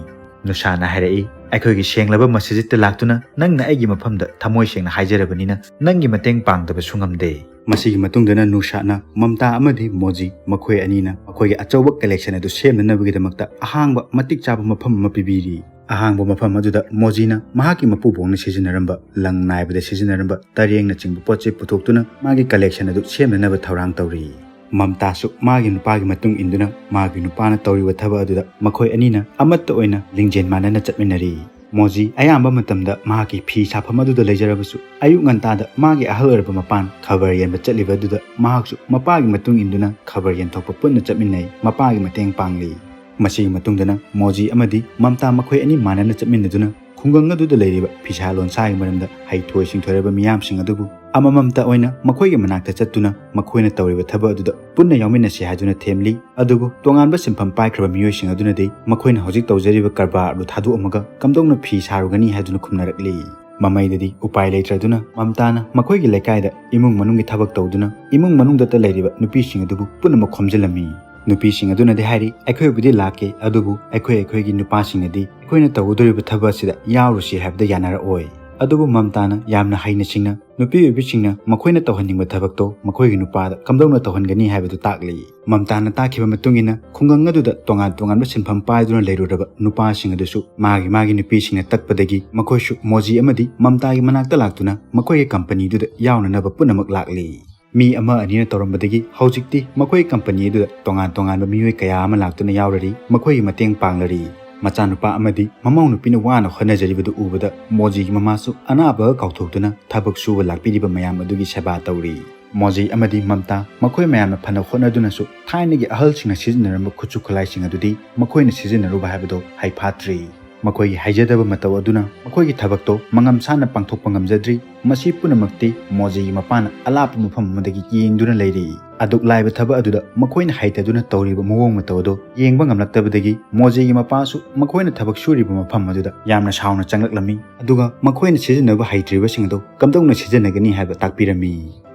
ꯅꯨꯁꯥꯠꯅ ꯍꯥꯏꯔꯛꯏ, ꯑꯩꯈꯣꯏꯒꯤ ꯁꯦꯡꯂꯕ ꯃꯁꯖꯤꯠꯇ ꯂꯥꯛꯇꯨꯅ ꯅꯪꯅ ꯑꯩꯒꯤ ꯃꯐꯝꯗ ꯊꯃꯣꯏ ꯁꯦꯡꯅ ꯍꯥꯏꯖꯔꯕꯅꯤꯅ ꯅꯪꯒꯤ ꯃꯇꯦꯡ ꯄꯥꯡꯗꯕꯁꯨ ꯉꯝꯗꯦ꯫ ꯃꯁꯤꯒꯤ ꯃꯇꯨꯡꯗꯅ ꯅꯨꯁꯥꯠꯅ ꯃꯝꯇꯥ ꯑꯃꯗꯤ ꯃꯣꯖꯤ ꯃꯈꯣꯏ ꯑꯅꯤꯅ ꯃꯈꯣꯏꯒꯤ ꯑꯆꯧꯕ ꯀꯂꯦꯛꯁꯟ ꯑꯗꯨ ꯁꯦꯝꯅꯅꯕꯒꯤꯗꯃꯛꯇ ꯑꯍꯥꯡꯕ ꯃꯇꯤꯛ ꯆꯥꯕ ꯃꯐꯝ ꯑꯃ ꯄꯤꯕꯤꯔꯤ꯫ ꯑꯍꯥꯡꯕ ꯃꯐꯝ ꯑꯗꯨꯗ ꯃꯣꯖꯤꯅ ꯃꯍꯥꯛꯀꯤ ꯃꯄꯨꯕꯣꯛꯅ ꯁꯤꯖꯤꯟꯅꯔꯝꯕ, ꯂꯪ ꯅꯥꯏꯕꯗ ꯁꯤꯖꯤꯟꯅꯔꯝꯕ ꯇꯔꯦꯡꯅꯆꯤꯡꯕ ꯄꯣꯠ ꯆꯩ ꯄꯨꯊꯣꯛꯇꯨꯅ ꯃꯥꯒꯤ ꯀꯂꯦꯛꯁꯟ ꯑꯗꯨ ꯁꯦꯝꯅꯅꯕ ꯊꯧꯔꯥꯡ ꯇꯧꯔꯤ꯫ ꯃꯝꯇꯥꯁꯨ ꯃꯥꯒꯤ ꯅꯨꯄꯥꯒꯤ ꯃꯇꯨꯡ ꯏꯟꯗꯨꯅ ꯃꯥꯒꯤ ꯅꯨꯄꯥꯅ ꯇꯧꯔꯤꯕ ꯊꯕꯛ ꯑꯗꯨꯗ ꯃꯈꯣꯏ ꯑꯅꯤꯅ ꯑꯃꯠꯇ ꯑꯣꯏꯅ ꯂꯤꯡꯖꯦꯜ ꯃꯥꯟꯅꯅ ꯆꯠꯃꯤꯟꯅꯔꯤ꯫ ꯃꯣꯖꯤ ꯑꯌꯥꯝꯕ ꯃꯇꯝꯗ ꯃꯍꯥꯛꯀꯤ ꯐꯤ ꯁꯥꯐꯝ ꯑꯗꯨꯗ ꯂꯩꯖꯔꯕꯁꯨ, ꯑꯌꯨꯛ ꯉꯟꯇꯥꯗ ꯃꯥꯒꯤ ꯑꯍꯜ ꯑꯣꯏꯔꯕ ꯃꯄꯥꯟ ꯈꯕꯔ ꯌꯦꯟꯕ ꯆꯠꯂꯤꯕ ꯑꯗꯨꯗ ꯃꯍꯥꯛꯁꯨ ꯃꯄꯥꯒꯤ ꯃꯇꯨꯡ ꯏꯟꯗꯨꯅ ꯈꯕꯔ ꯌꯦꯟꯊꯣꯛꯄ ꯄꯨꯟꯅ ꯆꯠꯃꯤꯟꯅꯩ, ꯃꯄꯥꯒꯤ ꯃꯇꯦꯡ ꯄꯥꯡꯂꯤ꯫ ꯃꯁꯤꯒꯤ ꯃꯇꯨꯡꯗꯅ ꯃꯣꯖꯤ ꯑꯃꯗꯤ ꯃꯝꯇꯥ ꯃꯈꯣꯏ ꯑꯅꯤ ꯃꯥꯟꯅꯅ ꯆꯠꯃꯤꯟꯅꯗꯨꯅ ꯈꯨꯡꯒꯪ ꯑꯗꯨꯗ ꯂꯩꯔꯤꯕ ꯐꯤꯁꯥ ꯂꯣꯟꯁꯥꯒꯤ ꯃꯔꯝꯗ ꯍꯩꯊꯣꯏ ꯁꯤꯡꯊꯣꯏꯔꯕ ꯃꯤꯌꯥꯝꯁꯤꯡ ꯑꯗꯨꯕꯨ ꯑꯃꯃꯝꯇ ꯑꯣꯏꯅ ꯃꯈꯣꯏꯒꯤ ꯃꯅꯥꯛꯇ ꯆꯠꯇꯨꯅ ꯃꯈꯣꯏꯅ ꯇꯧꯔꯤꯕ ꯊꯕꯛ ꯑꯗꯨꯗ ꯄꯨꯟꯅ ꯌꯥꯎꯃꯤꯟꯅꯁꯤ ꯍꯥꯏꯗꯨꯅ ꯊꯦꯝꯂꯤ꯫ ꯑꯗꯨꯕꯨ ꯇꯣꯉꯥꯟꯕ ꯁꯤꯟꯐꯝ ꯄꯥꯏꯈ꯭ꯔꯕ ꯃꯤꯑꯣꯏꯁꯤꯡ ꯑꯗꯨꯅꯗꯤ ꯃꯈꯣꯏꯅ ꯍꯧꯖꯤꯛ ꯇꯧꯖꯔꯤꯕ ꯀꯔꯕꯥꯔ ꯑꯗꯨ ꯊꯥꯗꯣꯛꯑꯝꯃꯒ ꯀꯝꯗꯧꯅ ꯐꯤ ꯁꯥꯔꯨꯒꯅꯤ ꯍꯥꯏꯗꯨꯅ ꯈꯨꯝꯅꯔꯛꯂꯤ꯫ ꯃꯃꯩꯗꯗꯤ ꯎꯄꯥꯏ ꯂꯩꯇ꯭ꯔꯗꯨꯅ ꯃꯝꯇꯥꯅ ꯃꯈꯣꯏꯒꯤ ꯂꯩꯀꯥꯏꯗ ꯏꯃꯨꯡ ꯃꯅꯨꯡꯒꯤ ꯊꯕꯛ ꯇꯧꯗꯨꯅ ꯏꯃꯨꯡ ꯃꯅꯨꯡꯗꯇ ꯂꯩꯔꯤꯕ ꯅꯨꯄꯤꯁꯤꯡ ꯑꯗꯨꯕꯨ ꯄꯨꯝꯅꯃꯛ ꯈꯣꯝꯖꯤꯜꯂꯝꯃꯤ꯫ ꯅꯨꯄꯤꯁꯤꯡ ꯑꯗꯨꯅꯗꯤ ꯍꯥꯏꯔꯤ, "ꯑꯩꯈꯣꯏꯕꯨꯗꯤ ꯂꯥꯛꯀꯦ, ꯑꯗꯨꯕꯨ ꯑꯩꯈꯣꯏ ꯑꯩꯈꯣꯏꯒꯤ ꯅꯨꯄꯥꯁꯤꯡꯅꯗꯤ ꯑꯩꯈꯣꯏꯅ ꯇꯧꯒꯗꯧꯔꯤꯕ ꯊꯕꯛ ꯑꯁꯤꯗ ꯌꯥꯎꯔꯨꯁꯤ ꯍꯥꯏꯕꯗ ꯌꯥꯅꯔꯛꯑꯣꯏ"꯫ ꯑꯗꯨꯕꯨ ꯃꯝꯇꯥꯅ ꯌꯥꯝꯅ ꯍꯩꯅ ꯁꯤꯡꯅ ꯅꯨꯄꯤ ꯑꯣꯏꯕꯤꯁꯤꯡꯅ ꯃꯈꯣꯏꯅ ꯇꯧꯍꯟꯅꯤꯡꯕ ꯊꯕꯛꯇꯣ ꯃꯈꯣꯏꯒꯤ ꯅꯨꯄꯥꯗ ꯀꯝꯗꯧꯅ ꯇꯧꯍꯟꯒꯅꯤ ꯍꯥꯏꯕꯗꯨ ꯇꯥꯛꯂꯤ꯫ ꯃꯝꯇꯥꯅ ꯇꯥꯛꯈꯤꯕ ꯃꯇꯨꯡ ꯏꯟꯅ ꯈꯨꯡꯒꯪ ꯑꯗꯨꯗ ꯇꯣꯉꯥꯟ ꯇꯣꯉꯥꯟꯕ ꯁꯤꯟꯐꯝ ꯄꯥꯏꯗꯨꯅ ꯂꯩꯔꯨꯔꯕ ꯅꯨꯄꯥꯁꯤꯡ ꯑꯗꯨꯁꯨ ꯃꯥꯒꯤ ꯃꯥꯒꯤ ꯅꯨꯄꯤꯁꯤꯡꯅ ꯇꯛꯄꯗꯒꯤ ꯃꯈꯣꯏꯁꯨ ꯃꯣꯖꯤ ꯑꯃꯗꯤ ꯃꯝꯇꯥꯒꯤ ꯃꯅꯥꯛꯇ ꯂꯥꯛꯇꯨꯅ ꯃꯈꯣꯏꯒꯤ ꯀꯝꯄꯅꯤꯗꯨꯗ ꯌꯥꯎꯅꯅꯕ ꯄꯨꯝꯅꯃꯛ ꯂꯥꯛꯂꯤ꯫ ꯃꯤ ꯑꯃ ꯑꯅꯤꯅ ꯇꯧꯔꯝꯕꯗꯒꯤ ꯍꯧꯖꯤꯛꯇꯤ ꯃꯈꯣꯏ ꯀꯝꯄꯅꯤ ꯑꯗꯨꯗ ꯇꯣꯉꯥꯟ ꯇꯣꯉꯥꯟꯕ ꯃꯤꯑꯣꯏ ꯀꯌꯥ ꯑꯃ ꯂꯥꯛꯇꯨꯅ ꯌꯥꯎꯔꯔꯤ, ꯃꯈꯣꯏꯒꯤ ꯃꯇꯦꯡ ꯄꯥꯡꯂꯔꯤ꯫ ꯃꯆꯥꯅꯨꯄꯥ ꯑꯃꯗꯤ ꯃꯃꯧ ꯅꯨꯄꯤꯅ ꯋꯥꯅ ꯍꯣꯠꯅꯖꯔꯤꯕꯗꯨ ꯎꯕꯗ ꯃꯣꯖꯤꯒꯤ ꯃꯃꯥꯁꯨ ꯑꯅꯥꯕꯒ ꯀꯥꯎꯊꯣꯛꯇꯨꯅ ꯊꯕꯛ ꯁꯨꯕ ꯂꯥꯛꯄꯤꯔꯤꯕ ꯃꯌꯥꯝ ꯑꯗꯨꯒꯤ ꯁꯦꯕꯥ ꯇꯧꯔꯤ꯫ ꯃꯣꯖꯤ ꯑꯃꯗꯤ ꯃꯝꯇꯥ ꯃꯈꯣꯏ ꯃꯌꯥꯝꯅ ꯐꯅ ꯍꯣꯠꯅꯗꯨꯅꯁꯨ ꯊꯥꯏꯅꯒꯤ ꯑꯍꯜꯁꯤꯡꯅ ꯁꯤꯖꯤꯟꯅꯔꯝꯕ ꯈꯨꯠꯁꯨ ꯈꯨꯠꯂꯥꯏꯁꯤꯡ ꯑꯗꯨꯗꯤ ꯃꯈꯣꯏꯅ ꯁꯤꯖꯤꯟꯅꯔꯨꯕ ꯍꯥꯏꯕꯗꯨ ꯍꯩꯐꯥꯠꯇ꯭ꯔꯤ꯫ ꯃꯈꯣꯏꯒꯤ ꯍꯩꯖꯗꯕ ꯃꯇꯧ ꯑꯗꯨꯅ ꯃꯈꯣꯏꯒꯤ ꯊꯕꯛꯇꯣ ꯃꯉꯝ ꯁꯥꯅ ꯄꯥꯡꯊꯣꯛꯄ ꯉꯝꯖꯗ꯭ꯔꯤ꯫ ꯃꯁꯤ ꯄꯨꯝꯅꯃꯛꯇꯤ ꯃꯣꯖꯤꯒꯤ ꯃꯄꯥꯅ ꯑꯂꯥꯞꯄ ꯃꯐꯝ ꯑꯃꯗꯒꯤ ꯌꯦꯡꯗꯨꯅ ꯂꯩꯔꯤ꯫ ꯑꯗꯨꯛ ꯂꯥꯏꯕ ꯊꯕꯛ ꯑꯗꯨꯗ ꯃꯈꯣꯏꯅ ꯍꯩꯇꯗꯨꯅ ꯇꯧꯔꯤꯕ ꯃꯑꯣꯡ ꯃꯇꯧ ꯑꯗꯨ ꯌꯦꯡꯕ ꯉꯝꯂꯛꯇꯕꯗꯒꯤ ꯃꯣꯖꯤꯒꯤ ꯃꯄꯥꯁꯨ ꯃꯈꯣꯏꯅ ꯊꯕꯛ ꯁꯨꯔꯤꯕ ꯃꯐꯝ ꯑꯗꯨꯗ ꯌꯥꯝꯅ ꯁꯥꯎꯅ ꯆꯪꯂꯛꯂꯝꯃꯤ꯫ ꯑꯗꯨꯒ ꯃꯈꯣꯏꯅ ꯁꯤꯖꯤꯟꯅꯕ ꯍꯩꯇ꯭ꯔꯤꯕꯁꯤꯡ ꯑꯗꯨ ꯀꯝꯗꯧꯅ ꯁꯤꯖꯤꯟꯅꯒꯅꯤ ꯍꯥꯏꯕ ꯇꯥꯛꯄꯤꯔꯝꯃꯤ꯫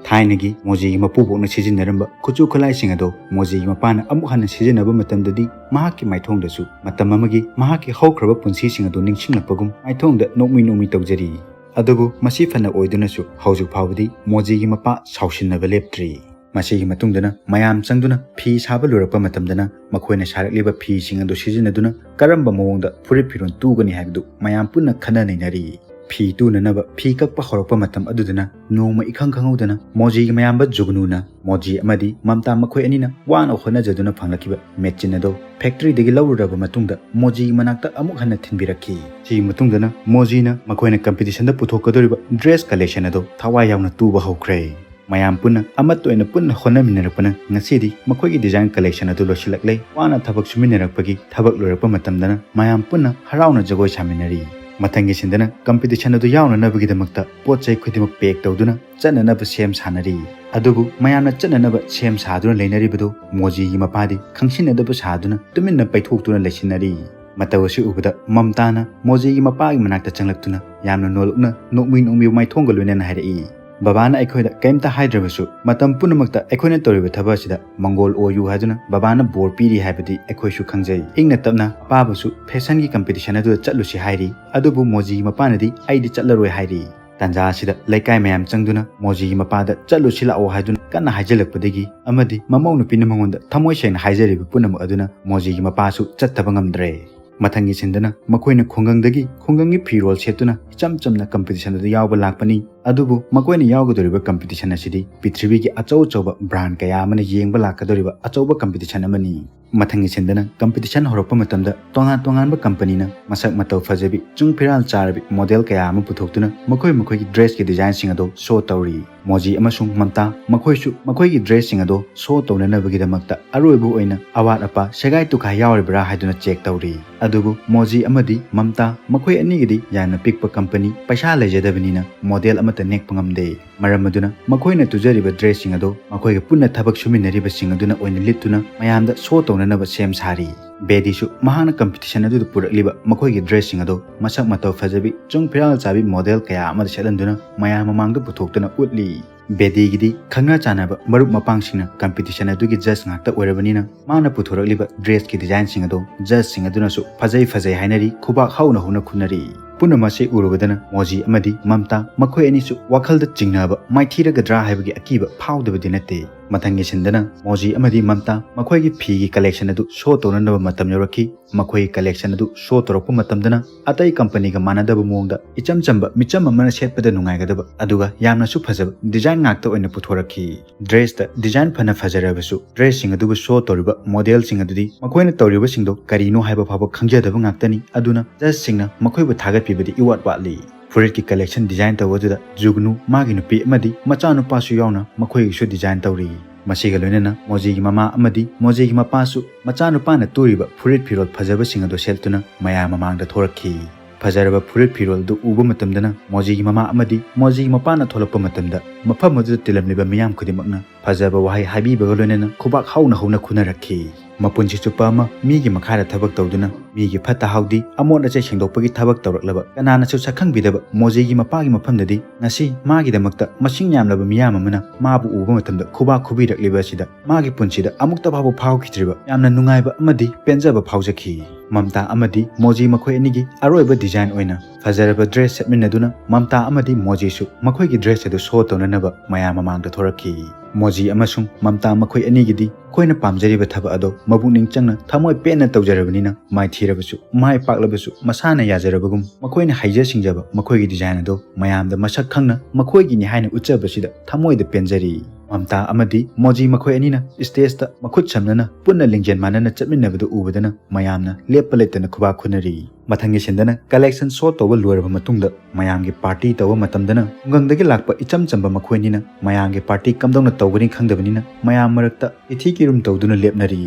ꯊꯥꯏꯅꯒꯤ ꯃꯣꯖꯤꯒꯤ ꯃꯄꯨꯕꯣꯛꯅ ꯁꯤꯖꯤꯟꯅꯔꯝꯕ ꯈꯨꯠꯁꯨ ꯈꯨꯠꯂꯥꯏꯁꯤꯡ ꯑꯗꯨ ꯃꯣꯖꯤꯒꯤ ꯃꯄꯥꯅ ꯑꯃꯨꯛ ꯍꯟꯅ ꯁꯤꯖꯤꯟꯅꯕ ꯃꯇꯝꯗꯗꯤ ꯃꯍꯥꯛꯀꯤ ꯃꯥꯏꯊꯣꯡꯗꯁꯨ ꯃꯇꯝ ꯑꯃꯒꯤ ꯃꯍꯥꯛꯀꯤ ꯍꯧꯈ꯭ꯔꯕ ꯄꯨꯟꯁꯤꯁꯤꯡ ꯑꯗꯨ ꯅꯤꯡꯁꯤꯡꯂꯛꯄꯒꯨꯝ ꯃꯥꯏꯊꯣꯡꯗ ꯅꯣꯛꯃꯤ ꯅꯣꯛꯃꯤ ꯇꯧꯖꯔꯤ꯫ ꯑꯗꯨꯕꯨ ꯃꯁꯤ ꯐꯅ ꯑꯣꯏꯗꯨꯅꯁꯨ ꯍꯧꯖꯤꯛ ꯐꯥꯎꯕꯗꯤ ꯃꯣꯖꯤꯒꯤ ꯃꯄꯥ ꯁꯥꯎꯁꯤꯟꯅꯕ ꯂꯦꯞꯇ꯭ꯔꯤ꯫ ꯃꯁꯤꯒꯤ ꯃꯇꯨꯡꯗꯅ ꯃꯌꯥꯝ ꯆꯪꯗꯨꯅ ꯐꯤ ꯁꯥꯕ ꯂꯣꯏꯔꯛꯄ ꯃꯇꯝꯗꯅ ꯃꯈꯣꯏꯅ ꯁꯥꯔꯛꯂꯤꯕ ꯐꯤꯁꯤꯡ ꯑꯗꯨ ꯁꯤꯖꯤꯟꯅꯗꯨꯅ ꯀꯔꯝꯕ ꯃꯑꯣꯡꯗ ꯐꯨꯔꯤꯠ ꯐꯤꯔꯣꯜ ꯇꯨꯒꯅꯤ ꯍꯥꯏꯕꯗꯨ ꯃꯌꯥꯝ ꯄꯨꯟꯅ ꯈꯟꯅ ꯅꯩꯅꯔꯤ꯫ ꯐꯤ ꯇꯨꯅꯅꯕ ꯐꯤ ꯀꯛꯄ ꯍꯧꯔꯛꯄ ꯃꯇꯝ ꯑꯗꯨꯗꯅ ꯅꯣꯡꯃ ꯏꯈꯪ ꯈꯪꯍꯧꯗꯅ ꯃꯣꯖꯤꯒꯤ ꯃꯌꯥꯝꯕ ꯖꯨꯒꯅꯨꯅ ꯃꯣꯖꯤ ꯑꯃꯗꯤ ꯃꯝꯇꯥ ꯃꯈꯣꯏ ꯑꯅꯤꯅ ꯋꯥꯅ ꯍꯣꯠꯅꯖꯗꯨꯅ ꯐꯪꯂꯛꯈꯤꯕ ꯃꯦꯆꯤꯟ ꯑꯗꯨ ꯐꯦꯛꯇꯔꯤꯗꯒꯤ ꯂꯧꯔꯨꯔꯕ ꯃꯇꯨꯡꯗ ꯃꯣꯖꯤꯒꯤ ꯃꯅꯥꯛꯇ ꯑꯃꯨꯛ ꯍꯟꯅ ꯊꯤꯟꯕꯤꯔꯛꯈꯤ꯫ ꯁꯤꯒꯤ ꯃꯇꯨꯡꯗꯅ ꯃꯣꯖꯤꯅ ꯃꯈꯣꯏꯅ ꯀꯝꯄꯤꯇꯤꯁꯟꯗ ꯄꯨꯊꯣꯛꯀꯗꯧꯔꯤꯕ ꯗ꯭ꯔꯦꯁ ꯀꯂꯦꯛꯁꯟ ꯑꯗꯨ ꯊꯋꯥꯏ ꯌꯥꯎꯅ ꯇꯨꯕ ꯍꯧꯈ꯭ꯔꯦ꯫ ꯃꯌꯥꯝ ꯄꯨꯟꯅ ꯑꯃꯠꯇ ꯑꯣꯏꯅ ꯄꯨꯟꯅ ꯍꯣꯠꯅꯃꯤꯟꯅꯔꯛꯄꯅ ꯉꯁꯤꯗꯤ ꯃꯈꯣꯏꯒꯤ ꯗꯤꯖꯥꯏꯟ ꯀꯂꯦꯛꯁꯟ ꯑꯗꯨ ꯂꯣꯏꯁꯤꯜꯂꯛꯂꯦ꯫ ꯋꯥꯅ ꯊꯕꯛ ꯁꯨꯃꯤꯟꯅꯔꯛꯄꯒꯤ ꯊꯕꯛ ꯂꯣꯏꯔꯛꯄ ꯃꯇꯝꯗꯅ ꯃꯌꯥꯝ ꯄꯨꯟꯅ ꯍꯔꯥꯎꯅ ꯖꯒꯣꯏ ꯁꯥꯃꯤꯟꯅꯔꯤ꯫ ꯃꯊꯪꯒꯤ ꯁꯤꯟꯗꯅ ꯀꯝꯄꯤꯇꯤꯁꯟ ꯑꯗꯨ ꯌꯥꯎꯅꯅꯕꯒꯤꯗꯃꯛꯇ ꯄꯣꯠ ꯆꯩ ꯈꯨꯗꯤꯡꯃꯛ ꯄꯦꯛ ꯇꯧꯗꯨꯅ ꯆꯠꯅꯅꯕ ꯁꯦꯝ ꯁꯥꯅꯔꯤ꯫ ꯑꯗꯨꯕꯨ ꯃꯌꯥꯝꯅ ꯆꯠꯅꯅꯕ ꯁꯦꯝ ꯁꯥꯗꯨꯅ ꯂꯩꯅꯔꯤꯕꯗꯨ ꯃꯣꯖꯤꯒꯤ ꯃꯄꯥꯗꯤ ꯈꯪꯁꯤꯟꯅꯗꯕ ꯁꯥꯗꯨꯅ ꯇꯨꯃꯤꯟꯅ ꯄꯩꯊꯣꯛꯇꯨꯅ ꯂꯩꯁꯤꯟꯅꯔꯤ꯫ ꯃꯇꯧ ꯑꯁꯤ ꯎꯕꯗ ꯃꯝꯇꯥꯅ ꯃꯣꯖꯤꯒꯤ ꯃꯄꯥꯒꯤ ꯃꯅꯥꯛꯇ ꯆꯪꯂꯛꯇꯨꯅ ꯌꯥꯝꯅ ꯅꯣꯂꯨꯛꯅ ꯅꯣꯛꯃꯤ ꯅꯣꯛꯃꯤ ꯃꯥꯏꯊꯣꯡꯒ ꯂꯣꯏꯅꯅ ꯍꯥꯏꯔꯛꯏ, "ꯕꯕꯥꯅ ꯑꯩꯈꯣꯏꯗ ꯀꯔꯤꯝꯇ ꯍꯥꯏꯗ꯭ꯔꯕꯁꯨ ꯃꯇꯝ ꯄꯨꯝꯅꯃꯛꯇ ꯑꯩꯈꯣꯏꯅ ꯇꯧꯔꯤꯕ ꯊꯕꯛ ꯑꯁꯤꯗ ꯃꯪꯒꯣꯜ ꯑꯣꯏꯌꯨ ꯍꯥꯏꯗꯨꯅ ꯕꯕꯥꯅ ꯕꯣꯔ ꯄꯤꯔꯤ ꯍꯥꯏꯕꯗꯤ ꯑꯩꯈꯣꯏꯁꯨ ꯈꯪꯖꯩ꯫ ꯏꯪꯅ ꯇꯞꯅ ꯑꯄꯥꯕꯁꯨ ꯐꯦꯁꯟꯒꯤ ꯀꯝꯄꯤꯇꯤꯁꯟ ꯑꯗꯨꯗ ꯆꯠꯂꯨꯁꯤ ꯍꯥꯏꯔꯤ, ꯑꯗꯨꯕꯨ ꯃꯣꯖꯤꯒꯤ ꯃꯄꯥꯅꯗꯤ ꯑꯩꯗꯤ ꯆꯠꯂꯔꯣꯏ ꯍꯥꯏꯔꯤ"꯫ ꯇꯥꯟꯖꯥ ꯑꯁꯤꯗ ꯂꯩꯀꯥꯏ ꯃꯌꯥꯝ ꯆꯪꯗꯨꯅ ꯃꯣꯖꯤꯒꯤ ꯃꯄꯥꯗ "ꯆꯠꯂꯨꯁꯤ ꯂꯥꯛꯑꯣ" ꯍꯥꯏꯗꯨꯅ ꯀꯟꯅ ꯍꯥꯏꯖꯤꯜꯂꯛꯄꯗꯒꯤ ꯑꯃꯗꯤ ꯃꯃꯧ ꯅꯨꯄꯤꯅ ꯃꯉꯣꯟꯗ ꯊꯃꯣꯏ ꯁꯦꯡꯅ ꯍꯥꯏꯖꯔꯤꯕ ꯄꯨꯝꯅꯃꯛ ꯑꯗꯨꯅ ꯃꯣꯖꯤꯒꯤ ꯃꯄꯥꯁꯨ ꯆꯠꯇꯕ ꯉꯝꯗ꯭ꯔꯦ꯫ ꯃꯊꯪꯒꯤ ꯁꯤꯟꯗꯅ ꯃꯈꯣꯏꯅ ꯈꯨꯡꯒꯪꯗꯒꯤ ꯈꯨꯡꯒꯪꯒꯤ ꯐꯤꯔꯣꯜ ꯁꯦꯠꯇꯨꯅ ꯏꯆꯝ ꯆꯝꯅ ꯀꯝꯄꯤꯇꯤꯁꯟ ꯑꯗꯨ ꯌꯥꯎꯕ ꯂꯥꯛꯄꯅꯤ꯫ ꯑꯗꯨꯕꯨ ꯃꯈꯣꯏꯅ ꯌꯥꯎꯒꯗꯧꯔꯤꯕ competition ꯑꯁꯤꯗꯤ ꯄ꯭ꯔꯤꯊꯤꯕꯤꯒꯤ ꯑꯆꯧ ꯑꯆꯧꯕ brand ꯀꯌꯥ ꯑꯃꯅ ꯌꯦꯡꯕ ꯂꯥꯛꯀꯗꯧꯔꯤꯕ ꯑꯆꯧꯕ competition ꯑꯃꯅꯤ꯫ ꯃꯊꯪꯒꯤ ꯁꯤꯟꯗꯅ competition ꯍꯧꯔꯛꯄ ꯃꯇꯝꯗ ꯇꯣꯉꯥꯟ ꯇꯣꯉꯥꯟꯕ companyꯅ ꯃꯁꯛ ꯃꯇꯧ ꯐꯖꯕꯤ, ꯆꯨꯡ ꯐꯤꯔꯥꯜ ꯆꯥꯔꯕꯤ model ꯀꯌꯥ ꯑꯃ ꯄꯨꯊꯣꯛꯇꯨꯅ ꯃꯈꯣꯏ ꯃꯈꯣꯏꯒꯤ dressꯀꯤ designꯁꯤꯡ ꯑꯗꯨ show ꯇꯧꯔꯤ꯫ ꯃꯣꯖꯤ ꯑꯃꯁꯨꯡ ꯃꯝꯇꯥ ꯃꯈꯣꯏꯁꯨ ꯃꯈꯣꯏꯒꯤ dressꯁꯤꯡ ꯑꯗꯨ show ꯇꯧꯅꯅꯕꯒꯤꯗꯃꯛꯇ ꯑꯔꯣꯏꯕ ꯑꯣꯏꯅ ꯑꯋꯥꯠ ꯑꯄꯥ, ꯁꯦꯒꯥꯏ ꯇꯨꯈꯥꯏ ꯌꯥꯎꯔꯤꯕ꯭ꯔꯥ ꯍꯥꯏꯗꯨꯅ check ꯇꯧꯔꯤ꯫ ꯑꯗꯨꯕꯨ ꯃꯣꯖꯤ ꯑꯃꯗꯤ ꯃꯝꯇꯥ ꯃꯈꯣꯏ ꯑꯅꯤꯒꯤꯗꯤ ꯌꯥꯝꯅ ꯄꯤꯛꯄ company, ꯄꯩꯁꯥ ꯂꯩꯖꯗꯕꯅꯤꯅ model ꯑꯃꯠꯇ ꯅꯦꯛꯄ ꯉꯝꯗꯦ꯫ ꯃꯔꯝ ꯑꯗꯨꯅ ꯃꯈꯣꯏꯅ ꯇꯨꯖꯔꯤꯕ dressꯁꯤꯡ ꯑꯗꯨ ꯃꯈꯣꯏꯒ ꯄꯨꯟꯅ ꯊꯕꯛ ꯁꯨꯃꯤꯟꯅꯔꯤꯕꯁꯤꯡ ꯑꯗꯨꯅ ꯑꯣꯏꯅ ꯂꯤꯠꯇꯨꯅ ꯃꯌꯥꯝꯗ show ꯇꯧꯅꯅꯕ ꯁꯦꯝ ꯁꯥꯔꯤ꯫ ꯕꯦꯗꯤꯁꯨ ꯃꯍꯥꯛꯅ competition ꯑꯗꯨꯗ ꯄꯨꯔꯛꯂꯤꯕ ꯃꯈꯣꯏꯒꯤ dressꯁꯤꯡ ꯑꯗꯨ ꯃꯁꯛ ꯃꯇꯧ ꯐꯖꯕꯤ, ꯆꯨꯡ ꯐꯤꯔꯥꯜ ꯆꯥꯕꯤ model ꯀꯌꯥ ꯑꯃꯗ ꯁꯦꯠꯍꯟꯗꯨꯅ ꯃꯌꯥꯝ ꯃꯃꯥꯡꯗ ꯄꯨꯊꯣꯛꯇꯨꯅ ꯎꯠꯂꯤ꯫ ꯕꯦꯗꯤꯒꯤꯗꯤ ꯈꯪꯅ ꯆꯥꯟꯅꯕ ꯃꯔꯨꯞ ꯃꯄꯥꯡꯁꯤꯡꯅ competition ꯑꯗꯨꯒꯤ judge ꯉꯥꯛꯇ ꯑꯣꯏꯔꯕꯅꯤꯅ ꯃꯥꯅ ꯄꯨꯊꯣꯔꯛꯂꯤꯕ dressꯀꯤ designꯁꯤꯡ ꯑꯗꯨ judgeꯁꯤꯡ ꯑꯗꯨꯅꯁꯨ ꯐꯖꯩ ꯐꯖꯩ ꯍꯥꯏꯅꯔꯤ, ꯈꯨꯕꯥꯛ ꯍꯧꯅ ꯍꯧꯅ ꯈꯨꯅꯔꯤ꯫ ꯄꯨꯝꯅꯃꯛ ꯑꯁꯤ ꯎꯔꯨꯕꯗꯅ ꯃꯣꯖꯤ ꯑꯃꯗꯤ ꯃꯝꯇꯥ ꯃꯈꯣꯏ ꯑꯅꯤꯁꯨ ꯋꯥꯈꯜꯗ ꯆꯤꯡꯅꯕ, ꯃꯥꯏꯊꯤꯔꯒꯗ꯭ꯔꯥ ꯍꯥꯏꯕꯒꯤ ꯑꯀꯤꯕ ꯐꯥꯎꯗꯕꯗꯤ ꯅꯠꯇꯦ꯫ ꯃꯊꯪꯒꯤ ꯁꯤꯟꯗꯅ ꯃꯣꯖꯤ ꯑꯃꯗꯤ ꯃꯝꯇꯥ ꯃꯈꯣꯏꯒꯤ ꯐꯤꯒꯤ collection ꯑꯗꯨ show ꯇꯧꯅꯅꯕ ꯃꯇꯝ ꯌꯧꯔꯛꯈꯤ꯫ ꯃꯈꯣꯏꯒꯤ collection ꯑꯗꯨ show ꯇꯧꯔꯛꯄ ꯃꯇꯝꯗꯅ ꯑꯇꯩ companyꯒ ꯃꯥꯟꯅꯗꯕ ꯃꯑꯣꯡꯗ ꯏꯆꯝ ꯆꯝꯕ ꯃꯤꯆꯝ ꯑꯃꯅ ꯁꯦꯠꯄꯗ ꯅꯨꯡꯉꯥꯏꯒꯗꯕ ꯑꯗꯨꯒ ꯌꯥꯝꯅꯁꯨ ꯐꯖꯕ design ꯉꯥꯛꯇ ꯑꯣꯏꯅ ꯄꯨꯊꯣꯔꯛꯈꯤ꯫ Dressꯇ design ꯐꯅ ꯐꯖꯔꯕꯁꯨ dressꯁꯤꯡ ꯑꯗꯨꯕꯨ show ꯇꯧꯔꯤꯕ modelꯁꯤꯡ ꯑꯗꯨꯗꯤ ꯃꯈꯣꯏꯅ ꯇꯧꯔꯤꯕꯁꯤꯡꯗꯣ ꯀꯔꯤꯅꯣ ꯍꯥꯏꯕ ꯐꯥꯎꯕ ꯈꯪꯖꯗꯕ ꯉꯥꯛꯇꯅꯤ꯫ ꯑꯗꯨꯅ judgeꯁꯤꯡꯅ ꯃꯈꯣꯏꯕꯨ ꯊꯥꯒꯠꯄꯤꯕꯗꯤ ꯏꯋꯥꯠ ꯋꯥꯠꯂꯤ꯫ ꯐꯨꯔꯤꯠꯀꯤ collection design ꯇꯧꯕ ꯑꯗꯨꯗ ꯖꯨꯒꯅꯨ, ꯃꯥꯒꯤ ꯅꯨꯄꯤ ꯑꯃꯗꯤ ꯃꯆꯥꯅꯨꯄꯥꯁꯨ ꯌꯥꯎꯅ ꯃꯈꯣꯏꯒꯤꯁꯨ design ꯇꯧꯔꯤ꯫ ꯃꯁꯤꯒ ꯂꯣꯏꯅꯅ ꯃꯣꯖꯤꯒꯤ ꯃꯃꯥ ꯑꯃꯗꯤ ꯃꯣꯖꯤꯒꯤ ꯃꯄꯥꯁꯨ ꯃꯆꯥꯅꯨꯄꯥꯅ ꯇꯨꯔꯤꯕ ꯐꯨꯔꯤꯠ ꯐꯤꯔꯣꯜ ꯐꯖꯕꯁꯤꯡ ꯑꯗꯨ ꯁꯦꯠꯇꯨꯅ ꯃꯌꯥꯝ ꯃꯃꯥꯡꯗ ꯊꯣꯔꯛꯈꯤ꯫ ꯐꯖꯔꯕ ꯐꯨꯔꯤꯠ ꯐꯤꯔꯣꯜꯗꯨ ꯎꯕ ꯃꯇꯝꯗꯅ ꯃꯣꯖꯤꯒꯤ ꯃꯃꯥ ꯑꯃꯗꯤ ꯃꯣꯖꯤꯒꯤ ꯃꯄꯥꯅ ꯊꯣꯛꯂꯛꯄ ꯃꯇꯝꯗ ꯃꯐꯝ ꯑꯗꯨꯗ ꯇꯤꯜꯂꯝꯂꯤꯕ ꯃꯤꯌꯥꯝ ꯈꯨꯗꯤꯡꯃꯛꯅ ꯐꯖꯕ ꯋꯥꯍꯩ ꯍꯥꯏꯕꯤꯕꯒ ꯂꯣꯏꯅꯅ ꯈꯨꯕꯥꯛ ꯍꯧꯅ ꯍꯧꯅ ꯈꯨꯅꯔꯛꯈꯤ꯫ ꯃꯄꯨꯟꯁꯤ ꯆꯨꯞꯄ ꯑꯃ ꯃꯤꯒꯤ ꯃꯈꯥꯗ ꯊꯕꯛ ꯇꯧꯗꯨꯅ ꯃꯤꯒꯤ ꯐꯠꯇ ꯍꯥꯎꯗꯤ, ꯑꯃꯣꯠ ꯑꯆꯩ ꯁꯦꯡꯗꯣꯛꯄꯒꯤ ꯊꯕꯛ ꯇꯧꯔꯛꯂꯕ ꯀꯅꯥꯅꯁꯨ ꯁꯛꯈꯪꯕꯤꯗꯕ ꯃꯣꯖꯤꯒꯤ ꯃꯄꯥꯒꯤ ꯃꯐꯝꯗꯗꯤ ꯉꯁꯤ ꯃꯥꯒꯤꯗꯃꯛꯇ ꯃꯁꯤꯡ ꯌꯥꯝꯂꯕ ꯃꯤꯌꯥꯝ ꯑꯃꯅ ꯃꯥꯕꯨ ꯎꯕ ꯃꯇꯝꯗ ꯈꯨꯕꯥꯛ ꯈꯨꯕꯤꯔꯛꯂꯤꯕ ꯑꯁꯤꯗ ꯃꯥꯒꯤ ꯄꯨꯟꯁꯤꯗ ꯑꯃꯨꯛꯇ ꯐꯥꯎꯕ ꯐꯥꯎꯈꯤꯗ꯭ꯔꯤꯕ ꯌꯥꯝꯅ ꯅꯨꯡꯉꯥꯏꯕ ꯑꯃꯗꯤ ꯄꯦꯟꯖꯕ ꯐꯥꯎꯖꯈꯤ꯫ ꯃꯝꯇꯥ ꯑꯃꯗꯤ ꯃꯣꯖꯤ ꯃꯈꯣꯏ ꯑꯅꯤꯒꯤ ꯑꯔꯣꯏꯕ ꯗꯤꯖꯥꯏꯟ ꯑꯣꯏꯅ ꯐꯖꯔꯕ ꯗ꯭ꯔꯦꯁ ꯁꯦꯠꯃꯤꯟꯅꯗꯨꯅ ꯃꯝꯇꯥ ꯑꯃꯗꯤ ꯃꯣꯖꯤꯁꯨ ꯃꯈꯣꯏꯒꯤ ꯗ꯭ꯔꯦꯁ ꯑꯗꯨ ꯁꯣ ꯇꯧꯅꯅꯕ ꯃꯌꯥꯝ ꯃꯃꯥꯡꯗ ꯊꯣꯔꯛꯈꯤ꯫ ꯃꯣꯖꯤ ꯑꯃꯁꯨꯡ ꯃꯝꯇꯥ ꯃꯈꯣꯏ ꯑꯅꯤꯒꯤꯗꯤ ꯃꯈꯣꯏꯅ ꯄꯥꯝꯖꯔꯤꯕ ꯊꯕꯛ ꯑꯗꯣ ꯃꯄꯨꯛꯅꯤꯡ ꯆꯪꯅ ꯊꯃꯣꯏ ꯄꯦꯟꯅ ꯇꯧꯖꯔꯕꯅꯤꯅ ꯃꯥꯏꯊꯤꯔꯕꯁꯨ ꯃꯥꯏ ꯄꯥꯛꯂꯕꯁꯨ ꯃꯁꯥꯅ ꯌꯥꯖꯔꯕꯒꯨꯝ ꯃꯈꯣꯏꯅ ꯍꯩꯖ ꯁꯤꯡꯖꯕ ꯃꯈꯣꯏꯒꯤ ꯗꯤꯖꯥꯏꯟ ꯑꯗꯣ ꯃꯌꯥꯝꯗ ꯃꯁꯛ ꯈꯪꯅ ꯃꯈꯣꯏꯒꯤꯅꯤ ꯍꯥꯏꯅ ꯎꯠꯆꯕꯁꯤꯗ ꯊꯃꯣꯏꯗ ꯄꯦꯟꯖꯔꯤ꯫ ꯃꯝꯇꯥ ꯑꯃꯗꯤ ꯃꯣꯖꯤ ꯃꯈꯣꯏ ꯑꯅꯤꯅ ꯁ꯭ꯇꯦꯖꯇ ꯃꯈꯨꯠ ꯁꯝꯅꯅ ꯄꯨꯟꯅ ꯂꯤꯡꯖꯦꯜ ꯃꯥꯟꯅꯅ ꯆꯠꯃꯤꯟꯅꯕꯗꯨ ꯎꯕꯗꯅ ꯃꯌꯥꯝꯅ ꯂꯦꯞꯄ ꯂꯩꯇꯅ ꯈꯨꯕꯥꯛ ꯈꯨꯅꯔꯤ꯫ ꯃꯊꯪꯒꯤ ꯁꯤꯟꯗꯅ ꯀꯂꯦꯛꯁꯟ ꯁꯣ ꯇꯧꯕ ꯂꯣꯏꯔꯕ ꯃꯇꯨꯡꯗ ꯃꯌꯥꯝꯒꯤ ꯄꯥꯔꯇꯤ ꯇꯧꯕ ꯃꯇꯝꯗꯅ ꯈꯨꯡꯒꯪꯗꯒꯤ ꯂꯥꯛꯄ ꯏꯆꯝ ꯆꯝꯕ ꯃꯈꯣꯏꯅꯤꯅ ꯃꯌꯥꯝꯒꯤ ꯄꯥꯔꯇꯤ ꯀꯝꯗꯧꯅ ꯇꯧꯒꯅꯤ ꯈꯪꯗꯕꯅꯤꯅ ꯃꯌꯥꯝ ꯃꯔꯛꯇ ꯏꯊꯤ ꯀꯤꯔꯨꯝ ꯇꯧꯗꯨꯅ ꯂꯦꯞꯅꯔꯤ꯫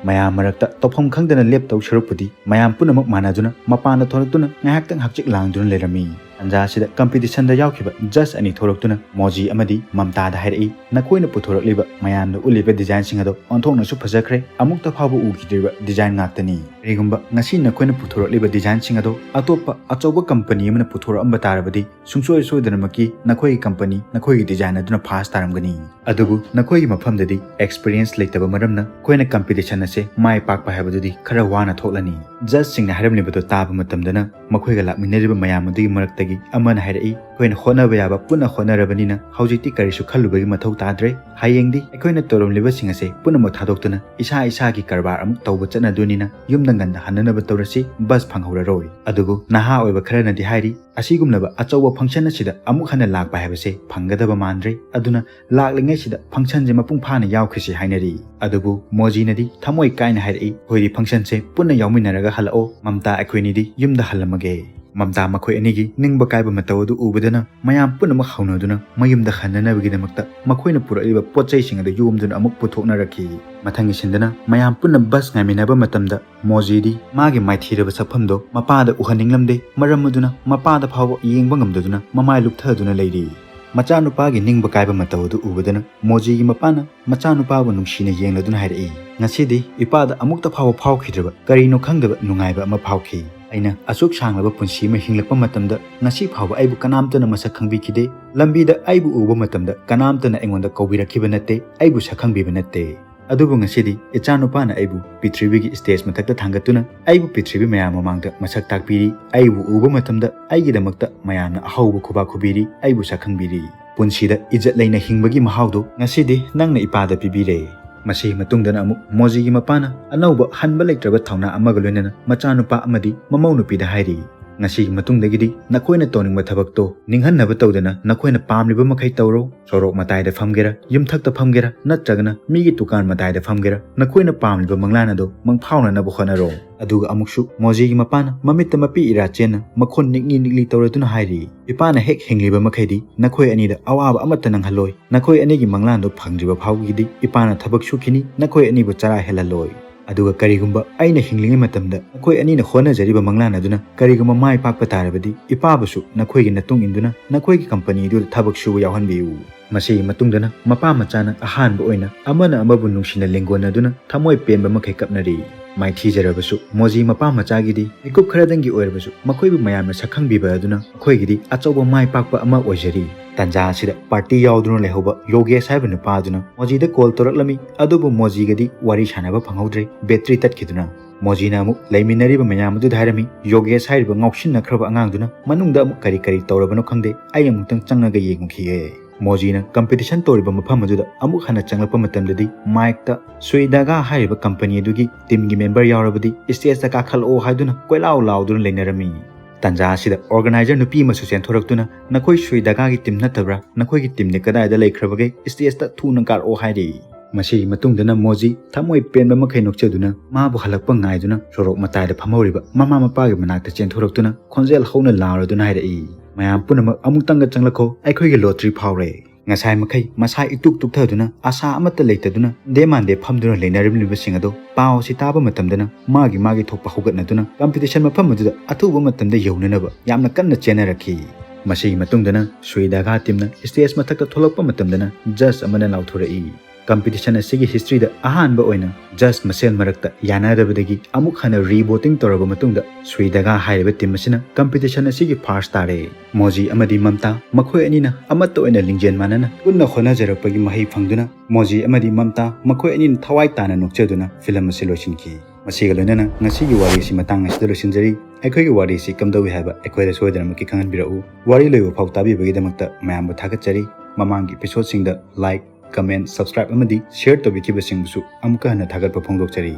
ꯃꯌꯥꯝ ꯃꯔꯛꯇ ꯇꯧꯐꯝ ꯈꯪꯗꯅ ꯂꯦꯞꯇꯧ ꯁꯔꯨꯛꯄꯨꯗꯤ ꯃꯌꯥꯝ ꯄꯨꯝꯅꯃꯛ ꯃꯥꯟꯅꯗꯨꯅ ꯃꯄꯥꯟꯗ ꯊꯣꯛꯂꯛꯇꯨꯅ ꯉꯥꯏꯍꯥꯛꯇꯪ ꯍꯛꯆꯤꯛ ꯂꯥꯡꯗꯨꯅ ꯂꯩꯔꯝꯃꯤ꯫ ꯇꯟꯖꯥ ꯑꯁꯤꯗ ꯀꯝꯄꯤꯇꯤꯁꯟꯗ ꯌꯥꯎꯈꯤꯕ ꯖꯖ ꯑꯅꯤ ꯊꯣꯛꯂꯛꯇꯨꯅ ꯃꯣꯖꯤ ꯑꯃꯗꯤ ꯃꯝꯇꯥꯗ ꯍꯥꯏꯔꯛꯏ, "ꯅꯈꯣꯏꯅ ꯄꯨꯊꯣꯔꯛꯂꯤꯕ ꯃꯌꯥꯝꯅ ꯎꯠꯂꯤꯕ ꯗꯤꯖꯥꯏꯟꯁꯤꯡ ꯑꯗꯣ ꯑꯣꯟꯊꯣꯛꯅꯁꯨ ꯐꯖꯈ꯭ꯔꯦ, ꯑꯃꯨꯛꯇ ꯐꯥꯎꯕ ꯎꯈꯤꯗ꯭ꯔꯤꯕ ꯗꯤꯖꯥꯏꯟ ꯉꯥꯛꯇꯅꯤ꯫ ꯀꯔꯤꯒꯨꯝꯕ ꯉꯁꯤ ꯅꯈꯣꯏꯅ ꯄꯨꯊꯣꯔꯛꯂꯤꯕ ꯗꯤꯖꯥꯏꯟꯁꯤꯡ ꯑꯗꯣ ꯑꯇꯣꯞꯄ ꯑꯆꯧꯕ ꯀꯝꯄꯅꯤ ꯑꯃꯅ ꯄꯨꯊꯣꯔꯛꯑꯝꯕ ꯇꯥꯔꯕꯗꯤ ꯁꯨꯡꯁꯣꯏ ꯁꯣꯏꯗꯅꯃꯛꯀꯤ ꯅꯈꯣꯏꯒꯤ ꯀꯝꯄꯅꯤ, ꯅꯈꯣꯏꯒꯤ ꯗꯤꯖꯥꯏꯟ ꯑꯗꯨꯅ ꯐꯥꯔꯁ ꯇꯥꯔꯝꯒꯅꯤ꯫ ꯑꯗꯨꯕꯨ ꯅꯈꯣꯏꯒꯤ ꯃꯐꯝꯗꯗꯤ ꯑꯦꯛꯁꯄꯤꯔꯤꯌꯦꯟꯁ ꯂꯩꯇꯕ ꯃꯔꯝꯅ ꯑꯩꯈꯣꯏꯅ ꯀꯝꯄꯤꯇꯤꯁꯟ ꯑꯁꯦ ꯃꯥꯏ ꯄꯥꯛꯄ ꯍꯥꯏꯕꯗꯨꯗꯤ ꯈꯔ ꯋꯥꯅ ꯊꯣꯛꯂꯅꯤ"꯫ ꯖꯖꯁꯤꯡꯅ ꯍꯥꯏꯔꯝꯂꯤꯕꯗꯨ ꯇꯥꯕ ꯃꯇꯝꯗꯅ ꯃꯈꯣꯏꯒ ꯂꯥꯛꯃꯤꯟꯅꯔꯤꯕ ꯃꯌꯥꯝ ꯑꯗꯨꯒꯤ ꯃꯔꯛꯇꯒꯤ ꯑꯃꯅ ꯍꯥꯏꯔꯛꯏ, "ꯑꯩꯈꯣꯏꯅ ꯍꯣꯠꯅꯕ ꯌꯥꯕ ꯄꯨꯟꯅ ꯍꯣꯠꯅꯔꯕꯅꯤꯅ ꯍꯧꯖꯤꯛꯇꯤ ꯀꯔꯤꯁꯨ ꯈꯜꯂꯨꯕꯒꯤ ꯃꯊꯧ ꯇꯥꯗ꯭ꯔꯦ꯫ ꯍꯌꯦꯡꯗꯤ ꯑꯩꯈꯣꯏꯅ ꯇꯧꯔꯝꯂꯤꯕꯁꯤꯡ ꯑꯁꯦ ꯄꯨꯝꯅꯃꯛ ꯊꯥꯗꯣꯛꯇꯨꯅ ꯏꯁꯥ ꯏꯁꯥꯒꯤ ꯀꯔꯕꯥꯔ ꯑꯃꯨꯛ ꯇꯧꯕ ꯆꯠꯅꯗꯣꯏꯅꯤꯅ ꯌꯨꯝꯗ ꯉꯟꯅ ꯍꯟꯅꯅꯕ ꯇꯧꯔꯁꯤ, ꯕꯁ ꯐꯪꯍꯧꯔꯔꯣꯏ"꯫ ꯑꯗꯨꯕꯨ ꯅꯍꯥ ꯑꯣꯏꯕ ꯈꯔꯅꯗꯤ ꯍꯥꯏꯔꯤ, "ꯑꯁꯤꯒꯨꯝꯂꯕ ꯑꯆꯧꯕ ꯐꯪꯁꯟ ꯑꯁꯤꯗ ꯑꯃꯨꯛ ꯍꯟꯅ ꯂꯥꯛꯄ ꯍꯥꯏꯕꯁꯦ ꯐꯪꯒꯗꯕ ꯃꯥꯟꯗ꯭ꯔꯦ꯫ ꯑꯗꯨꯅ ꯂꯥꯛꯂꯤꯉꯩꯁꯤꯗ ꯐꯪꯁꯟꯁꯦ ꯃꯄꯨꯡ ꯐꯥꯅ ꯌꯥꯎꯈꯤꯁꯤ" ꯍꯥꯏꯅꯔꯤ꯫ ꯑꯗꯨꯕꯨ ꯃꯣꯖꯤꯅꯗꯤ ꯊꯃꯣꯏ ꯀꯥꯏꯅ ꯍꯥꯏꯔꯛꯏ, "ꯑꯩꯈꯣꯏꯗꯤ ꯐꯪꯁꯟꯁꯦ ꯄꯨꯟꯅ ꯌꯥꯎꯃꯤꯟꯅꯔꯒ ꯍꯜꯂꯛꯑꯣ, ꯃꯝꯇꯥ, ꯑꯩꯈꯣꯏꯅꯤꯗꯤ ꯌꯨꯝꯗ ꯍꯜꯂꯝꯃꯒꯦ"꯫ ꯃꯝꯇꯥ ꯃꯈꯣꯏ ꯑꯅꯤꯒꯤ ꯅꯤꯡꯕ ꯀꯥꯏꯕ ꯃꯇꯧ ꯑꯗꯨ ꯎꯕꯗꯅ ꯃꯌꯥꯝ ꯄꯨꯝꯅꯃꯛ ꯍꯧꯅꯗꯨꯅ ꯃꯌꯨꯝꯗ ꯍꯟꯅꯅꯕꯒꯤꯗꯃꯛꯇ ꯃꯈꯣꯏꯅ ꯄꯨꯔꯛꯂꯤꯕ ꯄꯣꯠ ꯆꯩꯁꯤꯡ ꯑꯗꯨ ꯌꯣꯝꯗꯨꯅ ꯑꯃꯨꯛ ꯄꯨꯊꯣꯛꯅꯔꯛꯈꯤ꯫ ꯃꯊꯪꯒꯤ ꯁꯤꯟꯗꯅ ꯃꯌꯥꯝ ꯄꯨꯟꯅ ꯕꯁ ꯉꯥꯏꯃꯤꯟꯅꯕ ꯃꯇꯝꯗ ꯃꯣꯖꯤꯗꯤ ꯃꯥꯒꯤ ꯃꯥꯏꯊꯤꯔꯕ ꯁꯛꯐꯝꯗꯣ ꯃꯄꯥꯗ ꯎꯍꯟꯅꯤꯡꯂꯝꯗꯦ꯫ ꯃꯔꯝ ꯑꯗꯨꯅ ꯃꯄꯥꯗ ꯐꯥꯎꯕ ꯌꯦꯡꯕ ꯉꯝꯗꯗꯨꯅ ꯃꯃꯥꯏ ꯂꯨꯞꯊꯗꯨꯅ ꯂꯩꯔꯤ꯫ ꯃꯆꯥꯅꯨꯄꯥꯒꯤ ꯅꯤꯡꯕ ꯀꯥꯏꯕ ꯃꯇꯧ ꯑꯗꯨ ꯎꯕꯗꯅ ꯃꯣꯖꯤꯒꯤ ꯃꯄꯥꯅ ꯃꯆꯥꯅꯨꯄꯥꯕꯨ ꯅꯨꯡꯁꯤꯅ ꯌꯦꯡꯂꯗꯨꯅ ꯍꯥꯏꯔꯛꯏ, "ꯉꯁꯤꯗꯤ ꯏꯄꯥꯗ ꯑꯃꯨꯛꯇ ꯐꯥꯎꯕ ꯐꯥꯎꯈꯤꯗ꯭ꯔꯕ ꯀꯔꯤꯅꯣ ꯈꯪꯗꯕ ꯅꯨꯡꯉꯥꯏꯕ ꯑꯃ ꯐꯥꯎꯈꯤ꯫ ꯑꯩꯅ ꯑꯁꯨꯛ ꯁꯥꯡꯂꯕ ꯄꯨꯟꯁꯤ ꯑꯃ ꯍꯤꯡꯂꯛꯄ ꯃꯇꯝꯗ ꯉꯁꯤ ꯐꯥꯎꯕ ꯑꯩꯕꯨ ꯀꯅꯥꯝꯇꯅ ꯃꯁꯛ ꯈꯪꯕꯤꯈꯤꯗꯦ꯫ ꯂꯝꯕꯤꯗ ꯑꯩꯕꯨ ꯎꯕ ꯃꯇꯝꯗ ꯀꯅꯥꯝꯇꯅ ꯑꯩꯉꯣꯟꯗ ꯀꯧꯕꯤꯔꯛꯈꯤꯕ ꯅꯠꯇꯦ, ꯑꯩꯕꯨ ꯁꯛꯈꯪꯕꯤꯕ ꯅꯠꯇꯦ"꯫ ꯑꯗꯨꯕꯨ ꯉꯁꯤꯗꯤ ꯏꯆꯥꯅꯨꯄꯥꯅ ꯑꯩꯕꯨ ꯄ꯭ꯔꯤꯊꯤꯕꯤꯒꯤ stage ꯃꯊꯛꯇ ꯊꯥꯡꯒꯠꯇꯨꯅ ꯑꯩꯕꯨ ꯄ꯭ꯔꯤꯊꯤꯕꯤ ꯃꯌꯥꯝ ꯃꯃꯥꯡꯗ ꯃꯁꯛ ꯇꯥꯛꯄꯤꯔꯤ꯫ ꯑꯩꯕꯨ ꯎꯕ ꯃꯇꯝꯗ ꯑꯩꯒꯤꯗꯃꯛꯇ ꯃꯌꯥꯝꯅ ꯑꯍꯧꯕ ꯈꯨꯕꯥꯛ ꯈꯨꯕꯤꯔꯤ, ꯑꯩꯕꯨ ꯁꯛꯈꯪꯕꯤꯔꯤ꯫ ꯄꯨꯟꯁꯤꯗ ꯏꯖꯠ ꯂꯩꯅ ꯍꯤꯡꯕꯒꯤ ꯃꯍꯥꯎꯗꯨ ꯉꯁꯤꯗꯤ ꯅꯪꯅ ꯏꯄꯥꯗ ꯄꯤꯕꯤꯔꯦ꯫ ꯃꯁꯤꯒꯤ ꯃꯇꯨꯡꯗꯅ ꯑꯃꯨꯛ ꯃꯣꯖꯤꯒꯤ ꯃꯄꯥꯅ ꯑꯅꯧꯕ ꯍꯟꯕ ꯂꯩꯇ꯭ꯔꯕ ꯊꯧꯅꯥ ꯑꯃꯒ ꯂꯣꯏꯅꯅ ꯃꯆꯥꯅꯨꯄꯥ ꯑꯃꯗꯤ ꯃꯃꯧ ꯅꯨꯄꯤꯗ ꯍꯥꯏꯔꯤ, "ꯉꯁꯤꯒꯤ ꯃꯇꯨꯡꯗꯒꯤꯗꯤ ꯅꯈꯣꯏꯅ ꯇꯧꯅꯤꯡꯕ ꯊꯕꯛꯇꯣ ꯅꯤꯡꯍꯟꯅꯕ ꯇꯧꯗꯅ ꯅꯈꯣꯏꯅ ꯄꯥꯝꯂꯤꯕ ꯃꯈꯩ ꯇꯧꯔꯣ꯫ ꯁꯣꯔꯣꯛ ꯃꯇꯥꯏꯗ ꯐꯝꯒꯦꯔꯥ, ꯌꯨꯝꯊꯛꯇ ꯐꯝꯒꯦꯔꯥ, ꯅꯠꯇ꯭ꯔꯒꯅ ꯃꯤꯒꯤ ꯗꯨꯀꯥꯟ ꯃꯇꯥꯏꯗ ꯐꯝꯒꯦꯔꯥ, ꯅꯈꯣꯏꯅ ꯄꯥꯝꯂꯤꯕ ꯃꯪꯂꯥꯟ ꯑꯗꯣ ꯃꯪꯐꯥꯎꯅꯅꯕ ꯍꯣꯠꯅꯔꯣ꯫" ꯑꯗꯨꯒ ꯑꯃꯨꯛꯁꯨ ꯃꯣꯖꯤꯒꯤ ꯃꯄꯥꯅ ꯃꯃꯤꯠꯇ ꯃꯄꯤ ꯏꯔꯥ ꯆꯦꯟꯅ ꯃꯈꯣꯟ ꯅꯤꯛꯂꯤ ꯅꯤꯛꯂꯤ ꯇꯧꯔꯗꯨꯅ ꯍꯥꯏꯔꯤ, "ꯏꯄꯥꯅ ꯍꯦꯛ ꯍꯤꯡꯂꯤꯕ ꯃꯈꯩꯗꯤ ꯅꯈꯣꯏ ꯑꯅꯤꯗ ꯑꯋꯥꯕ ꯑꯃꯠꯇ ꯅꯪꯍꯜꯂꯣꯏ꯫ ꯅꯈꯣꯏ ꯑꯅꯤꯒꯤ ꯃꯪꯂꯥꯟꯗꯨ ꯐꯪꯗ꯭ꯔꯤꯕ ꯐꯥꯎꯕꯒꯤꯗꯤ ꯏꯄꯥꯅ ꯊꯕꯛ ꯁꯨꯈꯤꯅꯤ, ꯅꯈꯣꯏ ꯑꯅꯤꯕꯨ ꯆꯔꯥ ꯍꯦꯜꯍꯜꯂꯣꯏ꯫ ꯑꯗꯨꯒ ꯀꯔꯤꯒꯨꯝꯕ ꯑꯩꯅ ꯍꯤꯡꯂꯤꯉꯩ ꯃꯇꯝꯗ ꯅꯈꯣꯏ ꯑꯅꯤꯅ ꯍꯣꯠꯅꯖꯔꯤꯕ ꯃꯪꯂꯥꯟ ꯑꯗꯨꯅ ꯀꯔꯤꯒꯨꯝꯕ ꯃꯥꯏ ꯄꯥꯛꯄ ꯇꯥꯔꯕꯗꯤ ꯏꯄꯥꯕꯨꯁꯨ ꯅꯈꯣꯏꯒꯤ ꯃꯇꯨꯡ ꯏꯟꯗꯨꯅ ꯅꯈꯣꯏꯒꯤ ꯀꯝꯄꯅꯤꯗꯨꯗ ꯊꯕꯛ ꯁꯨꯕ ꯌꯥꯎꯍꯟꯕꯤꯌꯨ꯫" ꯃꯁꯤꯒꯤ ꯃꯇꯨꯡꯗꯅ ꯃꯄꯥ ꯃꯆꯥꯅ ꯑꯍꯥꯟꯕ ꯑꯣꯏꯅ ꯑꯃꯅ ꯑꯃꯕꯨ ꯅꯨꯡꯁꯤꯅ ꯂꯦꯡꯒꯣꯟꯅꯗꯨꯅ ꯊꯃꯣꯏ ꯄꯦꯟꯕ ꯃꯈꯩ ꯀꯞꯅꯔꯤ꯫ ꯃꯥꯏꯊꯤꯖꯔꯕꯁꯨ ꯃꯣꯖꯤ ꯃꯄꯥ ꯃꯆꯥꯒꯤꯗꯤ ꯃꯤꯀꯨꯞ ꯈꯔꯗꯪꯒꯤ ꯑꯣꯏꯔꯕꯁꯨ ꯃꯈꯣꯏꯕꯨ ꯃꯌꯥꯝꯅ ꯁꯛꯈꯪꯕꯤꯕ ꯑꯗꯨꯅ ꯃꯈꯣꯏꯒꯤꯗꯤ ꯑꯆꯧꯕ ꯃꯥꯏ ꯄꯥꯛꯄ ꯑꯃ ꯑꯣꯏꯖꯔꯤ꯫ ꯇꯥꯟꯖꯥ ꯑꯁꯤꯗ ꯄꯥꯔꯇꯤ ꯌꯥꯎꯗꯨꯅ ꯂꯩꯍꯧꯕ ꯌꯣꯒꯦꯁ ꯍꯥꯏꯕ ꯅꯨꯄꯥ ꯑꯗꯨꯅ ꯃꯣꯖꯤꯗ ꯀꯣꯜ ꯇꯧꯔꯛꯂꯝꯃꯤ, ꯑꯗꯨꯕꯨ ꯃꯣꯖꯤꯒꯗꯤ ꯋꯥꯔꯤ ꯁꯥꯟꯅꯕ ꯐꯪꯍꯧꯗ꯭ꯔꯦ, ꯕꯦꯇ꯭ꯔꯤ ꯇꯠꯈꯤꯗꯨꯅ꯫ ꯃꯣꯖꯤꯅ ꯑꯃꯨꯛ ꯂꯩꯃꯤꯟꯅꯔꯤꯕ ꯃꯌꯥꯝ ꯑꯗꯨꯗ ꯍꯥꯏꯔꯝꯃꯤ, "ꯌꯣꯒꯦꯁ ꯍꯥꯏꯔꯤꯕ ꯉꯥꯎꯁꯤꯟꯅꯈ꯭ꯔꯕ ꯑꯉꯥꯡꯗꯨꯅ ꯃꯅꯨꯡꯗ ꯑꯃꯨꯛ ꯀꯔꯤ ꯀꯔꯤ ꯇꯧꯔꯕꯅꯣ ꯈꯪꯗꯦ, ꯑꯩ ꯑꯃꯨꯛꯇꯪ ꯆꯪꯉꯒ ꯌꯦꯡꯉꯨꯈꯤꯒꯦ꯫" ꯃꯣꯖꯤꯅ ꯀꯝꯄꯤꯇꯤꯁꯟ ꯇꯧꯔꯤꯕ ꯃꯐꯝ ꯑꯗꯨꯗ ꯑꯃꯨꯛ ꯍꯟꯅ ꯆꯪꯂꯛꯄ ꯃꯇꯝꯗꯗꯤ ꯃꯥꯏꯛꯇ ꯁꯨꯏꯗꯥꯒꯥ ꯍꯥꯏꯔꯤꯕ ꯀꯝꯄꯅꯤ ꯑꯗꯨꯒꯤ ꯇꯤꯝꯒꯤ ꯃꯦꯝꯕꯔ ꯌꯥꯎꯔꯕꯗꯤ ꯁ꯭ꯇꯦꯖꯇ ꯀꯥꯈꯠꯂꯛꯑꯣ ꯍꯥꯏꯗꯨꯅ ꯀꯣꯏꯂꯥꯎ ꯂꯥꯎꯗꯨꯅ ꯂꯩꯅꯔꯝꯃꯤ꯫ ꯇꯥꯟꯖꯥ ꯑꯁꯤꯗ ꯑꯣꯔꯒꯅꯥꯏꯖꯔ ꯅꯨꯄꯤ ꯑꯃꯁꯨ ꯆꯦꯟꯊꯣꯔꯛꯇꯨꯅ, "ꯅꯈꯣꯏ ꯁꯨꯏꯗꯥꯒꯥꯒꯤ ꯇꯤꯝ ꯅꯠꯇꯕ꯭ꯔꯥ? ꯅꯈꯣꯏꯒꯤ ꯇꯤꯝꯗꯤ ꯀꯗꯥꯏꯗ ꯂꯩꯈ꯭ꯔꯕꯒꯦ? ꯁ꯭ꯇꯦꯖꯇ ꯊꯨꯅ ꯀꯥꯔꯛꯑꯣ" ꯍꯥꯏꯔꯤ꯫ ꯃꯁꯤꯒꯤ ꯃꯇꯨꯡꯗꯅ ꯃꯣꯖꯤ ꯊꯃꯣꯏ ꯄꯦꯟꯕ ꯃꯈꯩ ꯅꯣꯛꯆꯗꯨꯅ ꯃꯥꯕꯨ ꯍꯜꯂꯛꯄ ꯉꯥꯏꯗꯨꯅ ꯁꯣꯔꯣꯛ ꯃꯇꯥꯏꯗ ꯐꯝꯍꯧꯔꯤꯕ ꯃꯃꯥ ꯃꯄꯥꯒꯤ ꯃꯅꯥꯛꯇ ꯆꯦꯟꯊꯣꯔꯛꯇꯨꯅ ꯈꯣꯟꯖꯦꯜ ꯍꯧꯅ ꯂꯥꯎꯔꯗꯨꯅ ꯍꯥꯏꯔꯛꯏ, "ꯃꯌꯥꯝ ꯄꯨꯝꯅꯃꯛ ꯑꯃꯨꯛꯇꯪꯒ ꯆꯪꯂꯛꯈꯣ, ꯑꯩꯈꯣꯏꯒꯤ ꯂꯣꯇ꯭ꯔꯤ ꯐꯥꯎꯔꯦ꯫" ꯉꯁꯥꯏ ꯃꯈꯩ ꯃꯁꯥ ꯏꯇꯨꯛ ꯇꯨꯛꯊꯗꯨꯅ ꯑꯁꯥ ꯑꯃꯠꯇ ꯂꯩꯇꯗꯨꯅ ꯗꯦ ꯃꯥꯟꯗꯦ ꯐꯝꯗꯨꯅ ꯂꯩꯅꯔꯝꯂꯤꯕꯁꯤꯡ ꯑꯗꯨ ꯄꯥꯎ ꯑꯁꯤ ꯇꯥꯕ ꯃꯇꯝꯗꯅ ꯃꯥꯒꯤ ꯃꯥꯒꯤ ꯊꯣꯛꯄ ꯍꯧꯒꯠꯅꯗꯨꯅ ꯀꯝꯄꯤꯇꯤꯁꯟ ꯃꯐꯝ ꯑꯗꯨꯗ ꯑꯊꯨꯕ ꯃꯇꯝꯗ ꯌꯧꯅꯅꯕ ꯌꯥꯝꯅ ꯀꯟꯅ ꯆꯦꯟꯅꯔꯛꯈꯤ꯫ ꯃꯁꯤꯒꯤ ꯃꯇꯨꯡꯗꯅ ꯁꯨꯏꯗꯥꯒꯥ ꯇꯤꯝꯅ ꯁ꯭ꯇꯦꯖ ꯃꯊꯛꯇ ꯊꯣꯛꯂꯛꯄ ꯃꯇꯝꯗꯅ ꯖꯖ ꯑꯃꯅ ꯂꯥꯎꯊꯣꯔꯛꯏ, Competition ꯑꯁꯤꯒꯤ historyꯗ ꯑꯍꯥꯟꯕ ꯑꯣꯏꯅ judge ꯃꯁꯦꯜ ꯃꯔꯛꯇ ꯌꯥꯅꯗꯕꯗꯒꯤ ꯑꯃꯨꯛ ꯍꯟꯅ revoting ꯇꯧꯔꯕ ꯃꯇꯨꯡꯗ ꯁ꯭ꯔꯤ ꯗꯒꯥ ꯍꯥꯏꯔꯤꯕ team ꯑꯁꯤꯅ competition ꯑꯁꯤꯒꯤ first ꯇꯥꯔꯦ꯫ ꯃꯣꯖꯤ ꯑꯃꯗꯤ ꯃꯝꯇꯥ ꯃꯈꯣꯏ ꯑꯅꯤꯅ ꯑꯃꯠꯇ ꯑꯣꯏꯅ ꯂꯤꯡꯖꯦꯜ ꯃꯥꯟꯅꯅ ꯄꯨꯟꯅ ꯍꯣꯠꯅꯖꯔꯛꯄꯒꯤ ꯃꯍꯩ ꯐꯪꯗꯨꯅ ꯃꯣꯖꯤ ꯑꯃꯗꯤ ꯃꯝꯇꯥ ꯃꯈꯣꯏ ꯑꯅꯤꯅ ꯊꯋꯥꯏ ꯇꯥꯅ ꯅꯣꯛꯆꯗꯨꯅ film ꯑꯁꯤ ꯂꯣꯏꯁꯤꯟꯈꯤ꯫ ꯃꯁꯤꯒ ꯂꯣꯏꯅꯅ ꯉꯁꯤꯒꯤ ꯋꯥꯔꯤ ꯑꯁꯤ ꯃꯇꯥꯡ ꯑꯁꯤꯗ ꯂꯣꯏꯁꯤꯟꯖꯔꯤ꯫ ꯑꯩꯈꯣꯏꯒꯤ ꯋꯥꯔꯤ ꯑꯁꯤ ꯀꯝꯗꯧꯏ ꯍꯥꯏꯕ ꯑꯩꯈꯣꯏꯗ ꯁꯣꯏꯗꯅꯃꯛꯀꯤ ꯈꯪꯍꯟꯕꯤꯔꯛꯎ꯫ ꯋꯥꯔꯤ ꯂꯣꯏꯕ ꯐꯥꯎ ꯇꯥꯕꯤꯕꯒꯤꯗꯃꯛꯇ ꯃꯌꯥꯝꯕꯨ ꯊꯥꯒꯠꯆꯔꯤ꯫ ꯃꯃꯥꯡꯒꯤ episodeꯁꯤꯡꯗ like, comment, subscribe ꯑꯃꯗꯤ share ꯇꯧꯕꯤꯈꯤꯕꯁꯤꯡꯕꯨꯁꯨ ꯑꯃꯨꯛꯀ ꯍꯟꯅ ꯊꯥꯒꯠꯄ ꯐꯣꯡꯗꯣꯛꯆꯔꯤ꯫